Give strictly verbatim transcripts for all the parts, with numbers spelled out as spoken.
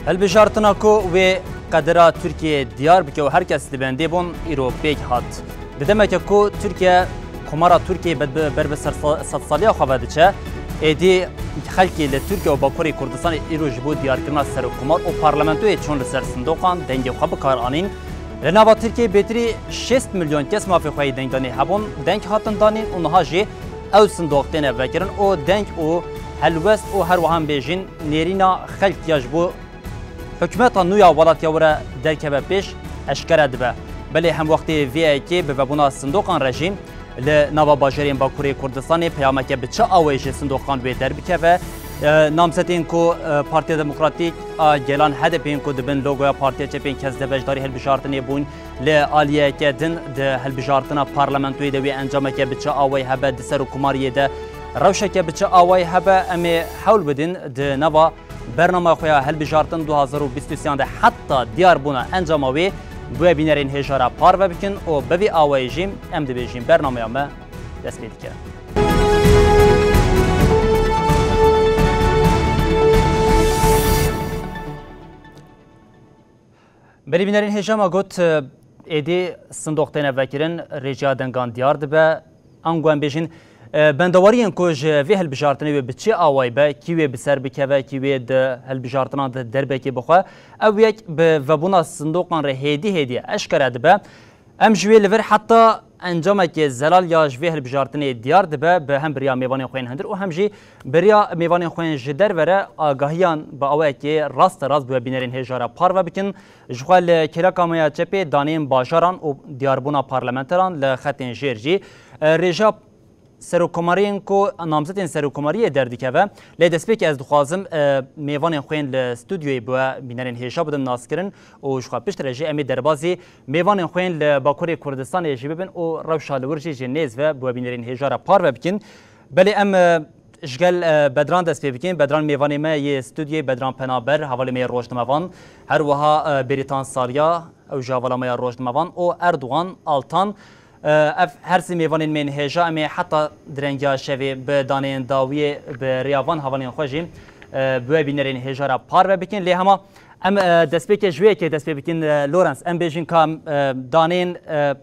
Hilbijartina ku wê qedera Tirkiyeyê diyar bike û her kes li bendê bûn, îro pêk hat. Di demeke ku Tirkiye, Komara Tirkiyeyê ber bi, ber bi ser sa-, sedsaliya xwe ve diçe, êdî xelkê li Tirkiye û Bakurê Kurdistanê îro ji bo diyarkirina serokkomar û parlamentoyê çûn li ser sindoqan dengê xwe bi kar anîn. Li nava Tirkiyeyê bêtirî şêst milyon kes mafê xwe yê dengdanê hebûn, deng hatin danîn û niha jî ew sindoq têne vekirin û deng û helwest û her wiha em bêjin nêrîna xelk ya ji bo hikûmeta nû ya welatê were derkeve pêş eşkere dibe. Belê hemwextê vê yekê bi vebûna sindoqan re jî li nava bajarên Bakurê Kurdistanê peyameke bi çi awayî ji sindoqan wê derbikeve? E, namzetên ku, e, Partiya Demokratîk a Gelan, H D P, yên ku di bin logoya Partiya Çepên Kes de beşdarî hilbijartinê bûn, li aliyeke din di hilbijartina parlamentoyê de wê encameke bi çi awayî hebe, di serokkomariyê de rewşeke bi çi awayî hebe, em ê hewl bidin di nava bernama xwe ya hilbijartin du hazar û bîst û sê de heta diyarbûna encama wê bi we bînerên hêja re parve bikin û bi vî awayî jî em dibêjin bernameya me dest pê dike. Belê bînerên hêja me got, êdî sindoq têne vekirin, rêjeya dengan diyar dibe. Ango em bêjin, e, bendewariyên ku ji vê hilbijartinê wê bi çi awayî be, kî wê bi ser bikeve, kî wê di hilbijartinan de derbekê bixwe, ew yek bi vebûna sindoqan re hêdî hêdî eşkere dibe. Em ji wê li vir heta encamekê zelal ya ji vê hilbijartinê diyar dibe, bi hemvîriya mêvanên xwe yên hundir û hem jî bi riya mêvanên xwe yên ji derve re agahiyan bi awayekê rasterast bi we bînerên hêja re parve bikin. Ji xwe li kêleka me ya çepê daneyên bajaran û diyarbûna parlamenteran li xetên jêr jî, e, rêja serokkomariyên ku namzetên serokkomariyê derdikeve. Lê destpêkê ez dixwazim, e, mêvanên xwe yên li stûdyoyê bi we bînerên hêja bidim naskirin û ji xwe piştre jî em ê derbazî mêvanên xwe yên li Bakurê Kurdistanê jî bibin û rewşa li wir jî ji nêz ve bi we bînerên hêja re parve bikin. Belê em, e, ji gel, e, Bedran dest pê bikin. Bedran mêvanê me yê stûdyoyê, Bedran Penaber, hevalê me yê rojnamevan. Her wiha, e, Bêrîtan Sariya, ew jî hevala me ya rojnamevan û Erdogan Altan. E, ev her sê mêvanên me yên hêja, em ê heta direngiya şevê bi daneyên dawiyê bi rêya van hevalên xwe jî, e, bi we bînerên hêja re parve bikin. Lê hema em, e, destpêkê ji wê yekê dest pê bikin, e, Lawrence. Em bêjin ka em, e, daneyên, e,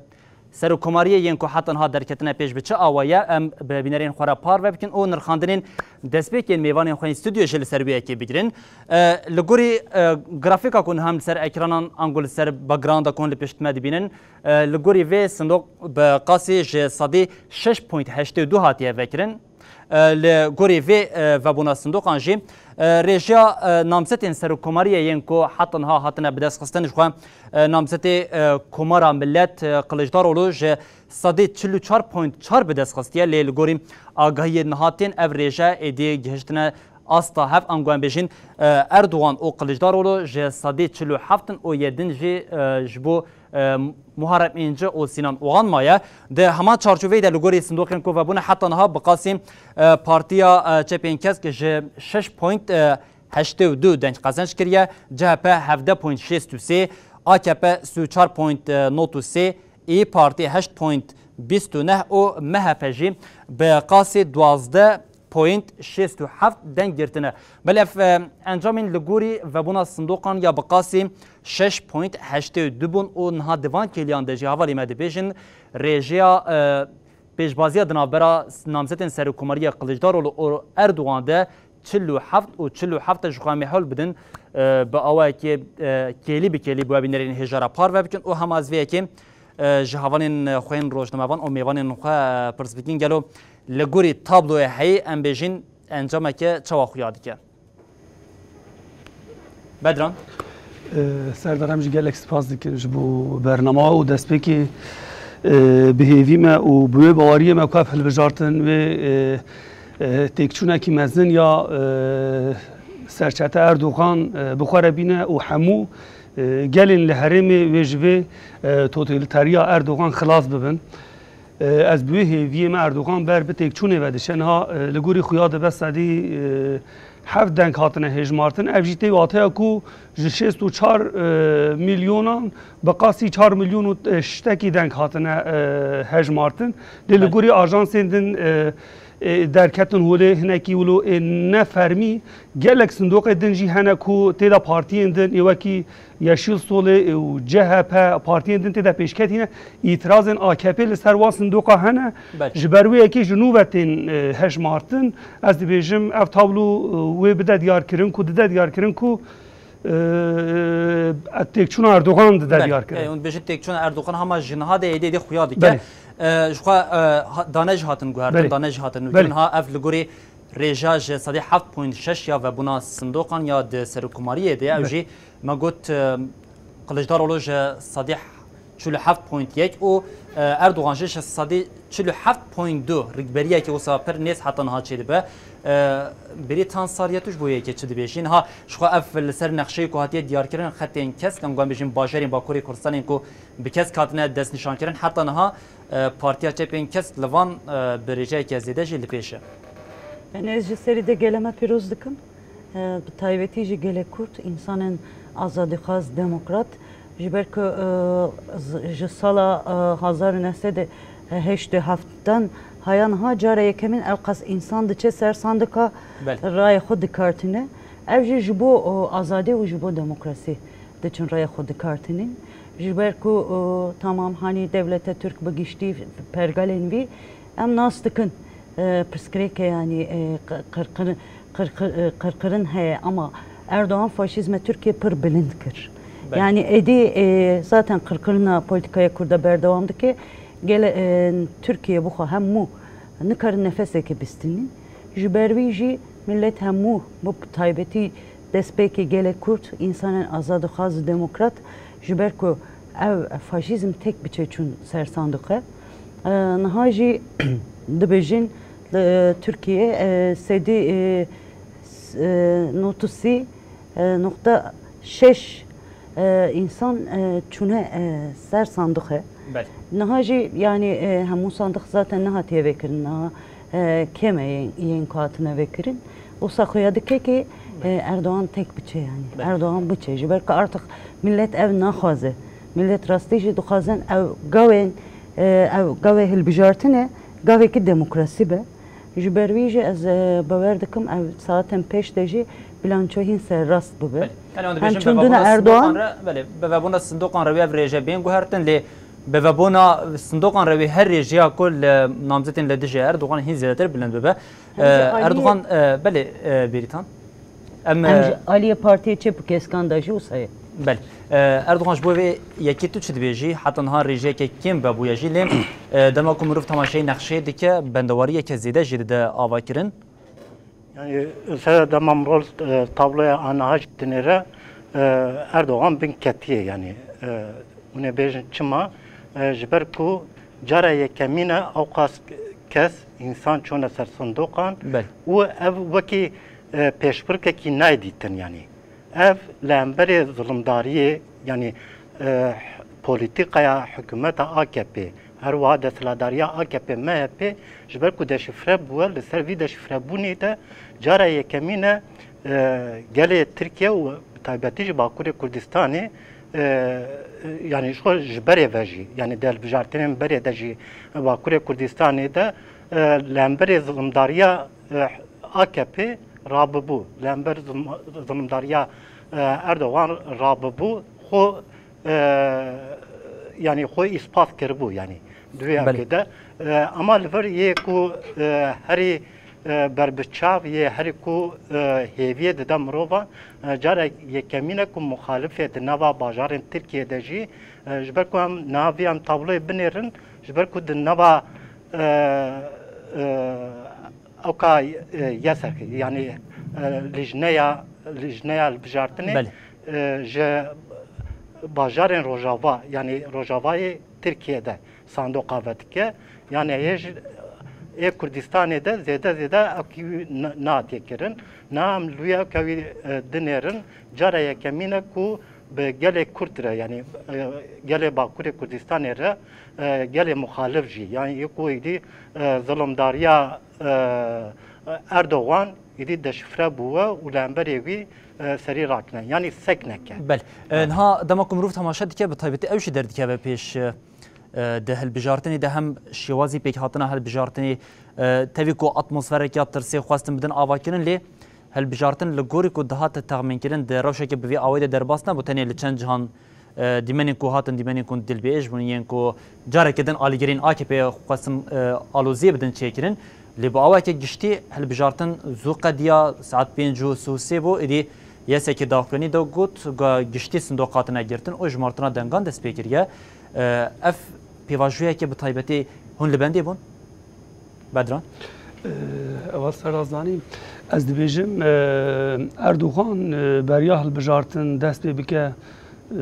serokkomariyê yên ku heta niha derketine pêş bi çi awayî ye, em bi bînerên xwe re parve bikin û nirxandinên destpêkên mêvanên xwe yên stûdyoyê jî li ser wê yekê bigirin. E, li gorî, e, grafîka ku niha em li ser ekranan ango li ser backgrounda ku hûn li pişt me dibînin, e, li gorî vê sindoq bi qasî ji sedî şeş point heştê û du hatiye vekirin. E, li gorî vê, e, vebûna sindoqan jî, e, rêjeya, e, namzetên serokkomariyê yên ku heta niha hatine bidestxistin, ji xwe, e, namzetê, e, Komara Millet, e, Kiliçdaroglu ji sedî çil û çar point çar bidest xistiye, lê li gorî agahiyên niha tên ev rêje êdî gihiştine asta hev, ango em bêjin, e, Erdogan û Kiliçdaroglu ji sedî çil û heft in û yê din jî, e, ji bo, e, Muharrem Înce û Sînan Ogan maye. Di heman çarçoveyê de li gorî sindoqên ku vebûne heta niha bi qasî, e, Partiya, e, Çepên Kesk ji şeş point heştê û du deng qezenc kiriye, C H P hevdeh point şêst û sê, A K P sî û çar point nod û sê, İYİ Parti heşt point bîst û neh û M H P jî bi qasî duwazdeh point şêst û heft deng girtine. Belê ev, e, encamên li gorî vebûna sindoqan ya bi qasî şeş point heştê û du bûn û niha di van kêliyan de jî hevalê me dibêjin rêjeya, e, pêşbaziya di navbera namzetên serokkomariyê Kiliçdaroglu û Erdogan de çil û heft û çil û heft e, ji xwe em ê hewl bidin, e, bi awayekê, e, kêlî bi kêlî bi we bînerên hêja re parve bikin û hema ez vê yekê, e, ji hevalên xwe yên rojnamevan û mêvanên xwe, e, pirs bikin, gelo li gorî tabloyê heyî em bêjin encameke çawa xuya dike? Bedran. E, Serdar, em jî gelek spas dikin ji bo bernama û destpêkê, e, bi hêvî me û bi wê baweriyê me ku ev hilbijartin wê, e, e, têkçûnekî mezin ya, e, serçete Erdogan, e, bi xwe re bîne û hemû, e, gelên li herêmê wê ji vê, e, totaliteriya Erdogan xilas bibin. E, ez bi wê hêviyê me Erdogan ber bi têkçûnê ve diçe. Niha, e, li gorî xuya dibe sedî, e, heft deng hatine hêjmartin. Ev jî tê wateya ku ji şêst û çar, e, milyonan bi qasî çar milyon û, e, ştekî deng hatine, e, hejmartin. Lê li gorî ajansên din, e, e, derketin holê hinekî wilo, e, ne fermî. Gelek sindoqê din jî hene ku tê de partiyên din, ê wekî Yeşil Solê, e, û C H P, partiyên din tê de pêşketî ne. Îtirazên A K P li ser wan sindoqa hene. Belê. Ji ber wê yekê ji nû ve tên, e, hejmartin. Ez dibêjim ev tablo, e, wê bide diyarkirin ku dide diyarkirin ku, e, têkçûna Erdogan dide Belê. diyarkirin. E, hûn dibêjin têkçûna Erdogan hema ji niha de êdî êdî xuya dike. Belê. E, ji xwe, e, ha-, dane jî hatin guhertin, Belê. dane jî hatin nûkirin. Belê. Ha, ev li gorî rêja ji sedî heft point şeş ya vebûna sindoqan ya di serokkomariyê de, ew Belê. jî me got, e, Kiliçdaroglu ji sedî çil û heft point yek û, e, Erdogan jî ji sedî çil û heft point du rikberiyeke wisa pir nêz heta niha çêdibe. E, Bêrîtan Sarya, tu ji bo yekê çi dibêjî? Niha ji xwe ev li ser nexşeyê ku hatiye diyarkirin, xetên kesk, em guhan bêjin bajarên Bakurê Kurdistanê ku bi kesk hatine destnîşankirin, heta niha, e, Partiya Çepên Kesk li van, e, bi rêjeyeke zêde jî li pêş e. Yani ez ji serî de gelê me pîroz dikim. E, bi taybetî jî gelê Kurd, însanên azadîxwaz, demokrat, ji ber ku, e, z-, ji sala, e, hezar û neh sed û heştê heftan haya niha cara yekemîn ewqas însan diçe ser sandika Belê. rayê xwe dikartîne. Ev jî ji bo, e, azadî û ji bo demokrasî diçin rayê xwe dikartînin. Ji ber ku, e, tamam, hanî dewleta Tirk bi giştî pergalên vî em nas dikin. E, pirsgirêke, yanî, e, qir-, qirkirin, qirkir-, e, qirkirin heye, ama Erdogan faşîzme Tirkiye pir bilind kir. Belê. Yanî êdî, e, zaten qirkirina polîtîkaya Kurda berdewam dike. Gele, e, Tirkiye bixwe hemû nikarin nefesekê bistînin. Ji ber wî jî millet hemû, bi taybetî destpêkê gelê Kurd, însanên azadixwaz û demokrat, ji ber ku ev faşîzm tek biçe çûn ser sanduqe. E, niha jî dibêjin, e, Tirkiye, e, sedî, e, s-, e, notosî, e, noqta şeş, e, însan, e, çûne, e, ser sanduqe. Belê. Niha jî, yanî, e, hemû sanduq zaten nehatiye vekirin. Niha, e, kêm e yên, yên ku hatine vekirin. Wisa xuya dike ki, e, Erdogan tek biçe, yanî. Belê. Erdogan biçe. Ji ber ku artık millet ev naxwaze. Millet rastî jî dixwazin ev gavên, e, ev gavê hilbijartinê gavekî demokrasî be. Ji ber wî jî ez, e, bawer dikim ev saetên pêş de jî bilanço hîn serrast bibe. Belê. Yani, em Hem dibêjin çûndina bevebûna Erdogan sindoqan re, belê, bevebûna sindoqan re wê ev rêje bên guhertin, lê bevebûna sindoqan re wê her rêjeya ku li namzetên li dijî Erdogan hîn zêdetir bilind bibe. Hem jî Ee, aliyê Erdogan, e, belê, e, Bêrîtan. Em, Em e, ji aliyê Partiyê Çep û Keskan de jî wisa ye. Belê. E, Erdogan, ji bo vê yekê tu çi dibêjî? Heta niha rêjeyeke kêm vebûye jî, lê, e, dema ku mirov temaşeyê nexşeyê dike, bendewariyeke zêde jî dide ava kirin. Yani, ser dema mirov, e, tabloya aniha jî dinêre, e, Erdogan bin ketiye, yani, e, hûn ê bêjin çima? E, ji ber ku cara yekemîn e ewqas kes, însan çûne ser sindoqan Belê. û ev wekî, e, pêşbirkekî nayê dîtin, yanî. Ev li hemberê zilimdariyê, yanî, e, polîtîkaya hikûmeta A K P, her wiha desthilatdariya A K P M H P, ji ber ku deşifre bûye, li ser vî deşifrebûnê de cara yekemîn e, e, gelê Tirkiye û bi taybetî jî Bakurê Kurdistanê, e, e, yanî ji xwe ji berê ve jî, yanî di hilbijartinên berê de jî Bakurê Kurdistanê de, e, li hemberê zilimdariya, e, A K P rabibû, li hember zilim-, zilimdariya, e, Erdogan rabibû, xwe, e, yanî xwe îspat kiribû, yanî di wê Belê. evkê de. E, ama li vir yê ku, e, herî, e, berbiçav yê, herî ku, e, hêviyê dide mirovan, e, cara yekemîn e ku muxalifê di nava bajarên Tirkiyê de jî, e, ji ber ku em niha vî em tabloyê binêrin, ji ber ku di nava, e, e, ewka, e, YSK, yanî, e, lijneya, lijneya hilbijartinê, Belê. e, ji bajarên Rojava, yanî Rojavayê Tirkiye de sandoqa vedike. Yanî hê ji, ê Kurdistanê de zêde zêde ewkî wî n-, natiye kirin. Niha em li wî ewke wî, e, dinêrin. Cara yekemîn e ku bi gelê Kurd re, yanî, e, gelê Bakurê Kurdistanê re, e, gelê muxalif jî, yanî yê ku êdî, e, zilimdariya, e, Erdogan êdî deşifre bûye û li hemberê wî, e, serî rakine. Yanî sekneke. Bel. E, niha dema ku mirov temaşe dike, bi taybetî ew jî derdikeve pêş, e, E, di hilbijartinê de hem şêwazî pêkhatina hilbijartinê, e, tevî ku atmosferek ya tirsê xwestin bidin avakirin, lê hilbijartin li gorî ku dihate texmînkirin di rewşeke bi vî awayî de derbas nebû, tenê li çend cihan, e, dîmenên ku hatin, dîmenên ku dilbêj bûn, yên ku careke din alîgirên A K P'ê xwestin, e, aloziyê bidin çêkirin. Lê bi awayeke giştî hilbijartin zû qediya, saet pênc û sî û sê bû, êdî yesekî daxuyanî de got, ga giştî sindoq hatine girtin û jimartina dengan dest pê kiriye. E, ev pêvajoyeke bi taybetî hûn li bendê bûn? Bedran? Ewa serazanî, ez dibêjim, e, Erdogan, e, beriya hilbijartin dest pê bike, e,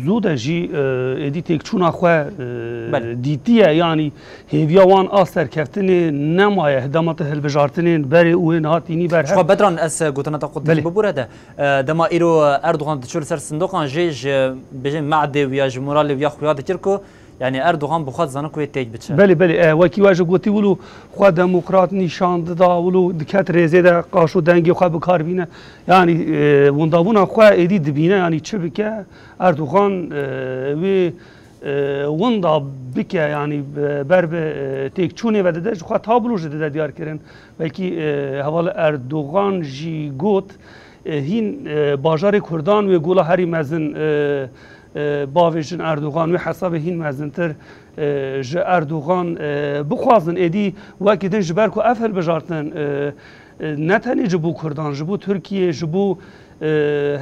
zû de jî, e, êdî têkçûna xwe, e, Belê. dîtiye, yanî hêviya wan a serkeftinê nemaye, dema tu hilbijartinên berê û hên hatînî ber hev. Xwe Bedran, ez, e, gotina te qut Belê. bibûre de. E, dema îro Erdogan diçû li ser sindoqan jê ji, bêjin, me'dê wî ya ji moralê wî ya xuya dikir ku, yanî Erdogan bi xwe dizane ku yê têk biçe. Belê, belê, e, wekî we ji gotî wilo xwe demokrat nîşan dida, wilo diket rêzê de qaşo dengê xwe bi kar bîne. Yanî, e, windabûna xwe êdî dibîne, yanî çi bike Erdogan, e, wê, e, winda bike, yanî be-, ber bi, e, têkçûnê ve dide, ji xwe tablo jî dide diyar kirin. Belkî, e, heval Erdogan jî got, e, hîn, e, bajarê Kurdan wê gola herî mezin, e, e, bavêjin Erdogan, wê hesabê hîn mezintir, e, ji Erdogan, e, bixwazin. Êdî wekî din ji ber ku ev hilbijartin, e, e, ne tenê ji bo Kurdan, ji bo Tirkiyê, ji bo, e,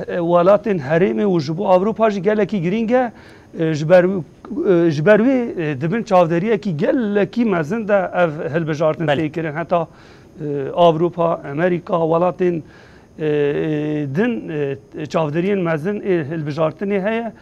e, welatên herêmê û ji bo Ewropa jî gelekî girîng e. E, ji ber, e, ji ber wê, e, di bin çavderiyekî gelekî mezin de ev hilbijartin Belê. tê kirin. Heta, e, Ewropa, Amerîka, welatên, e, e, din, e, çavderiyên mezin ê hilbijartinê heye.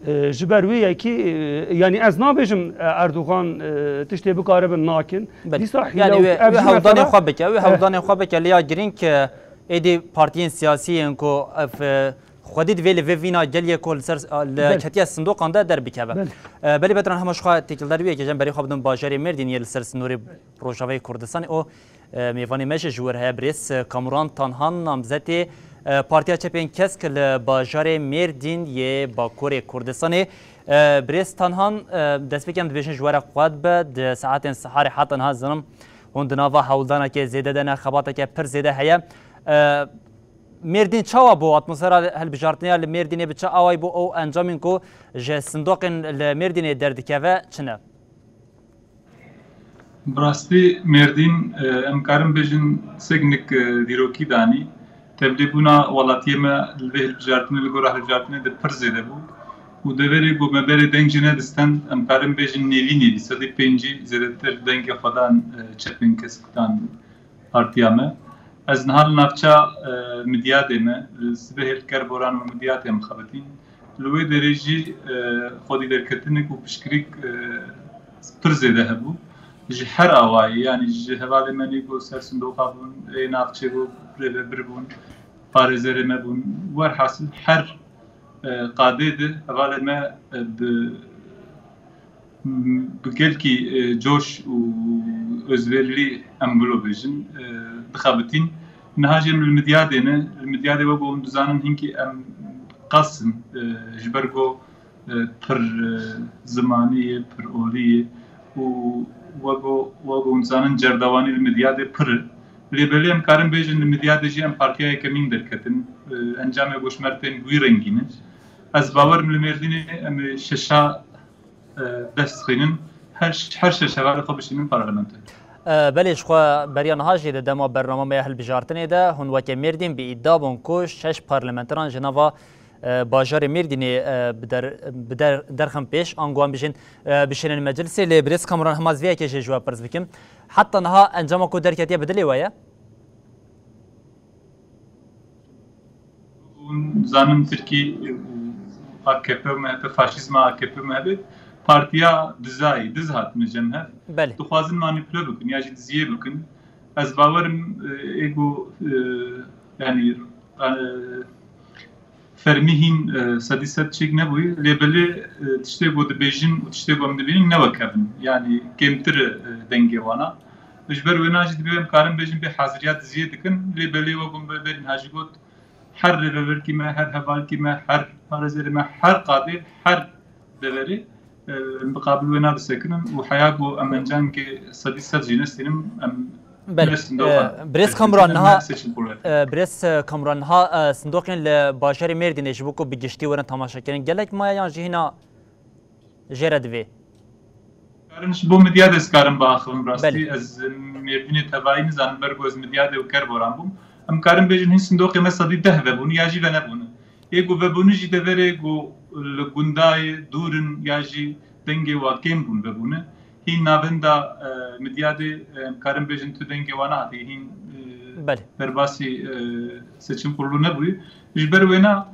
E, ji ber wê yekî, e, yanî ez nabêjim, e, Erdogan, e, tiştê bikaribin nakin. Belê. Dîsa hîle Yanî û wê, ev wê jî hewldanê mesela xwe bike, wê Eh. hewldanê xwe bike, lê ya girîng, e, êdî partiyên siyasî yên ku ev, e, xwedî divê li vê vîna geliyê ku li ser, li Belê. ketiye sindoqan de derbikeve. Belê. E, belê Bedran, hema ji xwe têkildar wî yekê, jem berê xwe bidin bajarê Mêrdînê li ser sînorê Rojavayê Kurdistanê û, e, mêvanê me jî ji wir heye birêz, e, Kamuran Tanhan, namzetê, e, Partiya Çepên Kesk li bajarê Mêrdîn yê Bakurê Kurdistanê. E, birêz Tanhan, e, destpêkê em dibêjin ji we re qewet be, di saetên siharê heta niha zinim hûn di nava hewldanekê zêde de ne, xebateke pir zêde heye. E, Mêrdîn çawa bû? Atmosfera hilbijartinê ya li Mêrdînê bi çi awayî bû û encamên ku ji sindoqên li Mêrdînê derdikeve çi ne? Bi rastî Mêrdîn, e, em karin bêjin sêknik, e, dîrokî danî. Tevlîbûna welatiyê me li vê hilbijartinê, li gora hilbijartinê de pir zêde bû. Û deverê ku me berê deng jî nedistend, em karin bêjin nêvî nêvî, sedî pêncî zêdetir dengê xwe dan, e, Çepên Kesk dan partiya me. Ez niha li navça, e, Midyadê me, li Sibehê li Kerboran û Midyadê em xebitîn. Li wê derê jî, e, xwedî derketinek û piştgirîk, e, pir zêde hebû. Ji her awayî, yanî ji hevalê me nê ku ser sindoqa bûn, ê navçê bû, rêvebir bûn, parêzerê me bûn. Werhasil her, e, qadê de hevalê me, e, bi bi gelkî, e, coş û özverîlî em wilo bêjin, e, dixebitîn. Niha jî em li Midyadê ne. Li Midyadê wek hûn dizanin hinkî em qas in, e, ji ber ku, e, pir, e, zimanî ye, pir olî ye û wek hûn dizanin cerdewanî li Midyadê pir e. Lê belê em karin bêjin li Midyadê jî em partiya yekemîn derketin. E, encamê ku ji me re tên wî rengî ne. Ez bawer im li Mêrdînê em ê şeşa e, dest xînin, her, her şeş hevalê xwe bişînin parlamentoyê. E, belê, ji xwe beriya niha jî di dema bernama me ya hilbijartinê de hûn weke Mêrdîn bi îdia bûn ku şeş parlamenteran ji nava, e, bajarê Mêrdînê, e, bi der, bi der, derxin pêş, ango em bijin, e, bişînin meclisê. Lê birêz Kamuran, hema ez vê yekê jî ji we pirs bikim. Heta niha encama ku derketiye bi dilê we ye? Hûn zanin Tirkî û A K P û M H P, faşîzma A K P û M H P partiya dizayî, diz hatine cem hev. Belê. Dixwazin manîpule bikin ya jî diziyê bikin. Ez bawer im, e, ê ku, e, yanî, e, fermî hîn, e, sedî sed çêk nebûye, lê belê, e, tiştê ku dibêjin û tiştê ku em dibînin ne wek hev in. Yanî kêmtir e, dengê wana. Ji ber wêna jî divê em karin bêjin bê haziriya diziyê dikin. Lê belê wek hûn berî niha jî got, her rêvebirkî me, her hevalkî me, her parêzerê me, her qadê, her deverê em bi qabil wê nadisekinin û heya ku em encamekê sedî sed jî nestînin, em Belê. Birêz Kamuran, niha, e, birêz, e, Kamuran, niha, e, sindoqên li bajarê Mêrdînê ji bo ku bi giştî werin temaşekirin gelek maye yan jî hîna jê re divê? Karin ji bo midya de ez karim biaxivim rastî. Belê. Ez Mêrdînê tevayî nizanim, ber ku ez midya de û kerboran bûm. Em karin bêjin hîn sindoqê me sedî deh vebûn ya jî venebûn. Ê ku vebûn jî deverê ku li gundayê dûr in ya jî dengê wa kêm bûn vebûne. Hîn navenda, e, midya de, e, em karin bêjin tu dengê wan hatî hîn, e, Belê. Derbasî, e, seçim kurulu nebûyî. Ji ber wêna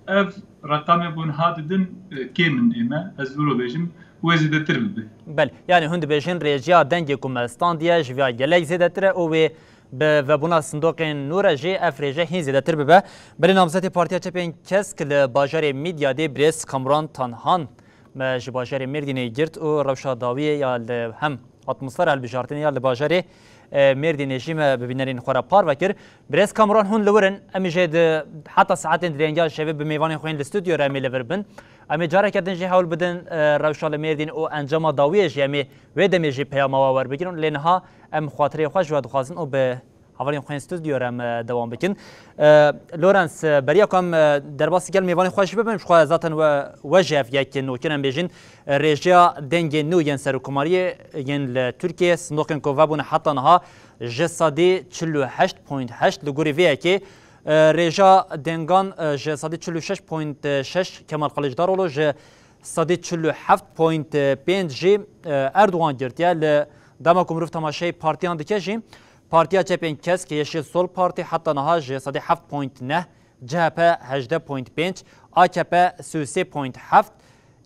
ev reqamê ku niha didin, e, kêm in ê me. Ez wilo bêjim, wê zêdetir bibe. Belê. Yani hûn dibêjin rêjiya dengê ku me standiye ji viya gelek zêdetir e û wê bi vebûna sindoqên nû re jî ev rêje hîn zêdetir bibe. Belê namzetê Partiya Çepên Kesk li bajarê Midyadê birêz Kamran Tanhan me ji bajarê Mêrdînê girt û rewşa dawiyê ya li hem atmosfera hilbijartinê ya li bajarê, e, Mêrdînê jî me bi bînerên xwe re parve kir. Birêz Kamran hûn li wir in, em ê jê di heta saetên dirêngiya şevê bi mêvanên xwe yên li stûdyo re em ê li vir bin. Em ê careke din jî hewl bidin, e, rewşa li Mêrdîn û encama dawiyê jî em ê wê demê jî peyama we werbigirin. Lê niha em xatirê xwe ji we dixwazin û bi hevalên xwe yên stûdyo re em, e, dewam bikin. E, Lawrence, e, beriya ku em, e, derbasî gel mêvanê xwe jî bibin, ji xwe zaten we, we jî ev yek nokir em bêjin, e, rêjeya dengên nû yên serokkomariyê yên li Tirkiyê, sindoqên ku vebûne heta niha ji sedî çil û heşt point heşt li gorî vê yekê, e, rêja dengan, e, ji sedî çil û şeş point şeş Kemal Kılıçdaroğlu, ji sedî çil û heft point pênc jî, e, Erdogan girtiye. Li dema ku mirov temaşeyê partiyan dike jî, Partiya Çepên Kesk, Yeşil Sol Partî heta niha ji sedî heft point neh, C H P hejdeh point pênc, A K P sî û sê point heft,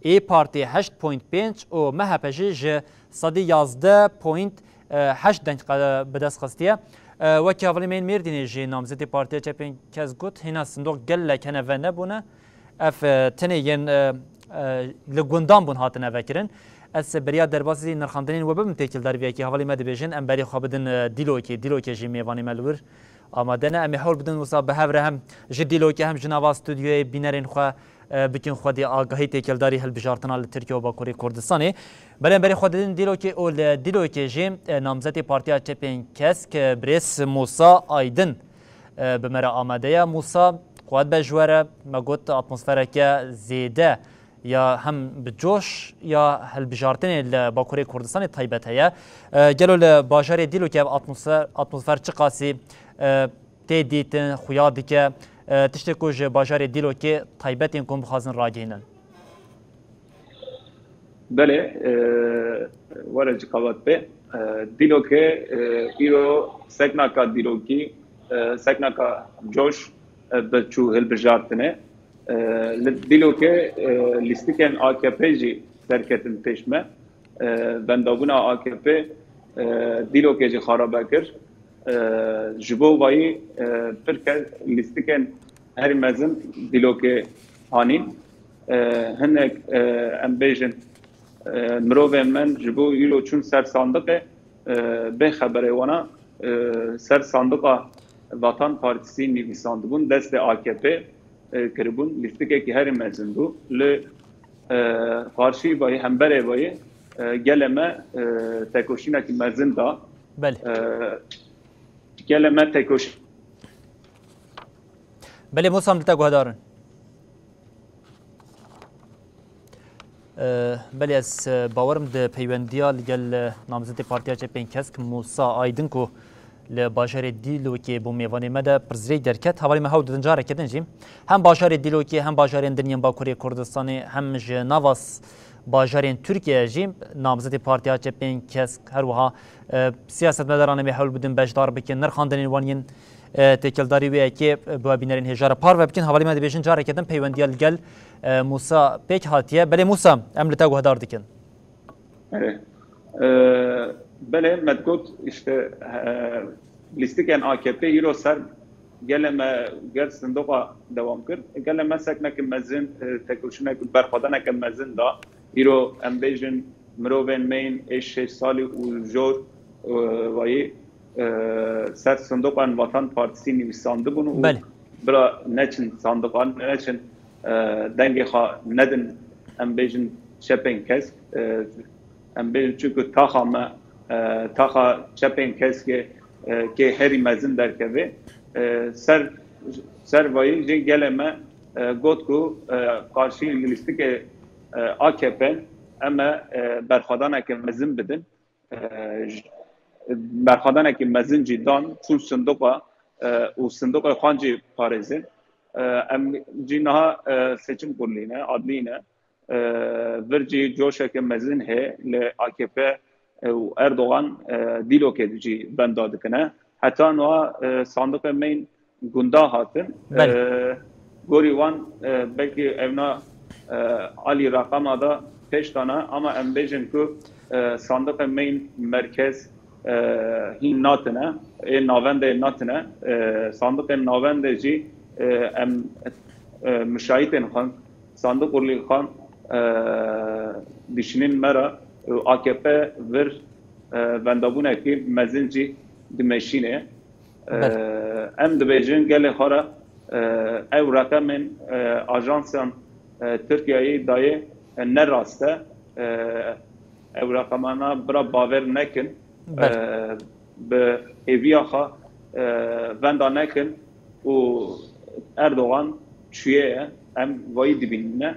İYİ Partî heşt point pênc û M H P jî ji sedî yazdeh point heşt deng qe-, bi dest xistiye. E, wekî hevalê me yên Mêrdînê jî namzetê Partiya Çepên Kesk got, hîna sindoq gelek hene venebûne. Ev, e, tenê yên, e, e, li gundan bûn hatine vekirin. Ez beriya derbasî nirxandinên we bibim têkildar vê yekê. Hevalê me dibêjin, em berê xwe bidin, e, Dîlokê. Dîlokê jî mêvanê me li wir amade ne. Em ê hewl bidin wisa bi hev re hem ji Dîlokê hem ji nava stûdyoyê bînerên xwe, e, bikin xwedî agahî têkildarî hilbijartina li Tirkiye û Bakurê Kurdistanê. Belê em berê xwe didin Dîlokê û li Dîlokê jî, e, namzetê Partiya Çepên Kesk, e, birêz Musa Aydin, e, bi me re amade ye. Musa, quwet be ji we re. Me got atmosfereke zêde ya hem bi coş ya hilbijartinê li Bakurê Kurdistanê taybet heye. E, gelo li bajarê Dîlokê ev atmosfer, atmosfer çiqasî, e, tê dîtin, xuya dike, e, tiştê ku ji bajarê Dîlokê taybet ên ku hûn bixwazin ragihînin? Belê, e, were ji qewet bê. E, Dîlokê, e, îro seknaka dîrokî, e, seknaka coş, e, bi çû hilbijartinê. E, li Dîlokê, e, lîstikên A K P jî derketin pêş me. E, vendabûna A K P, e, Dîlokê jî xarabe kir. E, ji bo vayî, e, pir kes lîstikên herî mezin Dîlokê anîn. E, hinek, e, em bêjin, e, mirovên min ji bo îro çûn ser sandiqê, e, bê xeberê wana, e, ser sandiqa Vatan Partîsî nivîsandibûn, destê A K P, e, kiribûn, lîstikekî herî mezin bû. Li, e, qarşî vayî, hemberê vayî, e, gelê me, e, tekoşînekî mezin da. Belê. E, gelê me tekoşîn. Belê, Musa, em li te guhdar in. E, belê, ez, e, bawerim di peywendiya li gel, e, namzetê Partiya Çepên Kesk Musa Aydin ku li bajarê Dîlokê bû mêvanê me de pirsgirêk derket. Hevalê me hewl didin careke din jî hem bajarê Dîlokê hem bajarên din yên Bakurê Kurdistanê hem ji nava s-, bajarên Tirkiye jî namzetê Partiya Çepên Kesk her wiha, e, siyasetmedaran em ê hewl bidin beşdar bikin, nirxandinên wan yên, e, têkildarî wê yekê, e, bi we bînerên hêja re parve bikin. Hevalê me dibêjin careke din peywendiya li gel, e, Musa pêk hatiye. Belê Musa, em li te guhdar dikin. Belê. E, belê, me digot, işte, e, lîstikên A K P îro ser gelê me, gel sindoqa dewam kir. Gelê me sekneke mezin, e, tekoşînek, berxwedaneke mezin da. Îro em bêjin mirovên me yên ê şêst salî û jor, e, wayî, e, ser sindoqan Vatan Partîsî nivîsandibûn û Belê. Bira neçin sandiqan, neçin, e, dengê xwe nedin, em bêjin, çepên kesk. E, em bêjin çunku taxa me, e, taxa çepên keskê, e, kê herî mezin derkeve. E, ser, ser vayî jî gelê me, e, got ku, e, qarşî lîstikê, e, A K P em e, e, berxwedaneke mezin bidin. E, j-, berxwedanekî mezin jî dan, çûn sindoqa, e, û sindoqê xwan jî parêzin. E, em jî niha, e, seçim kurlî ne, adlî ne. E, vir jî coşeke mezin heye li A K P û Erdogan, e, Dîlokê jî venda dikine. Heta niha, e, sandiqê me yên gunda hatin. Belê. E, gorî wan, e, belkî evna, e, alî reqama da pêş dana, ama em bêjin ku, e, sandiqê me yên merkez, e, hîn natine, ê navendê natine. E, sandiqên navendê jî, e, em, e, mişahîtên xwe, sandiq urlî xwe, e, dişînin me re û A K P vir, e, vendabûnekî mezin jî dimeşîne. Belê. Em dibêjin gelê xwe re, e, ew reqemên, e, ajansan, e, Tirkiyeyê dayê, e, ne rast e. E, ew reqemana bira bawer nekin. Belê. E, bi hêviya xwe, e, venda nekin û Erdogan çûye ye. Em vayî dibînine.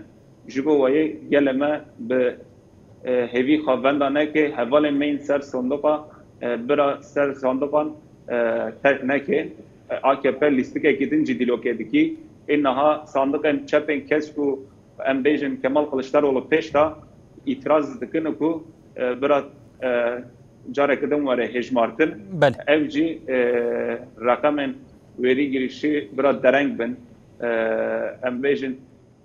Ji bo wayê gelê me bi, e, hêvî xwe venda neke, hevalên me yên ser sandoqa, e, bira ser sandoqan, e, terk neke. E, A K P lîstikekî din jî Dîlokê dikî. Ê niha sandiqên çepên kesk û em bêjin Kemal Kılıçdaroğlu pêş de îtiraz dikin ku, e, bira, e, careke din were hêjmartin. Belê. Ew jî, e, reqemên wêrî girîşî bira dereng bin. E, em bêjin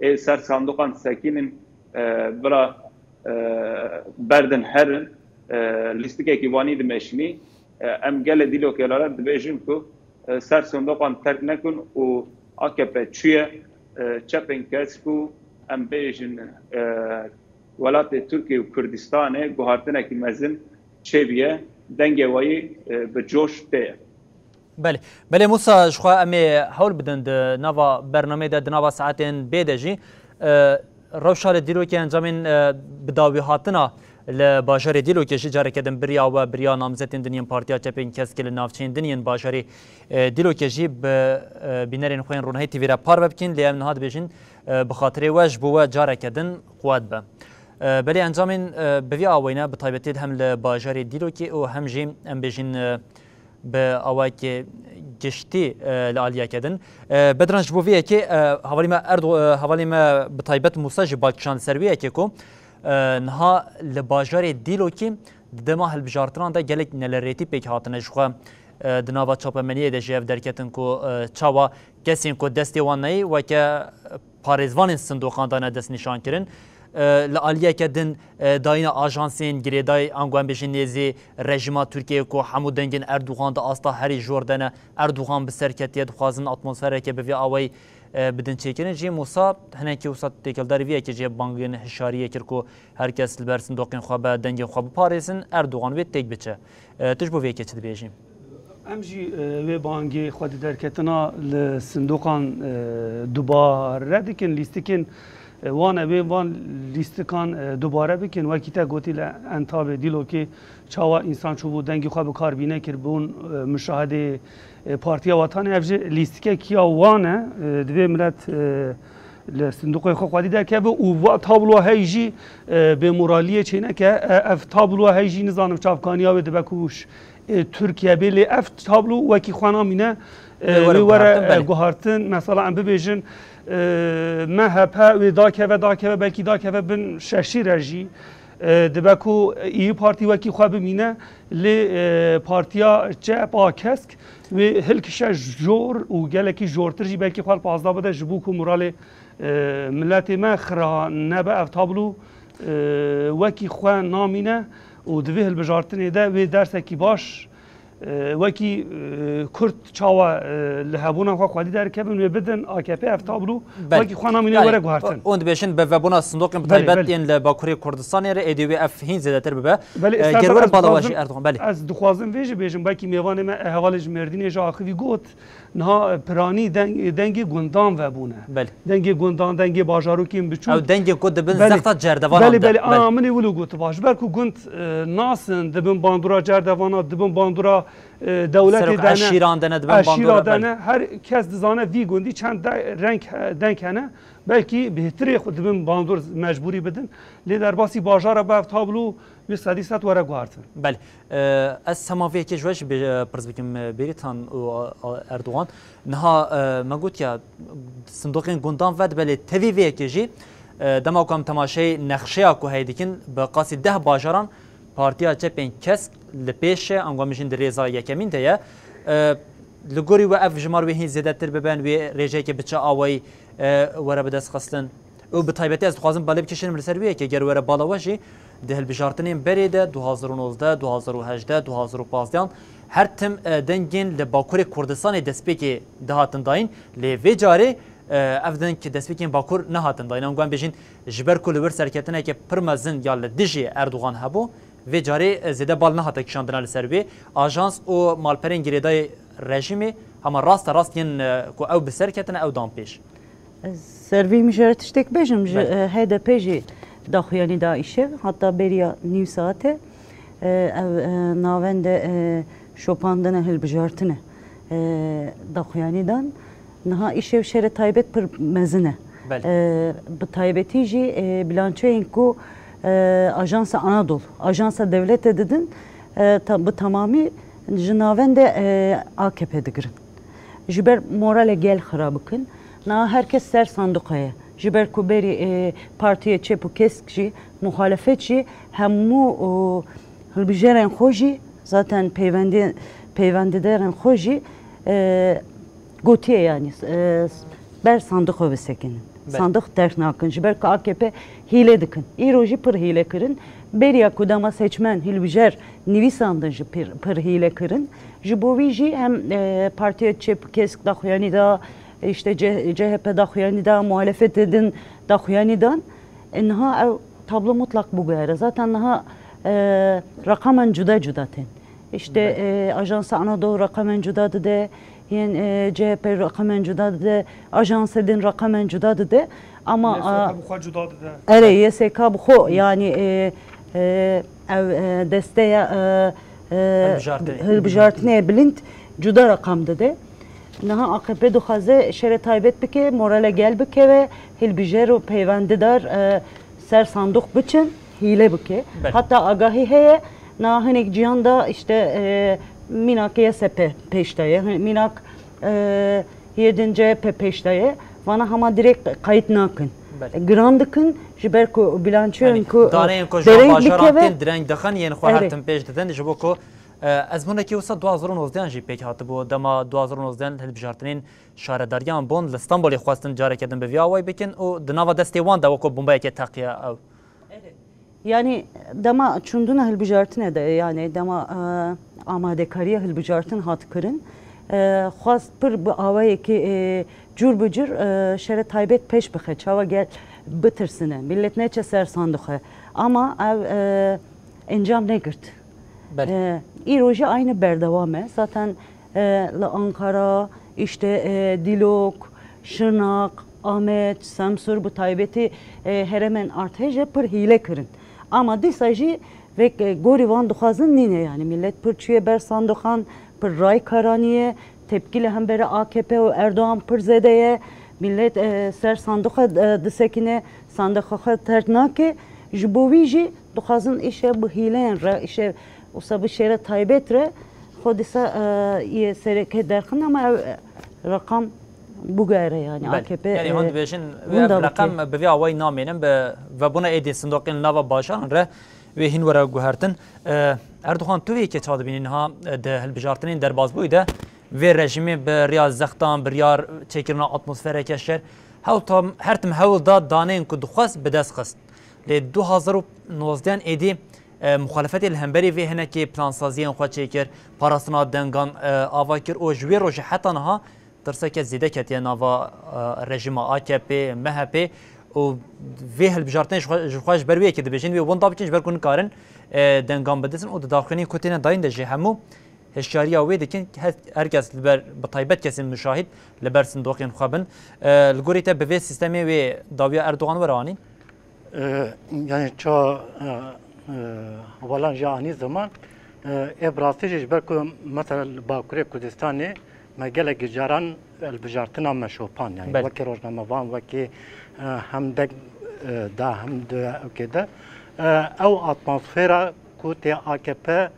ê ser sanduqan sekînin, e, bira, e, berdin herin, e, lîstikekî wanî dimeşînî. E, em gelê Dîlokê re dibêjin ku, e, ser sanduqan terk nekin û A K P çûye, e, çepên kesk û em bêjin, e, welatê Tirkiye û Kurdistanê guhartinekî mezin çêbûye, dengê wayî, e, bi coş tê ye. Belê. Belê Musa, ji xwe em ê hewl bidin di nava bernameyê de, di nava saetên bê de jî, e, rewşa li Dîlokê encamên, e, bidawîhatina li bajarê Dîlokê jî careke din biriya we, biriya namzetên din yên Partiya Çepên Keskê li navçeyên din yên bajarê, e, Dîlokê jî bi, e, bînerên xwe yên Ronahî T V re parve bikîn, lê em niha dibêjin, e, bi xatirê we, ji bo we careke din quwet be. E, belê encamên, e, bi vî awayî ne, bi taybetî hem li bajarê Dîlokê û hem jî em bêjin, e, bi awayekî giştî, e, li aliyeke din. E, Bedran, ji bo vê yekê, e, hevalî me Erdo-, e, hevalî me bi taybet Musa jî bal kişand ser wê yekê ku, e, niha li bajarê Dîlokî di dema hilbijartinan de gelek nelerêtî pêk hatine ji xwe, e, di nava çapemeniyê de jî ev derketin ku, e, çawa kesên ku destê wan neyê weke parêzvanên sindoqan dane destnîşankirin. E, li aliyeke din, e, dayîna ajansên girêdayî, ango em bêjin nêzî rejîma Tirkiyeyê ku hemû dengên Erdogan di asta herî jor de ne, Erdogan bi ser ketiye, dixwazin atmosfereke bi vî awayî, e, bidin çêkirin. Jî Musa hinekî wisa têkildarî vî yekê jî bangên hişyariyê kir ku her kes li ber sindoqên xwe be, dengên xwe biparêzin, Erdogan wê têk biçe. E, tu ji bo vê yekê çi dibêjî? Em jî, e, wê bangê xwedî derketina li sindoqan, e, dubare dikin, lîstikên, e, wan e, wê van lîstikan, e, dubare bikin. Wekî te gotî li Entabê, Dîlokê çawa însan çûbû dengê xwe bi kar bîne kir, bûn, e, muşahedê, e, Partiya Watanê. Ev jî lîstikek ya wan e, e, divê milet, e, li sindoqê xwe xwedî derkeve û va tabloa hey jî, e, bêmoraliyê çêneke. E, ev tabloa hey jî nizanim çavkaniya wê dibe ku ş-, e, Tirkiye bê, lê ev tablo wekî xwe namîne, e, Wê were wê were, guhartin, e, belê. Guhartin. Mesela em bibêjin, e, M H P wê dakeve, dakeve, belkî dakeve bin şeşî re jî. E, dibe ku İYİ Partî wekî xwe bimîne, lê, e, Partiya Çep a Kesk wê hilkişe jor û gelekî jortir jî belkî xwe li pazdeh bide, ji bo ku moralê, e, miletê me xira nebe. Ev tablo, e, wekî xwe namîne û di vê hilbijartinê de wê dersekî baş, E, wekî, e, Kurd çawa, e, li hebûna xwe xwedî derkevin, wê bidin A K P, ev tablo Belê. Wekî xwe namîne Yanî, were guhertin. Hûn dibêjin bi vebûna sindoqên bi Belê, taybet belê. Yên li Bakurê Kurdistanê re êdî wê ev hîn zêdetir bibe. Belê, E, Serdar, ger were ez bala we jî dixwazim, Erdogan, belê. Ez dixwazim vê jî bêjim, belkî mêvanê me, e, hevalê ji Mêrdînê jî axivî got, niha, e, piranî deng-, dengê gundan vebûne. Belê. Dengê gundan, dengê bajarokên biçûk. Ew dengê ku dibin Belê. Zexta cerdevanan Belê, de. Belê, Belê. Ana, min ê wilo gotiba. Ji ber ku gund, e, nasin, dibin bandora cerdevana, dibin bandora, e, dewletê Serok de ne. Eşîran de ne, dibin Eşîra bandora, de belê. Ne. Her kes dizane vî gundî çend de-, reng, e, deng hene. Belkî bêhtirê xwe dibin bandor mecbûrî bidin. Lê derbasî bajara bi ev tablo wê sedî sed were guhartin. Belê. E, ez hema vê yekê ji we jî bê-, e, pirs bikim, e, Bêrîtan û, a, a, Erdogan. Niha, e, me got ya, sindoqên gundan vedibelê tevî vê yekê jî, e, dema ku em temaşeyê nexşeya ku heye dikin, bi qasî deh bajaran Partiya Çepên Kesk li pêş e, ango em jîn di rêza yekemîn de ye. E, li gorî we ev jimar wê hîn zêdetir bibin, wê rêjeyekê bi çi awayî, e, were bidestxistin? Û bi taybetî ez dixwazim balê bikişînim li ser wê yekê, ger were bala we jî, di hilbijartinên berê de, du hazar û nozdeh, du hazar û hejdeh, du hazar û pazdeh, her tim, e, dengên li Bakurê Kurdistanê destpêkê dihatin dayîn, lê vê carê, e, ev deng destpêkên Bakur nehatin dayîn. Em guhen bêjin, ji ber ku li wir serketineke pir mezin ya li dijî Erdogan hebû, vê carê, e, zêde bal nehate kişandina li ser wê. Ajans û malperên girêdayî rejîmê hema raste rast yên, e, ku ew bi ser ketine, ew dan pêş. Ez ser vî mijarê tiştek bêjim, ji, Belê. e, H D P jî daxuyanî da îşev, heta beriya nîv saetê, e, ev, e, navende, e, şopandine hilbijartine, e, daxuyanî dan. Niha îşev şerê taybet pir mezin e. Belê. E, bi taybetî jî, e, bilançoyên ku, e, Ajansa Anadolu, Ajansa Dewletê didin, e, ta-, bi tamamî ji navende, e, A K P digirin. Ji ber moralê gel xirab bikin. Niha her kes ser sanduqa ye. Ji ber ku berî, e, Partiya Çep û Kesk jî, muhalefet jî, hemû, o, hilbijarên xwe jî, zaten peywendê-, peywendidarên xwe jî, e, gotiye, yanî, e, ber sanduqa bisekinin. Belê. Sanduq terk nakin. Ji ber ku A K P hîle dikin. Îro jî pir hîle kirin. Beriya ku dema seçmen, hilbijar nivîsandin jî pir, pir hîle kirin. Ji bo wî jî hem, e, Partiya Çep Kesk daxuyanî da, işte C-, C H P daxuyanî da, muhalefetê din daxuyanî dan. E, niha ew tablo mutlak bûgere. Zaten niha, e, reqaman cuda cuda tên. İşte, Belê. e, Ajansa Anadolu reqamen cuda dide, yên, e, C H P reqamen cuda dide, ajansê din reqamen cuda dide. Ama, Y S K a, bi xwe cuda dide. Erê, Y S K bi xwe, Hı. yani, e, e, ev, e, desteya, e, e, Hilbijartinê. hilbijartinê bilind cuda reqam dide. Niha A K P dixwaze şerê taybet bike, morale gel bikeve, hilbijer û peywendidar, e, ser sanduq biçin, hîle bike. Belê. Hatta agahî heye, niha hinek ciyan da işte, e, mînak Y S P pêş de ye, hin-, mînak, e, yê din C H P pêş de ye. Vana hema direkt qayt nakin. Belê. Giran dikin, ji ber ku bilançoyên Yani, ku, e, daneyên ku ji dereng bajaran bikeve. Tên direng dixin, yên xwe her Erê. tim pêş didin, ji bo ku, e, ez hûnekî wisa du hazar û nozdeh jî pêk hatibû. Dema du hazar û nozdeh hilbijartinên şaredariyan bûn, li Stenbolê xwestin careke din bi vî awayî bikin û di nava destê wan de wekû bombeyekê teqiya ew. Yani dema çûndina hilbijartinê de, yani dema, e, amadekariya hilbijartin hat kirin, e, xwest pir bi awayekî, e, cûr bi cûr, e, şerê taybet pêş bixe, çawa gel bitirsine, millet neçe ser sanduxe. Ama ev, e, encam negirt. Belê. E, îro jî aynî berdewam e. Zaten, e, li Ankara, işte, e, Dîlok, Şirnak, Amed, Semsûr bi taybetî, e, herêmên erdhejê pir hîle kirin. Ama dîsa jî vek, e, gorî wan dixwazin nîne, yani millet pir çûye ber sandoxan, pir ray karaniye, tepkî li hemberî A K P û Erdogan pir zêde ye. Millet, e, ser sandoxa, e, disekine, sandoxa xwe terk nake. Ji bo wî jî dixwazin îşev bi hîleyan re, îşev wisa bi şerê taybet re xwe dîsa, e, yê sereke derxin, ama ev, e, reqam bûgere, yani Belê. A K P, Yani hûn e, dibêjin, wê winda ev reqem bike. Bi vî awayî namînin, bi vebûna êdî sindoqên li nava bajaran re wê hîn were guhertin. E, Erdogan, tu vê yekê çawa dibînî niha, e, di hilbijartinên derbasbûyî de vê rejîmê bi riya zextan, bi riya çêkirina atmosfereke şer, hewl tam, her tim hewl da daneyên ku dixwest bi dest xist. Lê du hazar û nozdeh êdî E, muxalefetê li hemberî vê hinekî plansaziyên xwe çêkir, parastina dengan, e, ava kir û ji wê rojê heta niha tirseke zêde ketiye nava, e, rejîma A K P, M H P û vê hilbijartinê ji xwe, ji xwe ji ber wê yekê dibêjin, wê winda bikin ji ber ku nikarin, e, dengan bidisin û di daxuyaniyên ku têne dayîn de jî hemû hişyariya wê dikin, he-, her kes li ber, bi taybet kesên muşahîd li ber sindoqên xwe bin. E, li gorî te bi vê sîstemê wê dawiya Erdogan were anîn? E, yani ça, e, e, hevalan jî anî ziman, e, ê bi rastî jî ji ber ku mesela li Bakurê Kurdistanê me gelek caran hilbijartina me şopan, yani Belê. wekî rojnamevan, wekî, e, hem deng, e, da hem di ewkê de, e, ew atmosfera ku tê A K P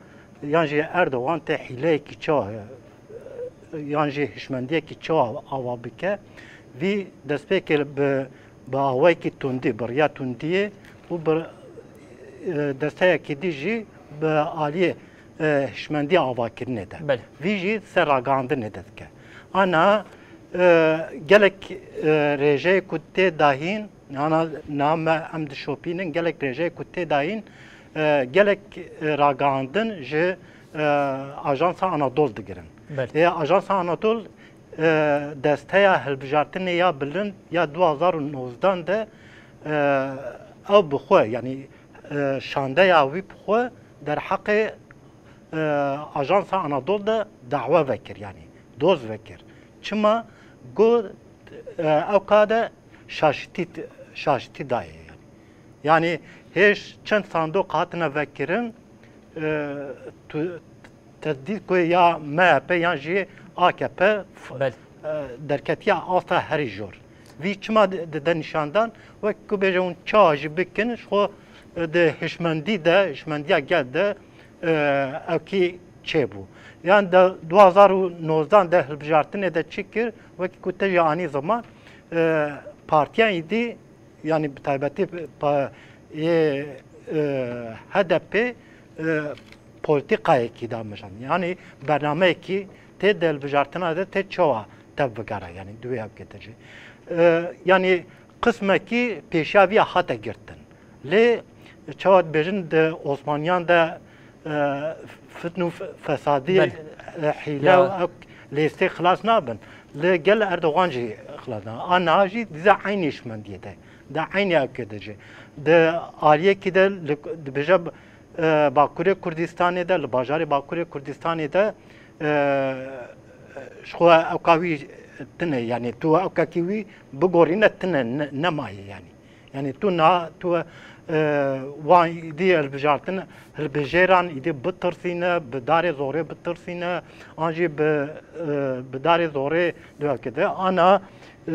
yan jî Erdogan tê hîleyekî ça, yan jî hişmendiyekî çawa ava bike, vî destpêkê bi, bi awayekî tundî, bi riya tundiyê û bi, e, desteyekî dî jî bi aliyê, e, hişmendiyê avakirinê de. Belê. Vî jî ser ragihandinê de dike. Ana, e, gelek, e, rêjeyê ku tê dahîn, ana, niha me em dişopînin, gelek rêjeyê ku tê dahîn, e, gelek, e, ragihandin ji, e, Ajansa Anadol digirin. Belê. Ê, Ajansa Anadol, e, desteya hilbijartinê ya bilind ya du hazar û nozdan de, e, ew bi xwe, yanî, e, şandeya wî bi xwe derheqê, e, Ajansa Anadol de dawe vekir, yanî doz vekir. Çima? Got, e, ew ka de şaşitî, şaşitî daye, yanî. Yanî hêj çend sandoq hatine vekirin, e, tu, tedî ku ya M H P yan jî A K P f-, Belê. e, derketiye asta herî jor. Vî çima di-, dide nîşandan, wek ku bêje hûn çawa jî bikin, ji xwe, e, di hişmendî de, hişmendiya gel de, e, ewkî çêbû. Yan de du hazar û nozdan de hilbijartinê de çi kir, wekî ku te jî anî ziman, e, partiyên îdî, yanî bi taybetî pa-, yê, e, H D P, e, polîtîkayekî da mijand. Yanî bernameyekî tê di hilbijartina de tê çawa tev bigere, yanî di wê ewkê de jî. E, yanî qismekî pêşiya vî ya hate girtin. Lê çawa dibêjin di Osmaniyan de, e, fitn û fe-, fesadî, Belê. e, hîle Ya. û ew lêstê xilas nabin. Li gel Erdogan jî xilas nabin. A niha jî dîza eynî hişmendiyê de. Di eynî ewkê de jî. Di aliyekî de li, dibêje, e, Bakurê Kurdistanê de, li bajarê Bakurê Kurdistanê de, e, ji xwe ewka wî tune, yanî tu ewkekî wî bigorîne tune, ne, nemaye yanî. Yanî tu na, tu, e, wan dî hilbijartin, hilbijêran îdî bitirsîne, bi darê zorê bitirsîne, an jî bi, e, bi darê zorê dewke de. Ana, e,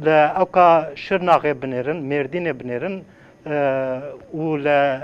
li ewka Şirnaxê binêrin, Mêrdînê binêrin, e, û li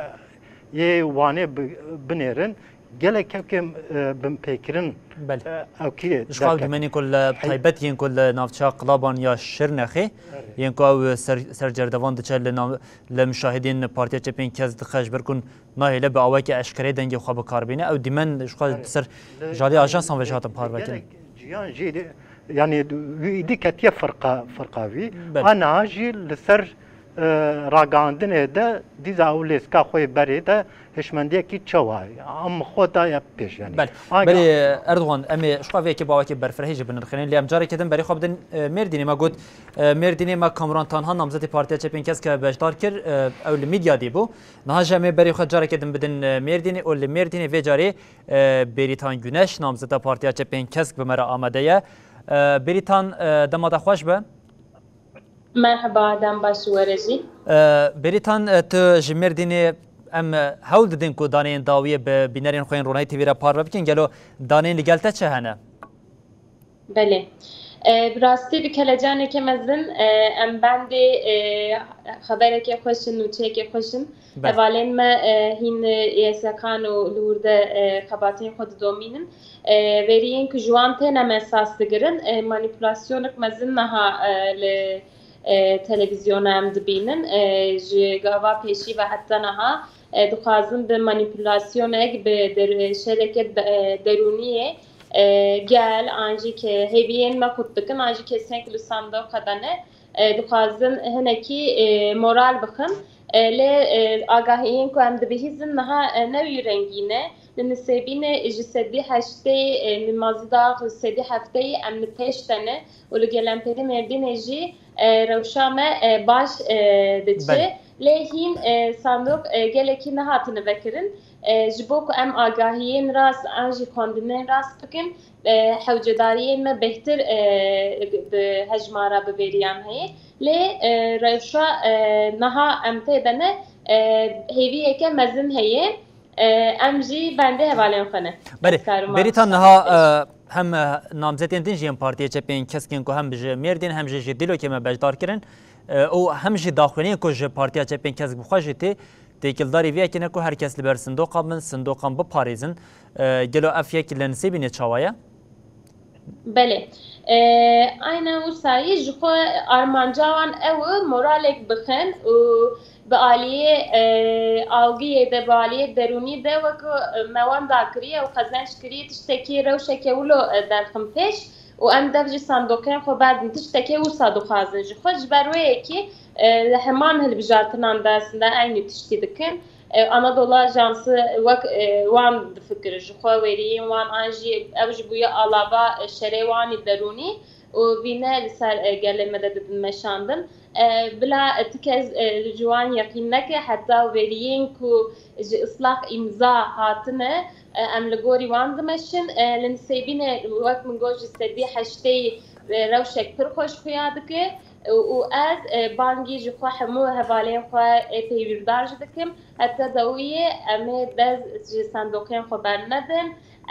yê Wanê bi-, binêrin. Gelek kevkê, e, binpêkirin, Belê. e, ewkî Ji xwe derket. Dimînin ku li Hey- taybet yên ku li navçeya Qilaban ya Şirnexê, Erê. yên ku ew ser, sercerdevan diçe li nav, li muşahidên Partiya Çepên Kesk dixe, ji ber ku nahêle bi awayekî eşkereyê dengê xwe bi kar bîne. Ew dîmen ji xwe Erê. ser Li, jalê ajansan ve jî hatin parvekirin. Gelek ciyan jî de, yanî wî îdî ketiye firqa, firqa wî. Belê. A niha jî li ser e, ragihandinê de dîza ew lêska xwe yê berê de hişmendiyekî çawa ye? Em xwe daye pêş, yanî. Belê. Anka Belê, Erdogan, em ê ji xwe vê yekê bi awakê berfirehî jî binirxînin. Lê em carekê din berê xwe bidin, e, Mêrdînê. Me got, e, Mêrdînê me Kamuran Tanha namzetê Partiya Çepên Kesk beşdar kir, e, ew li Midyadê bû. Niha jî em ê berê xwe carekê din bidin, e, Mêrdînê û li Mêrdînê vê carê, e, Bêrîtan Güneş namzeta Partiya Çepên Kesk bi me re amade ye. E, Bêrîtan, e, dema te xweş be. Merheba, dem baş ji we re jî. E, Bêrîtan, e, tu ji Mêrdînê, em, e, hewl didin ku daneyên dawiyê bi bînerên xwe yên Ronahî T V re parve bikin. Gelo daneyên li gel te çi hene? Belê. E, bi rastî bi kelecaneke mezin, e, em bendê, e, xeberekê xweş in, nûçeyekê xweş in. Belê. Hevalên me, e, hîn, e, Y S K'an û li wir de, e, xebatên xwe didomînin. E, veriyên ku ji wan têne me sas digirin, e, manîpulasyonek mezin niha, e, li, e, televîzyona em dibînin. E, ji gava pêşî ve heta niha, e, dixwazin bi manîpulasyonek, bi der-, şereke de-, e, derûniyê, e, gel, an jî ke-, hêviyên me qut bikin, an jî kesên ku li sandoqa de ne, e, dixwazin hinekî, e, moral bixin. E, lê, e, agahiyên ku em dibihîzin niha, e, ne wî rengî ne. Li Nisêbînê ji sedî heştê, e, nimazî dax li sedî hefteyî em li pêş de ne û li gelemperî Mêrdînê jî, e, rewşa me, e, baş, e, diçe. Belê. Lê hîn, e, sandok, e, gelekî nehatine vekirin. E, ji bo ku em agahiyên rast an jî xwendinên rast bikin, e, hewcedariyên me bêhtir, e, bi hejmara bivêriyan heye. Lê, e, rewşa, e, niha em tê de ne, e, hêviyeke mezin heye. E, em jî bendê hevalên xwe ne. Belê, Ez karim Berîtan, niha, e, hem, e, namzetên din jî yên Partiya Çepên Kesk in ku hem ji Mêrdîn hem jî ji Dîlokê me beşdar kirin, e, û hem jî daxuyaniyên ku ji Partiya Çepên Kesk bi xwe jî tê, têkildarî vê yekê ne ku her kes li ber sindoqan bin, sindoqan biparêzin. E, gelo ev yek li Nisêbînê çawa ye? Belê. E, aynen wisa yî ji xwe armanca wan ew e, moralek bixin û bi aliyê, e, algiyê de, bi aliyê derûnî de wek, e, me wenda kiriye û qezenc kiriye tiştekî rewşeke wilo, e, derxin pêş û em dev ji sandoqên xwe berdin. Tiştekê wisa dixwazin ji xwe. Ji ber wê yekî, e, li heman hilbijartinan de aslında eynî tiştî dikin. E, Anadolu Ajansı wek, e, wan difikire, ji xwe wêriyên wan an jî ew jî bûye alava, e, şerê wan î derûnî û vîne li ser, e, gelê me de didin meşandin. E, bila, e, ti kes, e, ji wan yeqîn neke, heta wêriyên ku ji Islak îmza hatine, e, em li gorî wan dimeşin. E, li Nisêbînê wek min got ji sedî heştê, e, rewşek pir xweş xuya dike. Û, û ez, e, bangî ji xwe hemû hevalên xwe, e, peywîrdar jî dikim. Heta dawiyê em ê dest ji sandoqên xwe bernedin.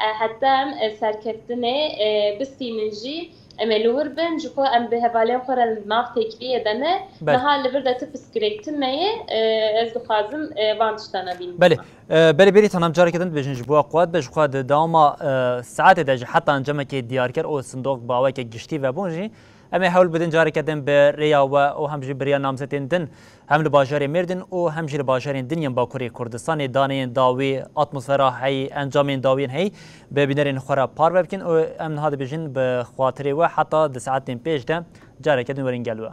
E, heta em, e, serkeftinê, e, bistînin jî em ê li wir bin. Ji xwe em bi hevalên xwe re li nav têkiliyê de ne. Belê. Niha li vir de tu piskirêk tune ye. E, ez dixwazim, e, van tiştana bînim. Belê. E, belê Berîtan, em careke din dibêjin ji bo we qewet be, ji xwe di dewama, e, saetê de jî heta encamekê diyarker û sindoq bi aweke giştî vebûn jî, em ê hewl bidin careke din bi rêya we û hem jî bi rêya namzetên din, hem li bajarê Mêrdîn û hem jî li bajarên din yên Bakurê Kurdistanê, daneyên dawî, atmosfera heyî, encamên dawiyên heyî bi bînerên xwe re parve bikin û em niha dibêjin bi xatirê we heta di saetên pêş de careke din werin gel we.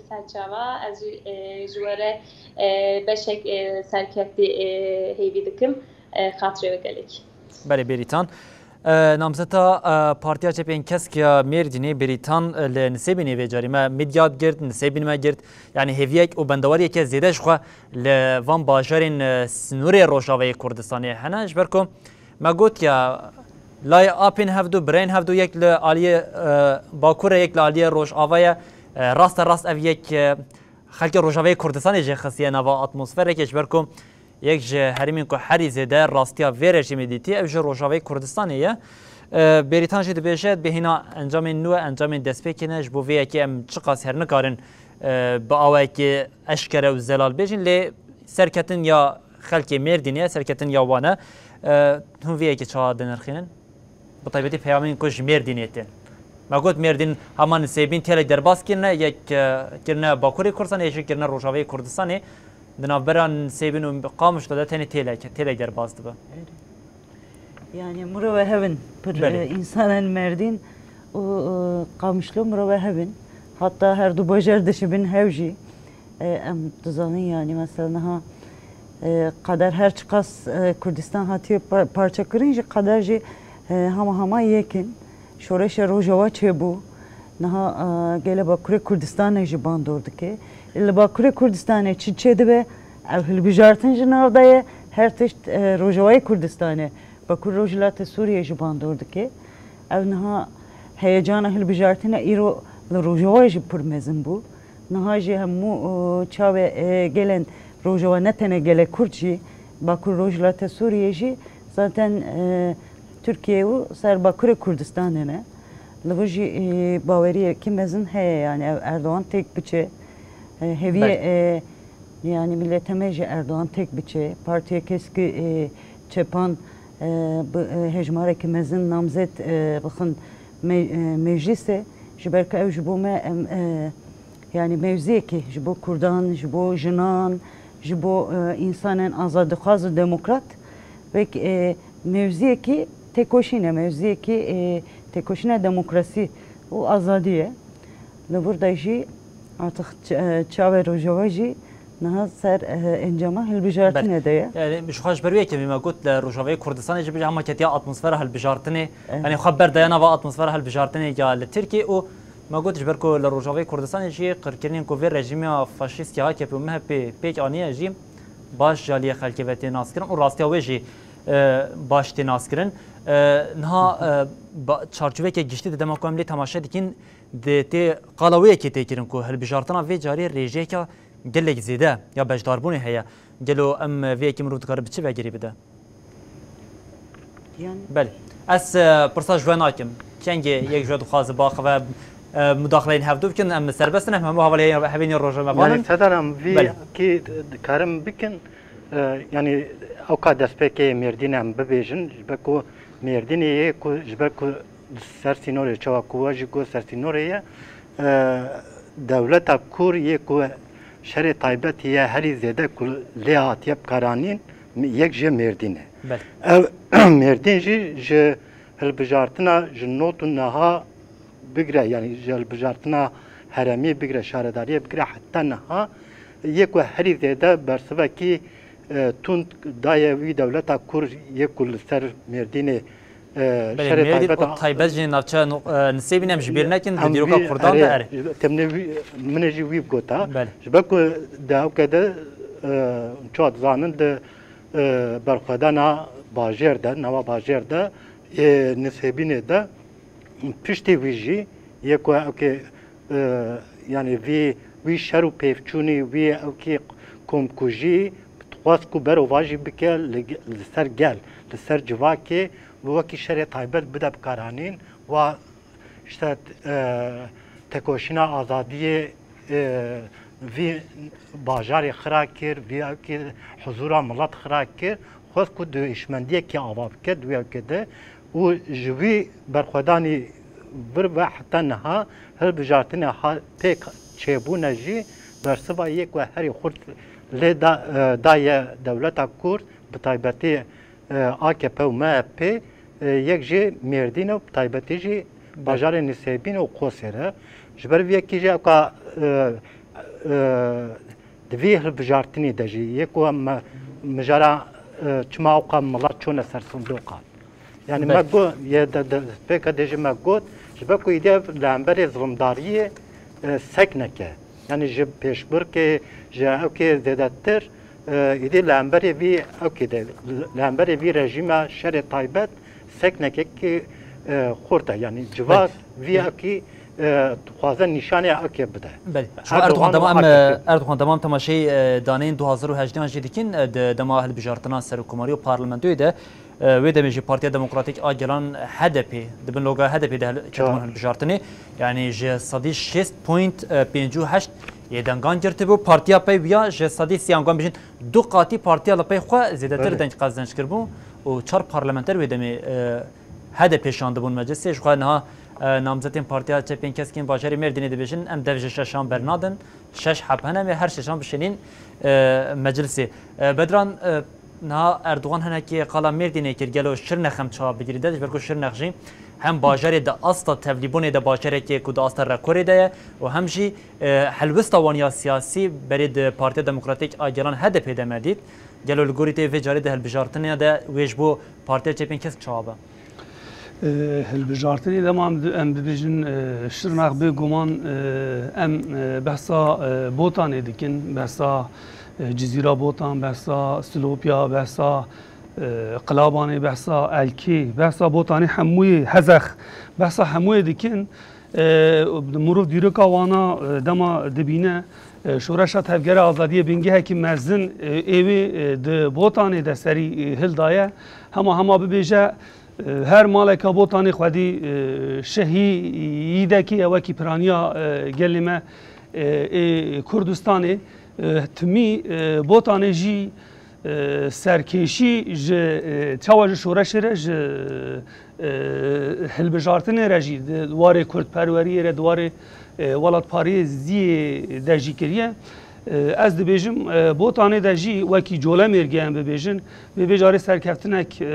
Serçava, ez jî, e, ji we re, e, beşek, e, serkeftî, e, hêvî dikim, e, xatirê we gelek. Belê Berîtan. E, namzeta, e, Partiya Çepên Kesk ya Mêrdînê Berîtan, e, li Nisêbînê vê carî me midyat girt, Nisêbîn me girt. Yanî hêviyek û bendewariyeke zêde ji xwe li van bajarên, e, sinûrê Rojavayê Kurdistanê hene. Ji ber ku me got ya, layê apên hevdu, birayên hevdu, yek li aliyê, e, Bakur e, yek li aliyê Rojava ye. E, raste rast ev yek, e, xelkê Rojavayê Kurdistanê jê xistiye nava atmosferekê, ji ber ku yek ji herêmên ku herî zêde rastiya vê rejîmê dîtî, ew ji Rojavayê Kurdistanê ye. E, Berîtan jî dibêje, bêhîna encamên nû, encamên destpêkê ne, ji bo vê yekê em çiqas her nikarin, e, bi awayekê eşkere û zelal bêjin, lê serketin ya xelkê Mêrdînê ye, serketin ya wan e. E, hûn vê yekê çawa dinirxînin? Bi taybetî peyamên ku ji Mêrdînê tên. Me got Mêrdîn hema Nisêbîn têlek derbas kirine, yek, e, kirine Bakurê Kurdistanê, yek jî kirine Rojavayê Kurdistanê. Di navbera Nisêbîn û Qamişlo de tenê têlek, têlek derbas dibe. Erê. Yani mirove hevin pir, Belê. e, însanên Mêrdîn û, e, Qamişlo mirove hevin. Hatta her du bajar dişibin hev jî. E, em dizanin yani mesela niha, e, qeder her çiqas, e, Kurdistan hatiye pa-, parçekirin jî qeder jî, e, hema hema yekin. Şoreşa Rojava çêbû. Niha, e, gele Bakurê Kurdistanê jî bandor dike. Li Bakurê Kurdistanê çi çêdibe? Ev hilbijartin ji nav de ye. Her tişt, e, Rojavayê Kurdistanê, Bakur Rojhilatê Sûriyê jî bandor dike. Ev niha heyecana hilbijartine îro li Rojava jî pir mezin bû. Niha jî hemû, e, çavê, e, gelên Rojava, ne tenê gelê Kurd jî, Bakur Rojhilatê Sûriyê jî zaten, e, Tirkiye û ser Bakurê Kurdistanê ne. Li vir jî, e, baweriyekî mezin heye, yani ev Erdogan têk biçe. E, hêviyê, Belê. e, yani milletê me jî Erdogan têk biçe. Partiya Keskî, e, çepan, e, bi, e, hejmareke mezin namzet, e, bixin me-, e, meclîsê. Ji ber ku ew ji bo me, em, e, yani mewziyekê ji bo Kurdan, ji bo jinan, ji bo, e, însanên azadixwaz û demokrat, wek, e, mewziyekî têkoşîn e, mewziyekî, e, têkoşîna demokrasî û azadî ye. Li vir de jî artık ç-, e, çavê Rojava jî Niha ser, e, encama hilbijartinê de ye. Yani, ji xwe ji ber wê yekê me got, li Rojavayê Kurdistanê jî bêje hema ketiya atmosfera hilbijartinê. Evet. Yani, xwe berdaya nava atmosfera hilbijartinê ya li Tirkiyê û me got, ji ber ku li Rojavayê Kurdistanê jî qirkirinên ku vê rejîma faşîst ya A K P û M H P pêk aniye jî baş ji aliyê xelkê ve tê naskirin û rastiya wê jî, e, baş tê naskirin. E, niha, e, ba-, çarçoveke giştî di dema ku em lê temaşe dikin, di tê qala wê yekê tê kirin ku hilbijartina vê carê rêjeyeke gelek zêde ya beşdarbûnê heye. Gelo em vê yekê mirov dikare bi çi vegirî bide? Yani Belê. Ez, e, pirsa ji we nakim. Kengê yek ji we dixwaze biaxive, e, mudaxileyên hevdu bikin, em serbest in, em hemû hevalê hevên rojnamevan Yani in. Sedar em vî Belê. kî dikarim bikin, e, yani ewka destpêkê Mêrdîn em bibêjin, ji ber ku Mêrdînê yê ku, ji ber ku ser sînorê, çawa ku we jî got ser sînorê ye, e, dewleta Kur yê ku şerê taybet ye herî zêde ku lê hatiye bikaranîn, yek jê Mêrdîn e. Belê. Ev Mêrdîn jî ji hilbijartina ji not û niha bigire, yani ji hilbijartina herêmî bigire, şaredariyê bigire heta niha yê ku herî zêde bersivekî, e, tund daye wî dewleta Kur yê ku li ser Mêrdînê, e, Belê, şerê Mêrdîn taybet û a- taybet jî navçeya no-, e, Nisêbîn em ji bîr nekin, di Em dîroka vî Kurdan de erê, erê. Temnê wî, min ê jî wî bigota. Belê. Ji ber ku di ewke de, e, çawa dizanin di, e, berxwedana bajêr de, nava bajêr de, ê Nisêbînê de, piştî wî jî yê ku ewkê, e, yani vî, wî şer û pêvçûnî, wî ewkî komkujî dixwest ku berovajî bike li, li ser gel, li ser civakê, wekî şerê taybet bide bikaranîn, wa işte, e, tekoşîna azadiyê, e, vî bajarê xira kir, vî ewkî huzûra milet xira kir, xwest ku dûşmendiyekî ava bike di wî ewkê de û ji wî berxwedanî vir ve heta niha hilbijartinê ha-, pêk çêbûne jî bersiva yê ku herî xurt lê da, e, daye dewleta Kurd, bi taybetî, e, A K P û M H P, e, yek jî Mêrdîn û bi taybetî jî Belê. bajarê Nisêbîn û Qosêr e. Ji ber vê yekê jî ewka, e, e, di vî hilbijartinê de jî yê ku em me, mijara, e, çima ewqa milet çûne ser sindoqan. Yani me Belê. got, yê de, de, pêka de jî me got, ji ber ku îdî ev li hemberê zilimdariyê, e, sekneke. Yani ji pêşbirkê, ji ewkê zêdetir, e, îdî li hemberê vî ewkê de, li hemberê vî rejîma şerê taybet sekneke ki, e, xurt e. Yani civak Belê. vî Belê. ewkê, e, dixwaze nîşanê ewkê bide. Belê. Şu Erdogan Erdogan dema û em, A K P. Erdogan dema em temaşeyê, e, daneyên du hazar û hejdeh jî dikin, e, di dema hilbijartina serokkomarî û parlamentoyê de, e, wê demê jî Partiya Demokratîk a Gelan H D P, di bin loga H D P de hel-, Ya. ketibûn hilbijartinê. Yani ji sedî şêst point pêncî û heşt yê dengan girtibû. Partiya pey wiya ji sedî sî, yan ku em bijîn du qatî partiya li pey xwe zêdetir Belê. deng qezenc kiribû û çar parlamenter wê demê, e, H D P şandibûn meclisê. Ji xwe niha, e, namzetên Partiya Çepên Keskên bajarê Mêrdînê dibêjin, em dev ji şeşan bernadin. Şeş heb hene, em ê her şeşan bişênîn, e, meclisê. E, Bedran, e, niha Erdogan hinekî qala Mêrdînê kir, gelo Şirnex em çawa bigirî de, ji ber ku Şirnex jî hem bajarê di asta tevlîbûnê de bajarekê ku di asta rekorê de ye û hem jî, e, helwesta wan ya siyasî berê di Partiya Demokratîk a Gelan H D P de me dît. Gelo li gorî te vê carê di hilbijartinê de wê ji bo Partiya Çepên Kesk çawa be? E, hilbijartinê dema em di-, em bibêjin, e, Şirnex bêguman, e, em, e, behsa, e, Botanê dikin, behsa, e, Cizîra Botan, behsa Silopya, behsa, e, Qilabanê, behsa Elkê, behsa Botanê hemûyê, Hezex, behsa hemûyê dikin. E, mirov dîroka wana, e, dema dibîne, e, şoreşa tevgera azadiyê bingehekî mezin, e, ê wê, e, di Botanê de serî, e, hildaye. Hema hema bibêje, e, her maleka Botanê xwedî, e, şehîdekî ye wekî piraniya, e, gelê me, e, ê Kurdistanê. E, timî, e, Botanê jî, e, serkêşî ji, e, çawa ji şoreşê re, ji, e, hilbijartinê re jî, di warê kurdperweriyê re, di warê, e, welatparêziyê de jî kiriye. E, ez dibêjim, e, Botanê de jî wekî Colemêrgê em bibêjin, vê vê carê serkeftinek, e,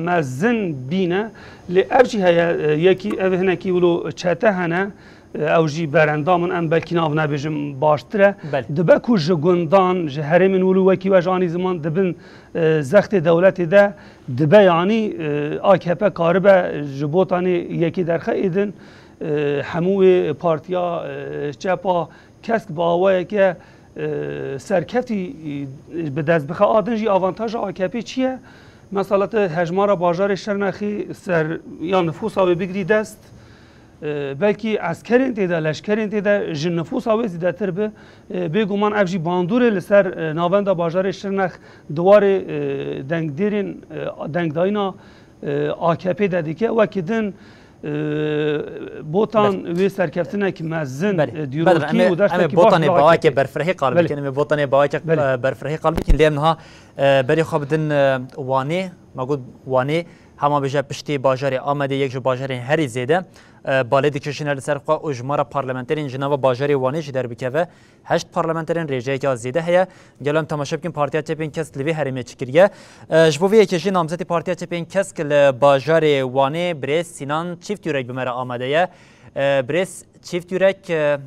mezin bîne. Lê ev jî heye, e, yekî ev hinekî wilo çete hene, e, ew jî berendam in, em belkî nav nebêjin baştir e. Belê. Dibe ku ji gundan, ji herêmên wilo wekî we ji anî ziman dibin, e, zextê dewletê de dibe, yanî, e, A K P karibe ji Botanê yekê derxe êdin, e, hemû wê partiya, e, çepa kesk bi awayeke, e, serkeftî, e, bi dest bixe. A din jî avantaja A K P çi ye? Mesela tu hejmara bajarê Şirnexê ser ya nifûsa wê bigirî dest, e, belkî eskerên tê de, leşkerên tê de ji nifûsa wê zêdetir bi. E, bêguman ev jî bandorê li ser, e, navenda bajarê Şirnex di warê, e, dengdêrên, e, dengdayîna, e, A K P de dike. Wekî din, e, Botan Belê. wê serkeftinek mezin, Belê. e, Bedr, dîrokî em ê, û em ê dersekî baş Botanê bi A K P. baweke berfirehî qal Belê. bikin, em ê Botanê baweke, Belê. e, berfirehî qal bikin. Lê em niha, e, berê xwe bidin, e, Wanê. Me got Wanê, hema bêje piştî bajarê Amedê yek ji bajarên herî zêde, e, balê dikişîne li ser xwe û jimara parlamenterên ji nava bajarê Wanê jî derbikeve. Heşt parlamenterên rêjeyeke zêde heye. Gelo em temaşe bikin Partiya Çepên Kesk li vê herêmê çi kiriye. E, ji bo vê yekê jî namzetê Partiya Çepên Kesk li bajarê Wanê birêz Sînan Çîftyurek bi me re amade ye. E, birêz Çîftyurek, e,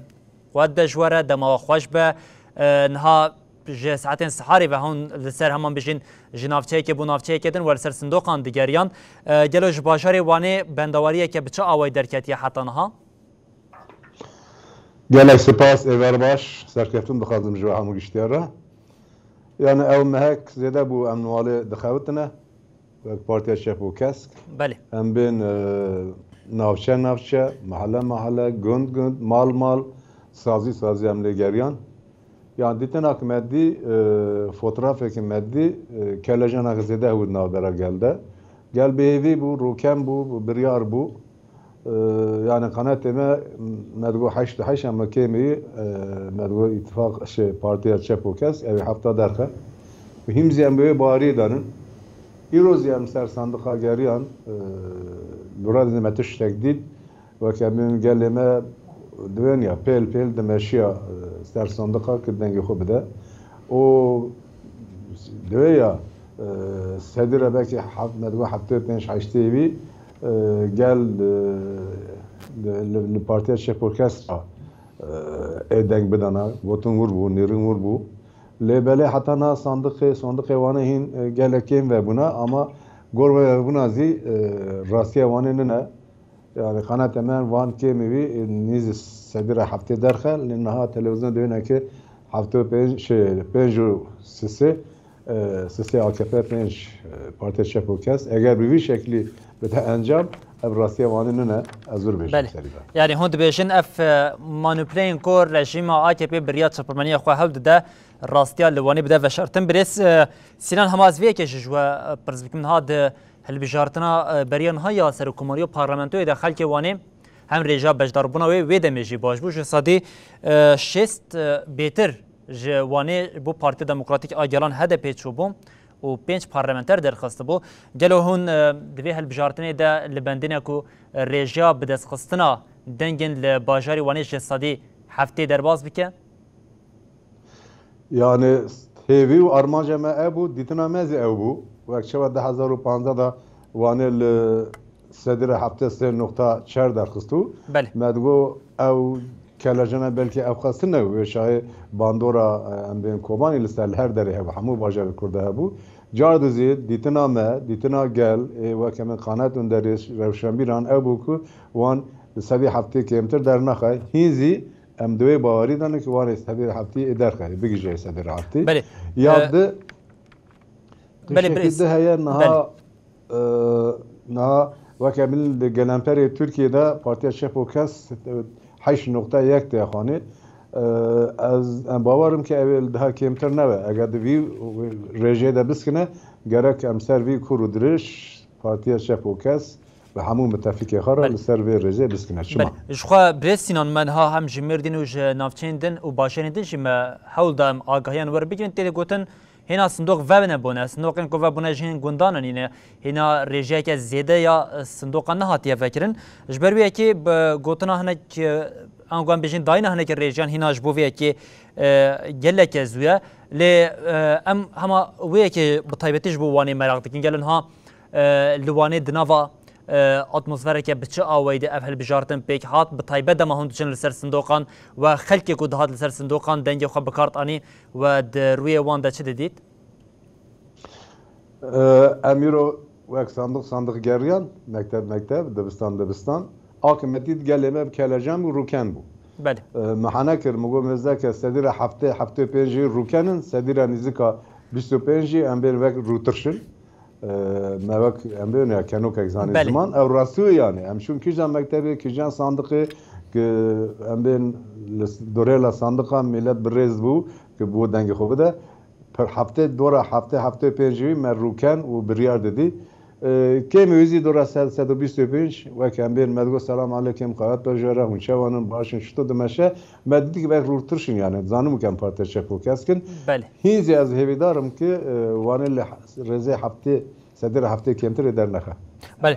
Qewet be ji we re, dema we xweş be. E, niha ji saetên siharê ve hûn li ser heman bijîn ji navçeyekê bo navçeyekê din we li ser sindoqan digeriyan. E, gelo ji bajarê Wanê bendawariyeke bi çi awayî derketiye heta niha? Gelek spas, êvar baş, serkeftin dixwazim ji we hemû giştiya re. Yani ew mehek zêde bû em niha lê dixewitine. Wek Partiya Çep û Kesk. Belê. Em bên, e, navçe navçe, mahale mahale, gund gund, mal mal, sazî sazî em lê geriyan. Yan dîtinak me dî, e, fotoğrafek me dî, e, kelejanak zêde hewt navbera gel de. Gel bêhêvî bû, rûken bû, biryar bû. E, yani qanetê me, me digo heşt û heşt, ama kêmî, e, me digo îtifaq, şey, Partiya Çep û Kesk, ew ê hefta derxe. Û hîm zî em bi wê baweriyê danin. Îro zî em ser sandiqa geriyan, e, li rê de me tiştek dît. Weke min gelê me diwên ya pêl pêl dimeşiya, e, ser sandiqa ki dengê xwe bide. Û diwê ya, e, sedî re belkî heft-, me digo heftê pênc heştê wî, e, gel, e, li, li, li Partiya Çep û Kesk re, e, ê deng bidana. Gotin wir bû, nêrîn wir bû. Lê belê heta niha sandiqê, sandiqê wane hîn, e, gelek kêm vebûna, ama gor vebûna zî, e, rastiya wane nine. Yani qanete me van kêmî wî, e, nîzî sedî re heftê derxe, lê niha televîzyon dibêne ki heftê û pênc, şey, pênc û sisê, e, sisê A K P, pênc, e, Partiya Çep û Kesk. Eger bi vî şeklî bide encam, ev rastiya wane nine, ez wir bêjim Belê. serî de. Yani hûn dibêjin ev, e, manipuleyên ku rejîma A K P biriya çapemeniya xwe hewl dide, rastiya li Wanê bide veşartin. Birêz, e, Sînan, hema ez vê yekê jî ji we, e, pirs bikim. Niha di hilbijartina, e, beriya niha ya serokkomariya parlamentoyê de xelkê Wanê hem rêja beşdarbûna wê, wê demê jî baş bû. Ji sedî, e, şêst, e, bêtir ji Wanê bo Partiya Demokratîk a Gelan, H D P, çûbû û pênc parlamenter derxistibû. Gelo hûn, e, di vê hilbijartinê de li bendê ne ku rêjeya bidestxistina dengên li bajarê Wanê ji sedî heftê derbas bike? Yani hêvî û armanca me ew bû, dîtina me zî ew bû. Wek çawa du hezar û panzdeh de Wanê li sedî re heftê sê nokta çar derxistû. Belê. Me digo ew kelejana belkî ew xestin ne wê şayê bandora, e, em bên Kobanî li ser li her derê hebû, hemû bajarê Kurda hebû. Car dizî dîtina me, dîtina gel, ê weke min Qanet Underê, rewşenbîran ew bû ku wan li sedî heftê kêmtir dernaxe. Hîn zî em di wê bawerî de ne ki wan ê sedî heftê ê derxe, ê bigije sedî heftê. Belê. Ya E, di Belê, tiştekî birêz. di heye niha, Belê. e, niha weke min li gelemperê Tirkiyê de Partiya Çep û Kesk, e, heşt nokta yek tê xanê. E, ez, em bawerim ki ew ê li daha kêmtir nebe. Eger di vî rêjeyê de biskine, gerek em ser vî kûr û dirêj Partiya Çep û Kesk bi hemû mitefîkê xwe re Belê. li ser vê rêzê biskine. Çima? Belê. Ji xwe birêz Sînan, me niha hem ji Mêrdîn û ji navçeyên din û bajarên din jî me hewl da em agahiyan werbigirin. Tê de gotin hêna sindoq vebine bûne. Sindoqên ku vebûne ji hîn gundan in, yine hêna rêjeyeke zêde ya, e, sindoqan nehatiye vekirin. Ji ber wê yekê bi gotina hinek, e, ango em bêjin dayîna hinekî rêjeyan hîna ji bo vê yekê, e, geleke zû ye. Lê, e, em hema wê yekê bi taybetî ji bo Wanê meraq dikin. Gelo niha, e, li Wanê di nava e, atmosfereke bi çi awayî de ev hilbijartin pêk hat, bi taybet dema hûn diçin li ser sindoqan we xelkê ku dihat li ser sindoqan dengê xwe bi kar anî we di rûyê wan de çi didît? Em îro wek sandiq sandiq geriyan, mekteb mekteb, dibistan dibistan. Akimetiya gelê me bi kelecan bû, rûken bû. Belê. E, me hane kir, min got, mêzdeke sedîra heftê, heftê pênc jî rûken in, sedîra nîzika bîst û pênc jî em bên wek rûtirş in. E, me wek em bên ya kenokek zanî Belê. Ziman. Ew rastî ye yani. Em şûn kîjan mektebê, kîjan sandiqê, ki em bên li s-, dorê la sandiqa millet bi rêz bû, ki bo dengê xwe bide. Pir heftê, dora heftê, heftê pêncî me rûken û biryar didî. E, kêm wî zî dora sed, sed û bîst û pênc, wek em bên me digot, "Selam aleykum, qewet be jere, hûn çawan in, baş in, çito dimeşe?" Me didî ki belk rûtirş in yani, zanim û kem partiya çep û kesk in. Belê. Hîn zî ez hêvîdar im ki, e, Wanê li he-, rêzê heftê, sedîra heftê kêmtirê dernexe. Belê.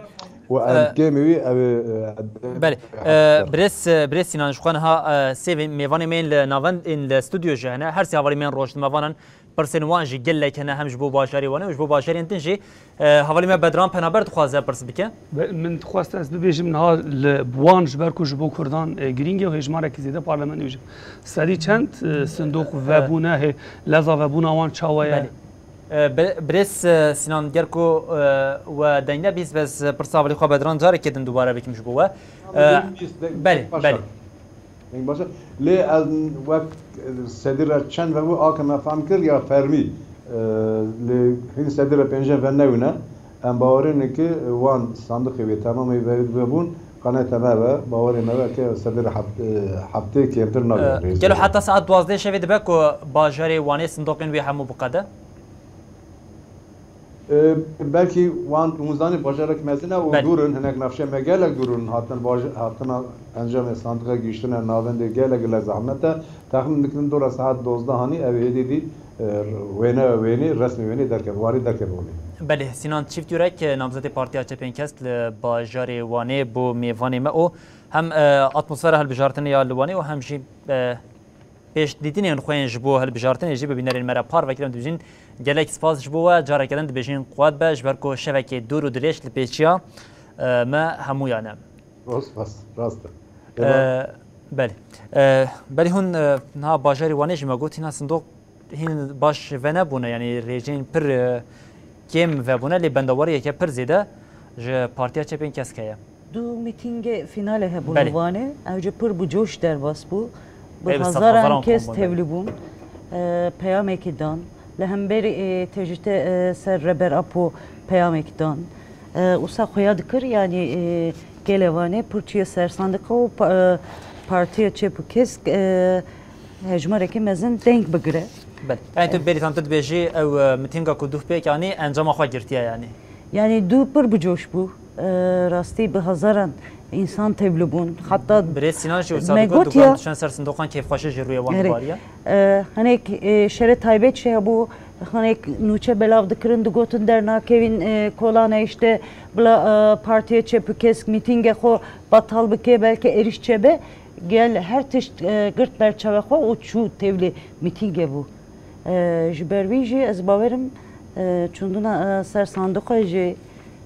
Û em E, kêm wî ew ê, e, Belê. E, birêz, e, birêz Sinan, ji xwe niha, e, sê mêvanê me yên li navend-, yên li stûdyo jî hene. Her sê hevalê me yên roj di me vanan. Pirsên wan jî gelek hene, hem ji bo bajarê Wanê û ji bo bajarên din jî. E, hevalê me Bedran Penaber dixwaze pirs bike. Be-, min dixwest ez bibêjim niha li, bi wan ji ber ku ji bo Kurdan, e, girîng e û hêjmarekî zêde parlamentoyê jî. Sedî çend, e, sindoq E, vebûne, hê, leza vebûna wan çawa ye? Belê. E, bi-, birêz, e, Sinan, ger ku, e, we deng nebîst, ez pirsa hevalê xwe Bedran carekê din dubare bikim ji bo we. E, Deng bîst, deng belê, başa. Belê. Deng başa. Lê ez wek, e, sedî re çend vebû, a ke me fehm kir ya fermî. E, lê hîn sedî re pêncî ve newine. Em bawerê ne ki wan sandiqê wê temamê ve, vebûn, qanete me ve, bawerê me ve ke sedî re heft-, e, heftê kêmtir nabe E, rêzê. Gelo heta saet duwazdeh şevê dibe ku bajarê Wanê sindoqên wê hemû biqede? E, belkî wan, hûn zanî bajarek mezin e û Belê. dûr in, hinek navçe me gelek dûr in, hatin baj-, hatina encamê sandiqe gihîştine navendê gelek gile zehmet e. Texmîn dikin dora saet dozdeh hanî ev hêdî dî, e, wêne, wênê, resmî wênê derkeve, warî derkeve wênê. Belê, Sinan Çift Yurek, e, namzetê Partiya Çepên Kesk li bajarê Wanê bû mêvanê me û hem, e, atmosfera hilbijartinê ya li Wanê û hem jî, e, pêşdîtinên xwe yên ji bo hilbijartinê jî bi bînerên me re parve kirin. Dibêjin gelek spas ji bo we. Careke din dibêjin quwet be, ji ber ku şevekê dûr û dirêj li pêçiya, e, me hemûyan e. Rast, rast, rast e. E, belê. E, belê hûn, e, niha bajarê Wanê jî me got, hîna sindoq hîn baş venebûne, yanî rêjeyên pir, e, kêm vebûne, lê bendewariyeke pir zêde ji Partiya Çepên Kesk heye. Du mîtîngê fînalê hebûn Belê. li Wanê. Ew jî pir bi coş derbas bû. Bi Ê, bi sed hezaran hezaran kes kom bûn, belê. tevlî bûn. E, peyamekî dan. Li hemberî, e, tecrîtê, e, ser Reber Apo peyamekî dan. E, wisa xuya dikir, yanî, e, gelê Wanê pir çûye ser sandiqa û pa-, e, Partiya Çep û Kesk, e, hejmarekî mezin deng bigire. Belê. Yani tu E, berî tan tu dibêjî ew, e, mitînga ku duh pêk anî encama xwe girtiye yani. Yani du pir bi coş bû. E, rastî bi hezaran însan tevlî bûn. Heta Birêz Sinan jî wisa me digot, got digot ya, em diçin ser sindoqan kêfxweşî ji rûyê wan Erê. dibariye. E, hinek, e, şerê taybet jî hebû, hinek nûçe belav dikirin, digotin dernakevin, e, kolane işte bila, e, Partiya Çep û Kesk mîtînge xwe batal bike, belke êrîş çebe. Gel her tişt, e, girt ber çavê xwe û çû tevlî mîtîngê bû. E, ji ber wî jî ez bawerim, e, çûndina, e, ser sandiqê jî,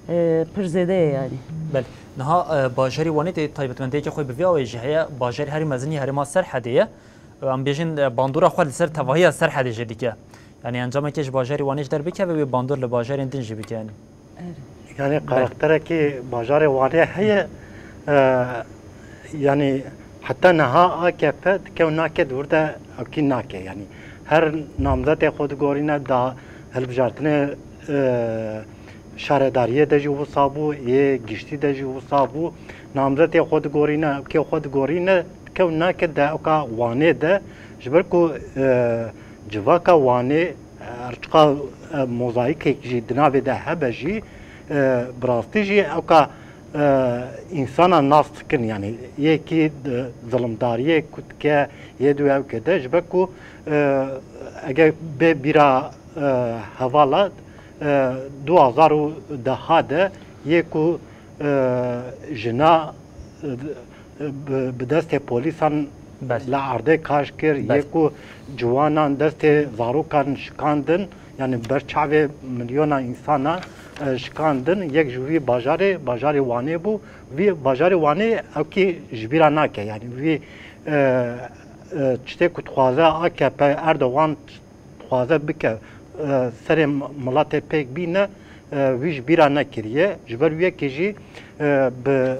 e, pir zêde ye yani. Belê. Niha, e, bajarê Wanê tê taybetmendiyeke xwe bi vî awayî jî heye. Bajarê herî mezin yê herêma Serhedê ye. Em bêjin, e, bandora xwe li ser tevahiya Serhedê jî dike. Yani encameke ji bajarê Wanê ji der bikeve, wê bandor li bajarên din jî bike yani. Erê. Yani Belê. karakterekî bajarê Wanê heye, e, yani heta niha A K P dike û nake di wir de ewkî nake. Yani her namzetê xwe digorîne, da hilbijartinê, e, şaredariyê de jî wisa bû, yê giştî de jî wisa bû. Namzetê xwe digorîne, ewkê xwe digorîne, dike û nake de ewka Wanê de, ji ber ku, e, civaka Wanê, e, her çiqa, e, mozayîkek jî di navê de hebe jî, e, bi rastî jî ewka, e, însana nas dikin, yani yekî, e, zilimdariyê ku dike yê du ewkê de, ji ber ku, e, eger bê bîra, e, hevala, e, du hazar û deh de yê ku, e, jina, e, bi, bi destê polîsan Belê. li erdê kaş kir, Belê. yê ku ciwanan destê zarokan şikandin, yani ber çavê milyona însana e, şikandin, yek ji wî bajarê, bajarê Wanê bû. Vî bajarê Wanê ewkî ji bîra nake. Yanî vî, e, e, tiştê ku dixwaze A K P, Erdogan dixwaze bike, e, serê miletê pêk bîne, e, wî ji bîra nekiriye. Ji ber wê yekê jî, e, bi,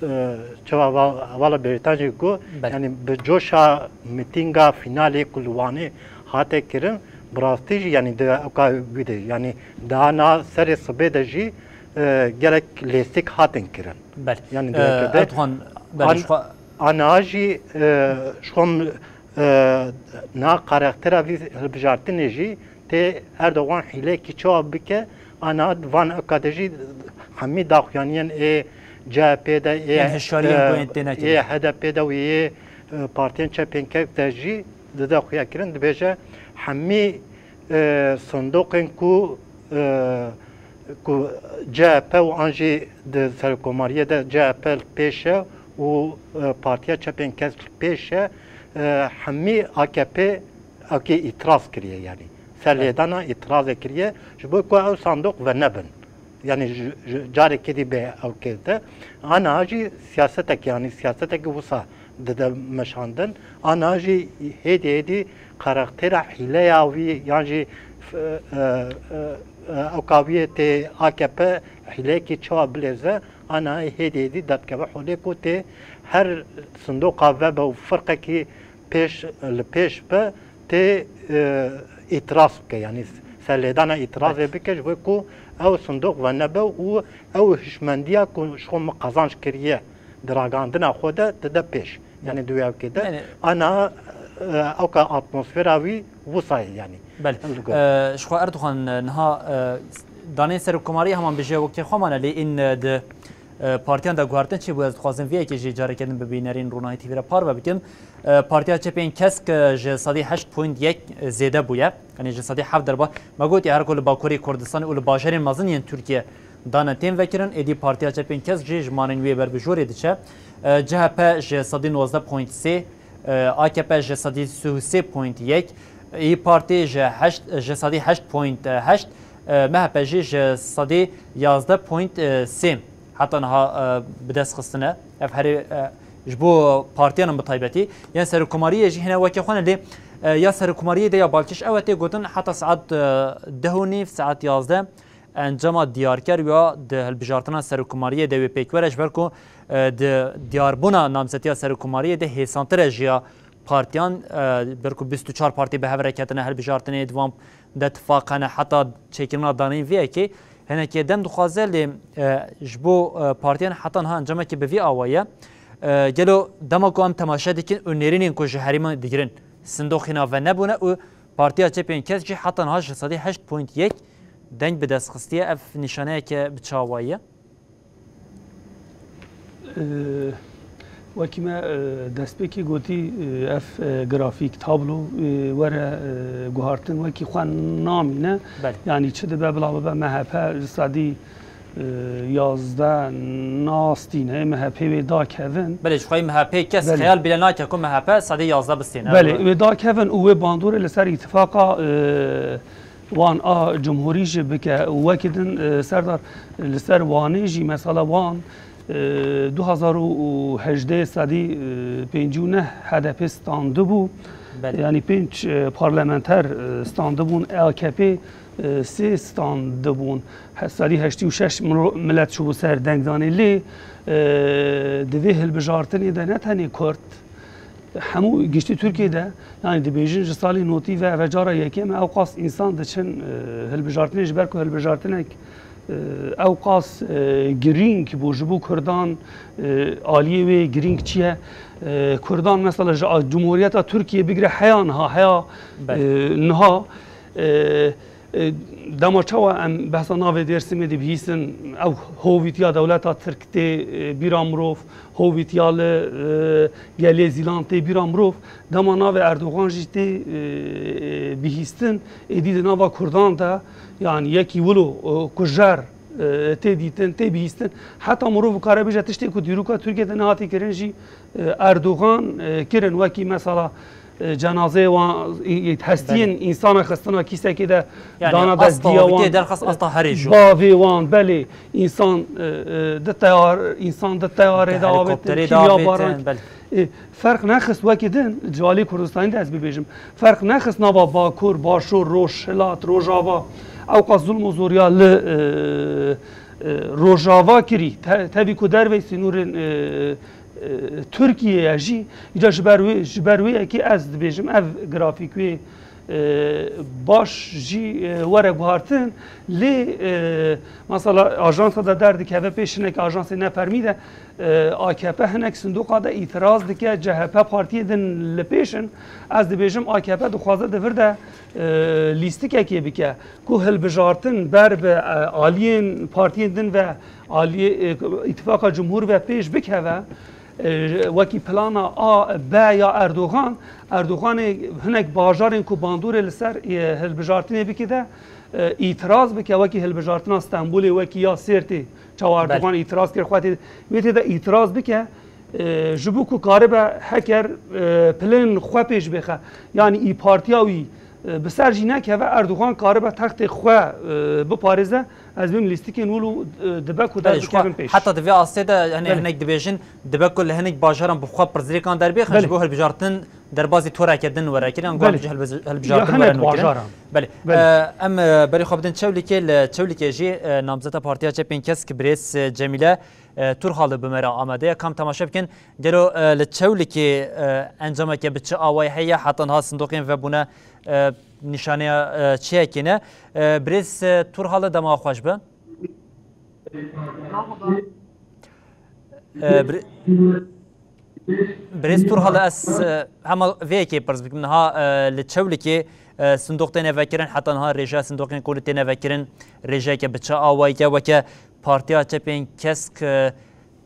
e, çawa va-, hevala Bêrîtan jî got, Belê. Yanî bi coşa mitînga fînalê ku li Wanê hate kirin, bi rastî jî, yanî di ewka wî de, yanî daha niha serê sibê de jî, e, gelek lêstik hatin kirin. Belê. Yanî di E, ewke de Erdogan, belê, an-, ji xwe a niha jî, e, ji xwe m-, e, niha karaktera vî hilbijartinê jî tê Erdogan hîlekî çawa bike, a niha di van ewka de jî hemî daxuyaniyên ê C H P de, ê, Yên hişyariyên e, ku yên têne ê kirin. H D P de û ê, e, partiyên çepên kesk de jî dide xuya kirin, dibêje hemî, e, sindoqên ku, e, ku C H P û an jî di serokkomariyê de C H P li pêş e û, e, Partiya Çepên Kesk li pêş e, e, hemî A K P ewkê îtiraz kiriye, yanî ser Belê. lêdana îtirazê kiriye, ji bo ku ew sandoq venebin. Yanî ji, ji carekê dî bê ewkê de. Ana jî siyasetek, yanî siyasetekî wisa dide meşandin. Ana jî hêdî hêdî karaktera hîleya wî yan jî f-, e, e, e, ewka wî yê tê A K P hîleyekî çawa bilêze, ana hêdî hêdî derdikeve holê ku tê her sindoqa vebe û firqekî pêş, li pêş be, tê, e, îtiraz bike, yanî serlêdana îtirazê Belê. bike, ji bo ku ew sindoq venebe û ew hişmendiya ku ji xwe min qazanc kiriye di ragandina xwe de, dide pêş. Yanî di wê ewkê de. Yanî ana, e, ewka atmosfera wî wisa ye, yanî. Belê. Em digot. E, ji xwe Erdogan, e, niha, e, danê serokkomariyê heman bije wekî xwe mane, lê în, e, di, e, partiyan de guhertin çêbû. Ez dixwazim vê yekê jî careke din bi bînerên Ronahî T V re parve bikim. E, Partiya Çepên Kesk, e, ji sedî heşt point yek zêde bûye. Yanî ji sedî heft derba. Me gotiye her ku li Bakurê Kurdistanê û li bajarên mezin yên Tirkiye dane tên vekirin, êdî Partiya Çepên Kesk jî ji manên wê ber bi jorê diçe. E, C H P ji sedî nozdeh point sê, e, A K P ji sedî sî û sê point yek, İYİ Parti ji heşt, ji sedî heşt point heşt, e, M H P jî ji sedî yazdeh point sê heta niha, e, bi dest xistine. Ev herê, e, ji bo partiyan bi taybetî. Yên serokkomariyê jî hene weke xwe ne lê, e, ya serokkomariyê de ya balkêş ew e tê gotin heta saet, e, deh û nîv, saet yazdeh encama diyarker ya di hilbijartina serokkomariyê de wê pêk were, ji ber ku, e, di diyarbûna namzetiya serokkomariyê de hêsantir e ji ya partiyan, e, ber ku bîst û çar partî bi hev re ketine hilbijartinê, di van de tifaq hene, heta çêkirina daneyên vê yekê. Hinekê dem dixwaze lê, e, ji bo, e, partiyan heta niha encamekî bi vî awayî ye. E, gelo dema ku em temaşe dikin û nêrînên ku ji herêman digirin, sindoqîna venebûne û Partiya Çepên Kesk jî heta niha ji sedî heşt point yek deng bi dest xistiye. Ev nîşaneyeke bi çi awayî ye? Ee, Wekî me, e, destpêkê gotî, e, ev, e, grafîk, tablo, e, were, e, guhartin, wekî xwe namîne. Belê. Yanî çi dibe bila bibe M H P ji sedî, e, yazdeh nastîne, M H P wê dakevin. Belê, ji xwe M H P kes Belê. xeyal bile nake ku M H P sedî yazdeh bistîne. Belê, wê dakevin û wê bandorê li ser îtifaqa, e, wan a cumhurî jî bike û wekî din, e, Serdar, li ser Wanê jî mesela wan, e, du hazar û hejdeh sedî, e, pêncî û neh H D P standibû. Belê. Yanî pênc, e, parlamenter, e, standibûn, A K P, e, sê standibûn. He-, sedî heştê û şeş miro-, milet çûbû ser dengdanê lê, e, di vê hilbijartinê de ne tenê Kurd, hemû giştî Tirkiyê de, yanî dibêjin ji salê notî ve, ev e cara yekê me ewqas însan diçin, e, hilbijartinê, ji ber ku hilbijartinek, e, ewqas, e, girîng bû ji bo Kurdan, e, aliyê wê girîng çi ye? E, Kurdan mesela ji a-, Cumhuriyeta Tirkiye bigire heya niha, heya, Belê. e, niha, e, E, dema çawa em behsa navê Dêrsimê dibihîstin, ew hovîtiya dewleta Tirk tê, e, bîra mirov, hovîtiya li, e, gelê Zîlan tê bîra mirov, dema navê Erdogan jî tê, e, bihîstin, êdî di nava Kurdan de, yanî yekî wilo, e, kujer, e, tê dîtin, tê bihîstin. Heta mirov bikare bêje tiştê ku dîroka Tirkiye de nehatî kirin jî, e, Erdogan, e, kirin. Wekî mesela, e, cenazeyê wan, e, e, hestiyên Belê. Însana xistina kîsekê de Yani dana asta destiya wan, dikê derxas asta herê jû. Bavê wan, belê, însan, e, e, di teyar, însan di teyarê de avêtin, helikopterê de kîmya avêtin, baran. Belê. E, ferq nexist wekî din, ji alî Kurdistanî de ez bibêjim. Ferq nexist nava Bakur, Başûr, Roj, Hilat, Rojava. Ewqas zulm û zoriya li, e, e, Rojava kirî. Te-, tevî ku dervey sînorên, e, e, Tirkiyeyê jî, îca ji ber wê, ji ber wê yekê ez dibêjim, ev grafîk wê, e, baş jî, e, were guhartin. Lê, e, mesela ajansa de derdikeve pêş, hinek ajansê nefermî de, e, A K P hinek sindoqa de îtiraz dike, C H P partiyê din li pêş in. Ez dibêjim A K P dixwaze di vir de, e, lîstikekê bike ku hilbijartin ber bi, e, aliyên partiyên din ve aliyê, e, Îtifaqa Cumhur ve pêş bikeve, e, wekî plana A, B ya Erdogan, Erdoganê hinek bajarên ku bandorê li ser, e, hilbijartinê bike de, e, îtiraz bike, wekî hilbijartina Stenbolê, wekî ya Sêrtê, çawa Erdogan Belê. Îtiraz kir, xwe tê, wê tê de îtiraz bike, e, ji bo ku karibe heker, e, pilên xwe pêş bêxe. Yanî î partiya wî, e, bi ser jî nekeve, Erdogan karibe textê xwe, e, biparêze. Ez bim lîstikên wilo, e, dibe ku Belê, ji xwe derbikevin pêş. Heta di vê astê de, hani Belê. Hinek dibêjin, dibe ku li hinek bajaran bi xwe pirsgirêkan derbêxin, Belê. Ji bo hilbijartin derbazî toreke din were kirin, an Belê. Guhar hilbiz-, Ya hilbijartin hinek were nûkirin. Bajaran. Belê. Belê. E, em, e, berê xwe bidin Çewlîkê, li Çewlîkê jî, e, namzeta Partiya Çepên Kesk Birêz, e, Cemîle, e, Turhali bi me re amade ye. Kam temaşe bikin, gelo, e, li Çewlîkê, e, encameke bi çi awayî heye, heta niha sindoqên vebûne, e, nîşaneya, e, çiyekê ne. E, Birêz, e, Turhali dema xweş be. Merhaba. E, bir-, Birêz Turhal, ez, e, hema vê yekê pirs bikim. Niha, e, li Çewlikê, e, sindoq têne vekirin, heta niha rêjeya sindoqên kolî têne vekirin, rêjeyeke bi çi awayî ye, weke Partiya Çepên Kesk, e,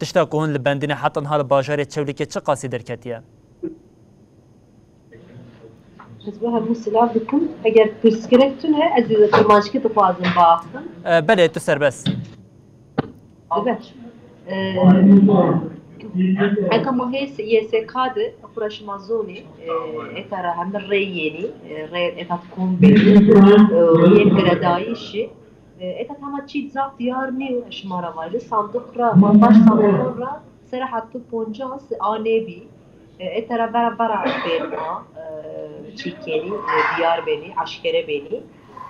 tişta ku hûn li bendî ne, heta niha li bajarê Çewlikê çi qasî derketiye? Ez bo hemû silav dikim. Eger pirsgirêk tune, ez ê kurmanckî dixwazim biaxivim. E, belê, tu serbest. Dibe. E, eka ma hê Y S K de, xura şima zonê, e, eka ra hemî rê yenî, e, rê eka kom bê, e, yên giredayîşî. E, êta hema çî zaf diyar nîyo, ez şima re vajî. Sandiq re, ma paş sandiqan re sere heftê û poncas a nêbî. E, êta re vera vera bên a, e, çî kenî, e, diyar benî, eşkere benî.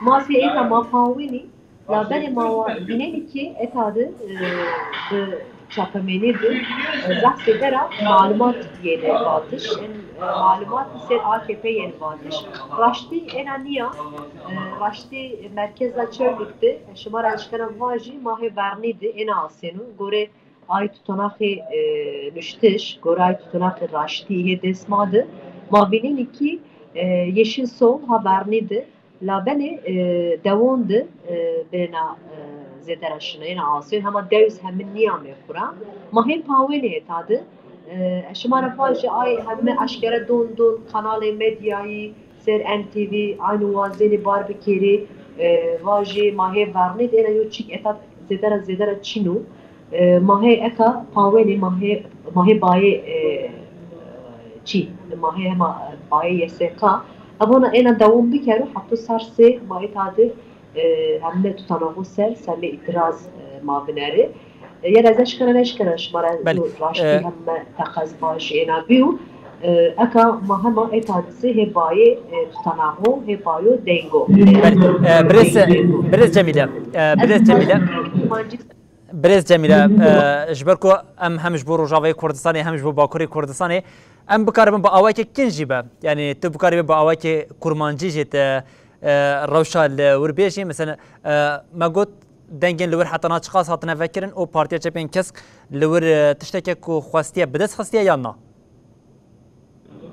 Ma sê êta ma pawênî, la belê ma wa bînenî ki êta de, e, bi çapemenî de, e, zaf zêde ra malumat yêne vatiş. En, e, malumat ser A K P yên vatiş. Raştî êna niya, e, raştî merkeza Çewlik de, e, şima ra eşkera vajî, ma hê vernî de êna asêno. Gorê ay tutanaxê, e, nuştiş, gorê ay tutanaxê raştî hê dest ma de, ma bînenî ki, e, Yeşil Sol ha vernî de, la belê, e, dewon de, e, bêna, e, zêde ra şinayêna asê, hema dewiz hemî niyame xura. Ma hê pawênê êta de, e, şima re vajî ay hemî eşkere don don kanalê medyayî, ser N T V, aynî wazenî bar bikêrî, e, vajî ma hê vernî de êna yo çîk êta zêde ra zêde ra çîno. E, ma hê eka pawênê, ma hê, ma hê bayê, e, çî, ma hê hema bayê Y S K. Evana êna dewam bikero, heta sar sê ma êta de, e, hemî tutanaxo ser, semê îtiraz, e, ma binere. E, ya ez eşkera neşkera şima re Belê. Raştî E, hemî teqez baş êna bîyo. E, eka ma hema êta de hê bayê, e, tutanaxo, hê bayo dengo. Belê. E, birêz, birêz Cemîle. E, birêz Cemîle. Birêz Cemîle, e, ji ber ku em hem ji bo Rojavayê Kurdistanê hem ji bo Bakurê Kurdistanê em bikaribin bi awayekê kin jî be. Yanî tu bikaribî bi awayekê kurmancî jî te, e, rewşa li wir bêjî. Mesela, e, me got dengên li wir heta niha çiqas hatine vekirin û Partiya Çepên Kesk li wir, e, tişteke ku xwestiye bi dest xistiye yan na?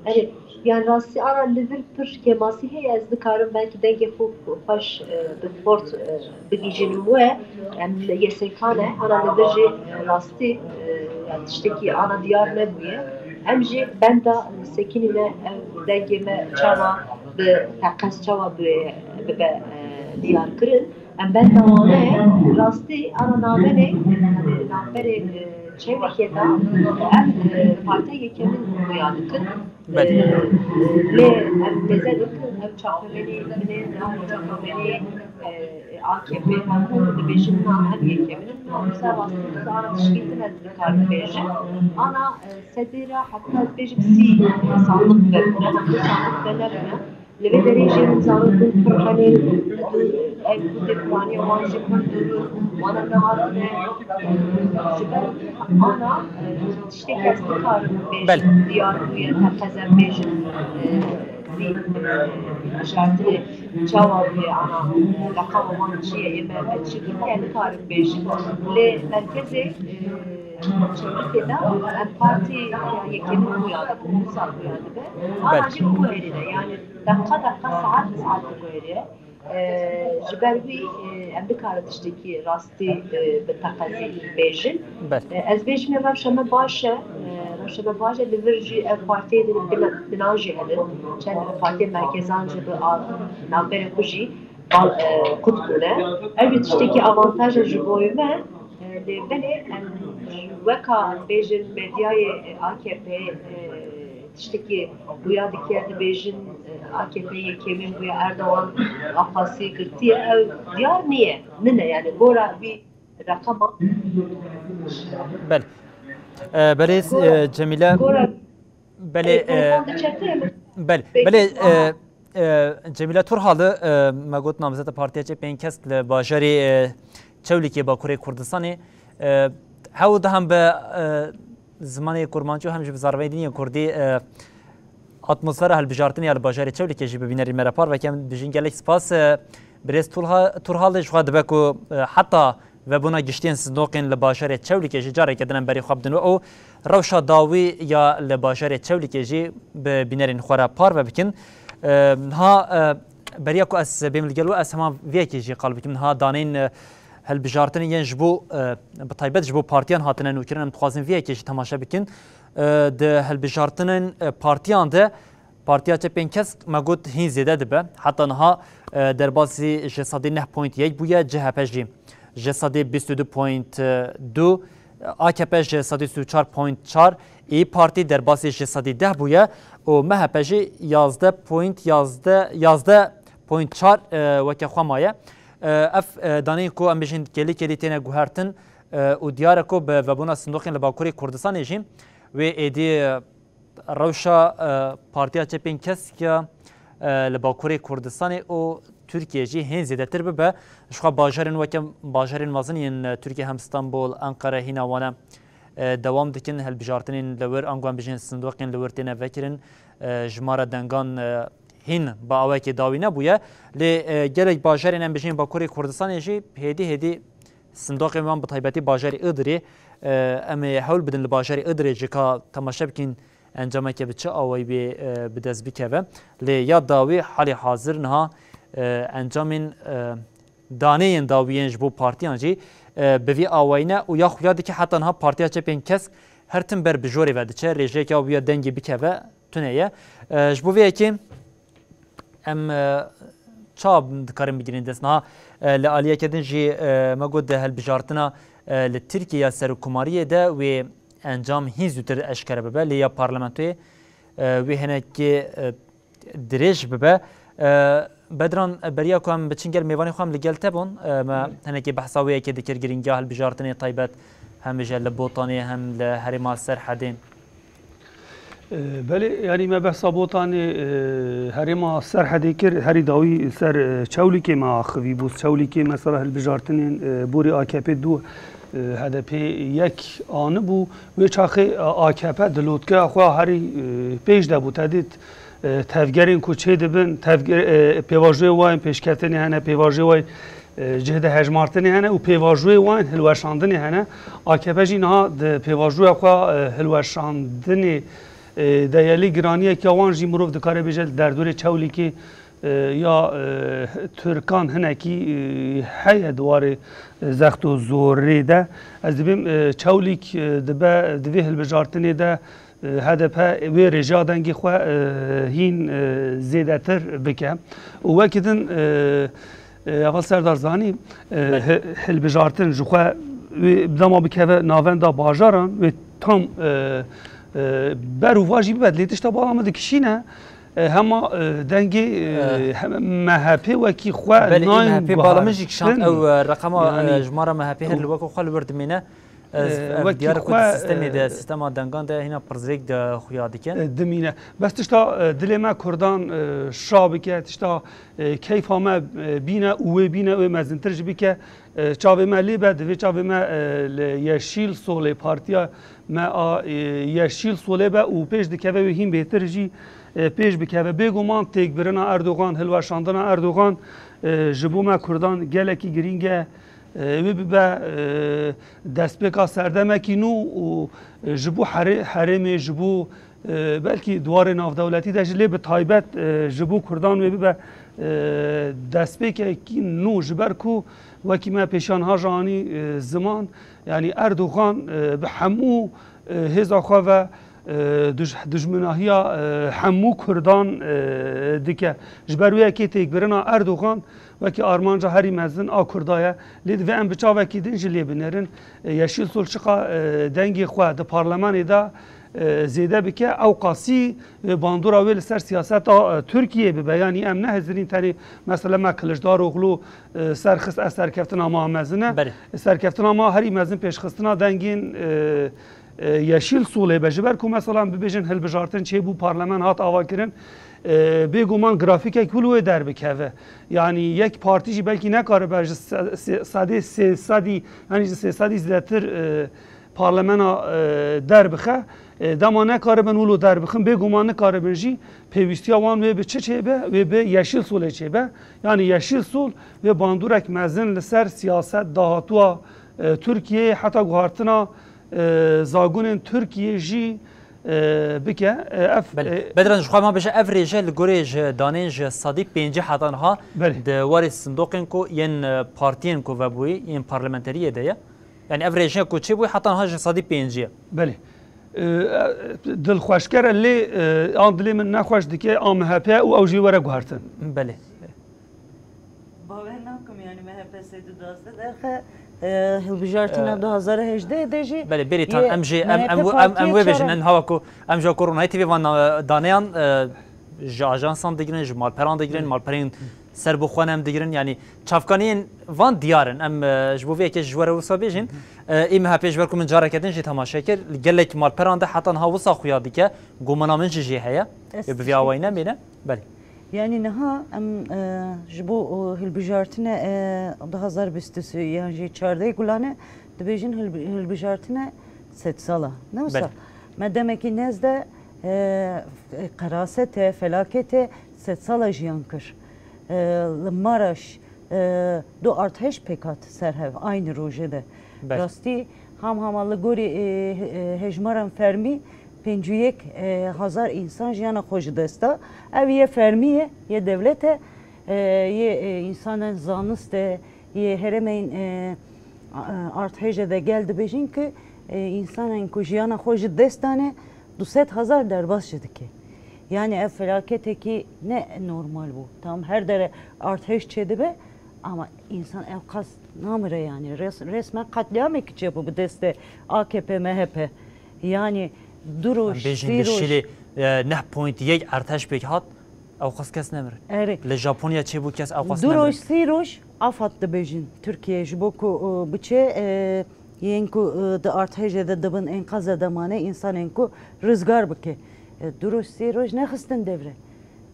Erê, yan rastî ana li vir pir kêmasî heye, ez dikarim belkî dengê xwe xweş, e, bi xort, e, bigihîjin we, em Y S K ne, ana li vir jî, e, rastî, e, ya tiştekî ana diyar nebûye. Em jî benda sekinîne, ev dengê me çawa bi teqez, çawa bi, bibe, e, diyar kirin. Em benda wane ye, rastî ana navberê, navberê, e, Çewlikê de em, e, partiya yekemîn xuya dikin. Belê. E, lê em mêze dikin, ev çapemenî, binê nav çapemenî, e, A K P hemû dibêjin na em yekemîn. Na wisa rastî wisa ana tişkî din ez dikarim bêjim. Ana, e, sedê re heta ez bêjim sî sandiq vebûne, hemû sandiq venebûne. Li vê derê jî em zarotin pir hene, ev ku tê piraniya wan jî pir dûr û wana nehatine. Ji ber ana, e, tiştekî ez nikarim bêjim, Belê. Diyar bûye, teqez em bêjin, e, vî, e, hilbijartinê çawa bûye, ana, e, reqama wan çi ye, ê me, me çi kiriye, nikarim bêjim. Lê merkezê, e, Çewlikê de em partî yekemîn xuya dibin, wisa xuya dibe. Ana Belê. Jî biguherîne, yanî deqa deqa, saet bi saet biguherîne. E, ji ber wî, e, em nikarin tiştekî rastî, e, bi teqezî bêjin. Belê. E, ez bêjim ê rewşa me baş e, e, rewşa me baş e, li vir jî ev partiyê din bina, bina jî hebin. Çend partiyê merkezan jî bi a-, navberê xwe jî bal, e, qut bûne. Ev jî tiştekî avantaj e ji bo me. E, lê belê em weka bêjin medyayê, e, A K P, e, tiştekî xuya dike, dibêjin, e, A K P yekemîn bûye, Erdogan axasî girtiye, ew diyar niye, nine, yani gora wî reqema. Belê. E, belê, e, Cemîle. Gora Belê, e, e, telefon diçe te mi? Belê, Peki, belê, aha. E, e, Cemîle Turhalı, e, me got namzeta Partiya Çepên Kesk li bajarê, e, Çewlîgê Bakurê Kurdistanê, e, hew dihem bi, e, zimanê kurmancî û hem jî bi zarveyê din yên kurdî, e, atmosfera hilbijartinê ya li bajarê Çewlîgê jî bi bînerên me re parve ke em dibêjin gelek spas. E, birêz Turha-, Turhalı ji xwe dibe ku, e, heta vebûna giştiyên sindoqên li bajarê Çewlîgê jî careke din em berî xwe bidin we û rewşa dawî ya li bajarê Çewlîgê jî bi bînerên xwe re parve bikin. E, niha, e, beriya ku ez bêm li gel we, ez hema vê yekê jî qal bikim. Niha daneyên, e, hilbijartinê yên ji bo, e, bi taybet ji bo partiyan hatine nûkirin, em dixwazin vê yekê jî temaşe bikin. E, di hilbijartinên, e, partiyan de Partiya Çepên Kesk me got hîn zêde dibe. Heta niha, e, derbasî ji sedê neh point yek bûye, C H P jî ji sedê bîst û du point du, A K P ji sedê sî û çar point çar, İYİ Partî derbasî ji sedê deh bûye û M H P jî yazdeh point yazdeh, yazdeh point çar, e, weke xwe maye. E, ev, e, daneyên ku em bêjin kêlî kêlî têne guhertin, e, û diyar e ku bi vebûna sindoqên li Bakurê Kurdistanê jî wê êdî, e, rewşa, e, Partiya Çepên Kesk ya, e, li Bakurê Kurdistanê û Tirkiyê jî hên zêdetir bibe. Ji xwe bajarên weke bajarên mezin yên, e, Tirkiyê hem Stenbol, Enqere hîna wane, e, dewam dikin. Hilbijartinên li wir, ango em bijîn sindoqên li wir têne vekirin. E, jimara dengan, e, hîn bi awayekê dawî nebûye. Lê, e, gelek bajarên em bijîn Bakurê Kurdistanê jî hêdî hêdî sindoqên wan bi taybetî bajarê Idirê, e, em ê hewl bidin li bajarê Idirê jî ka temaşe bikin encameke bi çi awayî bê, e, bi dest bikeve. Lê ya dawî halê hazir niha, e, encamên, e, daneyên dawî yên ji bo partiyan jî, e, bi vî awayî ne û ya xuya dike heta niha Partiya Çepên Kesk her tim ber bijorê ve diçe, rêjeyeke wî ya dengê bikeve tune ye. E, ji bo vê yekê em, e, ça dikarin bigirîn dest? Niha, e, li aliyeke din jî, e, me got di hilbijartina, e, li Tirkiye ya serokkomariyê de wê encam hîn zûtir eşkere bibe, lê ya parlamentoyê, e, wê hinekê, e, dirêj bibe. E, Bedran, e, beriya ku em biçin gel mêvanê xwe, em li gel te bûn. E, me hinekî behsa wê yekê dikir, girîngiya hilbijartinê taybet hem ji li Botanê hem li herêma Serhedê. E, belê, yanî me behsa Botanê, e, herêma Serhedê kir, herî dawî ser, e, Çewlîgê me axivî bû. Çewlîgê mesela hilbijartinên, e, borî A K P du, e, H D P yek anibû. Wê çaxê, e, A K P di lotkeya xwe herî, e, pêş de bû. Te dît, e, tevgerên ku çêdibin, tevger-, e, pêvajoyê wan pêşketinê hene, pêvajoyê wan, e, cihde hejmartinê hene û pêvajoyê wan hilweşandinê hene. A K P jî niha di pêvajoya xwe, e, hilweşandinê, e, de ye. Lê giraniyeke wan jî mirov dikare bêje li derdorê Çewlîgê, e, ya, e, Tirkan hinekî, e, heye di warê, e, zext û zorê de. Ez dibêm, e, Çewlîg, e, dibe, di vê hilbijartinê de, e, H D P wê rêjeya dengê xwe, e, hîn, e, zêdetir bike. Û wekî din, e, e, Heval Serdar Zanî, e, Belê. hi-, hilbijartin ji xwe Wê dema bikeve navenda bajaran, wê tam, e, e, ber û va jî bibe, lê tişta bala min dikişîne, e, hema, e, dengê, e, E. hema M H P wekî xwe Belê, nayên M H P bala min jî kişand, guhartin. ew, e, reqema, e, Yanî, jimara M H P her li wekî xwe li wir dimîne. E, E, ev wekî diyar ku xwe, di sistemê de, e, sistema dengan de hîna pirsgirêk de xuya dike. E, dimîne. Bes tişta, e, dilê me Kurdan, e, şa bike, tişta, e, keyfa me, e, bîne û wê bîne, wê mezintir jî bike. E, çavê me lê be, divê çavê me, e, li Yeşîl Solê, partiya me a, e, Yeşîl Solê be û pêş dikeve wê hîn bêtir jî, e, pêş bikeve. Bêguman têkbirina Erdogan, hilweşandina Erdogan, e, ji bo me Kurdan gelekî girîng e. E, wê bibe, e, destpêka serdemekî nû û, e, ji bo herê-, herêmê, ji bo, e, belkî di warê navdewletî de jî, lê bi taybet, e, ji bo Kurdan wê bibe, e, destpêkekî nû, ji ber ku wekî me pêşiya niha jî anî, e, ziman, yanî Erdogan, e, bi hemû, e, hêza xwe ve, e, duj-, dijminahiya, e, hemû Kurdan, e, dike. Ji ber wê yekê têkbirina Erdogan wekî armanca herî mezin a Kurda ye. Lê divê em bi çavekî din jî lê binêrin. E, Yeşîl Sol çiqa, e, dengê xwe di parlemanê de, e, zêde bike, ew qasî, e, bandora wê li ser siyaseta, e, Tirkiyê bibe. Yanî em nehizirîn tenê mesela me Kiliçdaroglu, e, serxist, e, serkeftina ma mezin e. Belê. Serkeftina ma herî mezin pêşxistina dengên, e, e, Yeşîl Solê be. Ji ber ku mesela bibêjin hilbijartin çêbû, parlemen hat avakirin, e, bêguman grafîkek wilo wê derbikeve. Yanî yek partî jî belkî nekaribe ji se-, se-, sedê sê sedî, yanî ji sê sedî zêdetir, e, parlemena, e, derbixe. E, dema nekaribin wilo derbixin, bêguman nikaribin jî pêwîstiya wan wê bi çi çêbe? Wê bi Yeşîl Solê çêbe. Yanî Yeşîl Sol wê bandorek mezin li ser siyaset, dahatûya, e, Tirkiyeyê, heta guhartina, e, zagonên Tirkiyê jî, e, bike. E, ev, Belê. e, Bedran, ji xwe ma bêje, ev rêje li gorê ji danên ji sedî pêncî heta niha Belê. di warê sindoqên ku yên, e, partiyên ku vebûyî, yên parlamenteriyê de ye. Yanî ev rêje ku çêbûyî heta niha ji sedî pêncî ye. Belê. E, e, dilxweşker e, lê, e, an dilê min nexweş dike, a M H P û ew jî were guhertin. Belê. Bawer nakim, yanî M H P sed û duwazdeh derxe, e, hilbijartina E, du hazar û hejdeh de jî Belê, berî tan, yê em jî, em, M H P em, em, em partiye wê bêjin, çara. em hawa ku, em ji koronayê T V van, e, daneyan, e, ji ajansan digirin, ji malperan digirin, malperên serbixwe ne em digirin, yanî çavkaniyên van diyar in. Em, e, ji bo vê yekê ji we re wisa bêjin. E, ê M H P ji ber ku min careke din jî temaşe kir, li gelek malperan de heta niha wisa xuya dike, gumana min jî jê heye. Ez Ê bi vê tiştek awayî nemîne. Belê. Yanî niha em, e, ji bo, e, hilbijartine, e, du hazar bîst û sê yan jî çardeh Gulane dibêjin hilbi-, hilbijartine sedsala. Ne wisa? Belê. Me demekî nez de, e, qerasete, felakete sedsala jiyan kir. E, li Maraş, e, du erdhej pêk hat ser hev aynî rojê de. Belê. Rastî ham hama li gorî, e, e, hejmaran fermî pêncî û yek, e, hezar însan jiyana xwe ji dest da. Ev yê fermî ye, yê dewlet e, e, yê, e, însanên zanist e, yê herêmên, e, a, a, erdhêjê de gel dibêjin ku, e, însanên ku jiyana xwe ji dest dane, du sed hezar derbas jî dike. Yani ev felaketekî ne normal bû. Tam her dere erdhêj çêdibe ama însan ew qas namire yani. Res-, resmen qetlîamekî çêbû bi destê A K P M H P. Yani du roj, Em bêjin sî li roj. Şîlê, e, neh point yek erdhej pêk hat, ew qas kes nemire. Erê. Li Japonya çêbû kes ew qas Du nemire. roj, sî roj afat dibêjin Tirkiye ji bo ku, e, biçe, e, yên ku, e, di erdhêjê de dibin enqaza de mane, însanên ku rizgar bike. E, du roj, sî roj nexistin devre.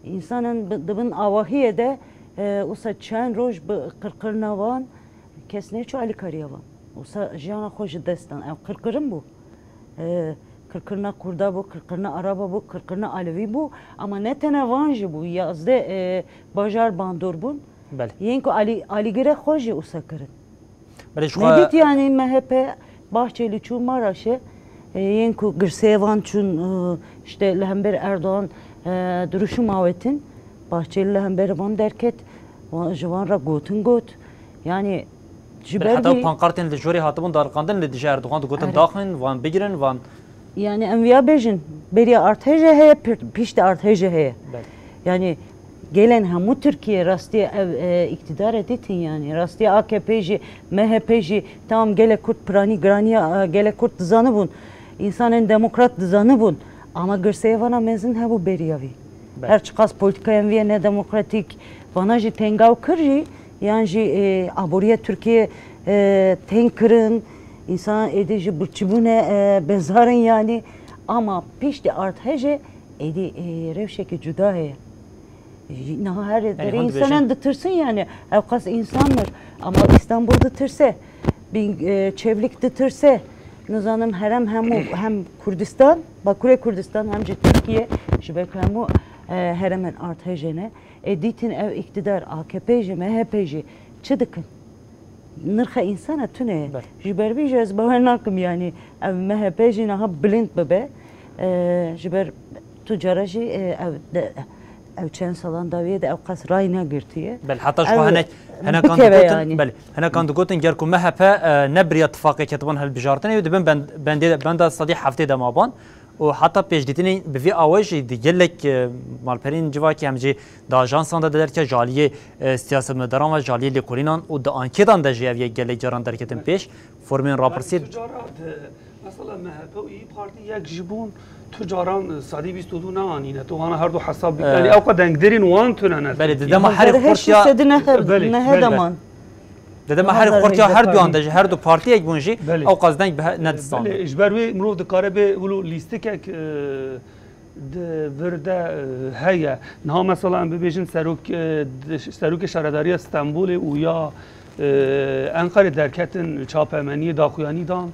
Însanan bi-, dibin awahiyê de, e, wisa çend roj bi qirqirina wan kes neçû alîkariya wan. Wisa jiyana xwe ji dest dan. Ew qirkirin bû. E, qirkirina Kurda bû, qirkirina Araba bû, qirkirina Alevî bû. Ama ne tene van jî bû. Yazdeh, e, bajar bandor bûn. Belê. Yên ku alî-, alîgire xwe jî wisa kirin. Belê, ji xwe Nedît yani M H P Bahçeli çû Maraşê, e, yên ku girseyê van çûn, e, işte li hember Erdogan, e, duruşum awetin. Bahçeli li hember van derket, wan, ji van re gotin got. Yani ji Belê, ber heta vî pankartên li jorê hatibûn daliqandin li dijî Erdogan digotin Erê. daxin, van bigirin, van Yani em viya bêjin, beriya erdhêjê heye, pir-, piştî erdhêjê heye. Belê. Yani Gelên hemû Tirkiye rastiye ev, e, îktîdarê dîtin, yanî rastiye A K P jî, M H P jî, tamam, gelek Kurd piranî, giraniya, e, gelek Kurd dizanibûn, însanên demokrat dizanibûn, ama girseyê vana mezin hebû beriya vî. Belê. Her çiqas polîtîkayên vî yê nedemokratîk, vana jî tengaw kir jî, yan jî, e, aboriya Tirkiye, e, teng kirin, însan êdî ji birçîbûnê, e, bezar in, yanî, ama piştî erdhejê êdî, e, rewşekî cuda heye. Jî niha her derê hûn dibêjin, însanan ditirsin, yanî ew qas însan mir. Ama Îstanbul ditirse, bin, e, Çewlîg ditirse, nizanim herem hemû, hem Kurdistan, Bakurê Kurdistan, hem jî Tirkiye, ji ber ku hemû, e, heremên erdhejê ne. E, dîtin ev îktidar, A K P jî, M H P jî çi dikin? Nirxa însana tune ye. Belê. Ji ber vî jî ez bawer nakim, yanî ev M H P jî niha bilind bibe. E, ji ber tu cara jî, e, ev de, ev çend salan dawiyê de ew qas ray negirtiye. Belê, heta ji xwe hinek, hinekan bikeve digotin, yanî. Belê, hinekan digotin, ger ku M H P, e, nebiriya tifaqê ketiban hilbijartinê, ew dibin bend-, bendê, benda sedî heftê de maban. Û heta pêşdîtinê bi vî awayî jî di gelek, e, malperên civakî hem jî di ajansan de derket, ji aliyê, e, siyasetmedaran ve ji aliyê lêkolînan û di anketan de jî ev yek gelek caran derketin pêş. Formên rapirsî. Her tu cara di, mesela M H P û İYİ Parti yek jî bûn, tu caran sedî bîst û du neanîne. Tu wana her du hesab bikî. E, Yanî ew qe dengderên wan tune ne. Belê, di dema herî xurt ya. Belê, belê. Di dema herî xurt ya her duyan de jî, her du partiyek bûn jî, ew qas deng bi he-, nedistan. Belê, ji ber wê mirov dikare bê wilo lîstikek, e, di vir de, e, heye. Niha mesela em bibêjin serok, e, di, serokê şaredariya Stenbolê û ya, e, Enqerê derketin çapemeniyê daxuyanî dan,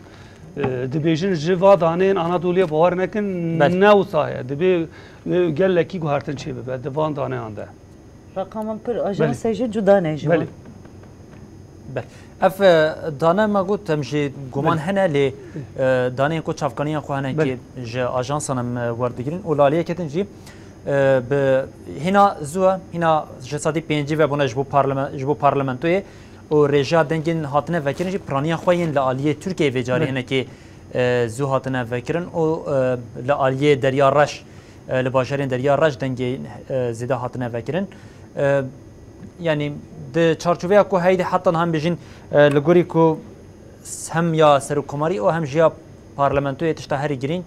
e, dibêjin ji va daneyên Anadoluyê bawer nekin, ne wisa heye. Dibê, e, gelekî guhertin çêbibe di van daneyan de. Reqaman pir, ajansa jî cuda ne ji wan. Belê. Ev, e, dane me got, em jî guman hene, lê, e, daneyên ku çavkaniya xwe hene ki ji ajansan em, e, werdigirin û li aliyeke din jî, e, bi hîna zû e, hîna ji sedî pêncî vebûne ji bo parlame-, ji bo parlamentoyê û rêjeya dengên hatine vekirin jî piraniya xwe yên li aliyê Tirkiyeyê vê carî hinekî, e, zû hatine vekirin û, e, li aliyê Derya Reş, e, li bajarên Derya Reş dengê, e, zêde hatine vekirin. E, yanî di çarçoveya ku heyî de heta niha em bêjin, e, li gorî ku hem ya serokkomarî û hem jî ya parlamentoyê tişta herî girîng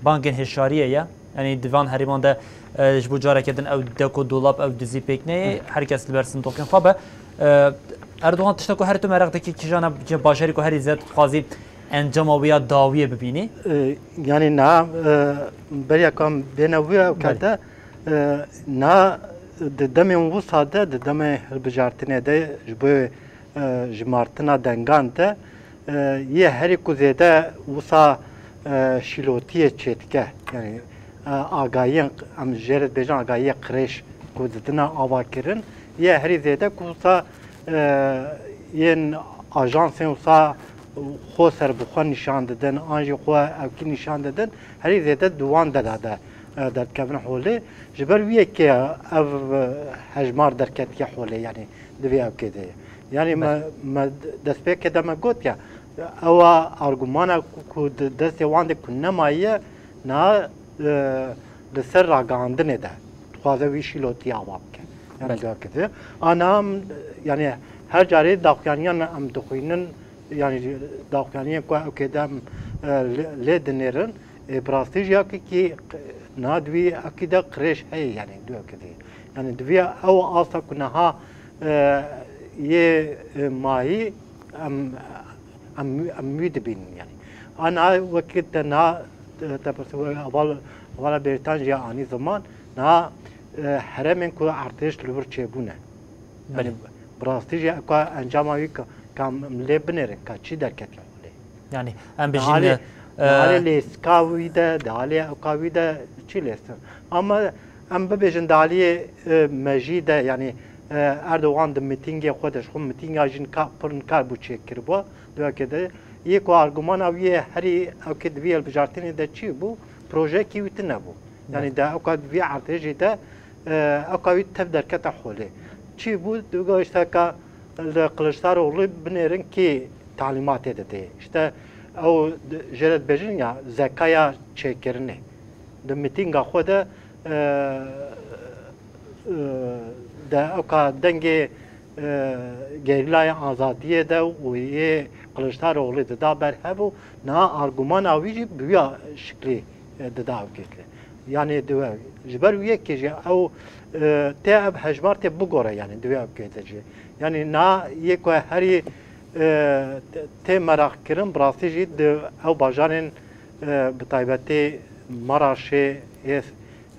bangên hişyariyê ye. Yanî di van herêman de, e, ji bo careke din ew dek û dolab, ew dizî pêk neyê, her kes li ber sindoqên xwe be. E, Erdogan tişta ku her tu meraq dikî kîjana bajarî ku herî zêde dixwazî encama wê ya dawiyê bibînî? E, yanî niha, e, beriya ku em bêne wê ew kete, e, niha di demên wisa de, di demê hilbijartinê de ji bo, e, jimartina dengan de, e, yê herî ku zêde wisa, e, şîlotiyê çêdike. Yanî, e, agahiyên, em jê re dibêjin agahiyê qirêj ku didine avakirin, yê herî zêde ku wisa, e, yên ajansên wisa xwe serbixwe nîşan didin, an jî xwe ewkî nîşan didin, herî zêde di wan dela de, e, derdikevin holê. Ji ber wî yekê ev, e, hejmar derketiye holê, yanî di vê ewkê de ye. Yanî me, me destpêkê de me got ya, ew a argumana ku, ku di destê wan de ku nemaye, niha, e, li ser ragihandinê de dixwaze wî şîlotî ava bike. Yanî, belê, diyar kiriye. Ana em, yanî her carê daxuyaniyan em dixwînin, yanî daxuyaniyên ku ewkê de em, e, lê, lê dinêrin, e, bi rastî jî ewkî kî, niha di wî ewkî de qirêj heye, yanî di ewkî de. Yanî di vî ew asta ku niha, e, yê, e, mayî em, em, em wî dibînin, yanî. Ana wekî te niha, e, te pirsî, heval, hevala Bêrîtan jî anî ziman, niha, e, herêmên ku erdhêj li wir çêbûne. Yanî, belê, bi rastî jî ka encama wî ka, ka em lê binêrin, ka çi derketiye holê. Yanî, em bêjin, halê, e, halê lêstika wî de, di halê ewka wî de çi lêstin? Ama em bibêjin di aliyê, e, mejî de, yanî, e, Erdogan di mitîngê xwe de, ji xwe mitînga jî nika pir nikar bû çêkiribû, di wekê de, yê ku argumana wî yê herî ewkê di vî hilbijartinê de çi bû? Projeyekî wî tune bû. Yanî, belê, di ewka di vî erdhêjê de, e, ewka wî tev derkete holê. Çi bû? Digo îşte ka li Kiliçdaroglu binêrin kî talîmatê dide. Îşte ew di-, jê re dibêjin ya zekaya çêkirinê. Di mitînga xwe de, e, e, De ewka dengê, e, gerîlayên azadiyê de û yê Kiliçdaroglê dida ber hev û niha argumana wî jî bi wîya şiklî, e, dida ew kêtli. Yanî di we, ji ber wî yekê jî ew, e, tê ev hejmar tê bigore, yanî di wê ew kête jî. Yanî niha yê ku herî, e, tê meraq kirin, bi rastî jî di ew bajarên, e, bi taybetî Maraşê, ê,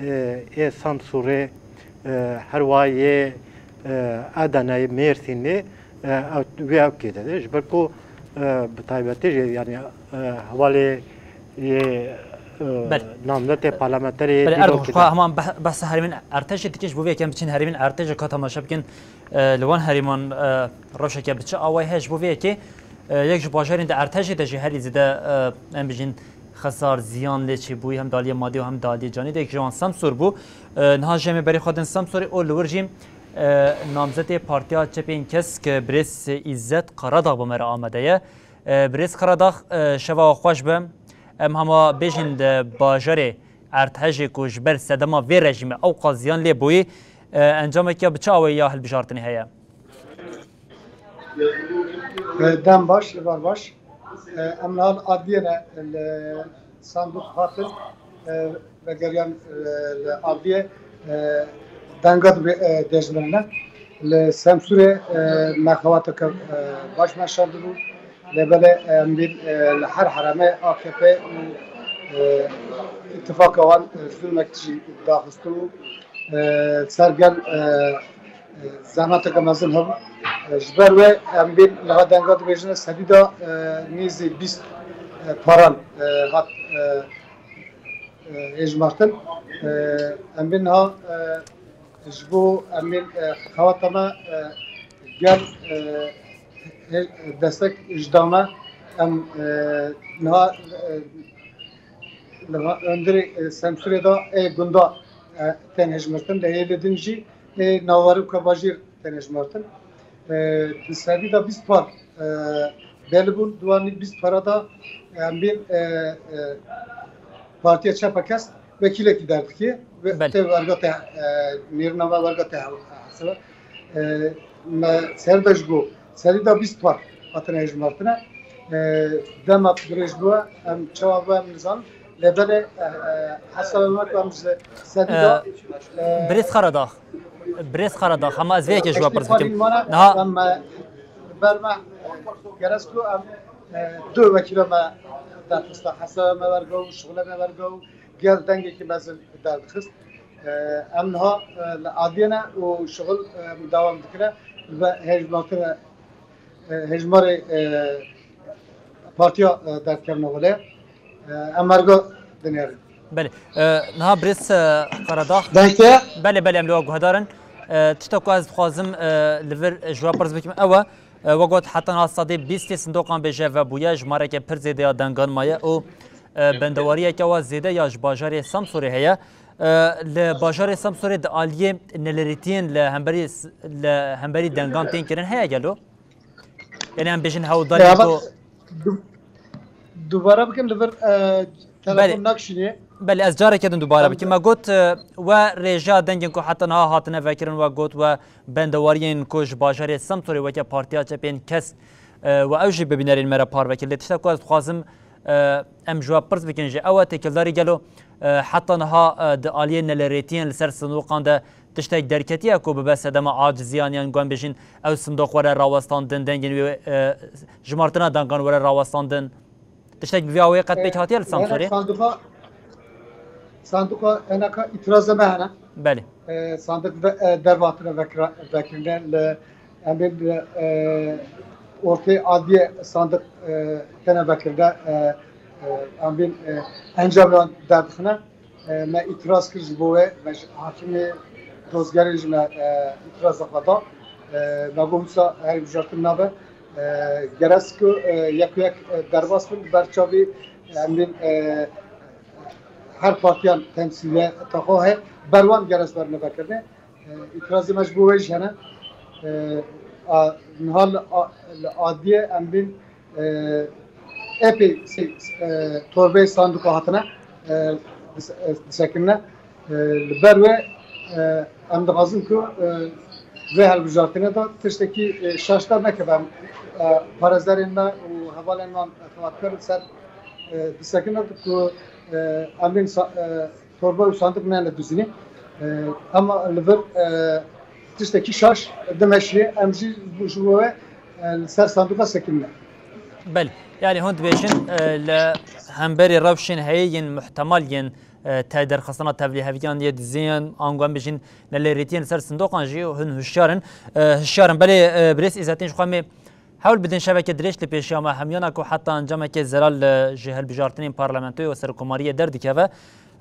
e, ê Semsûrê, e, her wa yê, e, Edeneyê, Mêrsînê, e, ew, wê ew kê de, ji ber ku, e, bi taybetî jî, yanî, e, hevalê yê, e, Belê. namzetê parlamenterê yê Belê, Erdogan, dîrokê xwe de. Heman beh-, behsa herêmên Ertejê dike, ji bo vê yekê em biçin herêmên Ertejê ka temaşe bikin, e, li wan herêman, e, rewşeke bi çi awayî heye, ji bo vê yekê, e, yek ji bajarên di Ertejê de jî herî zêde, e, em bijîn xesar, ziyan lê çêbûyî hem di aliyê madî û hem di aliyê canî de yek ji wan Semsûr bû. E, niha jî em ê berê xwe din Semsûrê û li wir jî, e, namzetê Partiya Çepên Kesk, e, birêz Îzzet Karadağ bi me re amade ye. E, birêz Karadağ, e, şeva we xweş be. Em hema bêjin di bajarê Erdhejê ku ji ber sedema vê rejîmê ewqas ziyan lê bûyî, e, encameke bi çi awayî ya hilbijartinê heye? E, dem baş, êvar baş. E, em niha li adliyê ne, li sanduq hatin, e, vegeriyan, e, li adliyê, e, denga dibê, e, dejmirine. Li Semsûrê, e, me xebateke, e, baş meşandibû. Lê belê, e, em bîn, e, li her herêmê A K P û, e, îtifaka wan, e, zulmek jî daxistibû. E, ser gel, e, e, zehmeteke mezin hebû. E, ji ber wê em bîn niha denga dibêjine sedî de, e, nêzî bîst, e, paran, e, hat, e, e, hêjmartin. E, em bîn niha, e, ji bo em bîn, e, xewata me, e, gel, e, hê-, destek ji da me. Em, e, niha, e, niha hundirê, e, Semsûrê de ê gunda, e, tên hejmirtin, lê ê li din jî ê navarûka bajêr tên hejmirtin. E, di sedî de bîst par, e, belî bûn, di wan bîst para de, e, em bîn, e, e, Partiya Çep a Kesk wekîlekî derdixî. Ve-, Belê. Tê werga te, e, nêrina me werga te hev-, hesaba. E, me ser de ji bo sedî de bîst par hatine hejmartine. E, dema dirêj bû, em çawa bû, em nizanin. Lê belê, e, e, hesaba me ku em ji sedî de, E, e, Birêz Karadağ. Birêz Karadağ, hema ez vê yekê ji we pirs bikim. Niha em, e, ber me, e, geres ku em, e, du wekîla me derxista. Hesaba me werga û şixule me werga û gel dengekî mezin derdixist. E, em niha, e, li adliyê ne û şixul, e, dewam dikire. Li be hejmartine, e, hejmarê, e, partiya, e, derdikevine wile. E, em werga dinêrin. Belê. E, niha birêz, e, Karadağ. Dengke? Belê, belê, em li we guhedar in. E, tişta ku ez dixwazim, e, li vir ji we pirs bikim ew e, e, we got heta niha sedê bîstê sindoqan bêje vebûye, jimareke pir zêde ya dengan maye û, e, bendewariyeke wa zêde ya ji bajarê Samsorê heye. E, li bajarê Samsorê di aliyê nelirêtiyên li hemberî s-, li hemberî dengan tên kirin heye gelo? Yanî em bêjin hewldanên Ya bak, ku du-, dubare bikin li vir, e, Belê. telefon nakşînê. Belê, ez careke din dubare Em bikim. Me got, e, we rêjeya dengên ku heta niha hatine vekirin, we got we bendewariyên ku ji bajarê Semtorê weke Partiya Çepên Kesk, e, we ew jî bi bînerên me re parve kir. Lê tiştek ku ez dixwazim, e, em ji we pirs bikin jî ew e, têkildarî gelo, e, heta niha, e, di aliyê nelirêtiyên li ser sindoqan de tiştek derketiye ku bibe sedema aciziyan yan ku em bêjin ew sindoq were rawestandin, dengên wê, e, jimartina dengan were rawestandin? Tiştek bi vî awayê qet pêk hatiye li Samsorê? Sanduqa, sanduqa enaka îtiraza me hene. Belê. E, sandık ve, e, dervatine vekra-, vekirine li, em ê li, e, ortê adliye sandık, e, tene vekirine, e, e, em bîn, e, encam yan derdixine. E, me îtiraz kir ji bo wê, me ji hakimê dozgerê jî me, e, îtiraza xwe da. E, me got wisa her bijartin nabe. E, gerek ku, e, yek û yek, e, derbas bin, ber çavê, e, em bên, e, her partiyan temsîliyeta xwe heye, ber wan gerek bernevekirine. E, îtirazê me ji bo wê jî hene. E, a, niha li a, li adliye em bên, e, epey sê, e, torbeyê sanduka hatine, e, dis-, e, disekine. E, li ber wê, e, em dixwazin ku, e, Vê hilbijartinê de tiştekî, e, şaş dernekeve. Em, e, parêzerên me û hevalên me xebatkar li ser, e, disekine ku, e, em bên sa-, e, torba û sandiq neyane dizînê. E, Ema li vir, e, tiştekî şaş dimeşiye, em jî ji bo wê, e, li ser sandiqa sekinine. Belê, yanî hûn dibêjin, e, li hemberî rewşên heye yên muhtemal yên, e, te derxistina tevlîheviyan yê dizîn, ango em bijîn, nelêrêtiyên li ser sindoqan jî hûn hişyar in. E, hişyar in. Belê, e, birêz Îzzetîn, ji xwe em ê hewl bidin şeveke dirêj li pêşiya me hemiyana ku heta encameke zelal, e, ji hilbijartinên parlamentoyê û serokkomariyê derdikeve.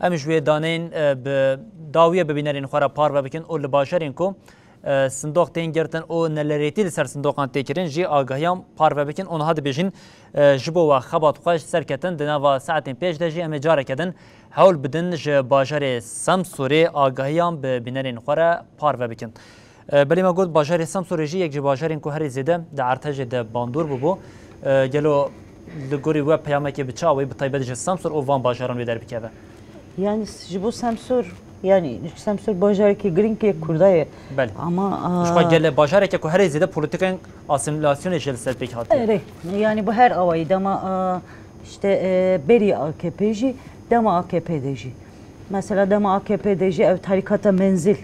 Em ji wê daneyên, e, bi dawiyê bi bînerên xwe re parve bikin û li bajarên ku, e, sindoq tên girtin û nelêrêtî li ser sindoqan tê kirin jî agahiyan parve bikin û niha dibêjin, e, ji bo we xebat xwe ji ser ketin, di nava saetên pêş de jî em ê careke din hewl bidin ji bajarê Semsûrê agahiyan bi bînerên xwe re parve bikin. E, belê me got, bajarê Semsûrê jî yek ji bajarên ku herî zêde di erdhejê de bandor bûbû. E, gelo li gorî we peyamekê bi çi awayî, bi taybet ji Semsûr û van bajaran wê derbikeve? Yani ji bo Semsûr, yani Semsûr bajarekî girîng yê Kurda ye. Belê. Ama, Ji xwe a, gele bajareke ku herî zêde polîtîkayên asîmîlasyonê jê li ser pêk hatiye. Erê, yani bi her awayî dema, a, işte, e, berî A K P jî, dema A K P de jî. Mesela dema A K P de jî ev tarîkata Menzîl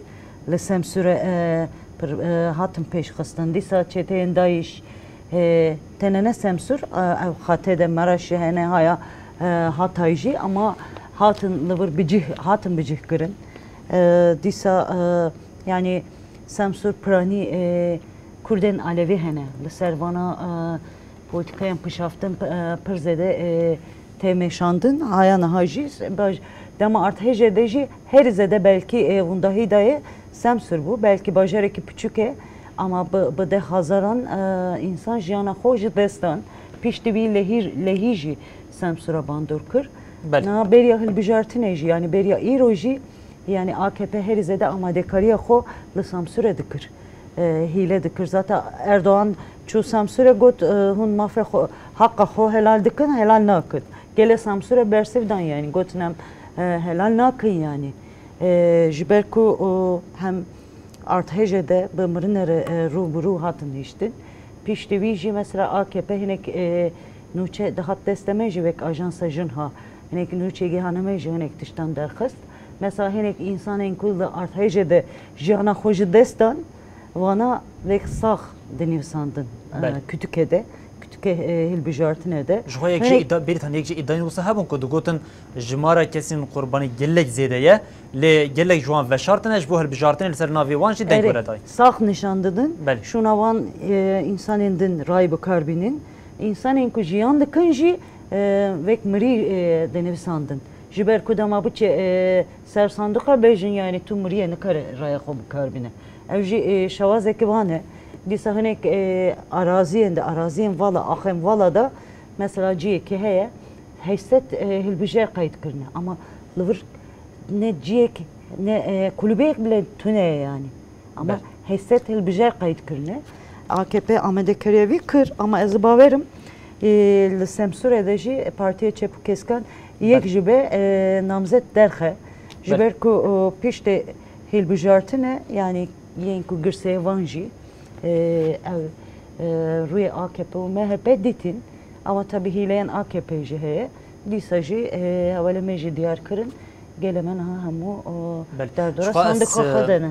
li Semsûrê, e, pir, e, hatin pêşxistin. Dîsa çeteyên DAIŞ, e, tenê ne Semsûr, e, ew xatê de Meraşê hene haya, e, Hatay jî, ama hatin li vir bi cih, hatin bi cih kirin. E, dîsa, e, yani Semsûr piranî, e, Kurdên Alevî hene. Li ser vana, e, Polîtîkayên pişaftin, e, pir zêde, e, tê meşandin. Haya niha jî baj-, dema erdhejê de jî herî zêde belkî, e, windahî dayê Semsûr bû. Belkî bajarekî piçûk e, ama bi, bi deh hezaran, e, însan jiyana xwe ji dest dan. Piştî wî lehî, lehî jî Semsûra bandor kir. Belê. Niha beriya hilbijartinê jî, yani beriya îro jî, yani A K P herî zêde amadekariya xwe li Semsûrê dikir. E, hîle dikir. Zaten Erdogan çû Semsûrê got, e, hûn mafê xwe, heqa xwe helal dikin, helal nakin. Gelê Semsûrê bersiv dan yani, gotin em, e, helal nakin yani. E, ji ber ku, o, hem erdhejê de bi mirinê re, e, rû bi rû hatin hiştin. Piştî wî jî mesela A K P hinek, e, nûçe dihat destê me jî wek ajansa jin ha. Hinek nûçe gihane me jî hinek tiştan derxist. Mesela hinek însanên ku li erdhejê de jiyana xwe ji dest dan, vana wek sax dinivîsandin, e, Belê. Kütüke de, Kütüke, e, hilbijartinê de. Ji xwe yek ji Hinek îda-, Bêrîtan, yek ji îdayên wisa hebûn ku digotin jimara kesên qurbanî gelek zêde ye, lê gelek ji wan veşartine, ji bo hilbijartinê li ser navê wan jî deng Erê, were dayîn. Sax nîşan didin. Belê. Şûna wan, e, însanên din rayî bikar bînin. Însanên ku jiyan dikin jî, e, wek mirî, e, dinivîsandin. Ji ber ku dema biçe, e, ser sanduqa bêjin, yani tu miriyê nikare raya xwe bikar bîne. Ev jî, e, şewazeke wan e. Dîsa hinek, e, araziyên de, araziyên vala, axên vala de, mesela ciyekê heye, heşt sed, e, hilbijer qeyd kirine. Ama li vir ne ciyek, ne, e, kulübeyek bile tune ye yani. Ama Belê. heşt sed hilbijer qeyd kirine. A K P amadekariya vî kir, ama ez bawerim, e, li Semsûrê de jî Partiya Çep û Keskan yek Belê. ji be, e, namzet derxe. Ji Belê. ber ku, o, piştê hilbijartine, yani yên ku girseyê van jî, e, ew, e, rûyê A K P û M H P dîtin. Ama tabi hîleyên A K P jî heye. Dîsa jî, e, hewalê me jî diyar kirin. Gelê me niha hemû, o, Belê. derdora Ji xwe ez, sandiqa xwe e, de ne.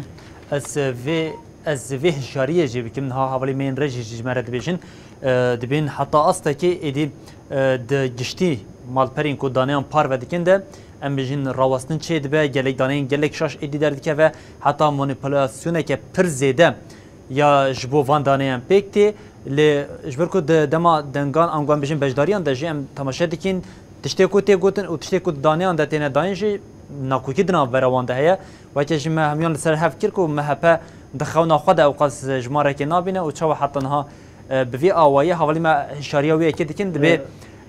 ez, e, vê, ez vê hişyariyê jê bikim. Niha hevalê me yên rejî jî ji me re dibêjin. E, dibên heta astekê êdî, e, di giştî malperên ku daneyan parve dikin de, em bijîn rawestin çê dibe, gelek daneyên gelek şaş êdî derdikeve, heta manîpulasyoneke pir zêde ya ji bo van daneyan pêk tê. Lê ji ber ku di dema dengan, ango em bijîn beşdariyan de jî em temaşe dikin, tiştê ku tê gotin û tiştê ku di daneyan de têne dayîn jî nakokî di navbera wan de heye. Weke jî me hemiyan li ser hev kir ku M H P di xewna xwe de ewqas jimarekê nabîne û çawa heta niha, e, bi vî awayî, hevalî me hişyariya wê yekê dikin, dibê,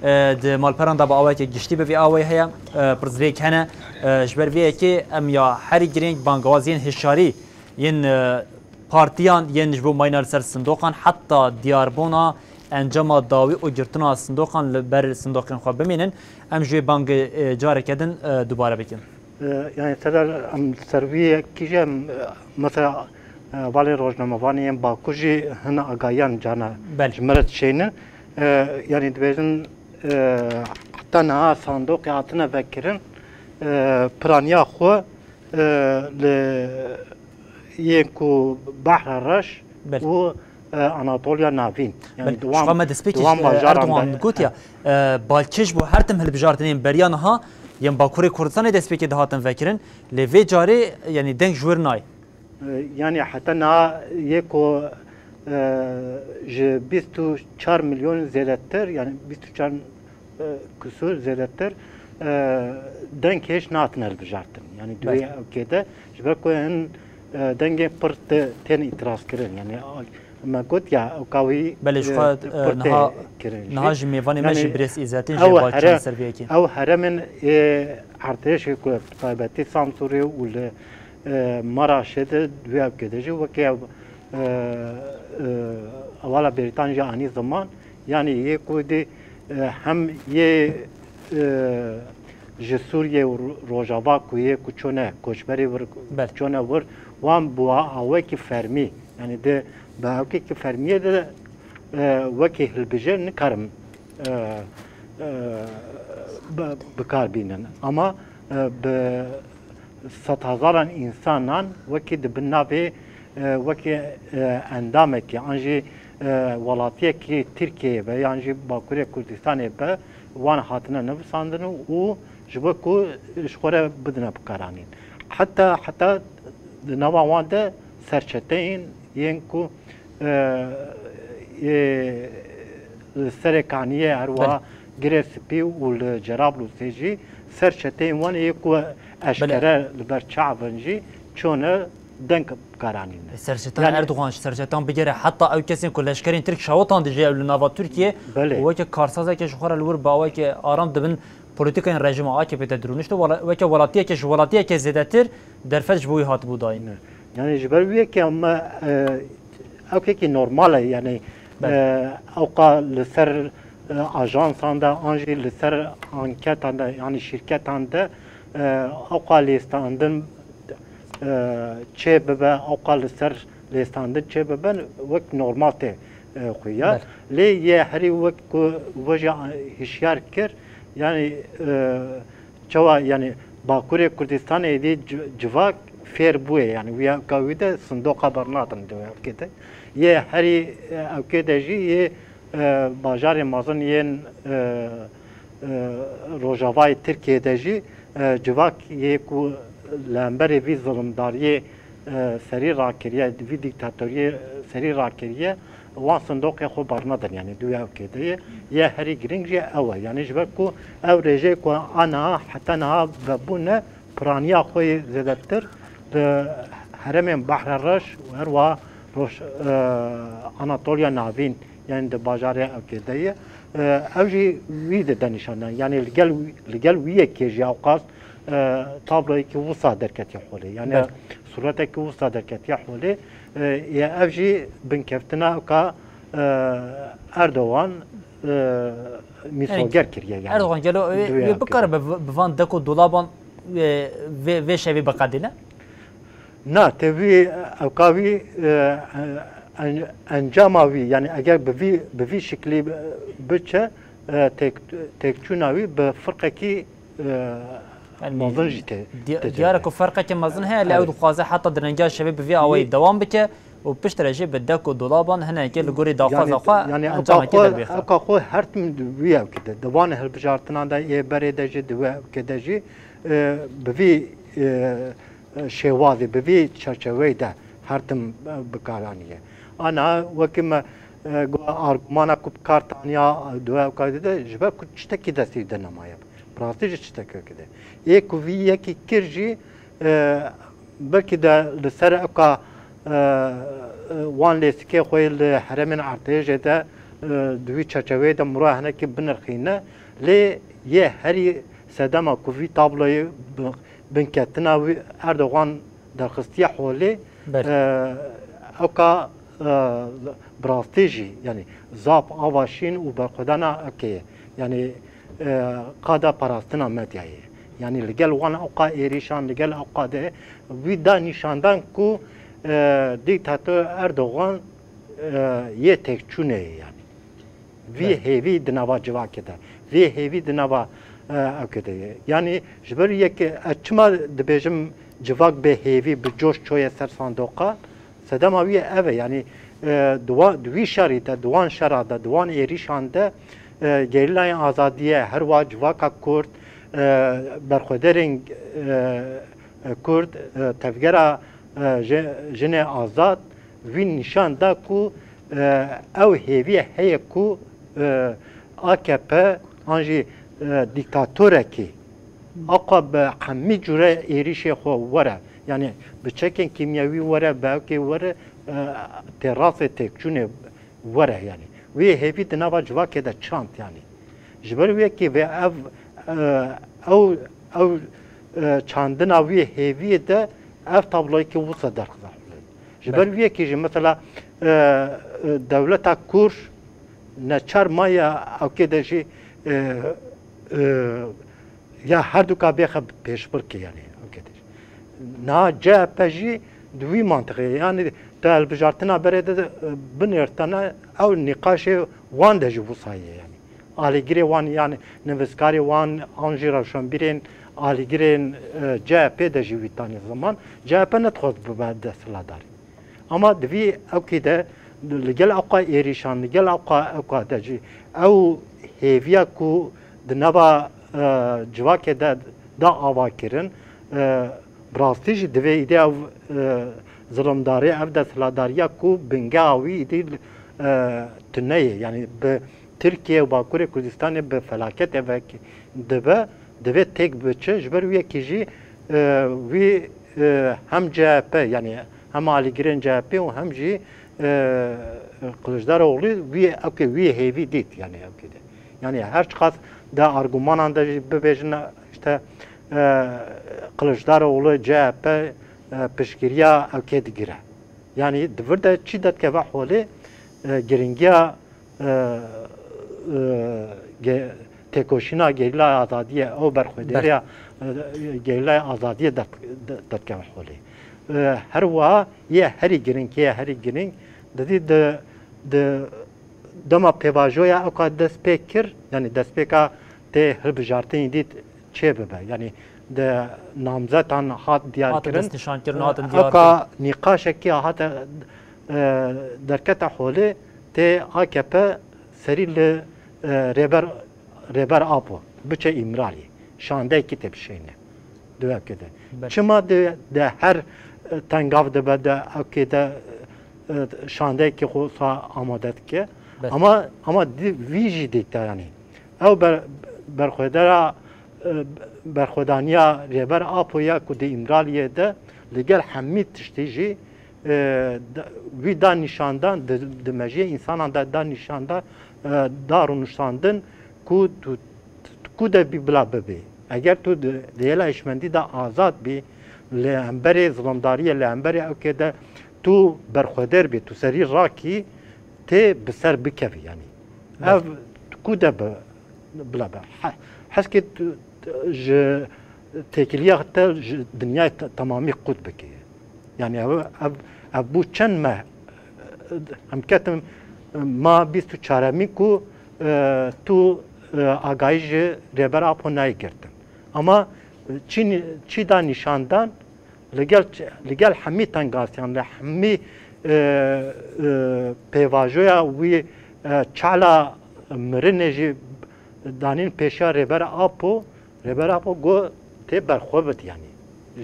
Evet. e, di malperan de bi awayeke giştî bi vî awayî heye, e, pirsgirêk hene, e, ji ber vê yekê em ya herî girîng bangewaziyên hişyarî yên, e, partiyan yên ji bo mayîna li ser sindoqan heta diyarbûna encama dawî û girtina sindoqan li ber sindoqên xwe bimînin. Em ji wê bangê, e, careke din, e, dubare bikin. E, yani, tedar em ser vî yekî jî em, e, mesela Hevalên rojnamevanê yên Bakur jî hin agahiyan carna Belê. ji me re dişênin. E, yanî dibêjin, e, heta niha sandoqê hatine vekirin, e, piraniya xwe, e, li yên ku Behra Reş Belê. û, e, Anatoliya Navîn. Yanî Belê. di wan, Ji xwe me destpêkê di wan ji, e, bajaran Erdogan de. gotiya, e, balkêş bû her tim hilbijartinên beriya niha yên Bakurê Kurdistanê destpêkê dihatin vekirin. Lê vê carê, yanî deng ji wir nayê. E, yanî heta niha yê ku, e, ji bîst û çar milyon zêdetir, yanî bîst û çar, e, kusur zêdetir, e, deng hêj nehatine hilbijartin. Yanî di wê Belê. ewkê de ji ber ku hin, e, dengên pir te-, tên îtirazkirin. Yanî me got ya ewka wî, Belê, ji e, xwe, e, pir tê niha, kirin jî. niha ji mêvanê me jî Yanî Birêz Îzzetîn ew jê balkêş here-, ser vê yekê. ew heremên ê erdhêjê ku bi taybetî Samsûrê û li e, Maraşê de di wê ewkê de jî weke, e, e, hevala Bêrîtan jî anî ziman, yanî yê ku dî, e, hem yê, e, ji Sûriyê û Ro-, Rojava ku yê ku çûne koçberê vir, Belê. çûne vir, wan bi awekî fermî, yanî di, bi awekî fermiyê de, e, wekî hilbijêr nikarim, e, e, bi, bi kar bînin. Ama, e, bi sedhezaran însanan wekî di bin navê, e, wekî, e, endamekî an jî, e, welatiyekî Tirkiyeyê be yan jî Bakurê Kurdistanê be, wan hatine nivisandin û ji bo ku ji xwe re bidine bikaranîn. Heta, heta di nava wan de serçeteyên yên ku, e, ê, li Serê Kaniyê her wiha Belê. Girê Spî û li Cerablûsê jî serçeteyên wan ê ku eşkere Belê. li ber çav in jî çûne deng karanîne. Serçetan Yani Erdogan ji serçetan bigere heta ew kesên ku leşkerên Tirk şawitan dijî ew li nava Tirkiye Belê. û weke karsazeke ji xwe re li wir bi aweke aram dibin polîtikayên rejîma A K P de dirûnişt û wela-, weke welatiyeke ji welatiyeke zêdetir derfet ji bo wî hatibû dayîn. Ne. Yani ji ber wî yekê me, e, ewkekî normal e, yani, Belê. e, ewqa li ser, e, ajansan de an jî li ser anketan de, yani şîrketan de, e, ewqa lêstandin, e, çê bibe, ewqa li ser lêstandin çê bibe, wek normal tê, e, xuya. Belê. Lê yê herî wek ku we jî hişyar kir, yani, e, çawa, yani Bakurê Kurdistanê êdî ci-, civak fêr bûye, yani wî ewka wî de sindoqa bernadin di wê ewkê de. Yê herî, e, ewkê de jî yê, e, bajarê mezin yên, e, e, rojavayê Tirkiyê de jî, e, civak yê ku li hemberê vî zilimdariyê, e, serî rakiriye, vî dîktatoriyê serî rakiriye, wan sindoqê xwe bernadin, yani di wê ewkê de ye. Yê herî girîng jî ew e. Yani ji ber ku ew rêjeyê ku a niha, heta niha vebûne, piraniya xwe yê zêdetir di herêmên Behra Reş û her wiha Roj-, e, Anatoliya Navîn, yani di bajarê ewkê de ye. E, ew jî wî dide nîşan dan. Yani li gel, li gel wî yekê jî ewqas, e, tabloyekî wisa derketiye holê. Yani Belê. sûretekî wisa derketiye holê. E, ya ev jî binkeftina ewka, e, Erdogan, e, mîsoger kiriye yani. Erdogan gelo wê, Duya wê bikare bi, bi van dek û dolaban, e, vê, vê şevê biqedîne? Na, te vî, ewka vî, e, en-, encama wî, yani eger bi vî, bi vî şiklî, e, biçe, e, tek-, têkçûna wî bi firqekî, e, Yani mezin jî tê, di-, tê diyar e tê. ku ferqeke mezin heye, lê ew Evet. dixwaze heta di rengiya şevê bi vî awayî Yî- dewam bike û piştre jî bi dek û dolaban hinekê li gorî daxwaza Yani, xwe yani encamekê ewka xwe, derbixe. ewka xwe her tim di wî ewkê de, di van hilbijartinan de, ê berê de jî, di wê ewkê de jî, e, bi vî, e, şêwazê, bi vî çerçeveyê de her tim, e, bi kar aniye. Ana wekî me, e, got, argumana ku bi kar taniya, e, di wê ewkê de, ji ber ku tiştekî destê de nemaye. Bi rastî jî tiştekî wekî de. Ê ku vî yekî kir jî, e, belkî de li ser ewka, e, e, wan lêstikê xwe li herêmên erdhêjê de, e, di wî çerçeveyê de mura hinekî binirxîne. Lê yê herî sedema ku vî tabloyê bi-, binketina wî Erdogan derxistiye holê, Belê. e, ewka, e, bi rastî jî, yani zaf ava şîn û berxwedana ewkê ye. Yani, e, qada parastina medyayê. Yani li gel wan ewqa êrîşan, li gel ewqa de wî da nîşandan ku, E, dîktator Erdogan, e, yê têkçûnê ye yanî. Vî hêvî di nava civakê de. Vî hêvî di nava, e, ewkê de ye. Yanî ji ber yekê ez çima dibêjim civak bê hêvî, bi coş çoye ser sandoqan? Sedema wî ev e. Yanî, e, di wa-, di wî şerî de, di wan şera de, di wan êrîşan de, e, gerîlayên azadiyê, her wa civaka Kurd, e, berxwederên, e, Kurd, e, tevgera, e, ji-, jinê azad, vî nîşan da ku, e, ew hêviye heye ku, e, A K P an jî, e, dîktatorekî aqa bi hemî cure êrîşê xwe were, yanî bi çekên kîmyewî were, bi ewkê were, e, tê rastê têkçûnê were, yanî wê hêvî di nava civakê de çand, yanî ji ber wê yekê vê ev, e, ew, ew, e, çandina wê hêviyê de ev tabloyekê wisa derxiza holê. Ji ber wê yekê jî mesela, e, e, dewleta Kurd neçar maye ewkê de jî, e, e, ya herduka bêxe pêşbirkê, yanî ewkê de jî. Niha C H P jî di wî mantiqê, yanî tu hilbijartina berê de, e, binêrtene ew nîqaşê wan de jî wisa ye, yanî alîgirê wan, yanî nivîskarê wan an jî rewşenbîrên alîgirên, e, C H P de jî wî tanî ziman. C H P nedixwest bibe desthilatdarî. Ama di vî ewkî de li gel ewqa êrîşan, li gel ewqa, ewka de jî ew hêviya ku di nava, e, civakê de da ava kirin, e, bi rastî jî divê îdî ev, e, zilimdarî, ev desthilatdariya ku bingeha wî îdî, e, tune ye. Yanî bi Tirkiye û Bakurê Kurdistanê bi felaketê ve dibe, divê têk biçe. Ji ber wê yekê jî, e, wî, e, hem C H P, yanî hem alîgirên C H P û hem jî, e, Kiliçdaroglî wî, ewkê wî hêvî dît, yanî ewkê de. Yanî her çiqas de argumanan de jî bibêjin, işte, e, Kiliçdaroglu C H P, e, piştgiriya ewkê digire. Yanî di vir de çi derdikeve holê, e, giringiya, e, e, ge-, têkoşîna gerîlaya azadiyê, ew berxwedêriya, e, gerîlaya azadiyê derd-, de-, derdikeve holê. E, her wiha yê herî giring, yê herî giring, didî di, di dema pêvajoya ewka dest pê kir, yanî destpêka tê hilbijartinê dît çê bibe. Yanî di namzetan hat diyar Hate kirin. Destnîşankirin, hatin diyar Ewka kirin. Nîqaşekî hate, e, derkete holê tê A K P serî li, e, Rêber, Rêber Apo biçe Îmraliyê. Şandeyekî tê bişeyne. Di wê ewkê de. Belê. Çima di, de her, e, tengav dibe de ewkê de, e, şandeyekî xwe sa amade dike? Belê. Ama, ama di, vî jî dîte yanî. Ew ber-, berxwedera, e, berxwedaniya Rêber Apo ya ku di Îmraliyê de li gel hemî tiştî jî, e, da-, wî da nîşandan, di, di mejiyê însanan de da nîşandan, e, da rûniştandin ku tu, tu ku de bî bila bibî. Eger tu di, di hêla hişmendî de azad bî, li hemberê zilimdariyê, li hemberê ewkê de tu berxwedêr bî, tu serî rakî, tê bi ser bikevî yanî. Belê. Ev ku de bi, bila be. He-, heskê tu, tu ji têkiliya te ji dinyayê te-, temamî qut bikî. Yanî ev, ev, ev bû çend meh, em ketim ma bîst û çaremî ku, e, tu, e, agahî ji Rêber Apo nayê girtin. Ama, e, çi nî-, çi da nîşandan, li gel, li gel hemî tengasiyan, li hemî, e, e, pêvajoya wî, e, çala mirinê jî danîn pêşiya Rêber Apo, Rêber Apo got tê berxwe bit, yanî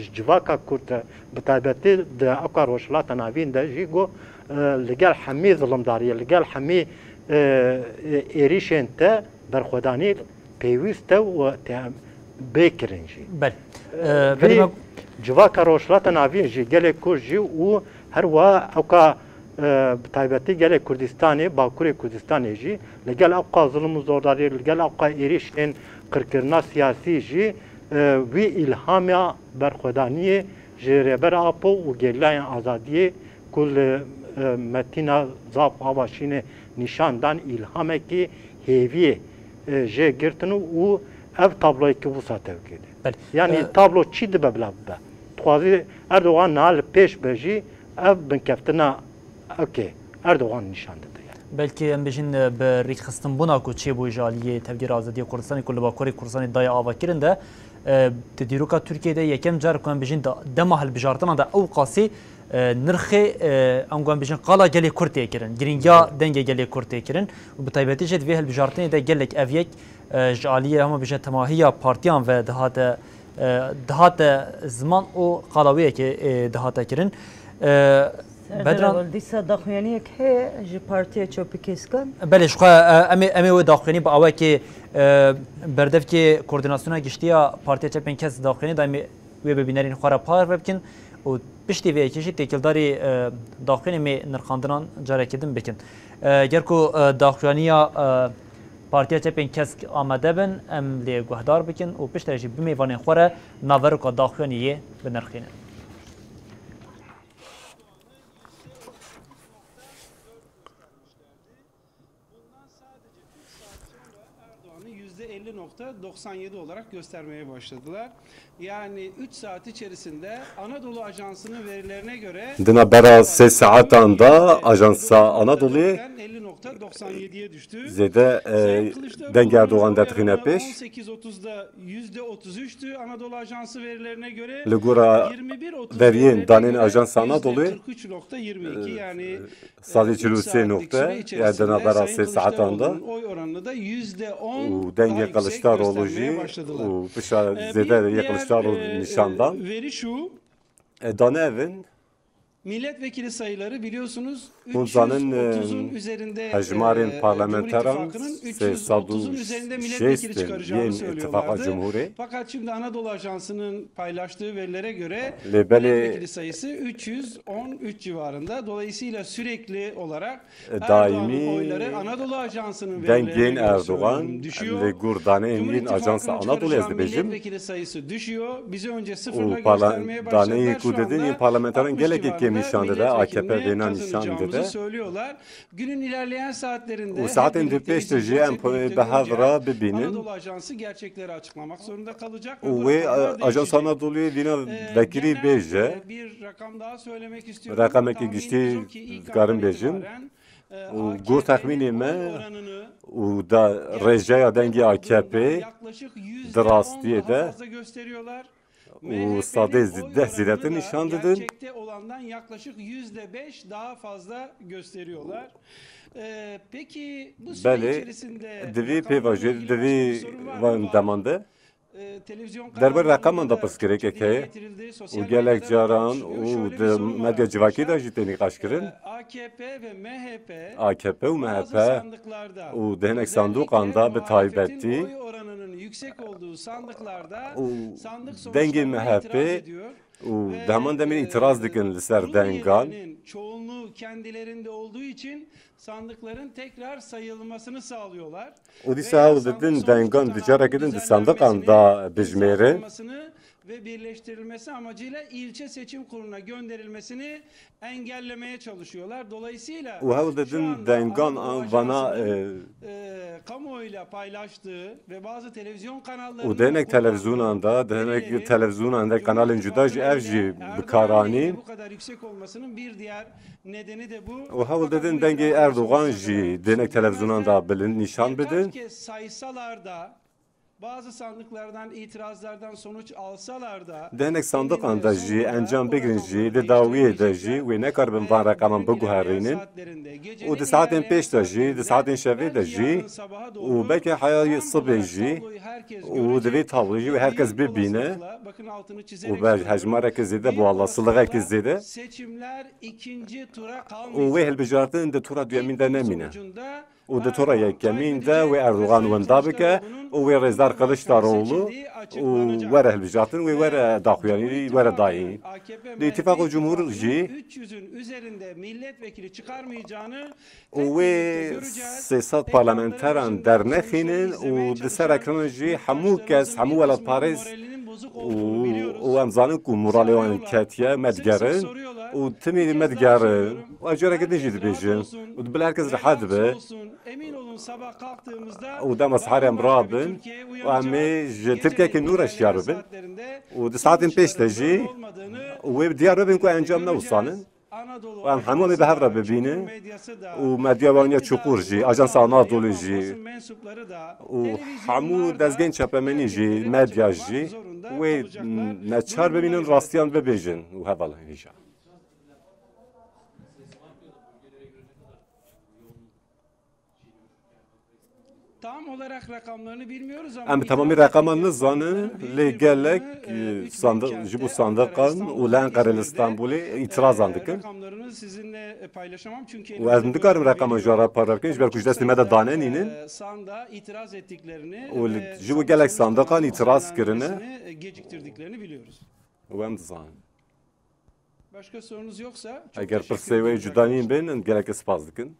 ji civaka Kurd re, bi taybetî di ewka Rojhilata Navîn de jî got, e, li gel hemî zilimdariyê, li gel hemî, e, e, êrîşên te berxwedanî pêwîst e û tê bê kirin jî. Belê. E, E, vî berî me civaka Rojhilata Navîn jî, gelê Kurd jî û her wiha ewka, e, bi taybetî gelê Kurdistanê, Bakurê Kurdistanê jî, li gel ewqa zilm û zordariyê, li gel ewqa êrîşên qirkirina siyasî jî, e, wî îlhama berxwedaniyê ji Rêber Apo û gerîlayên azadiyê ku li, e, Metîna Zaf Avaşînê nîşan dan, îlhamekî hêviyê, e, jê girtin û ev tabloyekî wisa tevkê de. Belê. Yanî, e, tablo çi dibe bila bibe? Dixwazî Erdogan niha li pêş be jî Ev binkeftina, okey, Erdogan nîşan dide yani. Belkî em bêjin, e, bi rêkxistinbûna ku çêbû ji aliyê Tevgera Azadiya Kurdistanê ku li Bakurê Kurdistanê daye avakirin de, e, di dîroka Tirkiyê de yekem car ku em bêjin de, dema hilbijartina de ew qasî, e, nirxê, e, em ku em bêjin qala gelê Kurd tê kirin, girîngiya dengê gelê Kurd tê kirin û bi taybetî jî di vê hilbijartinê de gelek ev yek, e, ji aliyê hema bêje temahiya partiyan ve dihate, e, dihate ziman û qala wê yekê, e, dihate kirin. E, Serdar Bedran Ebal, dîsa daxuyaniyek heye ji Partiya Çepî Keskan? Belê, ji xwe, e, em ê, em ê wê daxuyanî bi awekê, e, berdevkê Koordînasyona Giştî ya Partiya Çepên Kesk daxuyanî da em ê wê bi bînerên xwe re parve bikin û piştî vê yekê jî têkildarî, e, daxuyanî em ê nirxandinan carekê din bikin. E, ger ku, e, daxuyaniya, e, Partiya Çepên Kesk amade bin, em lê guhdar bikin û piştre jî bi mêvanên xwe re naveroka daxuyaniyê binirxînin. Bundan sadece üç saat sonra Erdoğan'ı yüzde elli nokta doksan yedi olarak göstermeye başladılar. Yani üç saat içerisinde Anadolu Ajansı'nın verilerine göre Di navbera sê saetan de Ajansa Anadoluyê elli nokta doksan yediye düştü. Zêde, e, Sayın Kılıçdaroğlu'nun dengê Erdogan dertixîne pêş. On sekiz otuzda yüzde otuz üçtü Anadolu Ajansı verilerine göre. Li gora yirmi bir otuz veriyên danên Ajansa Anadoluyê, kırk üç nokta yirmi iki, e, yani Sadî çil û sê noqte ya di navbera sê saetan de û dengê Kiliçdaroglu jî û pişa zêde yê Kiliçdaroglu nîşan dan. E, dane ev in. Hûn zanin, e, hejmarên parlamenteran sê sed û şêst in yên Îtifaqa Cumhurê. Fakat şimdi Anadolu Ajansı'nın paylaştığı verilere göre milletvekili sayısı üç yüz on üç civarında. Dolayısıyla sürekli olarak Erdoğan'ın oyları Anadolu Ajansı'nın verilerine göre söylüyorum düşüyor. Cumhurbaşkanı Erdogan li gor daneyên yên Ajansa Anadoluyê ez dibêjim. Milletvekili sayısı düşüyor. Bize önce sıfırla göstermeye başladılar. Şu anda altmış civarında kazanacağımızı söylüyorlar. Günün ilerleyen saatlerinde û saetên di pêş de jî em bi hev re bibînin. Anadolu Ajansı gerçekleri açıklamak zorunda kalacak. Û wê, e, Ajansa Anadoluyê vîna vekirî bêje. E, bir rakam daha söylemek istiyorum. Reqemekî giştî dikarim bêjim. Û gor texmînê me û da rêjeya dengê A K P di rastiyê de û sedê deh zêdetir nîşan didin. Belê, di vê pêvajoyê, di vê van deman de derbarê reqeman de pirsgirêkek heye û gelek caran û di medya civakî de jî tê nîqaşkirin. A K P û M H P û di hinek sandoqan de bi taybetî û dengê M H P û di heman demê îtiraz dikin li ser dengan. Sandıkların tekrar sayılmasını sağlıyorlar. Û dîsa hewl didin dengan di careke din di sandiqan de bijmêrin. Ve birleştirilmesi amacıyla ilçe seçim kuruluna gönderilmesini engellemeye çalışıyorlar. Dolayısıyla û hewl didin dengan an vana, e, e, kamuoyuyla paylaştığı ve bazı televizyon kanallarının û di hinek televîzyonan de, di hinek televîzyonan de kanalên cuda jî ev jî bi kar anîn. Bu kadar yüksek olmasının bir diğer nedeni de bu. Û hewl didin dengê Erdogan jî di hinek televîzyonan de bilind nîşan bidin. Fakat kez saysalar da Bazı sandıklardan itirazlardan sonuç alsalar da Di hinek sandiqan de jî encam bigirin jî, di dawiyê de jî wê nekaribin van reqeman biguherînin û di saetên pêş de jî, di saetên şevê de jî û belkî heya sibê jî û di vê tabloyê jî wê her kes bibîne û bi hejmareke zêde, bi wala silixeke zêde û wê hilbijartin di tura duyemîn de nemîne. Û di tura yekemîn de wê Erdogan winda bike û wê rêzdar Kiliçdaroglu û were hilbijartin, wê were daxuyanî, were dayîn. Di Îtîfaqa Cumhur jî û wê sê sed parlamenteran dernexînin û di ser ekranan jî hemû kes, hemû welatparêz û, û em zanin ku moralê wan ketiye, me digerin û timî me digerin û ez careke din jî dibêjim û bila her kes rehet be. Û dema siharê em rabin û em ê ji Tirkiyeyeke nû re şiyar bibin. Û di saetên pêş de jî wê diyar bibin ku encam ne wisan in. Û em hemû em ê bi hev re bibînin û medya wan ya Çukur jî, Ajansa Anadolu jî û hemû dezgehên çapemenî jî, medya jî wê neçar bibînin, rastiyan bibêjin û heval hêja. Em bi temamî reqeman nizanin, lê gelek, e, sandiq, ji bo sandiqan û li Enqere li Stenbolê îtirazan dikin. Û ez nikarim reqeman ji we re parve bikim, ji ber ku ji destê me de danenînin. Û li, ji bo gelek sandiqan îtiraz kirine. Û em dizanin. Eger pirsê we cuda nîn bên, em gelekî spas dikin.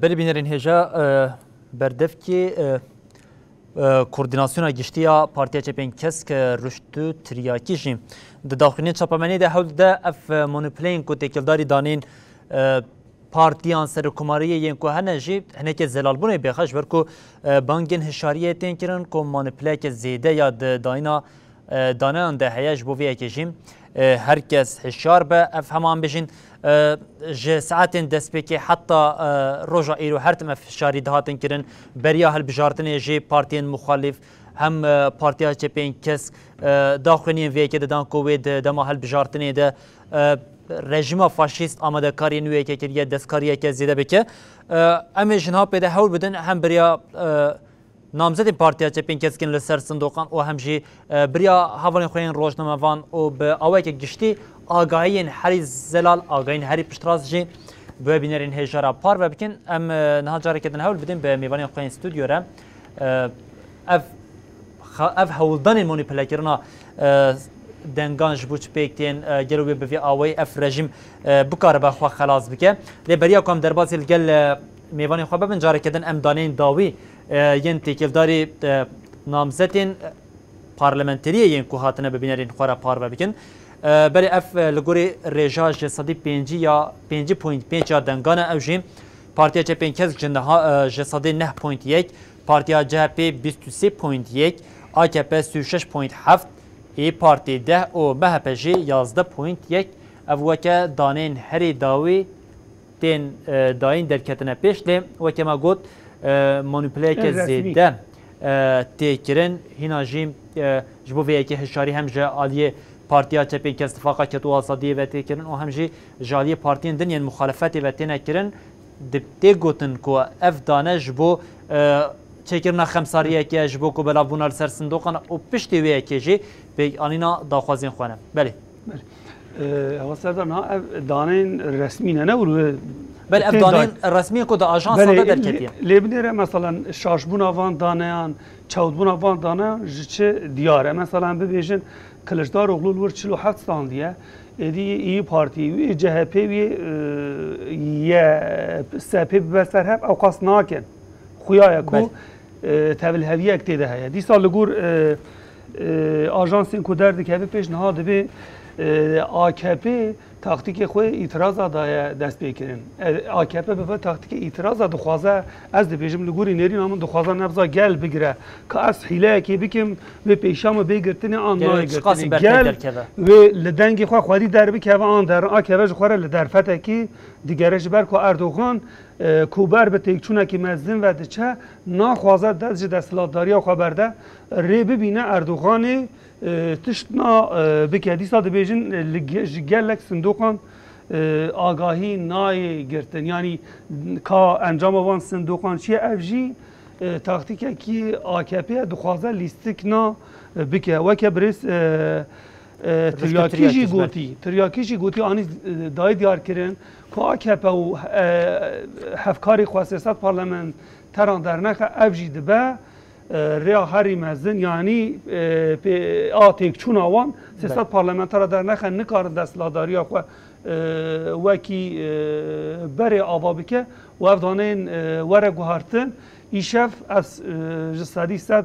Belê bînerên hêja, berdevkê, Koordînasyona Giştî ya Partiya Çepên Kesk, Ruştû Tiryakî jî di daxuyaniyên çapemeniyê de hewl dide ev manîpuleyên ku têkildarî danên partiyan serokkomariyê yên ku hene jî hinekê zelalbûnê bêxe, ji ber ku, e, bangên hişariyê tên kirin ku manîpuleyeke zêde ya di dayîna, e, daneyan de heye. Ji bo vê yekê jî, e, her kes hişyar be. Ev hema em bêjin, e, ji saetên destpêkê heta, e, roja îro her tim ev hişarî dihatin kirin. Beriya hilbijartinê jî partiyên muxalîf hem, e, Partiya Çepên Kesk, e, daxuyaniyên vê yekê didan ku wê di dema hilbijartinê de e, rejîma faşîst amadekariyên wê yekê kiriye, destkariyeke zêde bike. E, em ê ji niha pê de hewl bidin hem beriya, e, namzetên Partiya Çepên Kesk ên li ser sindoqan û hem jî, e, beriya hevalên xwe yên rojnamevan û bi awayeke giştî agahiyên herî zelal, agahiyên herî piştrast jî bi we bînerên hêja re parve bikin. Em, e, niha careke din hewl bidin bi mêvanên xwe yên stûdyo re. E, ev, xa-, ev hewldanên manîpulekirina, e, dengan ji bo çi pêk tên, e, gelo wê bi vî awayî ev rejîm, e, bikaribe xwe xelas bike. Lê beriya ku em derbasî li gel, e, mêvanên xwe bibin, careke din em daneyên dawî, e, yên têkildarî, e, namzetên, e, parlamenteriyê yên ku hatine bi bînerên xwe re parve bikin. E, belê ev, e, li gorî rêja ji sedî pêncî ya pêncî point pênc ya dengan e, ew jî Partiya Çepên Kesk ji niha, e, ji sedê neh point yek, Partiya C H P bîst û sê point yek, A K P sî û şeş point heft, İYİ Parti deh û M H P jî yazdeh point yek. Ev weke daneyên herî dawî tên, e, dayîn derketine pêş, lê weke me got, e, manîpuleyeke zêde, e, tê kirin. Hîna jî, e, ji bo vê yekê hişyarî hem ji aliyê Partiya Çepên Kesk Tifaqa Ked û Azadiyê ve tê kirin û hem jî ji aliyê partiyên din yên muxalefetê ve têne kirin. Di, tê gotin ku ev dane ji bo, e, çêkirina xemsariyeke, ji bo ku belavbûna li ser sindoqan û piştî wê yekê jî pêkanîna daxwazên xwe ne. Belê. Belê. E, Heval Serdar, niha ev daneyên resmî ne, ne û li Belê, ev daneyên resmî ku di ajansan de derketiye. Lê, lê binêre, meselen, şaşbûna van daneyan, çewtbûna van daneyan ji çi diyar e? Meselen, bibêjin, Kiliçdaroglu li wir çil û heft standiye, êdî yê İYİ Partî wî, C H P wî, e, ye, S P bibe ser hev, ew qas nakin. Xuya ye ku, Belê. e, tevliheviyek tê de heye. Dîsa li gor, e, e, ajansên ku derdikeve pêş niha dibê, e, A K P taktîkê xwe îtiraza daye destpêkirin. E, A K P bi vê taktîkê îtiraza dixwaze, ez dibêjim li gorî nêrîna min dixwaze nebza gel bigire. Ka ez hîleyekê bikim, wê pêşiya min bê girtinê an Gelo nayê çiqasî girtinê. Bertek Gel derkeve. Wê li dengê xwe xwedî derbikeve an derin. A K P ji xwe re li derfetekî digere, ji ber ku Erdogan, e, ku ber bi têkçûnekî mezin ve diçe, naxwaze dest ji desthilatdariya xwe berde. Rê bibîne Erdoganê, e, tişt na, e, bike. Dîsa dibêjin, e, li ge-, ji gelek sindoqan, e, agahî nayê girtin. Yanî ka encama van sindoqan çi ye? Ev jî, e, taktîkekî A K P ye, dixwaze lîstik na, e, bike. Weke birêz, e, e, Ruştû Tiryakî jî Tiryakî, belê. gotî, Tiryakî jî gotî, anî, e, dayî diyar kirin ku A K P û, e, hevkarê xwe sê sed parlamenteran dernexe, ev jî dibe, e, rêya herî mezin, yanî, e, pê, a têkçûna wan, sê sed Belê. parlamentera dernexe nikarin desthilatdariya xwe, e, wekî, e, berê ava bike û ev daneyên, e, were guhartin. Îşev ez, e, ji sedî sed,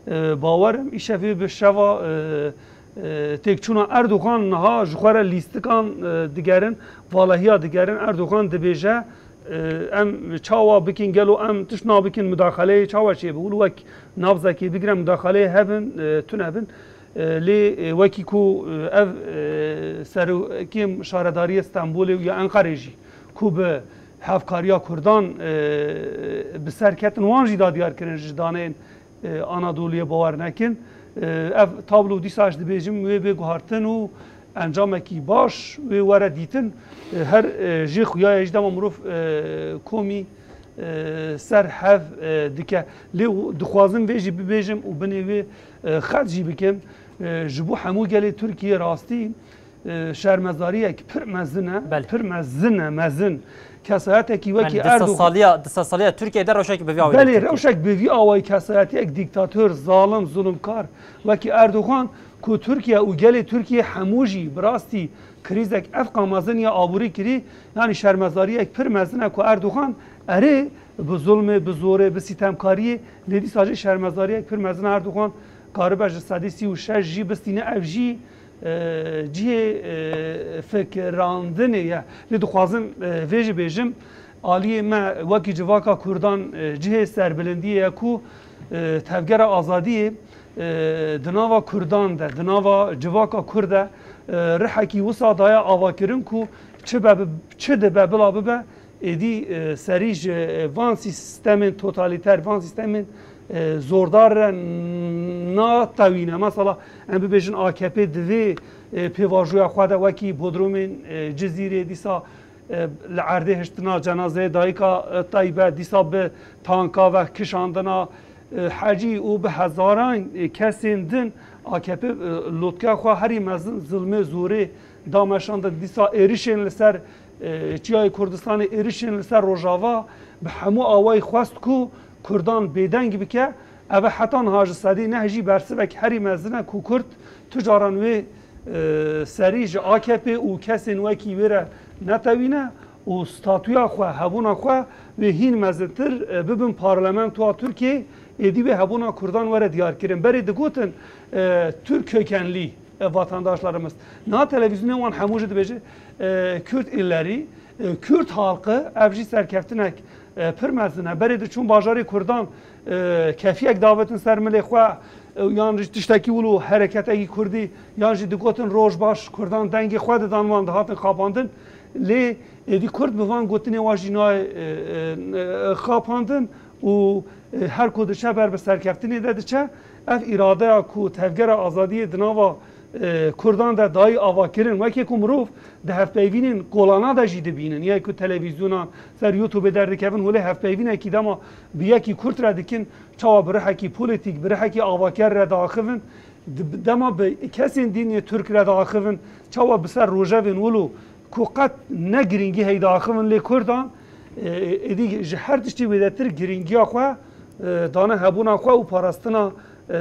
e, bawer im, îşev ê bi şeva, e, e, têkçûna Erdogan niha ji xwe re lîstikan, e, digerin, valehiya digerin. Erdogan dibêje, E, em çawa bikin, gelo em tişt nabikin, mudaxaleyê çawa çêbû? Wilo wek nabzekê bigire, mudaxaleyê hebin, e, tune bin. E, lê, e, wekî ku, e, ev, e, serokê şaredariyê Stenbolê û ya Enqerê jî ku bi hevkariya Kurdan, e, bi ser ketin, wan jî da diyar kirin ji daneyên, e, Anadoluyê bawer nekin. E, ev tablo dîsa ez dibêjim wê bê guhartin û encamekî baş wê were dîtin. E, her, e, jê xuya ye, ji dema mirov, e, komî, e, ser hev, e, dike. Lê û dixwazim vê jî bibêjim û binê wê, e, xet jî bikim. E, ji bo hemû gelê Tirkiyê rastî, e, şermezariyek pir mezin e. Belê. Pir mezin e, mezin. Kesayetekî wekî Yani disa Erdogan saliya, disa saliya Tirkiyeyê de rewşek bi vî awayî Belê, dikir. Rewşek bi vî awayî kesayetiyek dîktator, zalim, zulumkar wekî Erdogan ku Tirkiye û gelê Tirkiyê hemû jî bi rastî krîzek evqa mezin ya aborî kirî, yanî şermezariyek pir mezin e ku Erdogan erê bi zulmê, bi zorê, bi sîtemkariyê, lê dîsa jî şermezariyek pir mezin e Erdogan karibe ji sedî sî û şeş jî bistîne, ev jî, e, cihê, e, fikirandinê ye. Lê dixwazim, e, vê jî bêjim, aliyê me wekî civaka Kurdan, e, cihê serbilindiyê ye ku, e, Tevgera Azadiyê, e, di nava Kurdan de, di nava civaka Kurd de, e, rihekî wisa daye avakirin ku çi be bi-, çi dibe bila bibe, êdî, e, serî ji, e, van sîstemên totalîter, van sîstemên, e, zordar re n-, natewîne. Mesela em bibêjin A K P divê, e, pêvajoya xwe de wekî bodrumên, e, Cizîrê dîsa, e, li erdê hiştina cenazeyê dayika, e, Teybe, dîsa bi tanka ve kişandina, e, Hecî û bi hezaran, e, kesên din A K P, e, lotkeya xwe herî mezin zilmê zorê da meşandin. Dîsa êrişên li ser, e, Çiyayê Kurdistanê, êrişên li ser Rojava bi hemû awayî xwest ku Kurdan bêdeng bike. Ev e heta niha ji sedî neh jî bersivek herî mezin e ku Kurd tu caran wê, e, serî ji A K P û kesên wekî wê re netewîne û statuya xwe, hebûna xwe wê hîn mezintir, e, bibin parlamentoya Tirkiyê, êdî wê hebûna Kurdan were diyarkirin. Berê digotin, e, Türk kökenli, e, vatandaşlarımız. Niha televîzyonê wan hemû jî dibêje, e, Kürt ileri, e, Kürt halkı, ev jî serkeftinek, e, pir mezin e. Berê diçûn bajarê Kurdan, e, kefiyek davitin ser milê xwe, e, yan jî tiştekî wilo hereketekî Kurdî, yan jî digotin roj baş, Kurdan dengê xwe didan, wan dihatin xapandin. Lê êdî Kurd bi van gotinê wa jî nayê, e, e, e, xapandin û, e, her ku diçe ber bi serkeftinê de diçe, ev îradeya ku Tevgera Azadiyê di nava, e, Kurdan de dayî avakirin, wekî ku mirov di hevpeyvînên kolana de jî dibînin, ya ku televîzyonan, ser YouTubeê derdikevin, holê hevpeyvînekî dema bi yekî Kurd re dikin, çawa bi rihekî polîtîk, bi rihekî avaker re diaxivin, di-, dema bi kesên dînê Tirk re diaxivin, çawa bi ser rojevên wilo ku qet ne girîngî hey diaxivin lê Kurdan, e, êdî ji her tiştî wêdetir girîngiya xwe, e, dane hebûna xwe û parastina, e,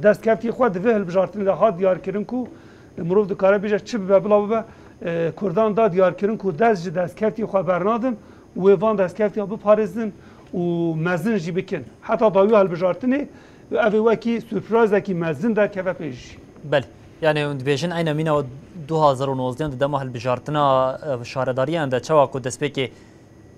destkeftî xwe di vê hilbijartinê de hat diyarkirin ku mirov dikare bêje çi bibe bila bibe, e, Kurdan da diyarkirin ku dest ji destkeftî xwe bernadin û wê van destkeftiya biparêzin û mezin jî bikin. Heta dawiya hilbijartinê ev ê wekî surprizekî mezin derkeve pêş jî. Belê. Yani hûn dibêjin eyna mîna du hazar û nozdeh di dema hilbijartina, e, şaredariyan de çawa ku destpêkê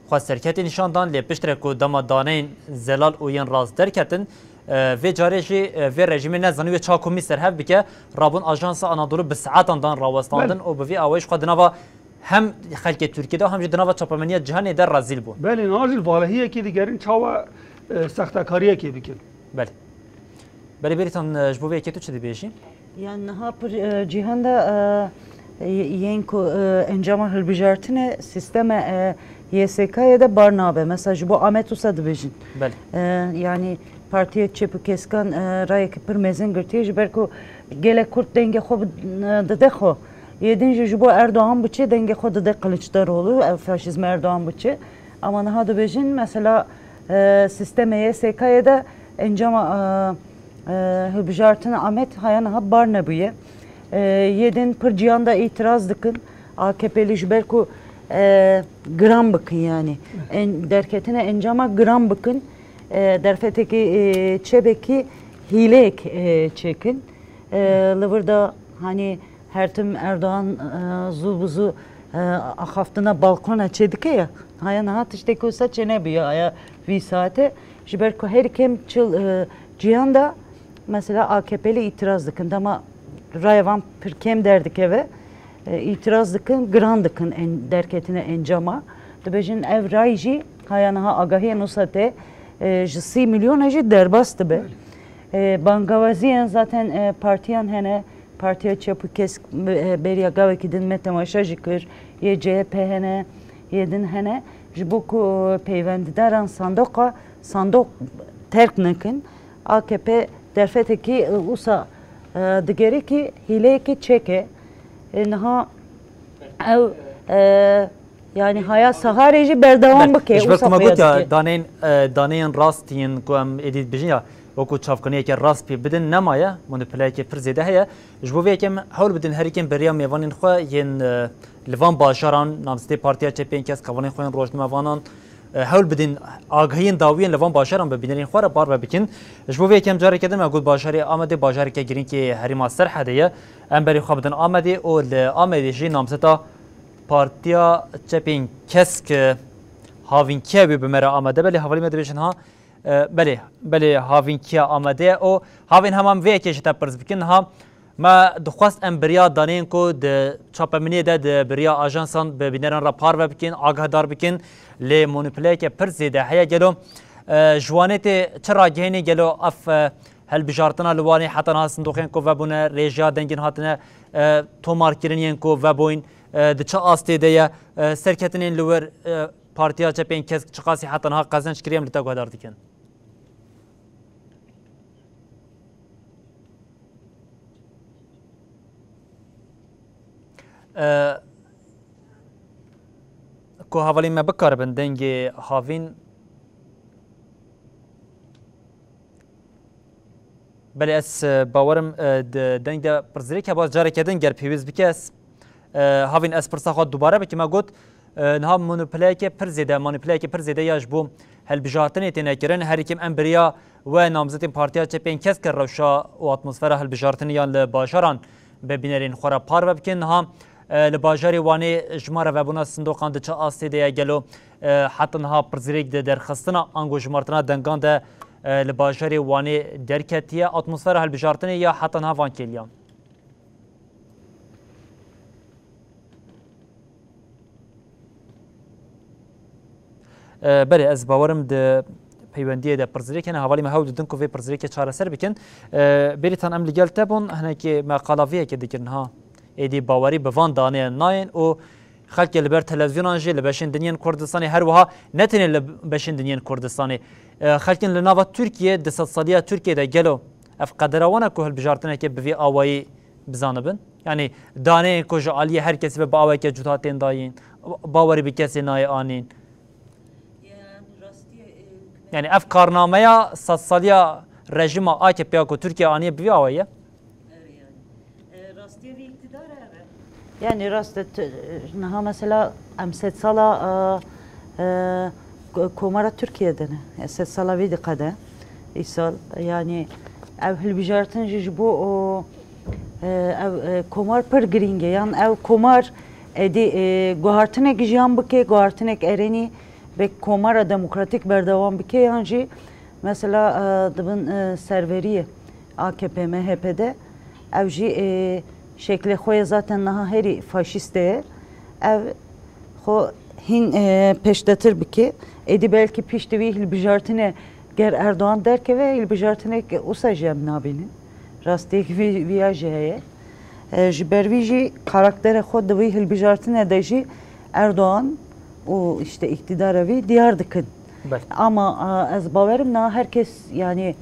xwe serketî nîşan dan, lê piştre ku dema daneyên zelal û yên rast derketin, e, vê carê jî, e, vê rejîmê nezanî wê çawa komî serhev bike, rabûn Ajansa Anadolu bi saetan dan rawestandin Belê. û bi vî awayî ji xwe di nava hem xelkê Tirkiyê de hem jî di nava çapemeniya cîhanê de rezîl bûn. Belê, niha jî li valehiyekê digerin çawa, e, sextekariyekê bikin. Belê. Belê Bêrîtan, e, ji bo vê yekê tu çi dibêjî? Yani niha pir, e, cîhan de, e, yên ku, e, encama hilbijartinê sîsteme, e, Y S K'yê de bar nabe. Mesela ji bo Amed wisa dibêjin. Belê. E, yani partiyê çep û keskan, e, rayekî pir mezin girtiye ji ber ku gelek Kurd dengê xwe bi-, e, dide xwe. Yê din jî ji bo Erdogan biçe dengê xwe dide Kılıçdaroğlu, e, faşîzma Erdogan biçe. Ama niha dibêjin mesela, e, sîstemê Y S K'yê de encama, e, e, hilbijartina Amed haya niha bar nebûye. E, yê din pir ciyan de îtiraz dikin. A K P'lî ji ber ku, e, giran bikin yani. En, derketine encama giran bikin. E, derfetekî, e, çepekî hîleyek, e, çêkin. E, li vir de hani her tim Erdogan, e, zû bi zû E, axaftina balkona çêdike ya. Haya niha tiştekî wisa çênebûye, aya vî saete. Ji ber ku herî kêm çil, e, ciyan de mesela A K P'lî îtiraz dikin. Dema raya van pir kêm derdikeve, e, îtiraz dikin, giran dikin en-, derketine encama. Dibêjin ev ray jî haya niha agahiyên wisa tê, e, ji sî milyona jî derbas dibe. E, bangawaziyên zaten, e, partiyan hene, Partiya Çep û Kesk, e, beriya gavekî din me temaşa jî kir. Yê C H P hene, yê din hene. Ji bo ku peyvendidaran sandoqa, sandoq terk nekin, A K P derfetekî, e, wisa, e, digere ki hîleyekê çêke. E, niha ew, e, yani haya Saharê jî berdewam bike, ji ber wisa ku me xuya got ya, dike. Daneyên, e, daneyên rast yên ku em êdî dibêjin ya, wekû çavkaniyeke rast pê bidin nemaye, manipuleyeke pir zêde heye. Ji bo vê yekê em hewl bidin herî kêm beriya mêvanên xwe yên, e, li van bajaran, namzetê Partiya Çepên Kesk, hevalên xwe yên rojnamevanan, e, hewl bidin agahiyên dawiyên li van bajaran bi bînerên xwe re parve bikin. Ji bo vê yekê em careke din me got bajarê Amedê bajareke girîng ê herêma Serhedê ye. Em berê xwe bidin Amedê û li Amedê jî namzeta Partiya Çepên Kesk, e, havînkiya wê bi me re amade. Belê hevalî me dibêjin ha, e, belê, belê havînkiya amade ye û havên hema em vê yekê ji te pirs bikin. Niha me dixwest em beriya daneyên ku di çapemeniyê de di beriya ajansan bi bîneran re parve bikin, agahdar bikin. Lê manipuleyeke pir zêde heye gelo, e, ji Wanê tê çi ragihênê gelo ev, e, hilbijartina li Wanê heta niha sindoqên ku vebûne, rêjeya dengên hatine, e, tomarkirin yên ku vebûyn, e, di çi astê de ye, e, serketinên li wir, e, Partiya Çepên Kesk çiqasî heta niha qezenc kiriye em li te guhdar dikin. E, ku hevalên me bikaribin dengê havîn. Belê ez, e, bawerim, e, di deng de pirsgirêk heba careke din ger pêwîst bike ez, e, havîn ez pirsa xwe dubare bikim. Me got, e, niha manipuleyeke pir zêde, manipuleyeke pir zêde ya ji bo hilbijartinê têne kirin. Herî kêm em beriya we namzetên Partiya Çepên Kesk rewşa û atmosfera hilbijartinê yan li bajaran bi bînerên xwe re parve bikin. Niha, e, li bajarê Wanê ji me re vebûna sindoqan di çi astê de ye gelo, e, heta niha pirsgirêk di derxistina ango jimartina dengan de, e, li bajarê Wanê derketiye. Atmosfera hilbijartinê ya heta niha van kêliyan. E, belê, ez bawerim di peywendiyê de pirsgirêk hene. Hevalî me hewl didin ku vê pirsgirêkê çareser bikin. E, Bêrîtan, em li gel te bûn, hinekî me qala vê yekê dikirin ha. Êdî bawerî bi van daneyên nayên û xelkê li ber televîzyonan jî li beşên din yên Kurdistanê, her wiha ne tenê li beşên din yên Kurdistanê, e, xelkên li nava Tirkiyê, di sedsaliya Tirkiyê de gelo ev qedera wan e ku hilbijartinekê bi vî awayî bizanibin? Yanî daneyên ku ji aliyê her kesî ve bi awayeke cuda tên dayîn, bawerî bi kesê nayê anîn. Yanî ev karnameya sedsaliya rejîma A K P ya ku Tirkiye aniye bi vî awayî ye? Rastiyê vî îktidar e. Yanî rast e, tu, niha mesela em sedsala, e, e, ko-, komara Tirkiye de ne. E, sedsala vî diqede. Îsal, yanî ev hilbijartin jî ji bo o, e, ev, e, komar pir girîng e. Yan ev komar êdî, e, guhartinek jiyan bike, guhartinek erênî bê komara demokratîk berdewam bike, yan jî mesela, e, di bin, e, serveriyê A K P M H P de ew jî, e, şeklê xwe yê zaten niha herî faşîst e. Ev xwe hîn, e, pêşdetir bike. Êdî belkî piştî vî hilbijartinê ger Erdogan derkeve, hilbijartinek wisa jî em nabînin. Rastiyek vî, viya jî heye. E, ji ber vî jî karakterê xwe di vî hilbijartinê de jî Erdogan û işte îktidara vî diyar dikin. Belê. Ama, e, ez bawerim niha her kes, yanî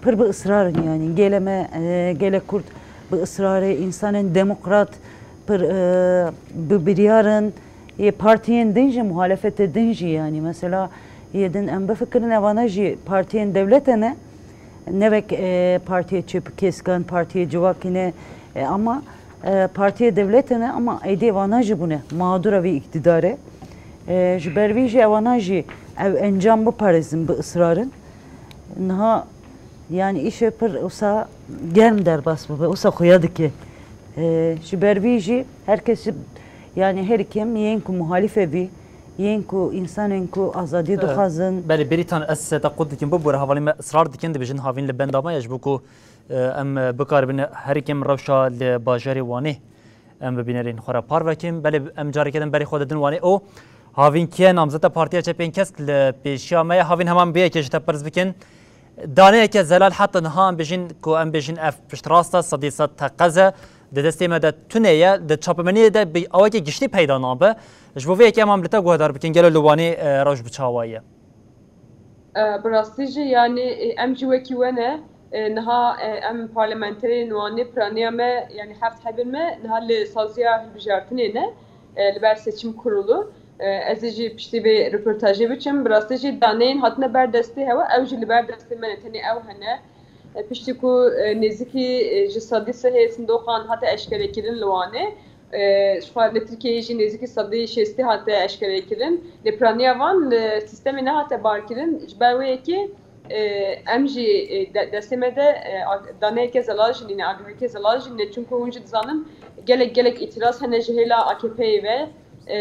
pir bi israr in, yanî gelê me, e, gelê Kurd bi israr e, însanên demokrat pir, e, bi biryar in, yê partiyên din jî, muhalefetê din jî, yanî mesela yê din em bifikirin, evana jî partiyên dewlete ne, ne wek, e, Partiyê Çep û Keskan, Partiyê Civakî ne, e, ama, e, partiyê dewlete ne, ama êdî evana jî bûne mağdura vî îktîdarê. E, ji ber vî jî evana jî ev encam biparêzin bi israr in. Niha, yanî îşê pir wisa germ derbas bibe, wisa xuya dike. E, ji ber vî jî her kes jî, Yani her kim yên ku muhalîfê bî, yên ku însanên ku azadî dixwazin. Belê, Bêrîtan, ez te qut dikim, bibore, hevalên me israr dikin, dibêjin havîn li benda me ye, ji bo ku, e, em, e, bikaribin her kim rewşa li bajarê Wanê em bi bînerên xwe re parve kin. Belê, em careke din berê xwe didin Wanê û havîn kî ye? Namzeta Partiya Çepên Kesk li pêşiya me ye. Havîn, hema em vê yekê ji te pirs bikin. Daneyeke zelal heta niha em bêjin ku em bêjin ev piştrast e, sedî sed teqez e. Di destê me de tune ye. Di çapemeniyê de bi awayekî giştî peyda nabe. Ji bo vê yekê em, em li te guhdar bikin, gelo li Wanê, e, rewş bi çawa ye? E, bi rastî jî, yanî, e, em jî wekî we ne. E, niha, e, em parlamenterên Wanê, piraniya me, yanî heft hebên me, niha li saziya hilbijartinê ne, e, li ber seçim kurulu. E, ez ê jî piştî vê röportajê biçim. Bi rastî jî daneyên hatine ber destê hewe, ew jî li ber destê me ne, tenê ew hene. E, piştî ku, e, nêzîkî, e, ji sedî sihê sindoqan hate eşkerekirin li Wanê, e, ji xwe li Tirkiyeyê jî nêzîkî sedî şêstî hate eşkerekirin. Lê piraniya van li sîstemê nehate barkirin. Ji ber wê yekê, e, em jî, e, de-, destê me de, e, ag-, daneyeke zelal jî nîne, agahiyeke zelal jî nîne. Çunku hûn jî dizanin gelek, gelek îtiraz hene ji hêla A K P'yê ve. E,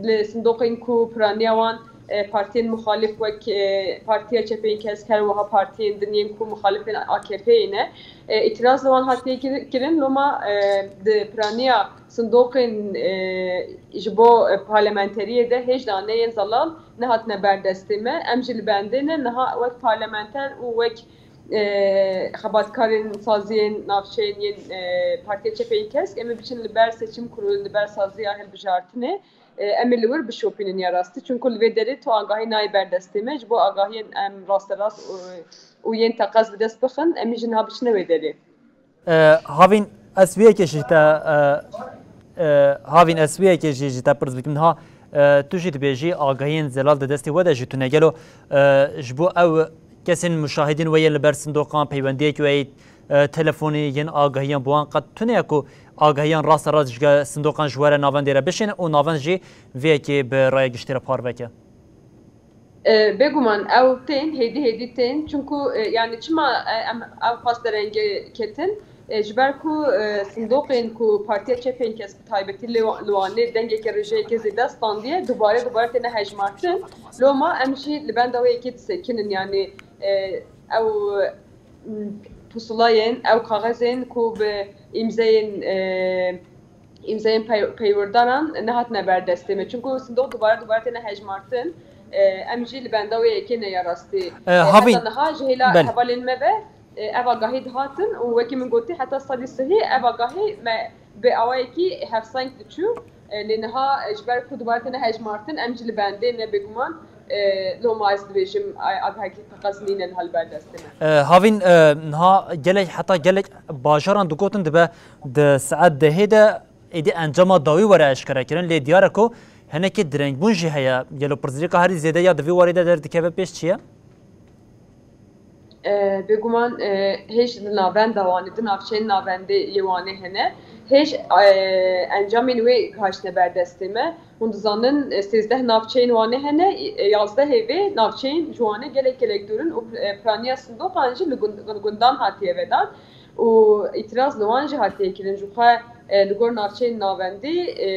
li sindoqên ku piraniya wan, e, partiyên muxalîf wek, e, Partiya Çepên Kesk, her wiha partiyên din yên ku muxalifên A K P'yê ne, e, îtiraz li wan hatiye kir-, kirin. Loma, e, di piraniya sindoqên, e, ji bo, e, parlamenteriyê de hêj daneyên zelal nehatine ber destê me. Em jî li bendê ne, niha wek parlamenter û wek, e, xebatkarên saziyên navçeyên yên, e, Partiya Çepên Kesk, em ê biçin li ber seçim kurulê, li ber saziya hilbijartinê, e, em ê li wir bişopînin ya rastî. Çunku li vê derê tu agahî nayê ber destê me. Ji bo agahiyên em rasterast û, û yên teqez bi dest bixin, em ê ji niha biçine wê derê. E, Havîn, ez vê yekê jî te, e, e, Havîn, ez vê yekê jî ji te pirs bikim. Niha, e, tu jî dibêjî agahiyên zelal di destê we de jî tune. Gelo, e, ji bo ew kesên muşahidên we yên li ber sindoqan peywendiyek we yê, e, telefonî, yên agahiyan bi wan qet tune ye ku agahiyan raste rast ji ge-, sindoqan ji we re navendê re bişên û navend jî vê yekê bi raya giştî re parve ke? E, bêguman ew tên, hêdî hêdî tên. Çunku, e, yani çima, e, em ew qas derenge ketin? E, ji ber ku, e, sindoqên ku Partiya Çepên Kesk bi taybetî li, li Wanê dengeke rêjeyeke zêde standiye, dubare dubare têne hejmartin. Loma em jî li benda wê yekê disekinin, yani, e, ew, m, pusulayên, ew kaxezên ku bi îmzeyên, e, îmzeyên pey-, peywirdaran nehatine ber destê me. Çunku sindoq dubare dubare têne hejmartin. E, em jî li benda wê yekê ne ya rastî. E, E, Havîn, heta niha ji hêla belê. Hevalên me ve, e, ev agahî dihatin û wekî min gotî heta sedî sihê ev agahî me bi awayekî hevseng diçû. E, lê niha, e, ji ber ku dubare têne hejmartin, em jî li bendê ne bêguman. E, loma ez dibêjim, a-, agahekî teqez nîne niha li ber destê me. E, Havîn, e, niha gelek, heta gelek bajaran digotin dibe di saet dehê de êdî encama dawî were eşkerekirin, lê diyar e ku hinekî direngbûn jî heye. Gelo pirsgirêka herî zêde ya di vî warî de derdikeve pêş çi ye? E, bêguman, e, hêj di navenda Wanê, di navçeyên navendê yê Wanê hene. Hêj, e, encamên wê gihaştine ber destê me. Hûn dizanin, e, sêzdeh navçeyên Wanê hene, e, yazdehê vê navçeyên ji Wanê gelek gelek dûr in û, e, piraniya sindoqan jî li gund-, gundan hatiye vedan. Û îtiraz li wan jî hatiye kirin. Ji xwe, e, li gor navçeyên navendî, e,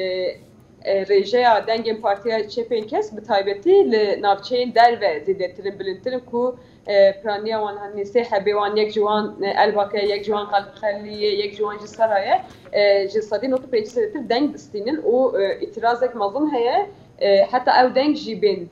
e, rêjeya dengên Partiya Çepên Kesk bi taybetî li navçeyên derve zêdetir in, bilindtir in ku, e, piraniya wan, hani sê hebê wan, yek ji wan, e, Elbak e, yek ji wan Qelqelî ye, yek ji wan jî Sera ye, e, ji sedî nod û pêncî zêdetir deng distînin û, e, îtirazek mezin heye, e, heta ew deng jî bên.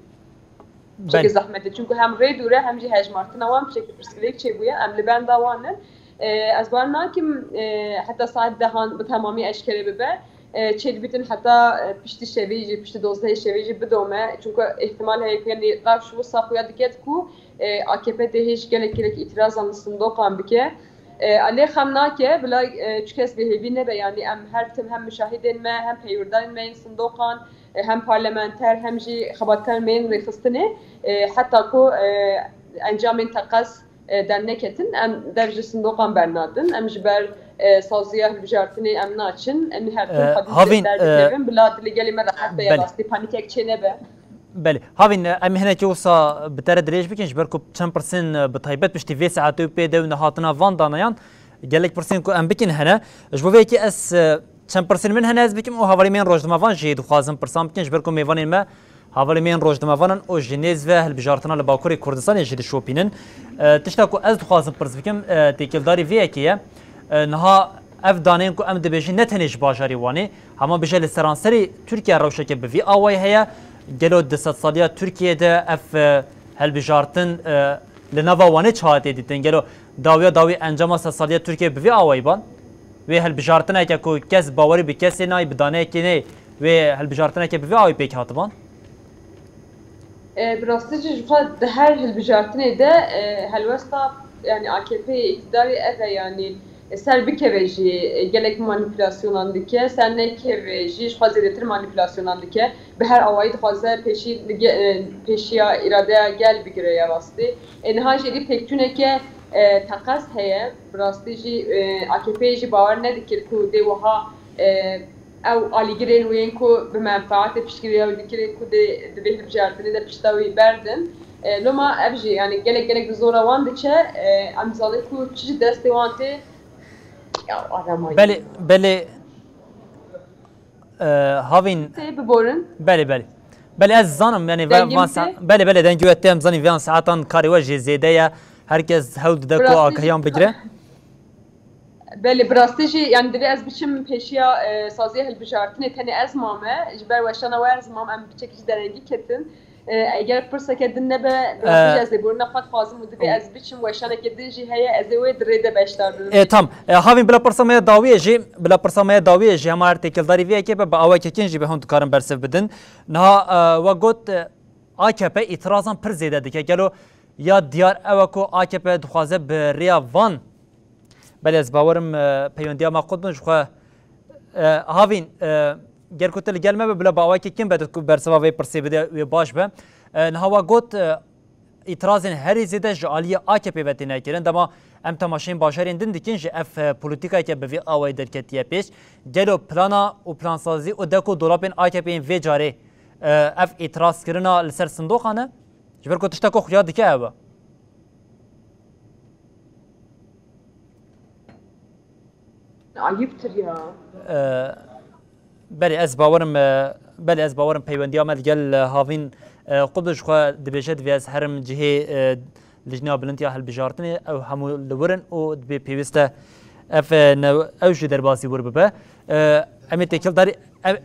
Belê. Çekî zehmet e. Çunku hem rê dûr e, hem jî hejmartina wan bi şekilî pirsgirêk çêbûye. Em li benda wan in. E, ez bawer nakim, e, heta saet dehan bi temamî eşkere bibe. E, çêdibîtin heta, e, piştî şevê jî, piştî dozdehê şevê jî bidome. Çunku îhtimal heye ku, yanî, rewş wisa xuya diket ku, e, A K P dê hêj gelek gelek îtirazan li sindoqan bike. E, lê xem nake, bila, e, çi kes bêhêvî nebe. Yanî em her tim hem muşahidên me, hem peywirdarên me yên sindoqan, e, hem parlamenter, hem jî xebatkarên me yên rêxistinê, e, heta ku, e, encamên teqez, e, derneketin, em dev ji sindoqan bernadin. Em ji ber, e, saziya hilbijartinê em naçin. Em her tim, e, xwedî Havîn, e, derdikevin, bila dilê gelê me rehet be, ya, belê, rastî panîkek çê nebe. Belê. Havîn, e, em ê hinekî wisa bi te re dirêj bikin, ji ber ku çend pirsên, e, bi taybet piştî vê saetê û pê de û nehatina van danayan, gelek pirsên ku em bikin hene. Ji bo vê yekê ez, e, Çend pirsên min hene ez bikim û hevalê me yên rojnamevan jî dixwazin pirsan bikin, ji ber ku mêvanên me hevalê me yên rojnamevan in û ji nêz ve hilbijartina li Bakurê Kurdistanê jî dişopînin. E, tişta ku ez dixwazim pirs bikim, e, têkildarî vê yekê ye. E, niha ev daneyên ku em dibêjin ne tenê ji bajarê Wanê, hema bêje li seranserê Tirkiye rewşeke bi vî awayî heye. Gelo di sedsaliya Tirkiyeyê de ev, e, hilbijartin, e, li nava Wanê çawa tê dîtin? Gelo dawiya dawî encama sedsaliya Tirkiyeyê bi vî awayî ban? Wê hilbijartineke ku kes bawerî bi kesê nayê, bi daneyekê neyê, wê hilbijartineke bi vî awî pêk hatiban? E, bi rastî jî ji xwe di her hilbijartinê de, e, helwesta, yanî A K P îktidarê ev e, yanî ser bikeve jî, e, gelek manîpulasyonan dike, ser nekeve jî ji xwe zêdetir manîpulasyonan dike. Bi her awayî dixwaze pêşî, e, pêşiya îradeya gel bigire ya rastî. E, niha jî êdî pêkçûneke, e, teqez heye. Bi rastî jî, e, A K P jî bawer nedikir ku dê wiha, e, ew alîgirên wê yên ku bi menfaatê piştgiriya wî dikirin ku dê di vê hilbijartinê de pişta wî berdin. E, loma ev jî, yanî gelek gelek bi zora wan diçe, e, em dizanin ku çi ji destê wan tê, ya, aremayî. Belê, belê, e, Havîn. Tê biborin. Belê, belê. Belê, ez zanim, yanî, ve-, Dengê van min sa-, tê? Belê, belê, dengê we tê, em zanî vê an saetan karê we jî zêde ye. Herkes hewl dide Bi ku rastî jî agahiyan bigire. Belê, bi rastî jî, yanî, divê ez biçim pêşiya, e, saziya hilbijartinê, tenê ez mame, ji ber weşana we ez mam, em piçekî ji derengî ketin. E, eger pirseke din nebe, bi rastî jî E, ez lêborîna xwe dixwazim û divê ez biçim weşaneke din jî heye, ez ê wê di rê de beşdar bibim. E, tam. E, Havîn, bila pirsa me ya dawiyê jî, bila pirsa me ya dawiyê jî, hema her têkildarî vê yekê be, bi awayekê kin jî be hûn dikarin bersiv bidin. Niha, e, we got, e, A K P îtirazan pir zêde dike. Gelo ya diyar ew e ku A K P dixwaze bi rêya van Belê, ez bawerim, e, peywendiya me qut bin ji xwe. E, Havîn, e, ger ku tu li gel me be, bila bi awayekî kin be, tu bersiva vê pirsê bide, wê baş be. E, niha we got, e, îtirazên herî zêde ji aliyê A K P ve têne kirin. Dema em temaşeyên bajarên din dikin, ji ev, e, polîtîkayeke bi vî awayî derketiye pêş. Gelo plana û plansazî û dek û dolapên A K P'ê yên vê carê, e, ev îtirazkirina li ser sindoqan e? Ji ber ku tişta ku xuya dike ew e. Ayıptır ya. E, belê ez bawerim, e, belê ez bawerim peywendiya me li gel, e, Havîn, e, Quduz xwe dibêje, divê ez herim cihê, e, Lijneya Bilind ya Hilbijartinê, ew hemû li wir in û dibê pêwîst e ev, e, ne, ew jî derbasî wir bibe. E, em ê têkildarî, ev,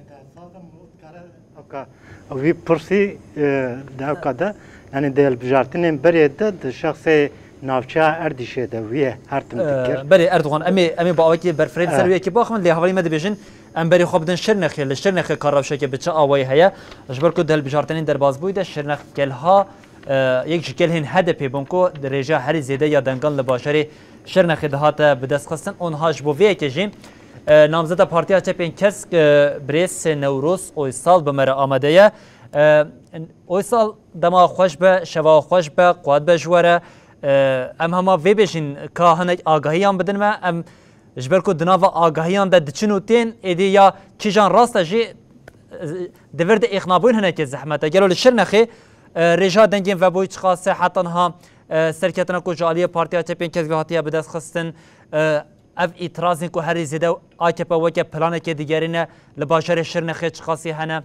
Oka, wî pirsî, e, di ewka de, yanî di hilbijartinên berê de di şexsê navçeya Erdîşê de wî ye her tim dikir. Belê, Erdogan, em ê, em ê bi awekî berfireh li ser wî yekê biaxivin, lê hevalî me dibêjin, em berê xwe bidin Şirnexê, li Şirnexê ka rewşeke bi çi awayî heye, ji ber ku di hilbijartinên derbasbûyî de Şirnex kelha, e, yek ji kelhên H D P bûn ku di rêjeya herî zêde ya dengan li bajarê Şirnexê dihate bidestxistin û niha ji bo vê yekê jî, e, namzeta Partiya Çepên Kesk, e, birêz Newroz Oysal bi me re amade ye. E, Oysal, dema xweş be, şeva xweş be, quwet be ji we re. E, em hema vê bêjin ka hinek agahiyan bidin me. Em ji ber ku di nava agahiyan de diçin û tên, êdî ya kîjan rast e jî, e, di vir de êxnabûn hinekê zehmet e. Gelo li Şirnexê, e, rêja dengên vebûyî çiqas e, heta niha, e, serketina ku ji aliyê Partiya Çepên Kesk ve hatiye bidestxistin, e, ev îtirazên ku herî zêde A K P weke planekê digerîne li bajarê Şirnexê çiqasî hene?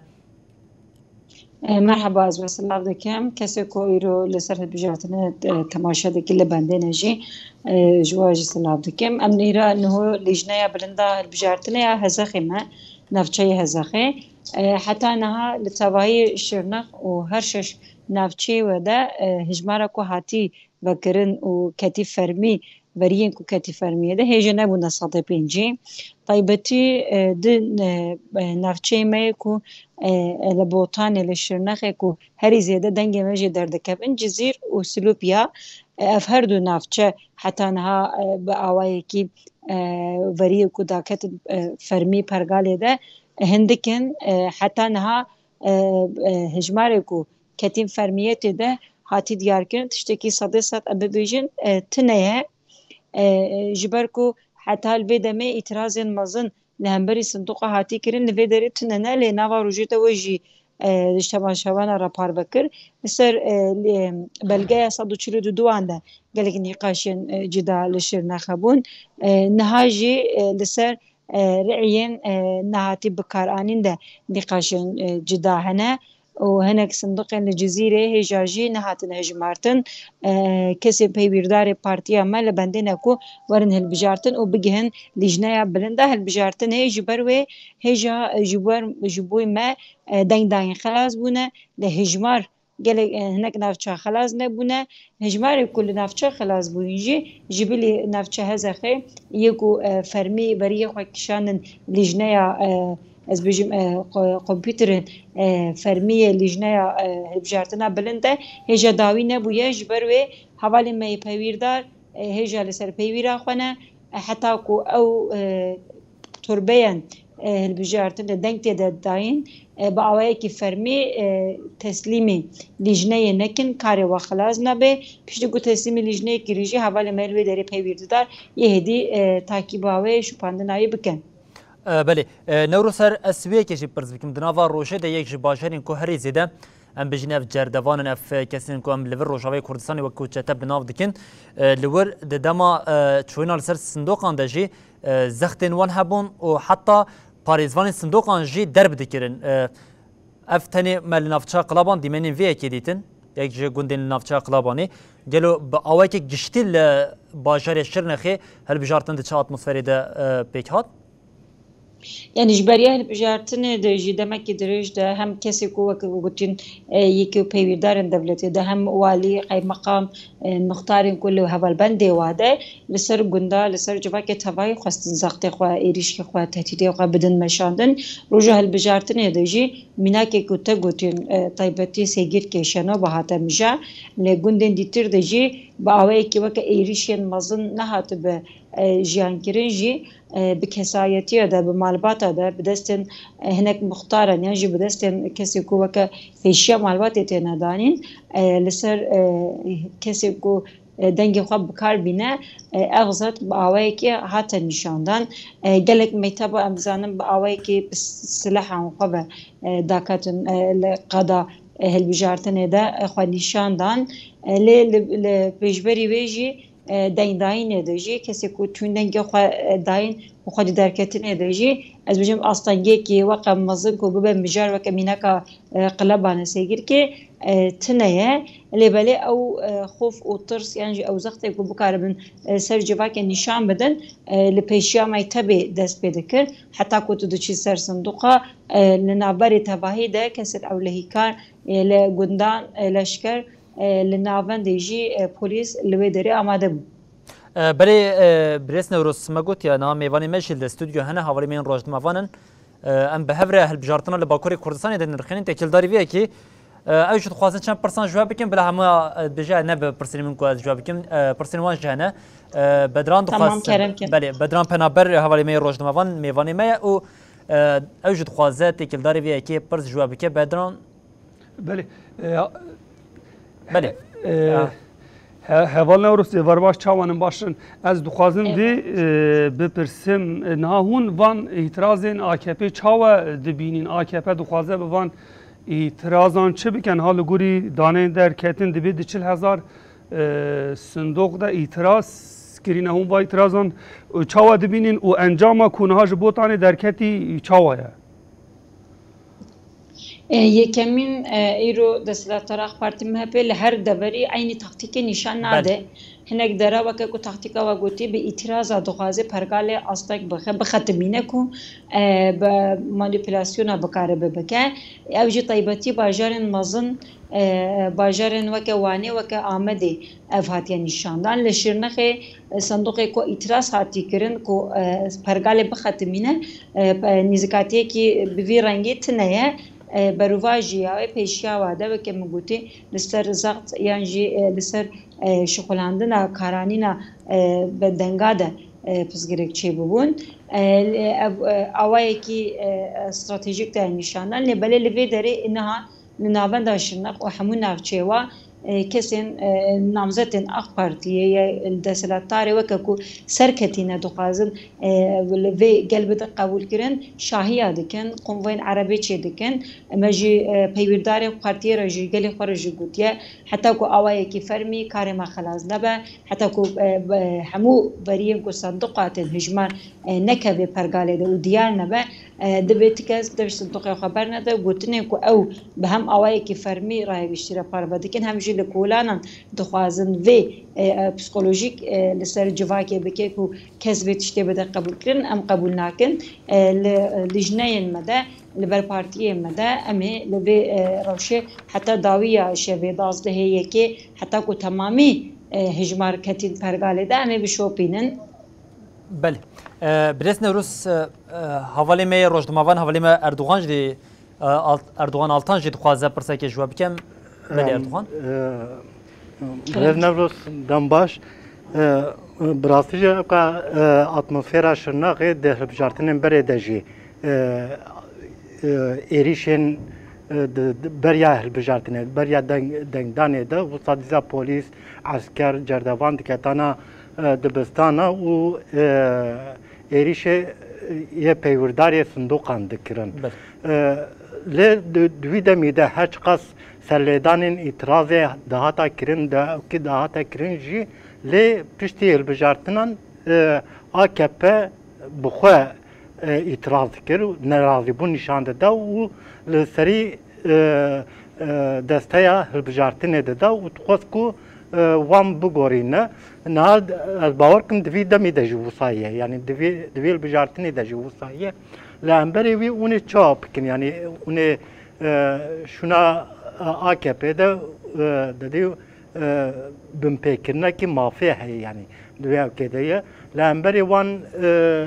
E, merheba, ez we silav dikim. Kesê ku îro li ser hilbijartinê, e, temaşe dike li bendê ne jî, e, ji we jî silav dikim. Em nîra niho Lijneya Bilind a Hilbijartinê ya Hezexê me, navçeyê Hezexê. E, heta niha li tevahî Şirnex û her şeş navçeyê we de, e, hejmara ku hatî vekirin û ketî fermî, veriyên ku ketî fermiyê de hêjî nebûne sedê pêncî. Taybetî, e, di, e, e, navçeyê me yê ku, e, e, li Botanê, li Şirnexê ku herî zêde dengê me jê derdikevin, Cizîr û Silûpya, e, ev her du navçe heta niha, e, bi awayekî, e, veriyê ku daketin, e, fermî pergalê de, e, hindik in, e, heta niha, e, e, hejmarê ku ketîn fermiyetê de hatî diyarkirin, tiştekî sedê sed em bibêjin, e, tune ye. E, ji ber ku heta li vê demê îtirazên mezin li hemberî sindoqa hatî kirin, li vê derê tune ne, lê nava rojê de we jî, e, ji temaşevana re parve kir. Li ser, e, li, belgeya sed û çil û du an de gelek nîqaşên, e, cida li Şirnexe bûn. E, niha jî, e, li ser e, riyên, e, nehatî bikaranîn de nîqaşên, e, cida hene û hinek sindoqên li Cizîrê hêja jî nehatine hejmartin. E, kesên peywîrdarê partiya me li bendê ne ku werin hilbijartin û bigihin lîjneya bilind a hilbijartinê. Ji ber wê hêja ji ber, ji bo me, e, deng dayîn xelas bûne, lê hejmar gelek, e, hinek navça xelas nebûne. Hejmarê ku li navça xelas bûyîn jî, ji bilî navça Hezexê yê ku, e, fermî beriyê xwe kişandin lîjneya, e, ez bêjim, e, ko-, kompûterên, e, fermî yê lîjneya, e, hilbijartina bilind de hêja dawî nebûye. Ji ber wê hevalên me yê peywîrdar, e, hêja li ser peywîra xwe ne, e, heta ku ew, e, torbeyên, e, hilbijartin de deng tê de dayîn, e, bi awayekî fermî, e, teslîmî lîjneyê nekin, karê we xilas nabe. Piştî ku teslîmî lîjneyê kirî jî hevalên me li wê derê peywîrdidar yê hêdî, e, takîba wê, şopandina wê bikin. E, belê. E, Newroser, ez wê yekê jî pirs bikim. Di nava rojê de yek ji bajarên ku herî zêde, em bijîn ev cerdevan in, ev kesên ku em li vir Rojavayê Kurdistanê wekî çete bi nav dikin, e, li wir di dema, e, çûyîna li ser sindoqan de jî, e, zextên wan hebûn û heta parêzvanên sindoqan jî derb dikirin. E, ev tenê me li navçeya Qilaban dîmenên vê yekê dîtin, yek ji gundên li navçeya Qilabanê. Gelo bi awayekî giştî li bajarê Şirnexê hilbijartin di çi atmosferê de, e, pêk hat? Yanî ji beriya hilbijartinê de jî demekî dirêj de hem kesê ku weke ku gotin, e, yekê û peywîrdarên dewletê de hem walî, qeymeqam, e, muxtarên ku li hevalbendê wa de li ser gunda, li ser civakê tevayî xwestin zextê xwe, êrîşkê xwe, tehdîdê xwe bidin meşandin. Roja hilbijartinê de jî mînakê ku te gotin, e, taybetî Sêgirkê Şenoba hate mije, li gundên dîtir de jî bi awayekî weke êrîşên mezin nehatibe, e, jiyan kirin jî, e, bi kesayetiya de, bi malbata de, bi destên, e, hinek muxtaran yan jî bi destên kesê ku weke pêşiya malbatê têne danîn, e, li ser, e, kesê ku, e, dengê xwe bi kar bîne, e, ev zad bi awayekî hate nîşandan. E, gelek mekteba em dizanin bi awayekî bi silehan xwe ve, e, daketin, e, li qada, e, hilbijartinê de, e, xwe nîşan dan. E, lê li, li pêşberî wê jî, e, dengdayînê de jî kesê ku çûn dengê xwe, e, dayîn û xwedî derketinê de jî, ez bêjim, astengekî weke mezin ku bibe mijar weke mînaka, e, Qilebane Sêgirkê, e, tune ye. Lê belê ew, e, xof û tirs yan jî ew zextê ku bikaribin, e, ser civakê nîşan bidin, e, li pêşiya mektebê dest pê dikir. Heta ku tu diçî ser sindoqa, e, li navberê tevahî de kesên ewlehîkar, e, li gundan, e, leşker, e, li navendê jî, e, polîs li wê derê amade bû. E, belê, e, birêz Newroz, me gotiye, niha mêvanê me jî li stûdyo hene, hevalê me yên rojnamevan in. E, em bi hev re hilbijartina li Bakurê Kurdistanê de nirxînin, têkildarî vê yekê, e, ew jî dixwazin çend pirsan ji we bikin, bila hemûya, e, dibêje ne bi pirsên min ku ez ji we bikim, e, pirsên wan jî hene. E, Bedran Tamam, dixwaz, kerem ke. Belê, Bedran Penaber, hevalê me yê rojnamevan, mêvanê me ye û, e, ew jî dixwaze têkildarî vê yekê pirs ji we bike. Bedran, Belê. E, Belê. E, Ya. he-, heval Newroz, êvar baş, çawan in, baş in? Ez dixwazim Eyvallah. vê, e, bipirsim, e, niha hûn van îtirazên A K P çawa dibînin? A K P dixwaze bi van îtirazan çi bikin? Ha li gorî daneyên derketin dibê di çil hezar, e, sindoq de îtiraz kirîne. Hûn va îtirazan, e, çawa dibînin û encama ku niha ji Botanê derketî çawa ye? E, yekemîn, e, îro desthilatdar A K Partî M H P li her deverî eynî taktîkê nîşan Belê. nade. Hinek dera weke ku taktîka we gotî bi îtiraza dixwaze pergalê astek bixe-, bixetimîne ku, e, bi manîpulasyona bikaribe bike. Ew jî taybetî bajarên mezin, e, bajarên weke Wanê, weke Amedê ev hatiye nîşandan. Li Şirnexê, e, sindoqê ku îtiraz hatî kirin ku, e, pergalê bixetimîne, e, pe-, nîzikatiyekî bi vî rengî tune ye. E, berovajî ya wê pêşiya wa de, weke min gotî, li ser zext yan jî, e, li ser, e, şixulandina karanîna, e, bi denga de, e, pirsgirêk çêbûbûn. E, ev, e, awayekî, e, stratejîk de nîşandan. Lê belê li vê derê niha li navenda Şirnex û hemû navçeyê wa, e, kesên, e, namzetên AK Partiyê ya li desthilatdarê weke ku serketîne dixwazin, e, li vê gel bidin qebûlkirin, şahiya dikin, konvoyên erebê çêdikin. Me jî, e, peywîrdarên partiyê re jî, gelê xwe re jî gotiye, heta ku awayekî fermî karê me xelas nebe, heta ku, e, be-, hemû veriyên ku sanduqa tên hijmar, e, nekeve pergalê de û diyar nebe, e, divê ti kes dev ji sindoqê xwe bernede. Gotinên ku ew bi hem awayekî fermî raya giştî re parve dikin, hem jî li kolanan dixwazin vê, e, e, psîkolojîk, e, li ser civakê bike ku kes vê tiştê bide qebûlkirin, em qebûl nakin. E, li, e, lijneyên me de, li ber partiyên me de em ê li vê, e, rewşê heta dawiya şevê, duwazdehê, yekê, heta ku temamî, e, hijmar ketîn pergalê de, em ê bişopînin. Belê. E, Birêz Newroz, e, e, hevalê me yê rojnamevan, hevalê me Erdogan jî, e, Alt-, Erdogan Altan jî dixwaze pirsekê ji we bikim. Belê, Em, Erdogan. e, Birêz Newroz, dem baş. E, bi rastî jî ewka, e, atmosfera Şirnexê di hilbijartinên berê de jî, e, e, êrîşên, e, di, di, beriya hilbijartinê, beriya deng-, dengdanê de, wisa dîsa polîs, esker, cerdevan diketana, e, dibistana û, e, êrîşê, e, yê peywirdarê sindoqan dikirin. Belê. E, lê di, di wî demî de her çiqas serlêdanên îtirazê dihata kirin, de, ki dihate kirin jî, lê piştî hilbijartinan, e, A K P bi xwe, e, îtiraz dikir û nerazîbûn nîşan dida û li serî, e, e, desteya hilbijartinê dida û dixwest ku, e, wan bigorîne. Niha ez bawer kim di vî demî de jî wisa ye. Yanî di vî, di vî hilbijartinê de jî wisa ye. Li hemberî wî hûn ê çawa bikin? Yanî hûn ê, e, şûna A K P de, e, didî e, binpêkirinekî mafê heye, yanî di wê ewkê de ye. Li hemberî wan, e,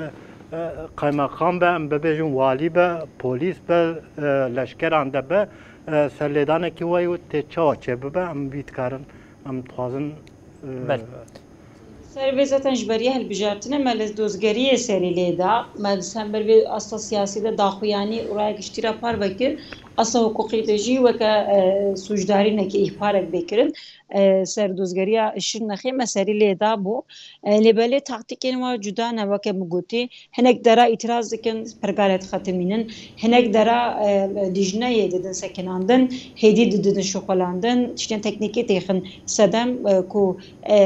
e, qaymeqam be, em bibêjin walî be, polîs be, e, leşkeran de be, e, serlêdanekî wayî û tê çawa çêbibe, em vî dikarin, em dixwazin, e, Belê. Ser vê zaten ji beriya hilbijartinê me li dozgeriyê serî lê da. Me di sember vê asta siyasî de daxuyanî û raya giştî re parve kir. Asta hiqûqî de jî weke, e, sûcdarînekê, îhbarek bê kirin. E, ser dozgeriya Şirnexê me serî lê dabû. E, lê belê taktîkên wa cuda ne, weke min gotî. Hinek dera îtiraz dikin, pergale dixetimînin. Hinek dera, e, lijneyê didin sekinandin, hêdî didin şixulandin, tiştên teknîkî têxin sedem, e, ku, e,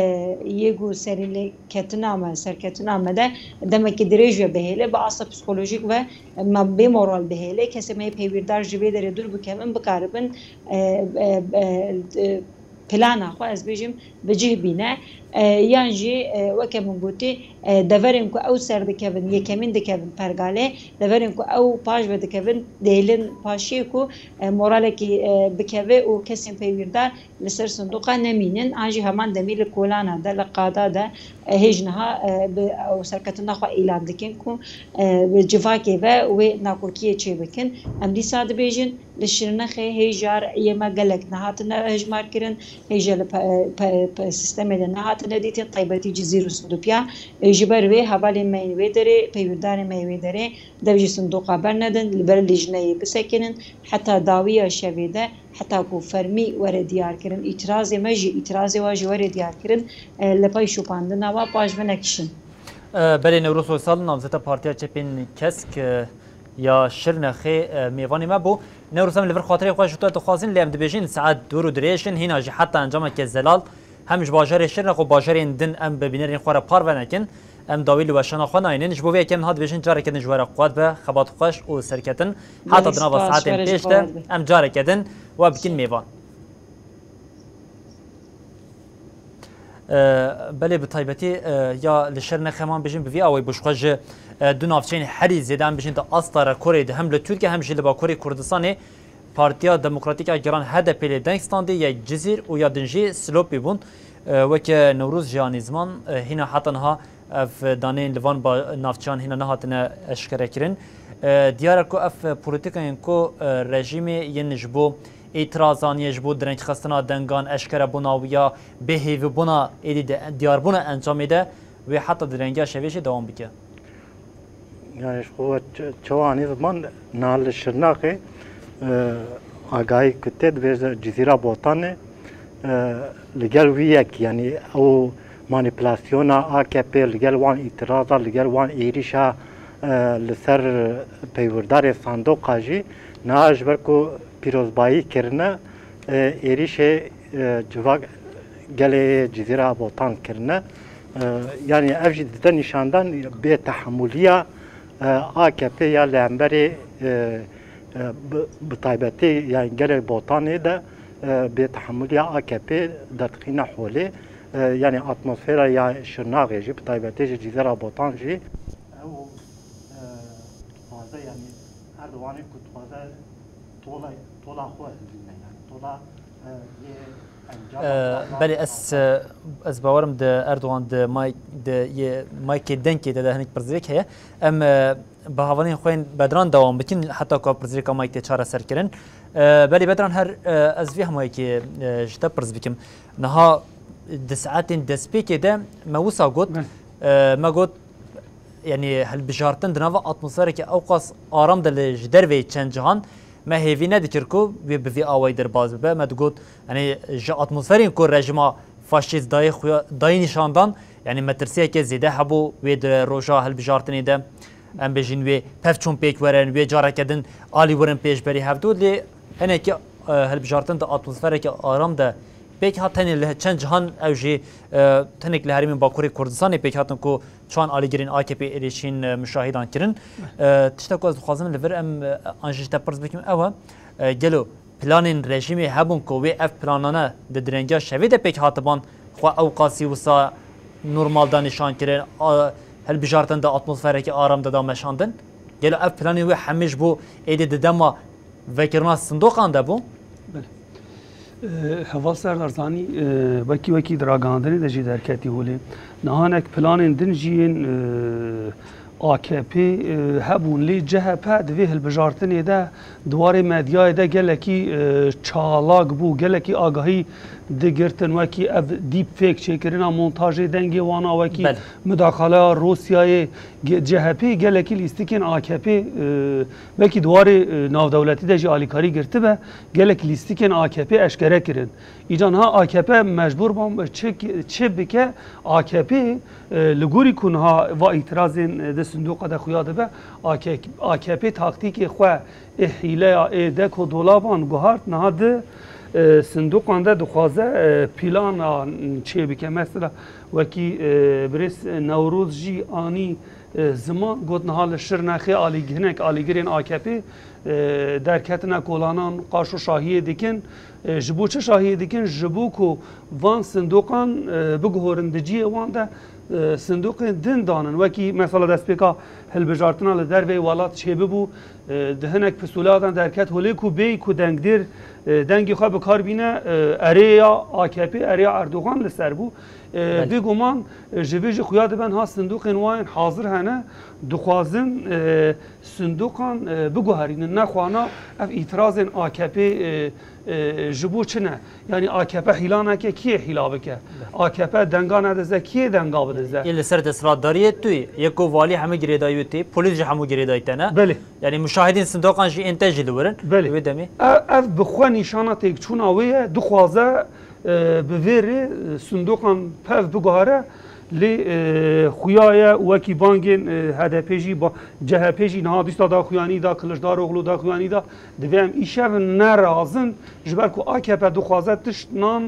yê ku serî lê ketina me, serketina me de demekî dirêj ve bihêle, bi asta psîkolojîk ve me bê moral bihêle, kesê me yê peywîrdar ji vê derê dûr bikevin, bikaribin, e, e, e, e, plana xwe, ez bêjim, bi cih bîne. E, yan jî, e, weke min gotî, e, deverên ku ew ser dikevin, yekemîn dikevin pergalê, deverên ku ew paş ve dikevin, dihêlin paşiyê ku, e, moralekî, e, bikeve û kesên peywîrdar li ser sindoqa nemînin. An jî heman demî li kolana de, li qada de, e, hêj niha, e, bi ew serketina xwe îlan dikin ku, e, bi civakê ve wê nakokiyê çêbikin. Em dîsa dibêjin, li Şirnexê hêja rêyê me gelek nehatine hejmarkirin, hêja li pe-, pe-, pe-, sîstemê de nehatine dîtin, taybetî Cizîr û Sindopiya. E, ji ber wê hevalên me yên wê derê, peywîrdarên me yê wê derê dev ji sindoqa bernedin, li ber lijneyê bisekinin, heta dawiya şevê de, heta ku fermî were diyarkirin, îtirazê me jî, îtirazê wa jî were diyarkirin, e, li pey şopandina wa paş venekişin. E, belê, Newroz Soysal, namzeta Partiya Çepên Kesk, e, ya Şirnexê, e, mêvanê me bû. Newroz, em li vir xatirê xwe ji te dixwazin, lê em dibêjin saet dûr û dirêj in, hîna jî heta encameke zelal hem ji bajarê Şirnex û bajarên din em bi bînerên xwe re parve nekin. Em dawî li weşana xwe nayînin. Ji bo vê yekê em niha dibêjin careke din ji we re quwet be, xebat xweş û serketin. Heta di nava saetên pêş de em careke din we bikin mêvan. E, belê, bi taybetî, e, ya li Şirnexê, em bijin bi vî awayî bû ji xwe ji, e, du navçeyên herî zêde, em bijin di asta rekorê de, hem li Tirkiye hem jî li Bakurê Kurdistanê, Partiya Demokratîk a Gelan, H D P, lê deng standê, ya Cizîr û ya din jî Silopî bûn. E, weke Newroz jî anî ziman, e, hîna heta niha ev daneyên li van ba-, navçeyan hîna nehatine eşkerekirin. E, diyar e ku ev polîtîkayên ku, e, rejîmê yên ji bo îtirazan, yên ji bo direngxistina dengan, eşkerebûna wî ya, bêhêvîbûna êdî di diyarbûna encamê de wê heta direngiya şevê jî dewam bike. Yani ji xwe çi-, çawa anî ziman, niha li Şirnexê, e, agahî ku tê, dibêje Cizîra Botanê, E, li gel wî yek, yanî ew manîpulasyona A K P li gel wan îtiraza, li gel wan êrîşa, e, li ser peywirdarê sandoqa jî niha ji ber ku pîrozbayî kirine, e, êrîşê, e, civak gelê Cizîra Botan kirine. E, yanî ev jî dide nîşandan bêtehemûliya, e, A K P ya li hemberê, e, e, bi, bi taybetî, yanî gelê Botanê de, e, bêtehemûliya A K P derdixîne holê. E, yanî atmosfera ya Şirnaxê jî, bi taybetî ji Cizîra Botan jî. Ew, e, dixwaze, yanî Erdoganê ku dixwaze tola, tola xwe hilbîne, yanî tola, e, yê encama Ee, xwe Belê, ez, e, ez bawerim di Erdogan di may, di yê maykê denkê de, de hinek pirsgirêk heye. Em, e, bi havalên xwe yên Bedran dewam bikin, heta ku pirsgirêka mayk tê çareser kirin. E, belê Bedran, her, e, ez vê hemû yekê, e, ji te pirs bikim. Niha di saetên destpêkê de me wisa got, Belê. e, me got, yanî hilbijartin di nava atmosfereke ewqas aram de li ji derveyî çend cihan me hêvî nedikir ku wê bi vî awayî derbas bibe. Me digot, yanî ji atmosferên ku rejîma faşîst dayê xuya, dayî nîşandan, yanî metirsiyeke zêde hebû wê di roja hilbijartinê de. Em bêjin wê pevçûn pêk werin, wê careke din alî werin pêşberî hevdû, lê hinekî, e, hilbijartin di atmosfereke aram de pêk hat, tenê li çend cihan ew jî, e, hinek li herêmên Bakurê Kurdistanê pêk hatin ku çand alîgirên A K P êrîşîn, e, muşahîdan kirin. E, tiştek ku ez dixwazim li vir em, e, an jî ji te pirs bikim ew e, e, gelo planên rejîmê hebûn ku wê ev planane di direngiya şevê de pêk hatiban xwe ewqasî wisa normal da nîşan kirin, a, hilbijartin di atmosfereke aram de da meşandin? Gelo ev planên wê hemî ji bo êdî di dema vekirina sindoqan de bû? Belê. E, Heval Serdar, zanî, e, wekî wekî di ragihandinê de jî derketî holê. Niha hinek planên din jî yên, e, A K P, e, hebûn, lê C H P di vê hilbijartinê de di warê medyayê de gelekî, e, çalak bû, gelekî agahî digirtin, wekî ev deepfake çêkirina montajê dengê wana, wekî Belê. mudaxaleya Rûsyayê, ge-, C H P gelekî lîstikên A K P, e, belkî di warê, e, navdewletî de jî alîkarî girtibe, gelek lîstikên A K P eşkere kirin. Îca niha A K P mecbûr bû çi, çi bike, A K P, e, li gorî ku niha va îtirazên, e, di sindoqa de xuya dibe, A K, A K P taktîkê xwe ê hîleya ê dek û dolaban guhart, niha di, e, sindoqan de dixwaze, e, plana çê bike. Mesela wekî, e, birêz Newroz jî anî, e, ziman, got niha li Şirnexê alî-, hinek alîgirên A K P, e, derketine kolanan qaşo şahiyê dikin. E, ji bo çi şahiyê dikin? Ji bo ku van sindoqan, e, biguhorin di cihê wan de, e, sindoqên din danin. Wekî mesela destpêka hilbijartina li derveyê welat çêbibû, e, di hinek pisûleya de derket holê ku bêyî ku dengdêr, e, dengê xwe bi kar bîne, e, erê ya A K P, erê ya Erdogan li ser bû. E, Belê. Bêguman, e, ji vê jî xuya dibe niha sindoqên wan yên hazir hene, dixwazin, e, sindoqan, e, biguherînin. Nexwana ev îtirazên A K P, e, e, ji bo çi ne? Yanî A K P hîla neke, kiyê hîla bike? Belê. A K P denga nedize, kiyê denga bidize? Yê li ser desthilatdariyê tu yê. Yê ku valî hemû girêdayî wê tê, polîs jî hemû girêdayî te ne. Belê. Yanî muşahidên sindoqan jî ên te jî li wir in. Belê. Wê demê. Ev, ev bi xwe nîşana têkçûna wê ye, dixwaze, e, bi vê rê, e, sindoqan pev biguhere, lê, e, xuya ye û wekî bangên, e, H D P jî, ba-, C H P jî niha dîsa daxuyanî da, Kiliçdaroglu daxuyanî da, divê em îşev nerazin, ji ber ku A K P dixwaze tişt nan,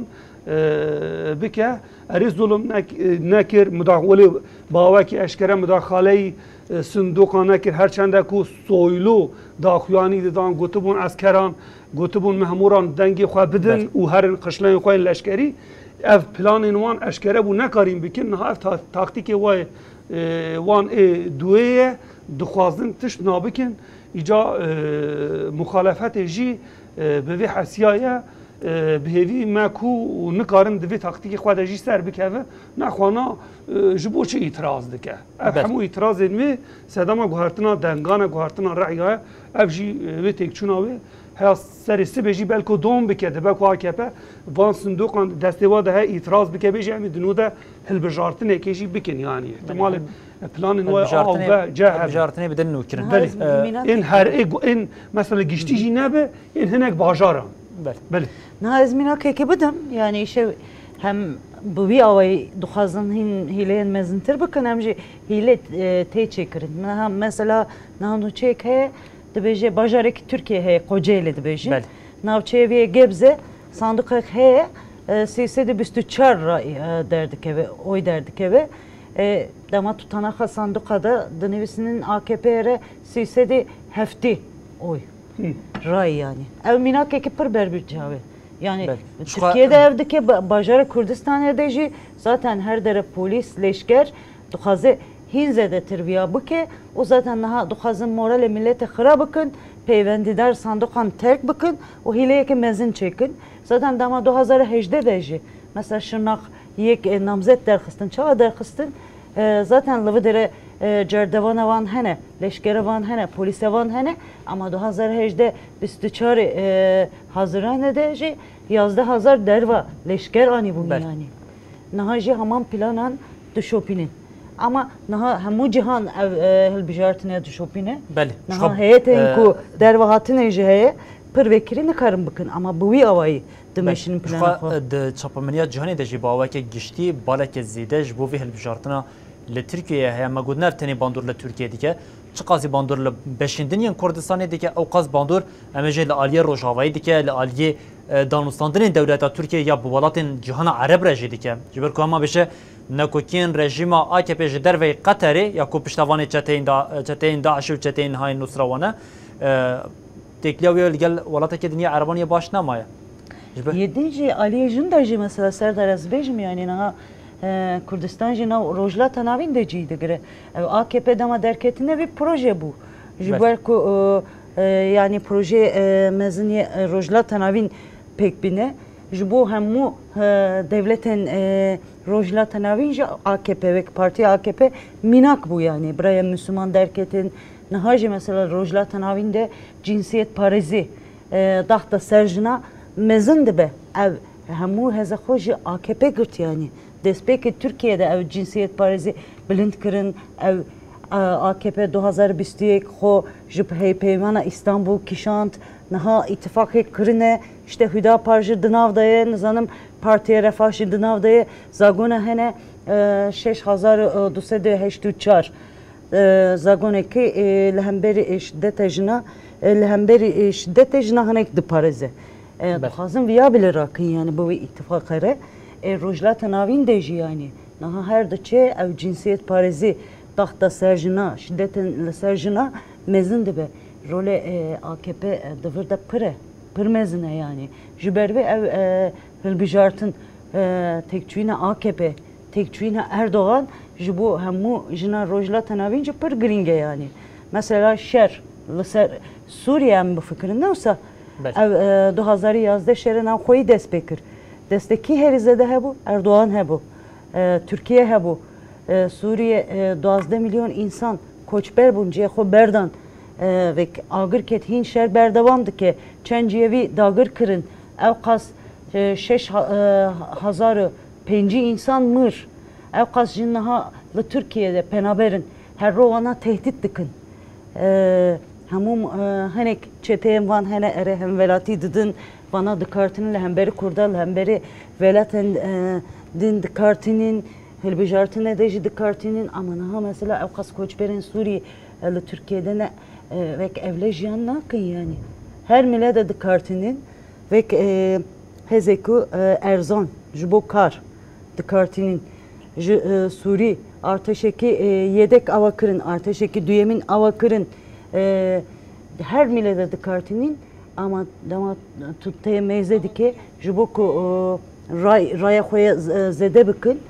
e, bike. Erê zulm nek-, e, nekir, muda-, welê bawekî eşkere mudaxaleyî, e, sindoqa nekir, her çende ku Soylu daxuyanî didan, gotibûn eskeran, gotibûn memûran dengê xwe bidin Belê. û herin qişleyên xwe yên leşkerî. Ev planên wan eşkere bû, nekarîn bikin. Niha ev ta-, taktîkê wa yê, e, wan ê duwê ye, dixwazin tişt nabikin. Îca, e, muxalefetê jî, e, bi vê hesiya ye, e, bi hêvî me ku nikarin di vê taktîkê xwe de jî ser bikeve, nexwana, e, ji bo çi îtiraz dike? Ev Belê. hemû îtirazên wê sedema guhertina dengan e, guhertina re'ya ye. Ev jî, e, wê têkçûna wê heya serê sibê jî belko dom bike, dibe ku A K P van sindoqan destê wa de he îtiraz bike, bêje em ê di nû de hilbijartinekê jî bikin, yanî ihtimalê, e, planên wa Hilbijartinê, aw be, ceh hebe. hilbijartinê bidin nûkirin. Belê. Niha ez Ee, mînak ên her ê gu-, ên mesela giştî jî nebe, ên hinek bajaran. Belê. Niha ez mînakekê bidim, yanî îşev hem bi wî awayî dixwazin hîn hîleyên mezintir bikin, hem jî hîlê, e, tê çêkirin. Niha mesela niha nûçeyek heye, dibêje bajarekî Tirkiye heye, Kocaeli dibêjin. Belê. Navçeyê vê Gebze sanduqek heye, e, sê sed û bîst û çar ray, e, derdikeve, oy derdikeve. E, dema tu tanaxa sanduqa de dinivîsînin A K P re sê sed û heftê oy. Ray yanî. Ew mînakekî pir berbiçav e. Yanî Belê. Tirkiye de ev dike, ba-, bajarê Kurdistanê de jî zaten her dere polîs, leşker dixwaze hîn zêdetir viya bike û zaten niha dixwazin moralê miletê xira bikin, peywendîdar sanduqan terk bikin û hîleyeke mezin çêkin. Zaten dema du hazar û hejdeh de jî mesela Şirnak yek, e, namzet derxistin. Çawa derxistin? E, zaten li vê derê, e, cerdevana wan hene, leşkere wan hene, polîse wan hene, ama du hazar hejdeh bîst û çar, e, Haziranê de jî yazdeh hazar derva leşker anîbûn Belê. yanî. Niha jî heman planan dişopînin. Ama niha hemû cihan ev, e, hilbijartine dişopîne. Belê. Niha Ji xwe, heyetên e, ku derva hatine jî heye, pir vekirî nikarin bikin, ama bi wî awayî dimeşînin Belê. Ji plana xwe, xwe. e, di çapemeniya cîhanê de jî bi awayeke giştî baleke zêde ji bo vê hilbijartina li Tirkiyeyê heye. Me got ne tenê bandor li Tirkiyeyê dike, çiqasî bandor li beşên din yên Kurdistanê dike, ew qas bandor em ê jê li aliyê Rojavayê dike, li aliyê, e, danûstandinên dewleta Tirkiyeyê ya bi welatên cîhana Ereb re jî dike. Ji ber ku hema bêje nekokiyên rejîma A K P ji derveyî Qeterê ya ku piştevanê çeteyên da-, çeteyên DAIŞê û çeteyên Hayên Nusra wan e, e, têkiliya wê li gel welatekê din ya Ereban yê baş nemaye. Ji ber Yê din jî aliyê jin de jî mesela Serdar ez bêjim, yanî niha, e, Kurdistan jî nav Rojhilata Navîn de cî digire. Ev A K P dema derketine vî proje bû. Ji Belê. ber ku, e, e, yanî proje, e, mezin yê, e, Rojhilata Navîn pêk bîne. Ji bo hemû, e, dewletên, e, Rojhilata Navîn jî A K P wek partiya A K P mînak bû, yanî birayên Misliman derketin. Niha jî mesela Rojhilata Navîn de cinsiyetparêzî, e, daxta ser jina mezin dibe. Ev hemû heze xwe ji A K P girt, yanî destpêkê Tirkiye de ev cinsiyetparêzî bilind kirin. Ev, e, A K P du hazar bîst û yek xwe ji heypeymana Îstanbul kişand. Niha îtifaqek kirine, işte Hüdapar jî di nav de ye, nizanim Partiya Refah jî di nav de ye. Zagona hene, e, şeş hazar û du sed û heşt û çar. E, zagonekî, e, li hemberî, e, şidete jina, e, li hemberî, e, şidete jina hinek diparêze. E, Belê. Dixwazin viya bile rakin, yanî bi wî îtifaqe re. E, Rojhilata Navîn de jî, yanî niha her diçe ew cinsiyetparêzî, daxta ser jina, şidetên li ser jina mezin dibe. Rolê, e, A K P, e, di vir de pir e, pir mezin e, yanî. Ji ber vê ev, e, hilbijartin, e, têkçûyîna A K P, têkçûyîna Erdogan ji bo hemû jina Rojhilata Navîn jî pir girîng e, yanî. Mesela şer li ser Sûriye em bifikirin, ne wisa Belê. ev, e, du hazar û yazdeh şerê navxweyî dest pê kir. Destê kî herî zêde hebû? Erdogan hebû. E, Tirkiye hebû. E, Sûriye, e, duwazdeh milyon însan koçber bûn, cihê xwe berdan. E, vek agir ket, hîn şer berdewam dike. Çend cihê vî dagir kirin. Ew qas, e, şeş ha-, e, hazar û pêncî însan mir. Ew qas jin niha li Tirkiye de penaber in. Her ro wana tehdît dikin. E, hemû, e, hinek çeteyên van hene, erê hemwelatî didin, vana dikartinin li hemberî Kurda, li hemberî welatên, e, din dikartinin, hilbijartine de jî dikartinin. Ama niha mesela ew qas koçberên Sûrî, e, li Tirkiye de ne, e, wek ewle jiyan nakin, yanî. Her mile de dikartinin, wek, e, hêzê ku, e, erzan ji bo kar dikartînin. Ji, e, Sûrî artêşekî, e, yedek ava kirin, artêşekî duyemîn ava kirin. E, her mîle de dikartînin, ama dema tu tê mêze dike, ji bo ku, e, ray-, raya xwe ye z-, e, zêde bikin,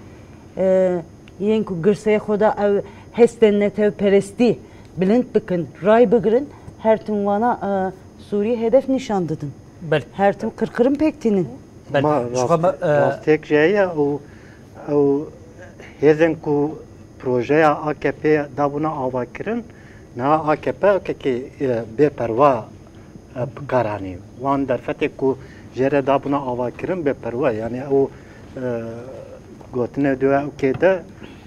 e, yên ku girseyê xwe de ew hestên netewperestî bilind bikin, ray bigirin, her tim wana, e, Sûrî hedef nîşan didin. Belê. Her tim qirkirin pêk tînin. Belê. Ma Ji xwe rast-, me, e, rastiyek jî heye û ew hêzên ku projeya A K P dabûna avakirin, niha A K P wekî, e, bêperwa, e, bi kar anî. Wan derfetê ku jê re dabûna avakirin bêperwa, yanî ew, e, gotinê di wê ewkê de,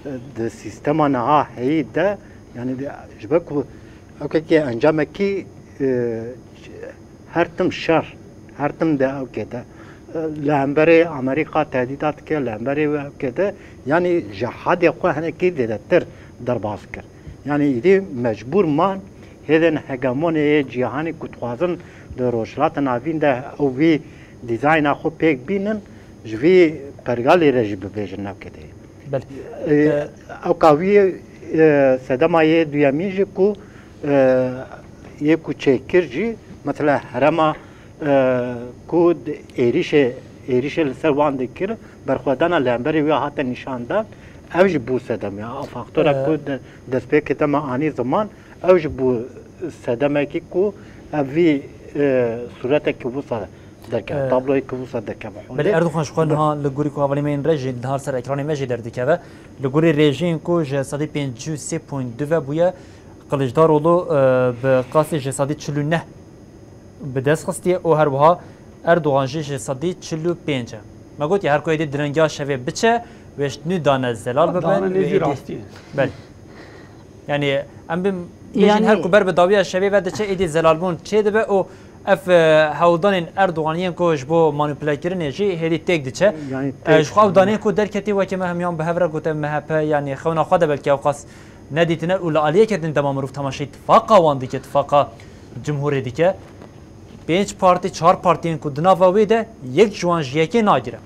e, di sîstema niha heyî de, yanî de, ji ber ku ewkekê encamekî, e, her tim şer Her tim de ew kete. Li hemberê Amerîka tehdîdat dike, li hemberê wê ew kete. Yanî ji hedê xwe hinekî zêdetir derbas kir. Yanî îdî mecbûr man hêdên hegemonê yê cîhanê ku dixwazin di Rojhilata Navîn de ew vî dîzayna xwe pêk bînin, ji vî pergalê re jî bibêjin ew kete. Belê. Ee, Ee, ew ka vî, e, sedema yê duyemîn jî ku, e, yê ku çêkir jî, mesela herema, e, ku di êrîşê, êrîşê li ser wan dikir, berxwedana li hemberî wê hate nîşandan, ev jî bû sedem ya. Ew faktora Ee, ku de-, destpêkê dema anî ziman, ew jî bû sedemekî ku ev vî, e, sûretekî wisa derkeve, Ee, tabloyekî wisa derkeve. Belê, Erdogan ji xwe niha li gorî ku hevalê me yên re jî niha ser ekranê me jî derdikeve. Li gorî rêjeyên ku ji sedî pêncî û sê point du ve bûye, Kiliçdaroglu, e, bi qasî ji sedî çil û neh bi dest xistiye û her wiha Erdogan jî ji sedî çil û pênc e. Me gotiye her ku êdî direngiya şevê biçe, wê ji nû dane zelal bibe, Dane wê nêzî êdî rastiyê. Belê. Yani em bim bêjin Yani her ku ber bi dawiya şevê ve diçe, êdî zelalbûn çê dibe û ev, e, hewldanên Erdogan yên ku ji bo manîpulekirinê jî hêdî têk diçe. Yani E, têk ji xwe ew danê ku derketî weke me hemiyan bi hev re gote M H P, yani xewna xwe de belkî ew qas nedîtine û li aliyeke din dema mirov temaşeyî tifaqa wan dike, tifaqa cumhurê dike. Pênc partî, çar partiyên ku di nava wê de yek ji wan ji yekê nagire.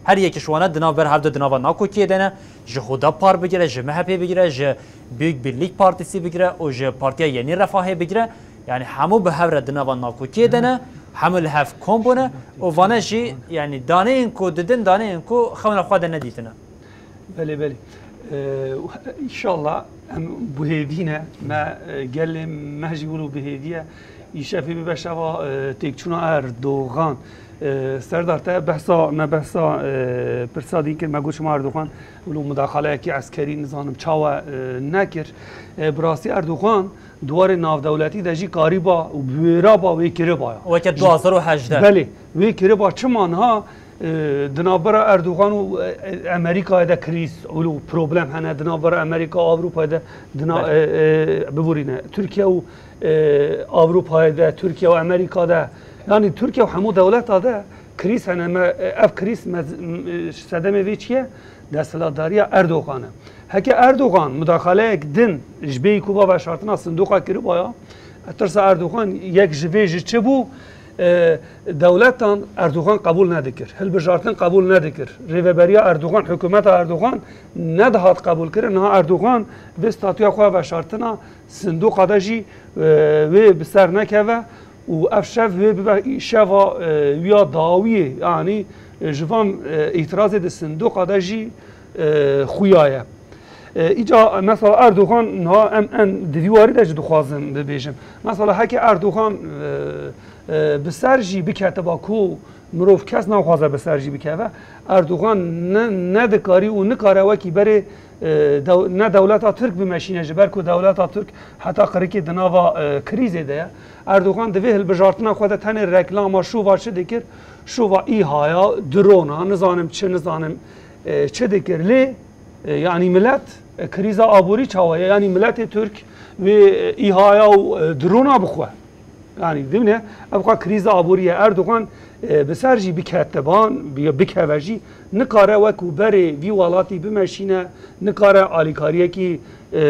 Her yekî ji wana di nav ber hev de di nava nakokiyê de ne, ji Hudapar bigire, ji M H P bigire, ji Büyük Birlik Partisi bigire û ji Partiya Yenî Refahê bigire. Yani hemû bi hev re di nava nakokiyê de ne, hemû li hev kom bûne û vane jî yani daneyên ku didin, daneyên ku xewna xwe de nedîtine. Belê, belê. Ee, înşallah em bi hêvî ne. Me, e, gelê me jî wilo bi hêvî ye. Îşev ê bibe şeva, e, têkçûna Erdogan. E, Serdar, te behsa, me behsa, e, pirsa din kir, me got şima Erdogan wilo mudaxaleyekî eskerî nizanim çawa, e, nekir. E, bi rastî Erdogan di warê navdewletî de jî karîba û bi wêra ba wê kiriba ya. Weke du hazar û hejdeh. Belê, wê kiriba çima niha, e, di navbera Erdogan û, e, e, Amerîkayê de krîz û problem hene, di navbera Amerîka û Ewropayê de, di na-, Belê. e, e, biborîne, Tirkiye û, e, Ewropayê de, Tirkiye û Amerîka de, yanî Tirkiye û hemû dewleta de krîz hene. Me, e, ev krîz me, m-, e, sedemê vê çi ye? Desthilatdariya Erdogan e. Heke Erdogan mudaxaleyek din ji bê ku va veşartina sindoqa kiribaya, tirsa Erdogan yek ji vê ji çi bû? E, dewletan Erdogan qebûl nedikir. Hilbijartin qebûl nedikir. Rêveberiya Erdogan, hikûmeta Erdogan nedihat qebûlkirin. Niha Erdogan vê statuya xwe veşartina sindoqa de jî, e, wê bi ser nekeve û ev şev wê bibe şeva, e, wî ya dawiyê, yanî, e, ji van, e, îtirazê di sindoqa de jî, e, xuya ye. E, îca mesela Erdogan niha em, em di vî warî de jî dixwazin bibêjim. Mesela heke Erdogan, e, e, bi ser jî biketiba ku mirov kes naxwaze bi ser jî bikeve, Erdogan ne, nedikarî û nikare wekî berê, e, dew-, ne dewleta Tirk bimeşîne, ji ber ku dewleta Tirk heta qirikê di nava, e, krîzê de ye. Erdogan di vê hilbijartina xwe de tenê reklama şova çi dikir? Şova îhaya, drona, nizanim çi, nizanim, e, çi dikir. Lê, e, yanî milet, e, krîza aborî çawa ye? Yanî miletê Tirk wê, e, îhaya û, e, drona bixwe. Yanî dibine, ev xwe krîza aborî ye. Erdogan, e, bi ser jî biketiban, bi-, bikeve jî, nikare wekû berê vî welatî bimeşîne, nikare alîkariyekî, e,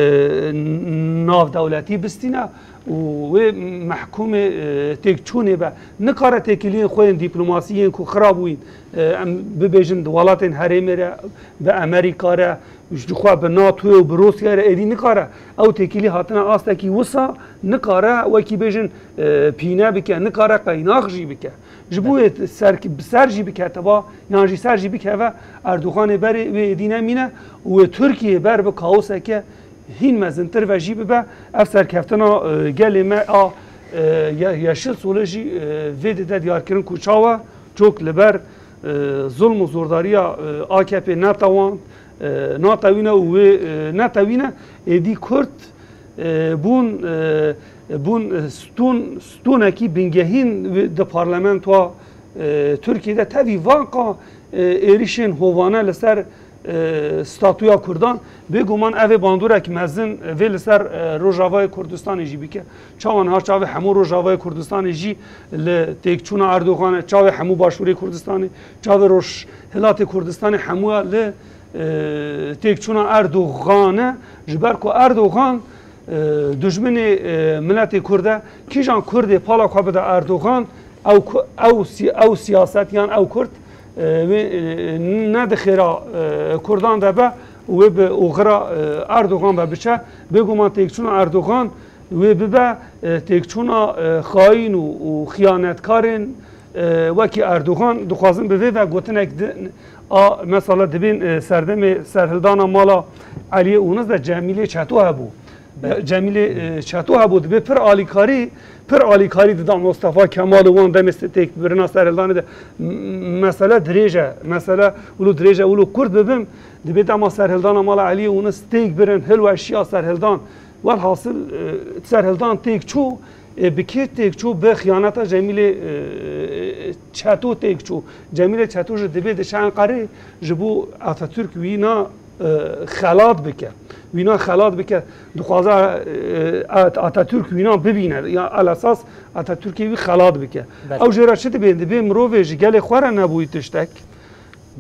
n-, navdewletî bistîne û wê mehkûmê, e, têkçûnê be. Nikare têkiliyên xwe yên dîplomasî yên ku xirab bûyîn, e, em bibêjin di welatên herêmê re, bi Amerîka re, ji xwe bi NATOyê û bi Rûsyayê re êdî nikare. Ew têkilî hatine astekî wisa nikare wekî bêjin, e, pîne bike, nikare qeynax jî bike. Ji bo wê ser, bi ser jî biketiba, yan jî ser jî bikeve, Erdoganê berê wê êdî nemîne û wê Tirkiyê ber bi kaoseke hîn mezintir ve jî bibe. Ev serkeftina, e, gelê me a, e, ye-, Yeşil Solê jî, e, vê dide diyarkirin ku çawa çok li ber, e, zulm û zordariya, e, A K P netewand, e, natewîne û wê, e, netewîne êdî Kurd, e, bûn, e, bûn, e, stûn, stûnekî bingehîn wê di parlamentoya, e, Tirkiyê de. Tevî van qa, e, êrişên hovane li ser e, statûya Kurdan, bêguman ev ê bandorek mezin vê li ser, e, Rojavayê Kurdistanê jî bike. Çawa niha çavê hemû Rojavayê Kurdistanê jî li têkçûna Erdogan e, çavê hemû Başûrê Kurdistanê, çavê Rojhilatê Kurdistanê hemûya li, e, têkçûna Erdogan e, ji ber ku Erdogan, e, dijminê, e, miletê Kurd e, kîjan Kurdê pala xwe bide Erdogan, ew ku-, ew si-, ew siyaset yan ew Kurd, e, wê, e, ne di xêra, e, Kurdan de be û wê bi oxira, e, Erdogan ve biçe. Bêguman têkçûna Erdogan wê bibe, e, têkçûna, e, xayîn û, û xiyanetkarên, e, wekî Erdogan. Dixwazin bi vê ve gotinek di, a, mesela dibên, e, serdemê serhildana mala Eliyê Ûnis de Cemîlê Çeto hebû. Be- Cemîlê, e, Çeto hebû, dibê pir alîkarî, pir alîkarî dida Mustafa Kemal û wan demê se-, têkbirina serhildanê de. M-, mesele dirêj e, mesele wilo dirêj e, wilo kurt bibim, dibê dema serhildana mala Eliyê Ûnis têk birin, hilweşiya serhildan. Welhasil, e, serhildan têk çû, e, bi kê têk çû? Bi xiyaneta Cemîlê, e, Çeto têk çû. Cemîlê Çeto jî dibê diçe Enqerê ji bo Atatürk wîna, e, xelat bike. Wîna xelat bike. Dixwaze, e, At-, Atatürk wîna bibîne. Ya elesas Atatürkê wî xelat bike. Belê. Ew jê re çi dibê? Dibê mirovê ji gelê xwe re nebûyî tiştek.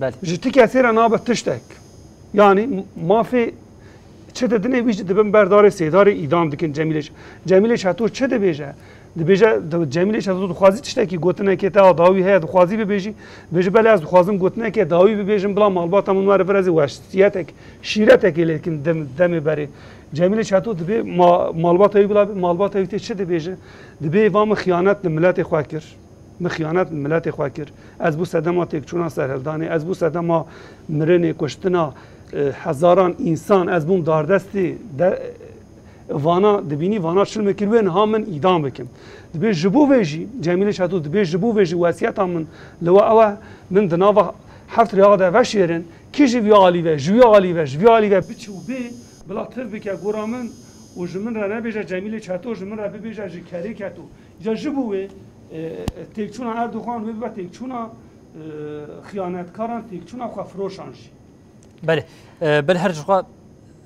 Belê. Ji ti kesê re nabe tiştek. Yanî mafê çi didinê wî jî dibin ber darê sêdarê îdam dikin Cemîlê Ç-, Cemîlê Çeto çi dibêje? Dibêje, di-, Cemîlê Çeto dixwazî tiştekî gotinekê te a dawî heye, dixwazî bibêjî, dibêje belê ez dixwazim gotinekê dawî bibêjim, bila malbata min were vir ez ê wesiyetek, şîretekê lê dikim dem-, demê berê. Cemîlê Çeto dibê ma-, malbata wî bila, malbata wî tê çi dibêje? Dibê va min xiyanet li miletê xwe kir. Min xiyanet miletê xwe kir. Ez bû sedema têkçûna serhildanê, ez bû sedema mirinê, kuştina, e, hezaran însan, ez bûm dardestê de, vana, dibînî vana çil min kir, wê niha min îdam bikim. Dibê ji bo vê jî, Cemîlê Çeto dibê ji bo vê jî wesiyeta min li we ew e, min di nava heft riya de veşêrin, kî ji vî alî ve, ji vî alî ve, ji vî alî ve biçe û bê, bila tiv bike gora min û ji min re nebêje Cemîlê Çeto, ji min re bibêje ji kerê keto. Ca ji bo wê, e, têkçûna Erdogan wê bibe têkçûna, e, xiyanetkaran, têkçûna xwefiroşan jî. Belê. E, belê her ji xwe,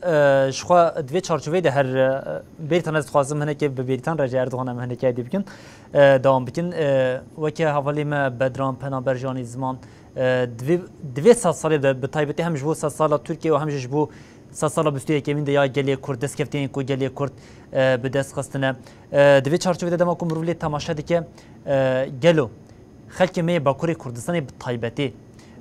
e, ji xwe di vê çarçoveyê de her, e, Bêrîtan ez dixwazim hinekê bi Bêrîtan re jî Erdogan em hinekê aydî bikin, e, dewam bikin. E, weke hevalê me Bedran Penaber jî anî ziman, e, di vê, di vê sed salê de bi taybetî hem ji bo sed sala Tirkiye û hem jî ji bo sed sala bîst û yekemîn de ya gelê Kurd, destkeftinên ku gelê Kurd, e, bi dest xistine. E, di vê çarçovê de dema ku mirov lê temaşe dike, e, gelo xelkê me yê Bakurê Kurdistanê bi taybetî,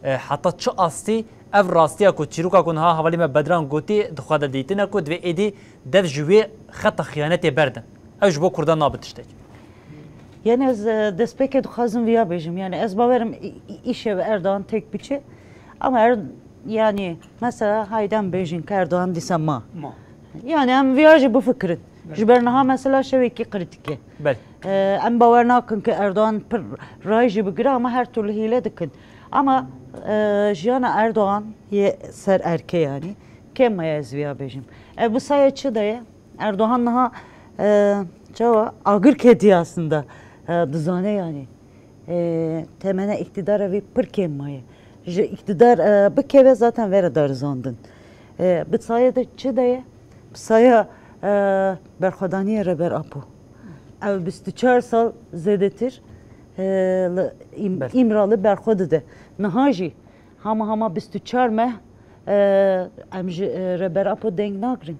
e, heta çi astî ev rastiya ku çîroka ku niha hevalê me Bedran gotî di xwe de dîtine ku divê êdî dev ji wê xeta xiyanetê berdin. Ew ji bo Kurdan nabe tiştek. Yani ez, e, destpêkê dixwazim viya bêjim. Yani ez bawerim î-, î-, îşev Erdogan têk biçe. Ama er-, yani mesela haydan bêjin ki Erdogan dîsa ma. Ma. Yani em viya jî bifikirin. Belê. Ji ber niha mesela şevekî krîtîk e. Belê. E, em bawer nakin ki Erdogan pir ray jî bigire ama her türlü hîle dikin. Ama, e, jiyana Erdogan yê ser erkê yani. Kêm maye ez viya bêjim. E, bi saya çi de ye? Erdogan niha, e, çawa agir ketiye aslında, e, dizane yani. E, temene îktîdara vî pir kêm maye. Ji îktîdar, e, bikeve zaten vere darizandin. E, bi saya de çi de ye? Bi saya, e, berxwedaniyê Reber Apo. Ev bîst û çar sal zêdetir, e, li Êm-, Ber- Îmralı berxwe dide. Niha jî hama hama bîst û çar meh, e, em ji, e, Reber Apo deng nagrin.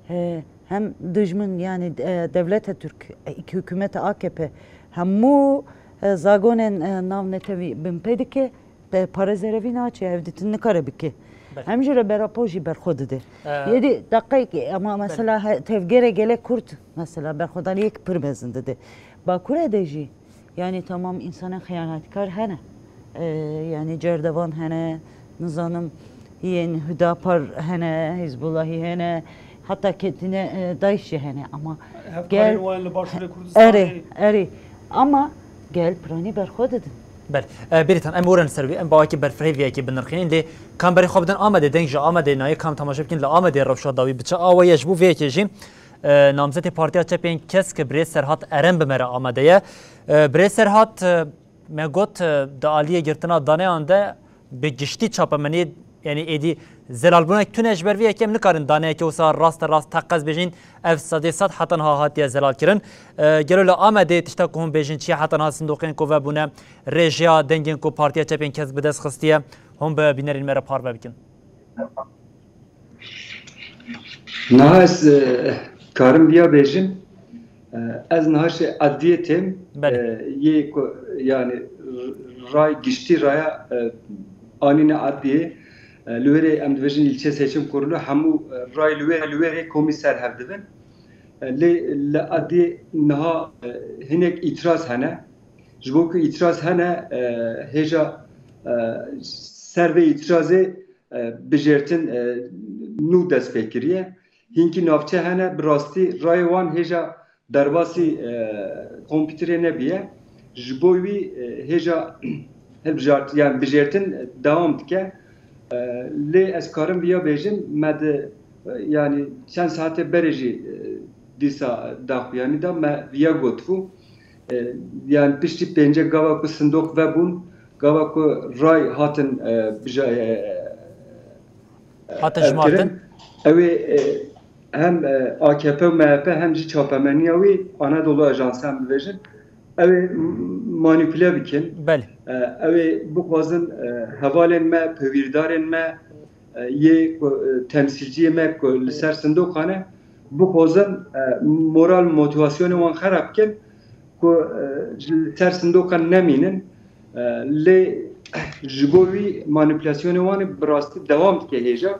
E, hem dijmin, yani, e, devleta Türk, e, iki hükümeta A K P, hemû, e, zagonên, e, navnetewî binpê dike, pe-, pare zerevî naçe, hevdîtin nikare bike. Belê. Hem jî Reber Apo jî berxwe dide. E, Yedî deqeyekê, ama Belê. mesela he-, tevgerê gelek kurt, mesela berxwedaniyek pir mezin dide. Bakurê de jî, yani tamam, însanên xiyanetkar hene. E, yani cerdevan hene, nizanim, yên Hüdapar hene, Hizbullahî hene, hatta ketine, e, DAIŞ jî hene. Ama Hevkarên gel, wan li Başûrê Kurdistanê. Erê, erê. Ama gel piranî berxwe didin. Belê. E, Bêrîtan, em werin ser wî, em bi awakî berfirehî vê yekê binirxînin. Lê kam berê xwe bidin Amedê, deng ji Amedê nayê, kam temaşe bikin li Amedê rewşa dawî bi çi awayî ye. Ji bo vê yekê jî, e, namzetê Partiya Çepên Kesk Birêz Serhat Eren bi me re amade ye. E, Birêz Serhat, e, me got, e, di aliyê girtina daneyan de bi giştî çapemeniyê Yanî êdî zelalbûnek tune ji ber vê yekê em nikarin daneyeke wisa raste rast teqez bêjin, ev sedê sed heta niha hatiye zelalkirin. E, gelo li Amedê tişta ku hûn bêjin çi ye heta niha sindoqên ku vebûne, rêjeya dengên ku Partiya Çepên Kesk bi dest xistiye, hûn bi bînerên me re parve bikin. Niha ez, e, karim viya bêjim. E, ez niha ji edliyê têm, Belê. e, yê ku, yani, r-, ray giştî raya, e, anîne edliyê. E, li wê rê em dibêjin ilçe seçim kurulu, hemû, e, ray li wê, li wê rê komî ser hev dibin. E, lê li edliyê niha, e, hinek îtiraz hene. Ji bo ku îtiraz hene, e, hêja, e, ser vê îtirazê, e, bijêrtin, e, nû dest pê kiriye. Hinkî navçe hene, bi rastî rayê wan hêja derbasî, e, kompîterê nebiye. Ji bo wî, e, hêja hilbijart-, yani bijêrtin dewam dike. E, lê ez karim viya bêjim, me di, e, yani çend saetê berê jî, e, dîsa daxuyanî da me viya gotibû. E, yani piştî pêncê gava ku sindoq vebûn, gava ku ray hatin, e, bija-, e, Hatin e, jmartin. kirin, ew ê, e, hem, e, A K P û M H P hem jî çapemeniya wî Anadolu Ajansı em dibêjin, ew ê m-, manîpule bikin. Belê. E, ew ê bixwazin, e, hevalên me, pêwîrdarên me, e, yê ku, e, temsîlciyê me ku li ser sindoqan e, bixwazin, e, moral motivasyonê wan xerab bikin ku, e, ji li ser sindoqan nemînin. E, lê ji bo wî manîpulasyonê wan ê bi rastî dewam dike hêja.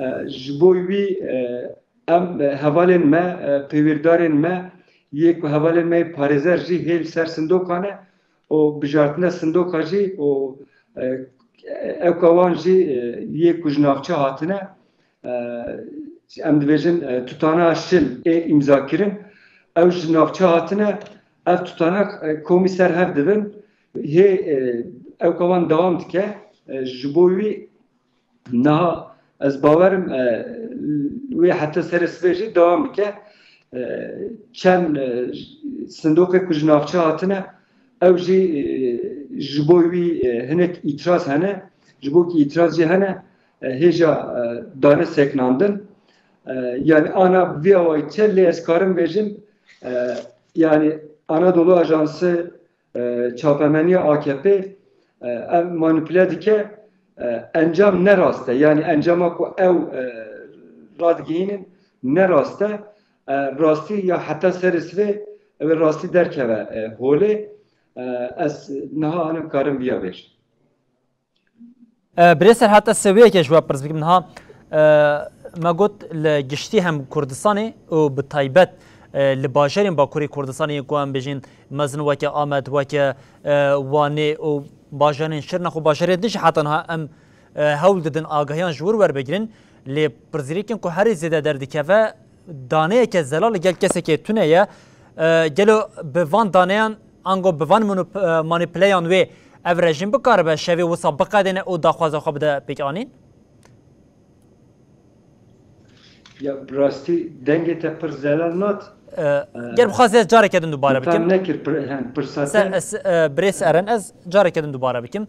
E, ji bo wî, e, em, e, hevalên me, e, pêwîrdarên me, yê ku hevalên me yê parêzer jî hê li ser sindoqan e, û bijartine sindoqa jî û, e, ewka wan jî, e, yê ku ji navçe hatine, e, em dibêjin, e, tutana şil ê îmzakirin, ew ji navçe hatine, ev tutanak, e, komî ser hev dibin, hê, e, ewka wan dewam dike, e, ji bo wî niha ez bawerim, e, wê heta serê sibê jî dewam bike. E, çend, e, sindoqê ku ji navçe hatine, ew jî, e, ji bo wî, e, hinek îtiraz hene, ji bo ku îtiraz jî hene, e, hêja, e, dane sekinandin. E, yani ana vî awayî çe, lê ez karim bêjim, e, yani Anadolu Ajansı, e, çapemeniya A K P, e, ev manîpule dike, e, encam ne rast e. Yani encama ku ew, e, radigihînin ne rast e. E, rastî ya heta serê sibê ew ê rastî derkeve, e, holê. E, ez niha anim karim viya bêjim. E, Birêz Serhat, ez sewiyeke ji we pirs bikim niha. E, me got li giştî hem Kurdistanê û bi taybet, e, li bajarên Bakurê Kurdistanê yên ku em bêjin mezin weke Amed, weke, e, Wanê û bajarên Şirnex û bajarê din jî heta niha em, e, hewl didin agahiyan ji wir werbigirin. Lê pirsgirêkên ku herî zêde derdikeve daneyeke zelal li gel kesekê tune ye. E, gelo bi van daneyan ango bi van manip-, e, manîpuleyan wê ev rejîm bikaribe şevê wisa biqedêne û daxwaza xwe bide pêkanîn? Ya, bi rastî dengê te pir zelal nat. E, E, ger bixwazî ez careke din dubare bikim. Tam nekir pir-, hem pirsa te. Se-, se-, e, Birêz Eren, ez careke din dubare bikim.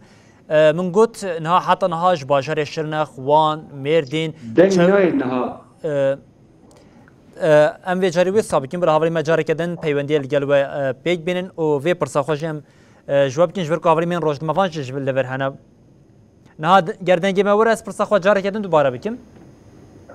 E, min got, niha heta niha ji bajarê Şirnex, Wan, Mêrdîn, Deng Çew-, nayê niha. E, e, em vê carî wisa bikin, bila hevalên me careke din peywendiye li gel we, e, pêk bînin û vê pirsa xwe jî em, e, ji we bikin, ji ber ku hevalên me yên rojnamevan jî ji li vir hene. Niha d-, ger dengê me were, ez pirsa xwe careke din dubare bikim.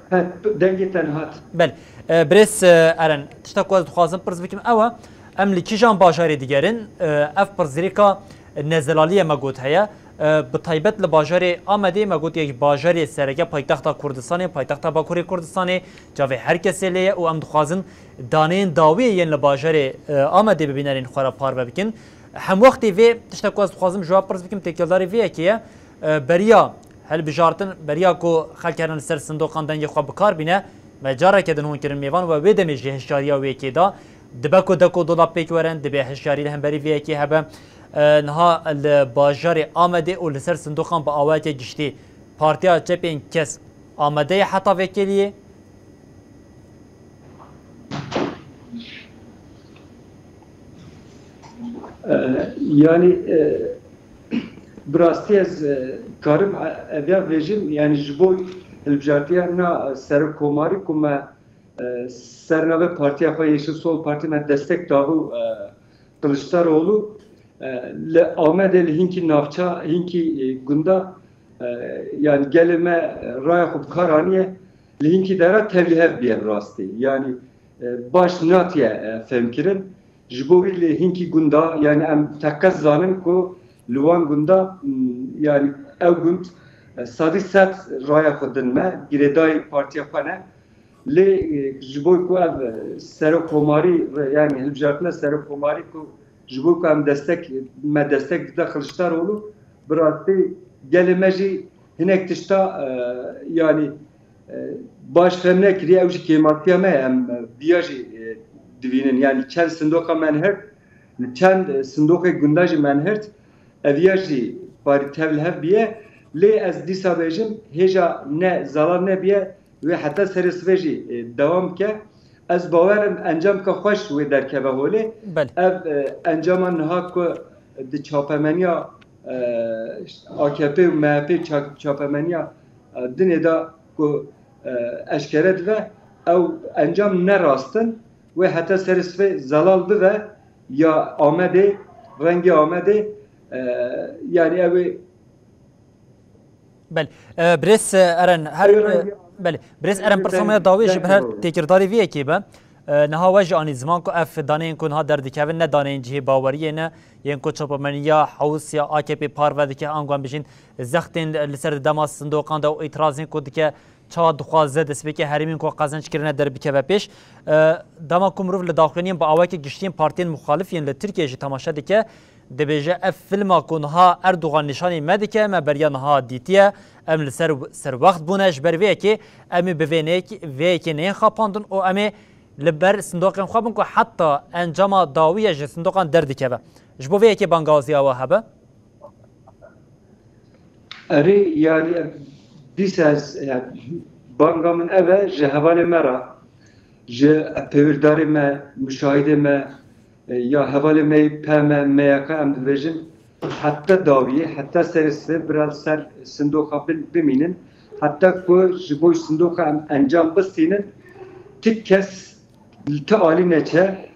He, dengê te nihat. Bel, e, Birêz, e, Eren, tişta ku ez dixwazim pirs bikim ew e, em li kîjan bajarê digerin, e, ev pirsgirêka nezelaliyê me got heye. E, bi taybet li bajarê Amedê me got yek bajarê sereke paytexta Kurdistanê, paytexta Bakurê Kurdistanê, çavê her kesê lê ye û em dixwazin daneyên dawiyê yên li bajarê, e, Amedê bi bînerên xwe re parve bikin. Hemwextê vê tişta ku ez dixwazim ji we pirs bikim, têkildarî vê yekê ye. E, beriya hilbijartin, beriya ku xelk herin li ser sindoqan dengê xwe bi kar bîne, me careke din hûn kirin mêvan we wê demê jî hişyariya wê yekê da. Dibe ku dek û dola pêk werin, divê hişyarî li hemberî vê yekê hebe. E, niha li bajarê Amedê û li ser sindoqan bi awayeke giştî Partiya Çepên Kesk amade ye heta vê kêliyê? E, yani, e, Bi rastî ez e, karim e, ev ya vêjim, yani ji bo hilbijartiya na serokkomarî ku me e, ser navê partiya xwe Yeşil Sol Parti me destek dabû e, Kılıçdaroğlu e, li Amedê li hinkî navça, hinkî e, gunda e, yani gelê me e, raya xwe bi kar aniye, li hinkî dera tevlîhev biye bi rastî. Yani e, baş natiye e, fehmkirin. Ji bo wî li hinkî gunda, yani em teqez zanin ku li wan gunda, m, yani ew gund e, sedî sed raya xwe din me, girêdayî partiya xwe ne. Lê e, ji bo ku ev e, serokkomarî, yani hilbijartina serokkomarî ku ji bo ku em destek, me destek dida Kiliçdaroğlu, bi rastî gelê me jî hinek tişta e, yani e, baş fem nekiriye, ew jî kêmatiya me ye, em e, viya jî e, divînin. Yani çend sindoqa me nihirt, li çend e, sindoqê gunda jî me nihirt, ev ya jî parî tev li hev biye. Lê ez dîsa bêjim, hêja ne zelal nebiye, wê heta serê sibê jî e, dewam bike. Ez bawer im encamka xweş wê derkeve holê. Belê. Ev e, encama niha ku di çapemeniya e, A K P û M H P ça- çapemeniya e, dinê de ku e, eşkere dibe, ew encam ne rast in, wê heta serê sibê zelal bibe ya Amedê, rengê Amedê, e, yani ew ê Belê. E, Birêz e, Eren, her Ew e, rengê belê. Birêz Eren, pirsa me ya dawî ji ber her têkildarî vê yekê be. E, niha we jî anî ziman ku ev daneyên ku niha derdikevin ne daneyên cihê baweriyê ne, yên ku çapemeniya hewsiya A K P parve dike, ango em bijîn zextên li ser di dema sindoqan de û îtirazên ku dike ça dixwaze destpêkê herêmên ku qezenc kirine derbikeve pêş. E, dema ku mirov li daxuyaniyên bi awayekî giştî yên partiyên muxalif yên li Tirkiyeyê jî temaşe dike, dibêje ev filma ku niha Erdogan nîşanî me dike, me beriya niha dîtiye, em li ser serwext bûne, ji ber vê yekê em ê bi vê neyek-, vê yekê neyên xapandin û em ê li ber sindoqên xwe bin ku heta encama dawî ye ji sindoqan derdikeve. Ji bo vê yekê bangawaziya we hebe? Erê, yani dîsa ez, yani, banga min ev e ji hevalê me re, ji pêwirdarê me, muşahidê me, e, ya hevalê me yê P M, M Y K em dibêjin, heta dawiyê, heta serê sibê bira li ser sindoqa bin-, bimînin, heta ku ji bo sindoqa em encam bistînin, ti kes li ti alî neçe,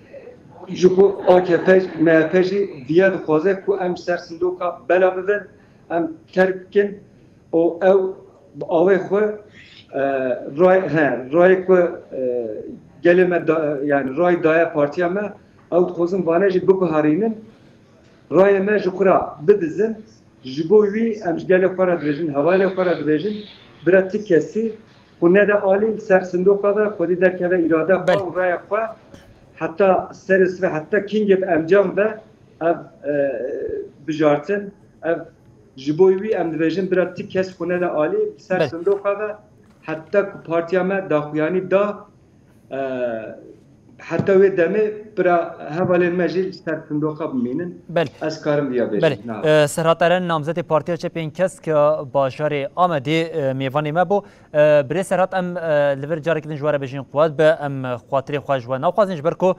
ji ku A K P, M H P jî viya dixwaze ku em ji ser sindoqa bela bibin, em terk bikin û ew bi awê xwe, e, ray, he, rayê ku, e, gelê me da, yani ray daye partiya me, ew dixwazin vane jî biguherînin. Rayê me ji xwe re bidizin, ji bo wî em ji gelê xwe re dibêjin, hevalê xwe re dibêjin, bira ti kesî xwe nede alî li ser sindoqa de, xwedî derkeve îrade xwe Belê. û raya xwe, heta serê sibê, heta kingê bi encam be ev, e, bijartin, ev ji bo wî em dibêjin, bira ti kes xwe nede alî li ser Belê. sindoqa de, heta ku partiya me daxuyanî da, E, heta wê demê bira hevalên me jî li ser sindoqa bimînin. Belê. Ez karim viya bêjim. Belê. Niha. E, Serhat Eren, namzetê Partiya Çepên Kesk ya bajarê Amedê, e, mêvanê me bû. E, Birêz Serhat, em, e, li vir careke din ji we re bêjin quwet be, em, e, xatirê xwe ji we naxwazin, ji ber ku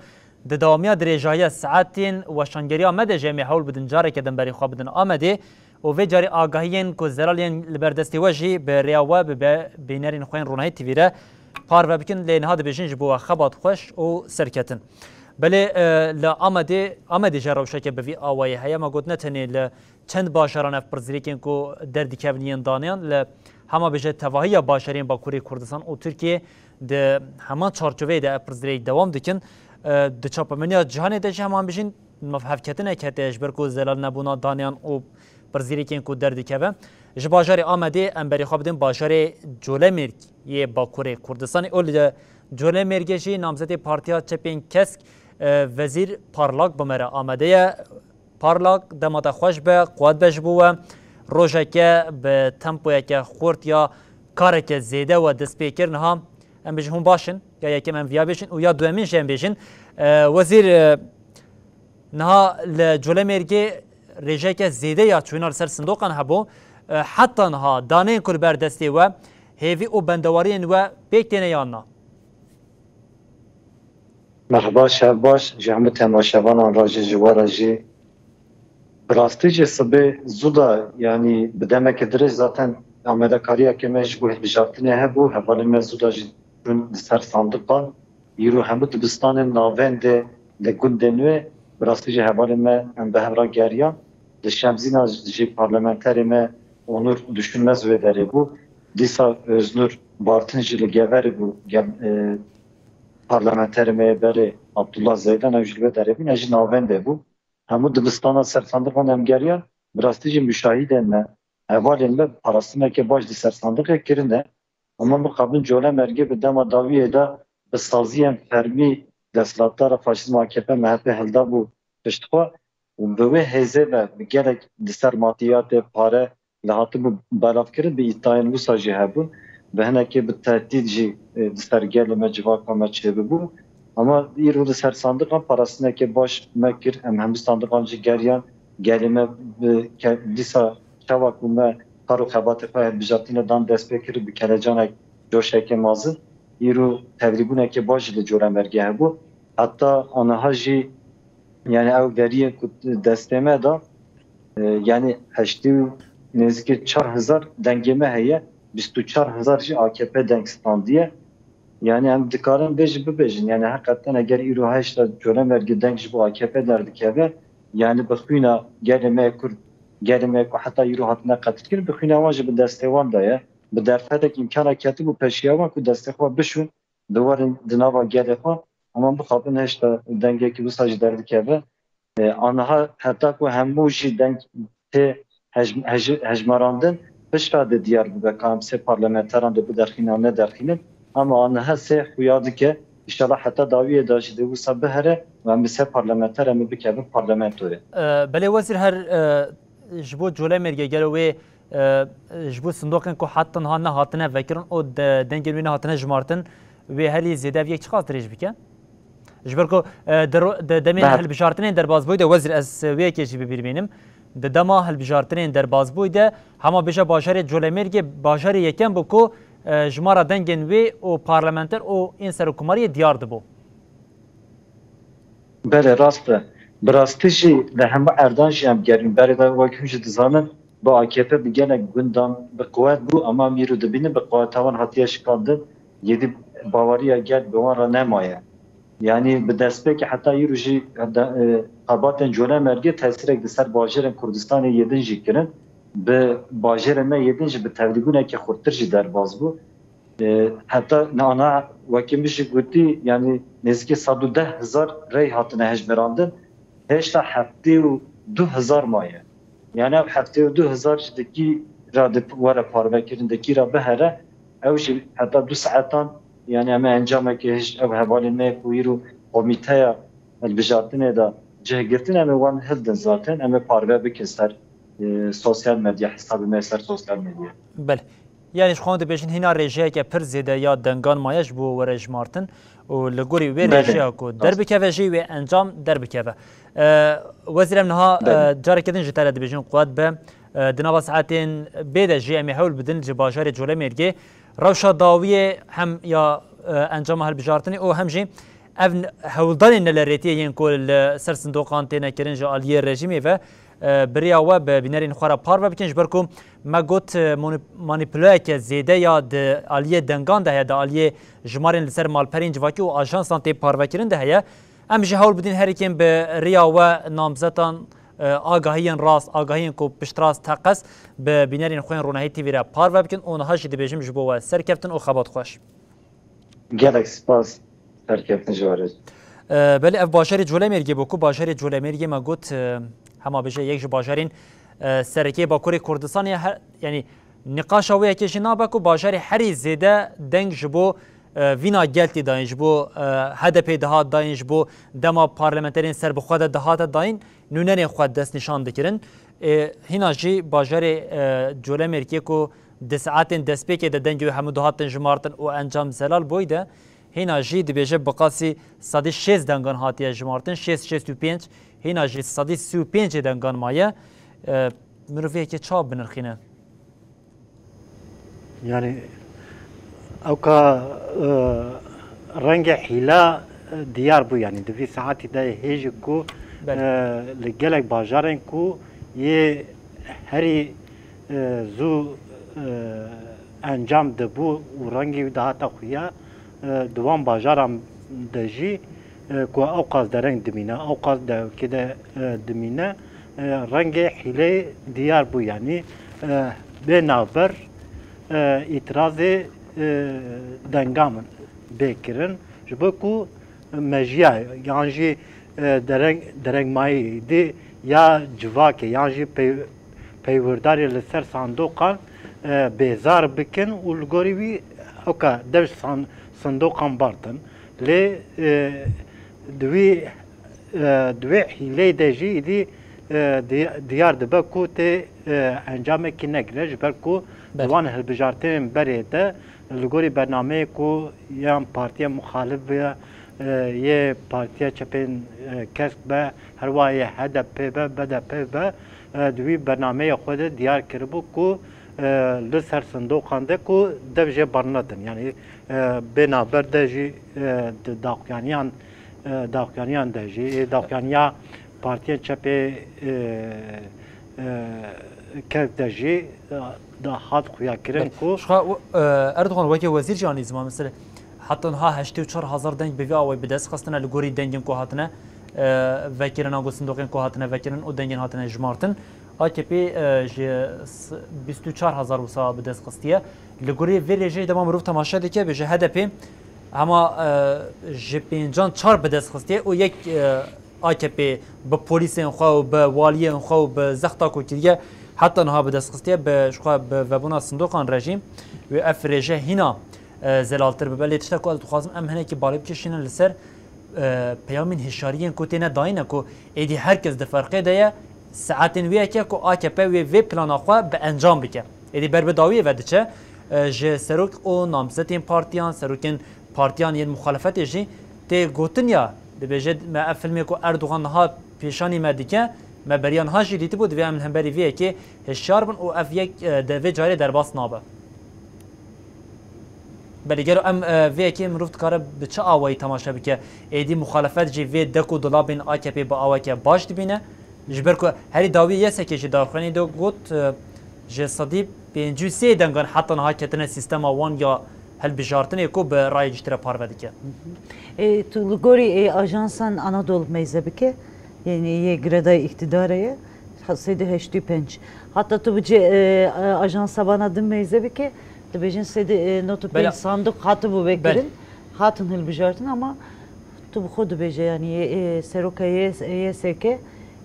di dewamiya dirêjahiya saetên weşangeriya me de jî em ê hewl bidin careke din berê xwe bidin Amedê. Û vê carî agahiyên ku zelal yên li ber destê we jî bi rêya we bi be-, bînerên xwe yên Ronahî T V re parve bikin, lê niha dibêjin ji bo we xebat xweş û serketin. Belê, e, li Amedê, Amedê jî rewşeke bi vî awayî heye. Me got ne tenê li çend bajaran ev pirsgirêkên ku derdikevin yên daneyan, li hema bêje tevahiya bajarên Bakurê Kurdistan û Tirkiyê di heman çarçoveyê de ev pirsgirêk dewam dikin. E, di çapemeniya cîhanê de jî heman bijîn, hevketinek hete ji ber ku zelal nebûna daneyan û pirsgirêkên ku derdikeve. Ji bajarê Amedê em berê xwe bidin bajarê Colemêrg yê Bakurê Kurdistanê û li Colemêrgê jî namzetê Partiya Çepên Kesk, e, Wezîr Parlak bi me re amade ye. Parlak, dema te xweş be, quwet be ji bo we. Rojeke bi tempoyeke xurt ya kareke zêde we dest pê kir. Niha em bijin hûn baş in, ya yekem em viya bêjin û ya duemîn jî em bêjin. E, Wezîr, e, Niha li Colemêrgê rêjeke zêde ya çûna li ser sindoqan hebû. E, heta niha daneyên ku li ber destê we, hêvî û bendewariyên we pêk têne yan na? Merhaba, şev baş ji hemû temaşevanan re jî, ji we re jî. Bi rastî jî sibê zû de, yanî bi demeke dirêj zaten amadekariyeke me ji bo hilbijartinê hebû, hevalên me zû de jî çûn li ser sandiqan. Îro hemû dibistanên navendê li gundên wê, bi rastî jî hevalên me em bi hev re geriyan. Di Şemzîna jî parlamenterê me Onur Düşünmez wê derê bû. Dîsa Öznur Bartin jî li Geverê bû, gel, e, parlamenterê me yê berê Abdullah Zeydan, ew jî li wê derê bûn, ez jî navendê bû. Hemû dibistana ser sandiqan em geriyan, bi rastî jî muşahîdên me, hevalên me parastineke baş li ser sandiqê kirine. Hema mixabin Colemêrgê bi dema dawiyê de bi saziyên fermî desthilatdara faşîzma A K P M H P hildabû pişt xwe û bi wê hêzê ve bi gelek li ser madiyatê, pare li hatibû belavkirin, bi îddiayên wisa jî hebûn. Bi hinekê bi tehdîd jî, e, li ser gelê me, civaka me çêbibû. Ama îro li ser sandiqan parastineke baş me kir. Em hemû sandiqan jî geriyan. Gelê me bi ke-, dîsa çawa ku me kar û xebatê xwe hilbijartinê dan destpêkirî bi kelecanek coşeke mezin, îro tevlîbûneke baş jî li Colemêrgê hebû. Heta aniha jî, yani ew veriyên ku destê me de, e, yani heştê û nêzîkî çar hezar dengê me heye, bîst û çar hezar jî A K P deng standiye. Yani em dikarin vê jî bibêjin. Yani heqeten eger îro heşta Colemêrgê deng ji bo A K P derdikeve, yani bi xwîna gelê me Kurd, gelê me ku heta îro hatine qetilkirin, bi xwîna wan jî bi destê wan de ye. Bi derfetek îmkana ketibû peşiya wan ku destê xwe bişûn, biwerin di nava gelê xwe. Hema bixapin heşta dengekî wisa jî derdikeve. E, aniha heta ku hemû jî deng tê hej-, hej-, hejmarandin, piştre de diyar bibe ka em sê parlamenteran dê biderxînin an nederxînin. Ama aniha sê xuya dike, înşallah heta dawiyê de jî dê wisa bihere û em bi sê parlamenter em ê bikevin parlamentoyê. E, belê wezîr, her, e, ji bo Colemêrgê gelo wê, e, ji bo sindoqên ku heta niha nehatine vekirin û de-, dengên wê nehatine jimartin, wê herî zêde ev yek çiqas dirêj bike? Ji ber ku, e, di ro-, di demên Ber- hilbijartinên derbazbûyî de, wezîr, ez, e, wê yekê jî bi bîr bînim. Di dema hilbijartinên derbazbûyî de, hema bêje bajarê Colemêrgê bajarê yekem bû ku, e, jimara dengên wê û parlamenter û ên serokkomariyê diyar dibû. Belê, rast e. Bi rastî jî li hemû erdan jî em gerîn. Berê de wek hûn jî dizanin, bi A K P bi gelek gundan bi quwet bû, ama em îro dibînin bi quweta wan hatiye şikandin. Yêdî baweriya gel bi wan re nemaye. Yanî bi destpêkê heta îro jî de, e, xebatên Colemêrgê tesîrek li ser bajêrên Kurdistanê yê din jî kirin. Bi bajêrên me yê din jî bi tevlîbûneke xurttir jî derbas bû. E, heta nana wekî min jî gotî, yanî nêzîkî sed û deh hezar rey hatine hejmirandin. Hêşta heftê û du hezar maye. Yani ev heftê û du hezar jî di kî re di were parvekirin, di kî re bihere, ew jî heta du saetan, yani em ê encamekê hêj-, ev hevalên me ku îro komîteya hilbijartinê de cih girtin, em ê wan hildin zaten, em ê parve bikin ser, e, sosyal medya, hesabê me ser sosyal medya. Belê. Yani ji xwe dibêjin hîna rêjeyeke pir zêde ya dengan maye ji bo were jimartin û li gorî wê Belê. rêjeya ku Rast. derbikeve jî wê encam derbikeve. E, Wezîr, em niha, Belê. e, careke din ji te re dibêjin quwet be. E, di nava saetên bê de jî em ê hewl bidin ji bajarê Colemêrgê rewşa dawiyê hem ya, e, encama hilbijartinê û hem jî ev n-, hewldanên nelerêtiyê yên ku li ser sindoqan têne kirin ji aliyê rejîmê ve, e, bi riya we bi bînerên xwe re parve bikin, ji ber ku me got, e, moni-, manîpulayeke zêde ya di aliyê dengan de heye, di aliyê jimarên li ser malperên civakî û ajansan tê parvekirin de heye. Em jî hewl bidin herikên bi riya we namzetan, e, agahiyên rast, agahiyên ku piştrast teqez bi bînerên xwe yên Ronahî T V re parve bikin û niha jî dibêjim ji bo we serkeftin û xebat xweş. Gelek spas. Serkeftin ji we re. E, belê ev bajarê Colemêrgê bû ku bajarê Colemêrgê me got, e, hema bêje yek ji bajarên, e, sereke Bakurê Kurdistanê ye. Her, yanî nîqaşa wê yekê jî nabe ku bajarê herî zêde deng ji bo, e, vîna gel tê dayîn, ji bo, e, H D P dihat dayîn, ji bo dema parlamenterên serbixwe de dihate dayîn, nûnerên xwe destnîşan dikirin. E, hîna jî bajarê, e, Colemêrgê ku di saetên destpêkê de dengê wê hemû dihatin jimartin û encam zelal bûyî de, hîna jî dibêje bi qasî sedî şêst dengan hatiye jimartin, şêst, şêst û pênc, hîna jî sedî sî û pêncê dengan maye. E, mirov vê yekê çawa binirxîne? Yani, ew ka, e, rengê hîla, e, diyar bû, yani, di vî saetî de hêjî ku, Belê. e, li gelek bajarên ku yê herî, e, zû, e, encam dibû û rengê wî dihate xuya, e, di wan bajaran de jî, e, ku ewqas dereng dimîne, ewqas dewkê de, e, dimîne, e, rengê hîleyê diyar bû, yanî, e, bê navber, e, îtirazê, e, dengan bê kirin. Ji bo ku mejiya yan jî, e, dereng, derengmayî dî ya civakê yan jî pey-, peywirdarê li ser sandoqan, e, bêzar bikin û li gorî wî ewka dev san-, sindoqan bartin. Lê, e, di wî, e, di wê hîleyê de jî îdî, e, di-, diyar dibe ku tê, e, encamekî negire, ji ber ku di Belê. wan hilbijartinên berê de li gorî bernameyê ku yan partiya muxalif be, e, yê partiya çepên, e, kesk be, herwa yê H D P be, B D P be, e, di wî bernameyê xwe de diyar kiribû ku, e, li ser sindoqan de ku dev jê bernedin. Yanî, e, bê navber de jî, e, di daxuyaniyan, e, daxuyaniyan de jî, ê daxuyaniya partiyên çepê, e, e, kesk de jî, e, da hat xuyakirin Belê. ku Ji xwe, e, Erdogan weke wezîr jî anî ziman, mesela, heta niha heştê û çar hezar deng bi vî awayî bi dest xistine li gorî dengên ku hatine, e, vekirin, ango sindoqên ku hatine vekirin û dengên hatine jimartin. A K P, e, ji s-, bîst û çar hezar wisa bi dest xistiye. Li gorî vê rêjeyê dema mirov temaşe dike, bêje H D P hema, e, ji pêncan çar bi dest xistiye û yek, e, A K P bi polîsên xwe û bi waliyên xwe û bi zexta ku kiriye heta niha bi dest xistiye, bi, ji xwe bi vebûna sindoqan re jî wê ev rêje hîna, e, zelaltir bibe. Lê tişta ku ez dixwazim em hinekî balê bikişînin li ser, e, peyamên hişyariyên ku têne dayîne ku êdî her kes di ferqê de ye, saetên wê yeke ku A K P wê vê plana xwe bi encam bike. Êdî ber bi dawiyê ve diçe, e, ji serok û namzetên partiyan, serokên partiyan yên muxalefetê jî tê gotin ya, dibêje me ev filmê ku Erdogan niha pêşanî me dike, me beriya niha jî dîtibû, divê em li hemberî vê yekê hişyar bin û ev yek, e, de vê carê derbas nabe. Belê gelo em, e, vê yekê mirov dikare bi çi awayî temaşe bike? Êdî muxalefet jî vê dek û dolabên A K P bi aweke baş dibîne. Ji ber ku herî dawî yesekê ji darxuyanî de got, e, ji sedî pêncî û sê dengan heta niha ketine sîstema wan ya hilbijartinê ku bi rayê giştî re parve dike. E, tu li gorî, e, ajansan Anadolu meyze bike, yanî yê girêdayî îktîdarê ye, sêdî heştî û pênc. Heta tu bicê, e, e, ajansa vana din meyze bike, dibêjin sêdî, e, nod û pênc Bela. sanduq hatibû Bel. vekirin, hatin hilbijartin ama tu bi xwe dibêje, yanî, e, seroka Y S K,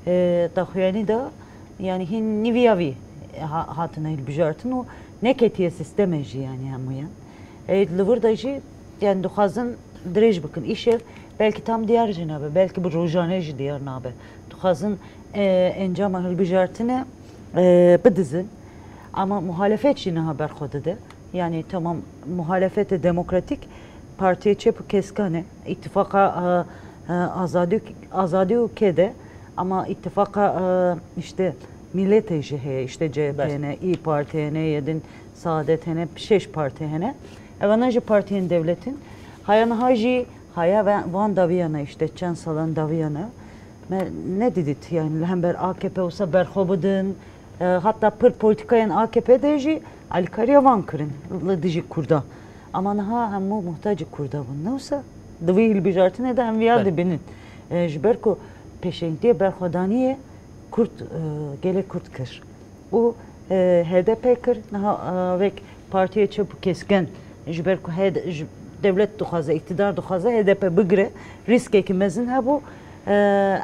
e, daxuyanî da, yanî hîn nîviya vî ha-, hatine hilbijartin û neketiye sîstemê jî, yanî hemûyan. E, li vir de jî, yanî dixwazin dirêj bikin. Îşev belkî tam diyar jî nabe, belkî bi rojane jî diyar nabe. Dixwazin, e, encama hilbijartine, e, bidizin. Ama muhalefet jî niha berxwe dide. Yanî tamam muhalefetê demokratîk, partiyê çep û keskan e, îtifaqa, e, e, azadî, azadî û kê de, ama îtifaqa, e, işte, miletê jî heye, işte, C H P Bes. hene, İYİ Parti hene, yê din Saadet hene, şeş parti hene. Evana jî partiyên dewletin. Haya niha jî, haya ve-, van daviyana, işte, çend salan daviyana. Me nedîdît, yani, li hember A K P olsa berxwe bidin. E, hatta pir polîtîkayên A K P de jî alîkariya van kirin li dijî Kurda. Ama niha hemû muhtacî Kurda bûn. Ne wisa? Di vî hilbijartinê de em viya Belê. dibînin. E, ji ber ku pêşengtiyê berxwedaniyê Kurd, e, gelê Kurd kir. Û, e, H D P kir, niha, e, wek partiyê çep û kesken, ji ber ku H D, ji, dewlet dixwaze, îktidar dixwaze H D P bigire, rîskekî mezin hebû. E,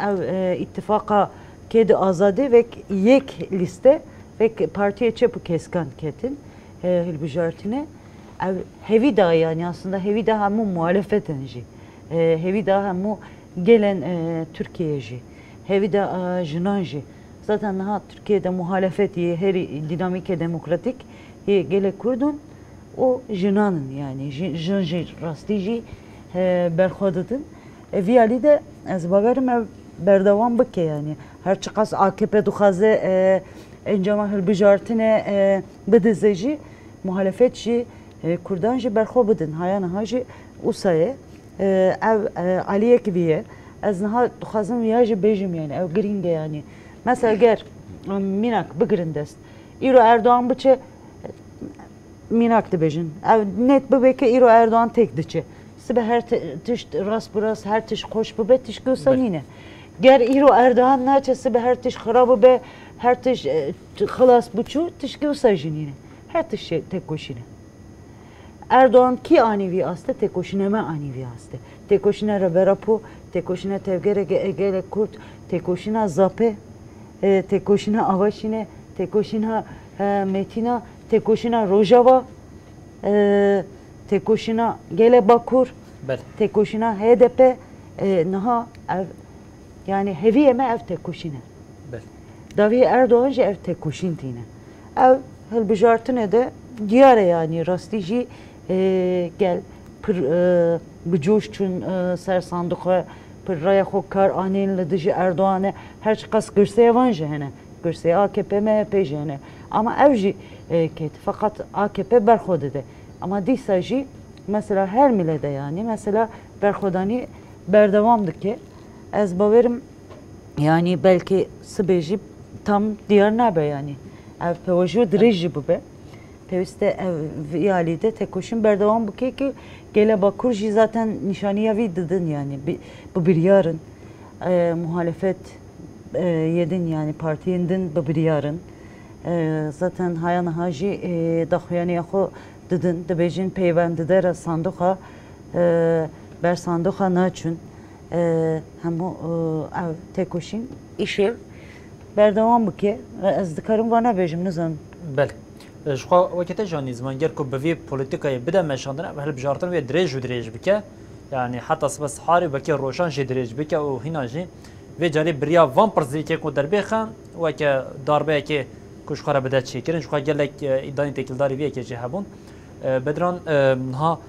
ev, e, îtifaqa Kêdî Azadî wek yek lîste, wek partiyê çep û keskan ketin, e, hilbijartine. Ev hevî da, yani aslında hevî da hemû muhalefetin jî. E, hevî da hemû gelen, e, Tirkiyeyê jî. Hevî da, e, jinan jî. Zaten niha Tirkiyeyê de muhalefet yê herî dînamîkê demokratîk yê gelê Kurd in û jinan in, yani jin, jin jî rastî jî, e, berxwe didin. E, vî alî de ez bawerim ev berdewam bike, yani her çiqas A K P dixwaze, e, encama hilbijartinê, e, bidize jî, muhalefet jî, e, Kurdan jî berxwe bidin. Haya niha jî wisa ye. E, ev, e, aliyek vî ye. Ez niha dixwazim viya jî bêjim, yani ew girîng e, yani. Mesela ger Mînak bigirin dest. Îro Erdogan biçe, mînak dibêjin. Ew net bibe ke îro Erdogan têk diçe. Sibe her ti-, tişt rast bi rast, her tişt xweş bibe, tişkî wisa Belê. nîne. Ger îro Erdogan naçe, sibe her tişt xirab bibe, her tişt, e, t-, xilas biçû, tişkî wisa jî nîne. Her tişt şey têkoşîn e. Erdogan kî anî vî aste? Têkoşîna me anî vî aste. Têkoşîna Rêber Apo, têkoşîna tevgerê ge-, gelek Kurd, têkoşîna Zapê, e, têkoşîna Avaşînê, têkoşîna, e, Metîna, têkoşîna Rojava, e, têkoşîna Gelê Bakur, Belê. têkoşîna H D P, e, niha ev, yani heviyê me ev têkoşîn e. Belê. Dawiyê Erdogan jî ev têkoşîn tîne. Ev hilbijartinê de diyar e, yani rastî jî, e, gel pir, e, bi coş çûn, e, ser sanduqe, pir raya xwe kar anên li dijî Erdogan e. Her çiqas girseyê van jî hene. Girseyê A K P, M H P jî hene. Ama ev jî, e, ket. Feqet A K P berxwe dide. Ama dîsa jî mesela her mile de, yani mesela berxwedanî berdewam dike. Ez bawerim, yani belkî sibê jî tam diyar nabe yani. Ev pewajo dirêj jî bibe. Pêwîst e ev vî alî de têkoşîn berdewam bike ki Gelê Bakur jî zaten nîşaniya vî didin yani bi, bi biryar in. E, muhalefet, e, yê din yani partiyên din bi biryar in. E, zaten haya niha jî, e, daxuyaniya xwe didin, dibêjin peywendidera sanduxa, e, ber sanduxa naçûn. E, hemû, e, ev têkoşîn îşev berdewam bike. E, ez dikarim vana bêjim, nizanim. Belê. E, ji xwe weke te jî anî ziman, ger ku bi vê polîtîkayê bide meşandin, ev hilbijartin wê dirêj û dirêj bike. Yani heta sibe siharê, belkî rojan jî dirêj bike û hîna jî vê carê bi riya van pirsgirêkên ku derbê xin, weke darbeyekê ku ji xwe re bide çêkirin, ji xwe gelek, e, îdanî têkildarî vê yekê jî hebûn. E, Bedran, e, niha,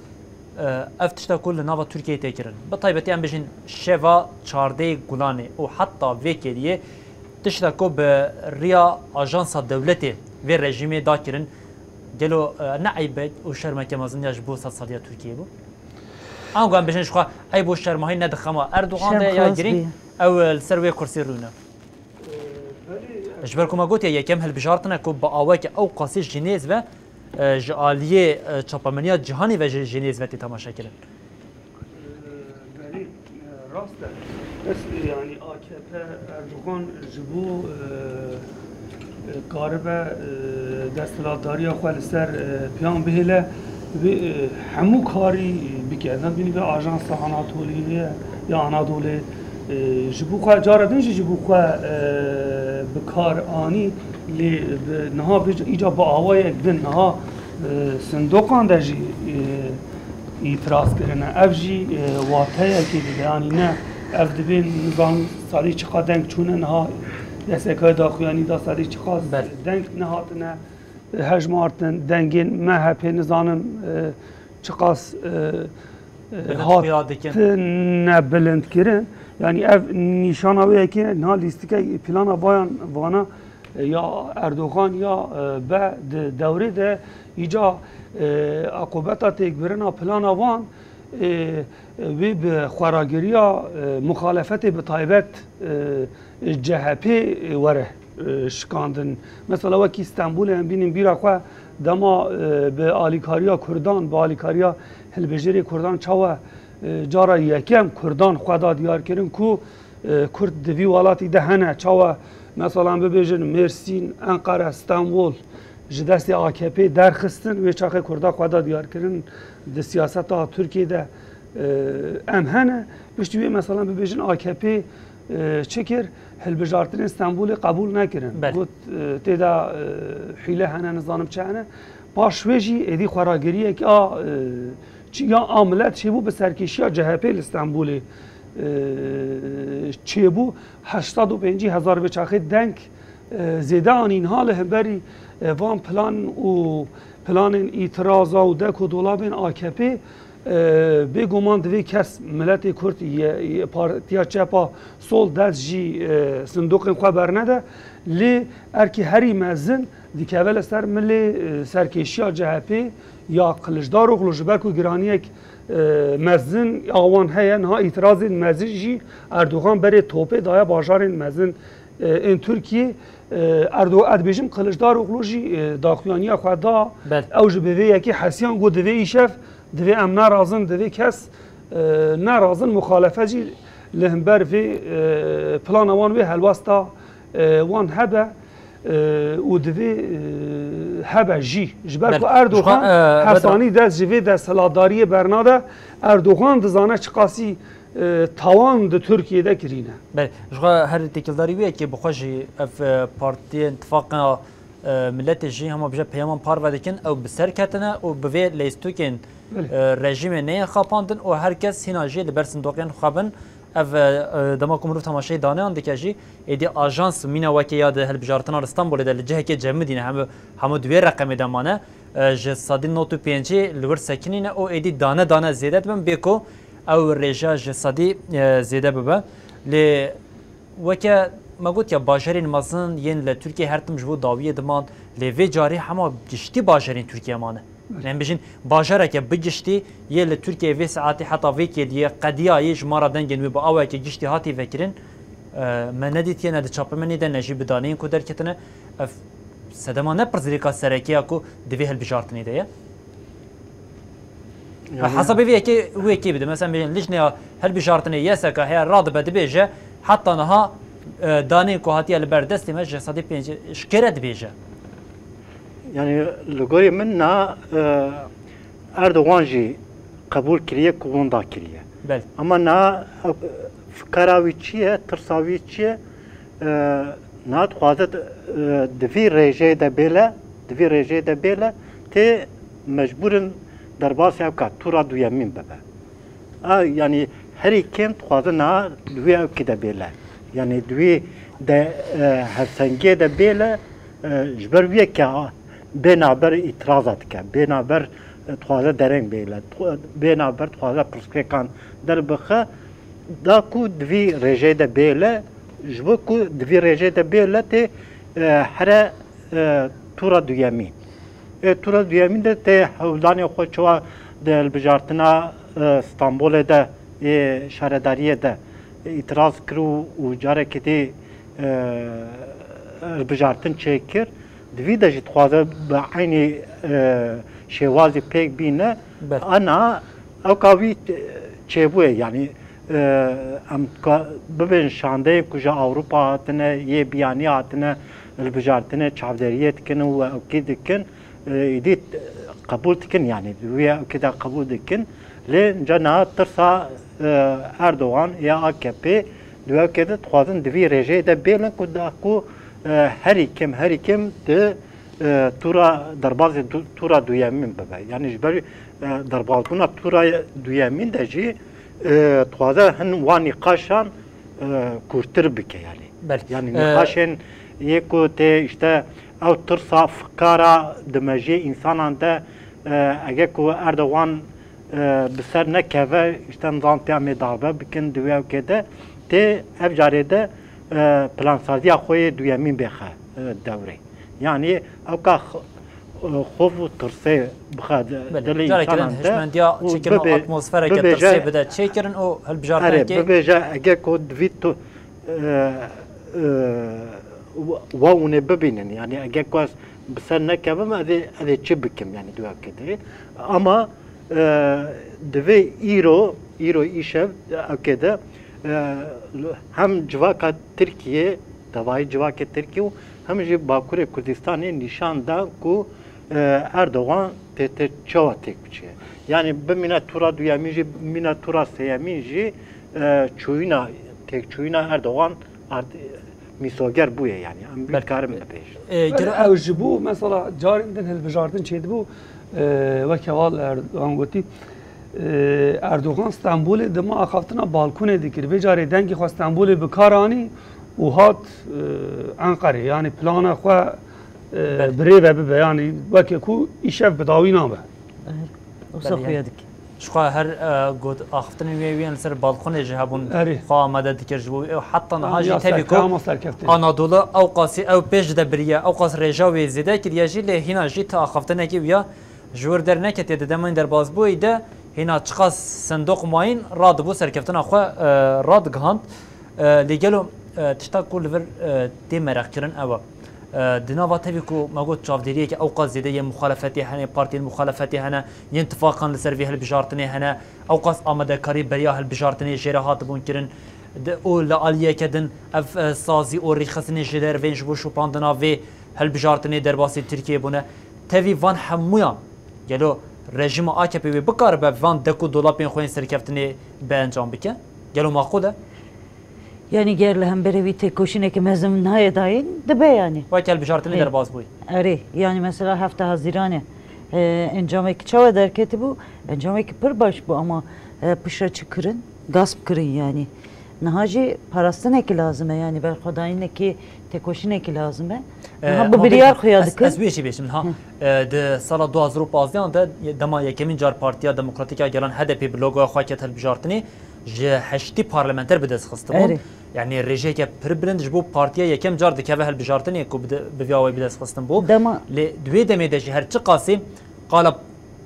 e, ev tişta ku li nava Tirkiyeyê tê kirin, bi taybetî em bijîn şeva çardeh Gulanê û heta vê kêliyê tişta ku bi riya ajansa dewletê vê rejîmê da kirin, gelo, e, ne eyb e û şermeke mezin ya ji bo sedsaliya Tirkiyeyê bû? Ango em bijîn ji xwe eyb û şermahî ne di xema Erdogan de ya girîng, ew, e, li ser wê kursî rûne. Ji ber ku me gotiye, yekem hilbijartin e ku bi awayeke ew qasî ji nêz ve, e, ji aliyê, e, çapemeniya cîhanî ve jî ji nêz ve tê temaşekirin. Belê, rast e. Bes, e, yani A K P Erdogan ji bo, e, e, karibe, e, desthilatdariya xwe li ser, e, piyan bihêle, vê, e, hemû karî bike. Nabînî vê ajansa Anatoliyê ya Anadolê, e, ji bo xwe cara din jî ji bo xwe, e, bi kar anî, lê bi niha vê îca bi awayek din niha, e, sindoqan de jî, e, îtiraz kirine. Ev jî, e, wateyekê dide, yanî ne, ev dibên, nizanim serî çiqa deng çûne niha, D S K'ê daxuyanî da serî çiqa Belê. deng nehatine, e, hejmartin, dengên M H P nizanim, e, çiqas, e, e, Bilind xuya dikin. hatine bilindkirin. Yanî ev nîşana wê yekê niha lîstikek plana vayan vana ya Erdogan ya, e, be di dewrê de îca, e, aqûbeta têkbirina plana wan, e, wê bi xweragiriya, e, muxalefetê bi taybet, e, C H P were, e, şikandin. Mesela wekî Stenbolê em bînin bîra xwe dema, e, bi alîkariya Kurdan, bi alîkariya hilbijêrê Kurdan çawa, e, cara yekem Kurdan xwe da diyar kirin ku e, Kurd di vî welatî de hene. Çawa, mesela, em bibêjin Mêrsîn, Enqere, Stenbol ji destê A K P derxistin, wê çaxê Kurda xwe da diyar kirin di siyaseta Tirkiyê de, e, em hene. Piştî wê, mesela, em bibêjin A K P, e, çi kir? Hilbijartinên Stenbolê qebûl nekirin. Belê. Got, e, tê de, e, hîle hene, nizanim çi hene. Paş wê jî êdî xweragiriyek a, e, çi-, ya a milet çêbû bi serkêşiya C H P li Stenbolê, e, çêbû. Heşt sed û pêncî hezar vê çaxê deng, e, zêde anî niha li hemberî, e, van plan û planên îtiraza û dek û dolabên A K P, e, bêguman divê kes miletê Kurd ye, ye Partiya Çepa Sol dest jî, e, sindoqên xwe bernede. Lê erkê herî mezin dikeve li ser milê, e, serkêşiya C H P ya Kiliçdaroglu, ji ber ku giraniyek, e, mezin a wan heye, niha îtirazên mezin jî Erdogan berê topê daye bajarên mezin, e, ên Tirkiyê, E, Erdo-, ez dibêjim Kiliçdaroglu jî, e, daxuyaniya xwe da, Belê. Ew ji bi vê yekê hesiyan got, divê îşev, divê em nerazin, divê kes, e, nerazin, muxalefet jî li hember vê, e, plana wan, wê helwesta, e, wan hebe, e, û divê, e, hebe jî. Ji ber Belê. Ku Erdogan Ji xwe, e, Bedra- hesanî dest ji vê desthilatdariyê bernade, Erdogan dizane çiqasî, e, tawan di Tirkiyê de kirîne. Belê, ji xwe her têkildarî wê yekê bi xwe jî ev, e, partiyên tifaqa, e, miletê jî hema bije peyaman parve dikin, ew bi ser ketine û bi vê leyîstokên, Belê. E, rejîmê neyên xapandin û her kes hîna jî li ber sindoqên xwe bin. Ev, e, e, dema ku mirov temaşeyê daneyan dike jî, êdî ajans mîna weke ya di hilbijartina li Stenbolê de li cihekê cemidîne, hemû, hemû di wê reqemê de mane. E, ji sedî nod û pêncî li wir sekinîne û êdî dane dane zêde dibin, bê ku ew rêja ji sedî, e, zêde bibe. Lê weke me got ya, bajarên mezin yên li Tirkiyê her tim ji bo dawiyê diman, lê vê carî hema giştî bajarên Tirkiye mane. Em bijîn, bajareke bi giştî yê li Tirkiyeyê vê saetê heta vê kêliyê qediyayî ji me re dengên wê bi awayeke giştî hatî vekirin, e, me nedîtiye, ne di çapemenê de, ne jî bi daneyên ku derketine. Ev sedema ne pirsgirêka sereke ya ku di vê hilbijartinê de ye. Yanî Hesabê vê yekê, wê yekê bide. Mesela, em bêjin, lijneya hilbijartinê Y S K heye, radibe dibêje, heta niha, e, daneyên ku hatiye li ber destê me ji sedî pêncî ji kê re dibêje. Yanî li gorî min na, e, Erdogan jî qebûl kiriye ku winda kiriye. Belê. Ama na, e, fikara wî çi ye, tirsa wî çi ye? E, na dixwaze, e, di vî rêjeyê de bêle, di vî rêjeyê de bêle, tê mecbûr in derbasî ewka tûra duyemîn bibe. A, yanî herî kêm dixwaze niha di wî ewkî de bêle. Yanî di wî de, e, hevsengiyê de bêle, e, ji ber wî yekê a, bê navber îtiraza dike, bê navber, e, dixwaze dereng bêle, dixwa-, bê navber dixwaze pirsgirêkan derbixe, da ku di vî rêjeyê de bêle, ji bo ku di vî rêjeyê de bêle tê, e, here, e, tûra duyemî. Ê, tûra duyemîn de tê hewldanê xwe çawa di hilbijartina, e, Stenbolê de, ê şaredariyê de îtiraz kir û, û carekê dî, e, hilbijartin çêkir. Di vî de jî dixwaze bi eynî, e, şêwazî pêk bîne. Belê. Ana ewka wî çêbûye, yanî Em ka-, bibên şandeyên ku ji Ewropa hatine, yê biyanî hatine, hilbijartinê çavderiyê dikin û ewkî dikin, e, îdî qebûl dikin, yanî di wî ewkî de qebûl dikin. Lê ca niha tirsa, e, Erdogan ya A K P di wê ewkê de dixwazin di vî rêjeyê de bêlin ku da ku, e, herî kêm, herî kêm di, e, tûra derbazê du-, tûra duyemîn bibe. Yanî ji ber, e, derbazbûna tûra duyemîn de jî, e, dixwaze hin wan nîqaşan, e, kûrtir bike yanî. Belê. Yanî E, nîqaşên yê ku tê işte ew tirsa fikara di mejiyê însanan de, e, eger ku Erdogan, e, bi ser nekeve, işte nizam tê em ê darbe bikin di wê ewkê de, tê ev carê de, e, plansaziya xwe yê duyemîn bêxe, e, dewrê. Yanî ewka x-, e, xof û tirsê bixe de-, Belê, dilê carekê din însanan de hişmendiya û çêkirin û bibê-, atmosfereke bibêje, tirsê bide çêkirin û hilbijartinekê erê, bibêje, eger ku divî tu, e, e, wa hûn ê bibînin, yanî eger ku ez bi ser nekevim, ez ê, ez ê çi bikim, yanî di wê ewkê de. Ama, e, divê îro, îro îşev ewkê de, e, hem civaka Tirkiye, tevayî civakê Tirkiye û hem jî Bakurê Kurdistanê nîşan da ku, e, Erdogan tê, tê çawa têk biçe. Yanî bimîne tûra duyemîn jî, bimîne tûra sêyemîn jî, e, çûyîna, têkçûyîna Erdogan art-, mîsoger bûye yanî. Em Belê. Bikarin bibêjin. E, Belê, gelo- ew ji bo mesela carên din hilbijartin çêdibû, e, weke heval Erdogan gotî, e, Erdogan Stenbolê dima axaftina balkonê dikir. Vê carê dengê xwe Stenbolê bi kar anî û hat, e, Enqerê. Yanî plana xwe, e, Belê. Bi rê ve bibe. Yanî weke ku îşev bi dawî nabe. Wisa Belê, xuya yanî dike. Ji xwe her, e, got axiftinên wê wî yên li ser balkonê jî hebûn. Erê. Xwe amade dikir ji bo wî. Ew heta niha Ha, jî ya tevî ku serkeftin, ama serkeftin. Anadolu ew qasî ew pêş de biriye, ew qas rêja wê zêde kiriye jî, lê hîna jî ti axiftinekî wî ya ji wir derneketiye. Di demên derbazbûyî de hîna çiqas sindoq mayîn radibû serkeftina xwe, e, radigihand. E, lê gelo, e, tişta ku li vir, e, tê mereqkirin ew e. E, di nava tevî ku me got çavdêriyeke ewqas zêde yên muxalefetê hene, partiyên muxalefetê hene, yên tifaqan li ser vê hilbijartinê hene, ewqas amadekarî beriya hilbijartinê jê re hatibûn kirin. Di, û li aliyeke din ev, e, sazî û rêxistinên ji dervên ji bo şopandina vê hilbijartinê derbasî Tirkiyeyê bûne. Tevî van hemûyan, gelo rejîma A K P wê bikaribe van dek û dolapên xwe yên serkeftinê bi encam bike? Gelo maqûl e? Yanî ger li hemberê wî têkoşîneke mezin nayê dayîn, dibe yanî. Weke hilbijartinê Ê. derbas bûyî. Erê, yanî mesela hefta Hezîranê, e, encamekî çawa derketibû? Encamekî pir baş bû ama, e, piştre çi kirin? Gasp kirin yanî. Niha jî parastinekî lazim e, yanî berxwedayînekî, têkoşînekî lazim e. E, Niha bi ama biryar bêjim, xuya ez, dikin. ez wê jî bêjim, niha, Hı. e, di sala du hazar û pazdeh de dema yekemîn car Partiya Demokratîk a Gelan H D P bi logoya xwe ket hilbijartinê, ji heştî parlamenter bi dest xistibûn. Erê. Yanî rêjeyeke pir bilind ji bo partiya yekem car dikeve hilbijartinê ku bi de-, bi vî awayî bi dest xistin bû. Dema Lê di wê demê de jî her çiqasî qala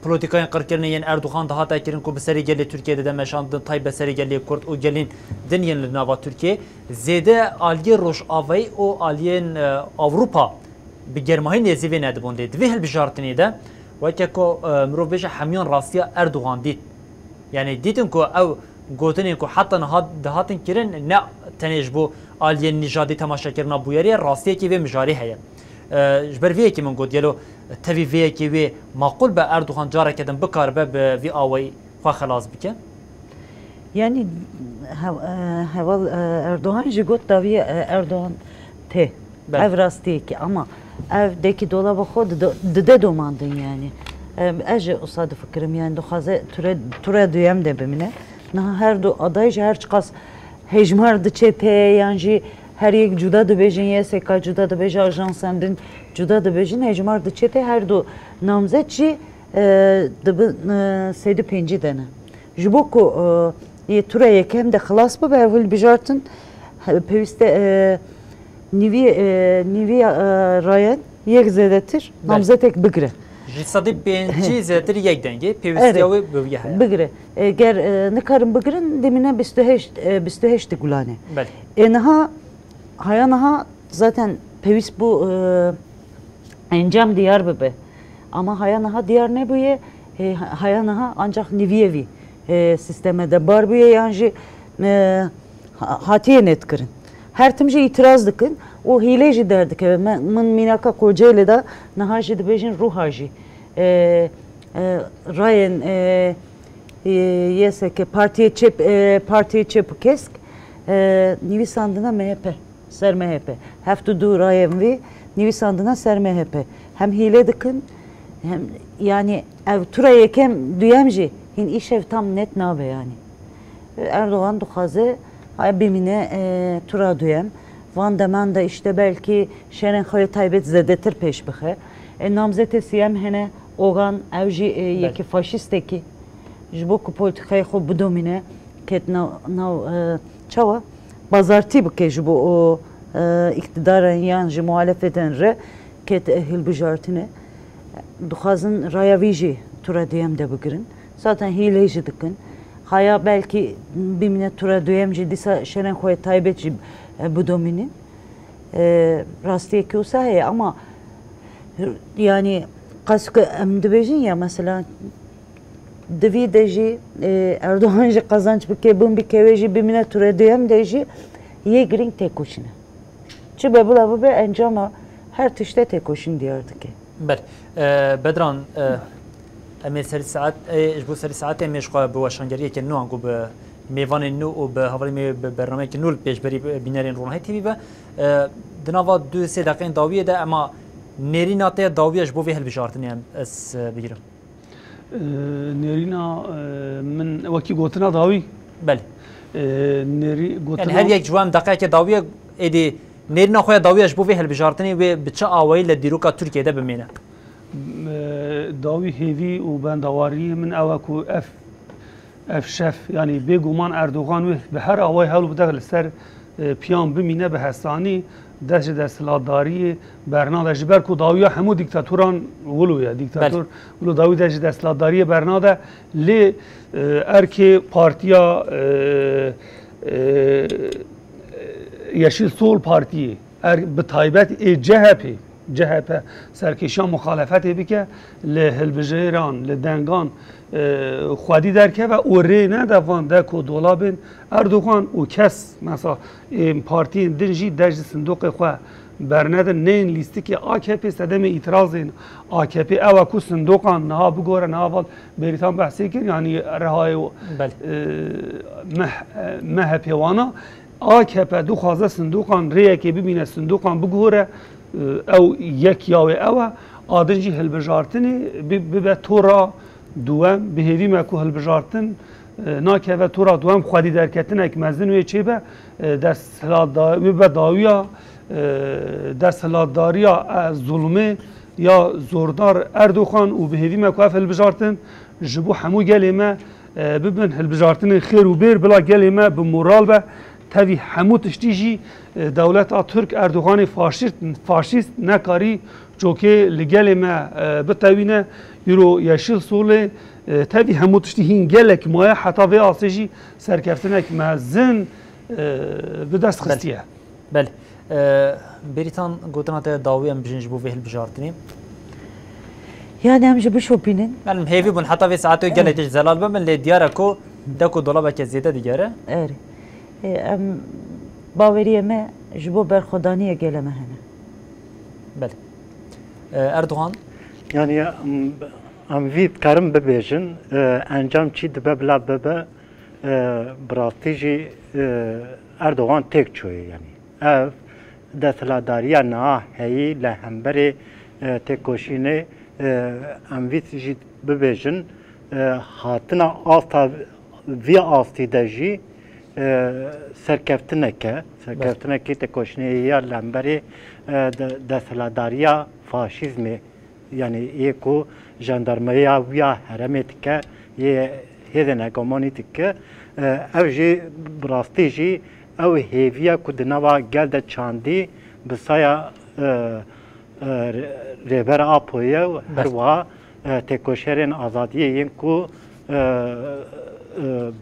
polîtîkayên qirkirinê yên Erdogan dihate kirin ku bi serê gelê Tirkiyê dide meşandin, taybet serê gelê Kurd û gelên din yên li nava Tirkiyê, zêde aliyê Rojavayî û aliyên, e, Ewropa bi germahî nêzî vê nedibûn. Lê di vê hilbijartinê de weke ku, e, mirov bêje hemiyan rastiya Erdogan dît. Yanî dîtin ku ew gotinên ku heta niha dihatin kirin ne tenê ji bo aliyên nîjadî temaşekirina bûyerê ye, rastiyekî vê mijarê heye. E, ji ber vê yekê min got, gelo tevî vê yekê wê maqûl be Erdogan careke din bikaribe bi vî awayî xwe xelas bike? Yanî hev-, e, heval, e, Erdogan jî got dawiyê, e, Erdogan tê. Belê. Ev rastiyekî ama ev dekî dolaba xwe dide, dide domandin yanî. E, ez jî wisa difikirim yanî dixwaze ture, ture duyem de bimîne. Niha her du aday jî her çiqas hejmar diçe tê yan jî her yek cuda dibêjin, Y S K cuda dibêje, ajansan din cuda dibêjin, hejmar diçe tê her du namzet jî, e, dibi, e, sed û pêncî de ne. Ji bo ku, e, yê tura yekem de xilas bibe, ev hilbijartin, he, pêwîst e, e, nîvî, e, nîvî, e, rayen yek zêdetir Belê. namzetek bigire. Ji sedî pêncî zêdetir yek dengê pêwîstiya Erê. wê bi wî heye. Bigire. E, ger, e, nikarin bigirin, dimîne bîst û heşt, e, bîst û heşt gulanê. Belê. E, niha, haya niha zaten pêwîst bû, e, encam diyar bibe. Ama haya niha diyar nebûye, e, haya niha ancak nîviyê vî, e, sîsteme de bar bûye yan jî, e, ha-, hatiye nedkirin. Her tim jî îtiraz dikin û hîlê jî derdikeve. Me-, min mînaka Kocaeli de niha jî dibêjin Ruha jî, e, e, rayên, e, e, Y S K, Partiyê Çep, e, Partiyê Çep û Kesk, e, nivîsandine M H P. Ser M H P. Heft û du rayên vî nivîsandine ser M H P. Hem hîle dikin, hem, yanî ev tura yekem, duyem jî hîn îşev tam net nabe yanî. Erdogan dixwaze, haya bimîne, e, tura duyem. Van deman de îşte belkî şerên xwe yê taybet zêdetir pêş bixe. E, namzetê siyem hene, Ogan, ew jî, e, Belê. yekî faşîstekî. Ji bo ku polîtîkayê xwe bidomîne, ket nav, nav, e, çawa? Bazartî bike ji bo o, e, îktidara yan ji muhalefetin re ket, e, hilbijartine. Dixwazin raya vî jî tura duyem de bigirin. Zaten hîlê jî dikin. Haya belkî bimîne tura duyem jî dîsa şerên xwe yê taybet jî, e, bidomînin. E, rastiyekî wisa heye ama, yanî qas ku em dibêjin ya mesela di vî de jî, e, Erdogan jî qazanç bike, bin bike wê jî bimîne ture duyem de jî yê girîng têkoşîn e. Çi be bila bibe encama her tişte têkoşîn diyar dike. Belê. E, Bedran, e, em ê serî saet, e, ji bo serî saetê em ê ji xwe bi weşangeriyeke nû ango bi mêvanên nû û bi hevalên me bi bernameyeke nû li pêşberî bînerên Ronahî T V be. E, di nava du sê deqeyên dawiyê de ema nêrîna te ya dawiya ji bo vê hilbijartinê em ez, e, bigirim. E, nêrîna, e, min wekî gotina dawî. Belê. E, nêrî-, Yani gotina her yek ji wan deqeyeke dawiye êdî nêrîna xwe ya dawiye ji bo vê hilbijartinê wê bi çi awayî li dîroka Tirkiyê de bimîne? E, dawî hêvî û bendawariyê min ew e ku ev, ev şev, yanî bêguman Erdogan wê bi her awayî hewl bide li ser, e, piyan bimîne, bi hesanî dest ji desthilatdariyê bernade. Ji ber ku dawiya hemû dîktatoran wilo ye. Dîktator Belê. wilo dawî dest ji desthilatdariyê bernade. Lê, e, erkê partiya, e, e, Yeşil Sol Partiyê, Er, bi taybet ê C H P, C H P serkêşiya muxalefetê bike, li hilbijêran, li dengan, e, xwedî derkeve û rê nede van dek û dolabên Erdogan û kes, mesela, ê partiyên din jî dest ji sindoqê xwe bernedin, neyên lîstikê A K P. Sedemê îtirazên A K P ew e ku sindoqan niha bigore, niha val Bêrîtan behsê kir, yanî Rihayê û, Belê. e, meh-, e, M H P wana. A K P dixwaze sindoqan rêyekê bibîne, sindoqan bigore, e, ew yek ya wê ew e. A din jî hilbijartinê bi-, bibe tora duwem, bi hêvî me ku hilbijartin, e, nakeve tora duwem, xwedî derketinek mezin wê çêbe, e, desthilatda-, wê be dawiya, e, desthilatdariya, e, zulmê ya zordar Erdogan û bi hêvî me ku ev hilbijartin ji bo hemû gelê me, e, bibin hilbijartinên xêr û bêr, bila gelê me bi moral be. Tevî hemû tiştî jî, e, dewleta Tirk Erdoganê faşîst, faşîst nekarî çokê li gelê me, e, bitewîne. Îro Yeşil Solê, e, tevî hemû tiştî hîn gelek maye, heta vê astê jî serkeftinek mezin, e, bi dest Belê. xistiye. Belê. E, Bêrîtan, gotina te dawî em bijîn ji bo vê hilbijartinê. Yani em jî bişopînin. Em hêvî bûn heta vê saetê gelek tişt zelal bibin, lê diyar e ku dek û dolabeke zêde digere. Erê. E, em baweriyê me ji bo berxwedaniyê gelê me hene. Belê. E, Erdogan? Yani em, em vî dikarin bibêjin, e, encam çi dibe bila bibe, e, bi rastî jî, e, Erdogan têk çûye yani. Ev desthilatdariya niha heyî li hemberî, e, têkoşînê, e, em vî jî bibêjin, e, hatina asta vî astî de jî, e, serkeftineke, serkeftinekî têkoşînê ya li hemberî, e, de-, desthilatdariya faşîzmê, yanî yê ku jandarmeriya wî ya herêmê dike, yê hêzên hegemonî dike, e, ev jî bi rastî jî ew hêviya ku di nava gel de çandî bi saya, e, e, Rê-, Rêber Apo ye û her Belê. wiha, e, têkoşerên azadiyê yên ku, e, e,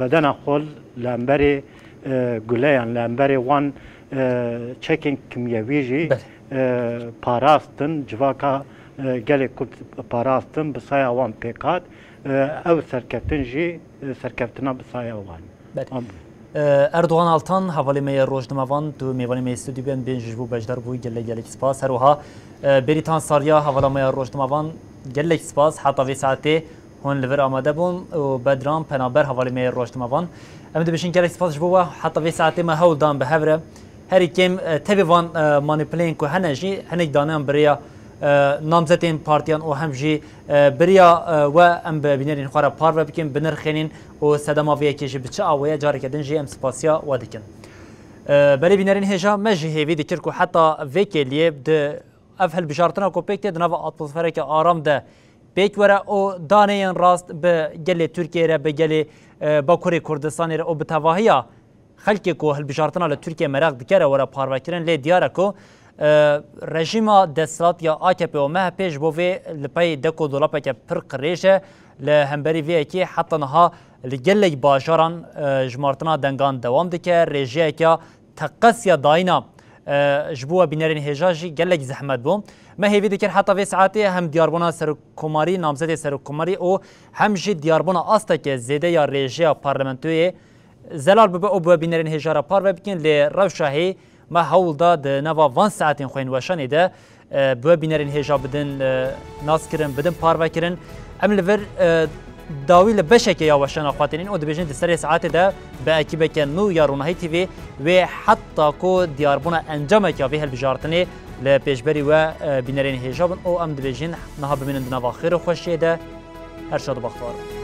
bedena xwe li hemberê, e, guleyan, li hemberê wan, e, çekên kimyewî jî, Belê. e, parastin, civaka, e, gelê Kurd parastin, bi saya wan pêk hat. E, ew serkeftin jî, e, serkeftina bi saya wan. Belê. Am- E, Erdogan Altan, hevalê me yê rojnamevan, tu mêvanê me yê stûdyo bû, em bên ji bo beşdar bûyî, gelek, gelek spas. Her wiha, e, Bêrîtan Sarya, hevala me ya rojnamevan, gelek spas. Heta vê saetê hûn li vir amade bûn û Bedran Penaber, hevalê me yê rojnamevan. Em dibêjin gelek spas ji bo we. Heta vê saetê me hewl dan bi hev re. Herî kêm, e, tevî van, e, manîpuleyên ku hene jî, hinek daneyan bi rêya, e, namzetên partiyan û hem jî, e, bi rêya, e, we em bi bînerên xwe re parve bikin, binirxênin û sedema vê yekê jî bi çi awê ye, careke din jî em spasiya we dikin. E, belê bînerên hêja, me jî hêvî dikir ku heta vê kêliyê di ev hilbijartina ku pêk tê di nava atmosfereke aram de pêk were û daneyên rast bi gelê Tirkiyeyê re, bi gelê, e, Bakurê Kurdistanê re û bi tevahiya xelkê ku hilbijartina li Tirkiye meraq dike re were parvekirin, lê diyar e ku, e, rejîma desthilat ya A K P û M H P ji bo vê li pey dek û dolapeke pir qirêj e. Li hemberî vê yekê heta niha li gelek bajaran, e, jimartina dengan dewam dike. Rêjeyeke teqesiya dayîna, e, ji bo we bînerên hêja jî gelek zehmet bû. Me hêvî dikir heta vê saetê hem diyarbûna serokkomarî, namzedê serokkomarî û hem jî diyarbûna asteke zêde ya rêjeya parlamentoyê zelal bibe û bi we bînerên hêja re parve bikin, lê rewşa hê me hewl da di nava van saetên xwe yên weşanê de, e, bi we bînerên hêja bidin, e, naskirin, bidin parvekirin. Em li vir, e, dawî li beşeke ya weşana xwe tênin û dibêjin di serê saetê de bi ekîbeke nû ya Ronahî T V wê heta ku diyarbûna encameke ya vê hilbijartinê li pêşberî we, e, bînerên hêja bin û em dibêjin niha bimînin di nava xêr û xweşiyê de. Her şad û bextewar bin.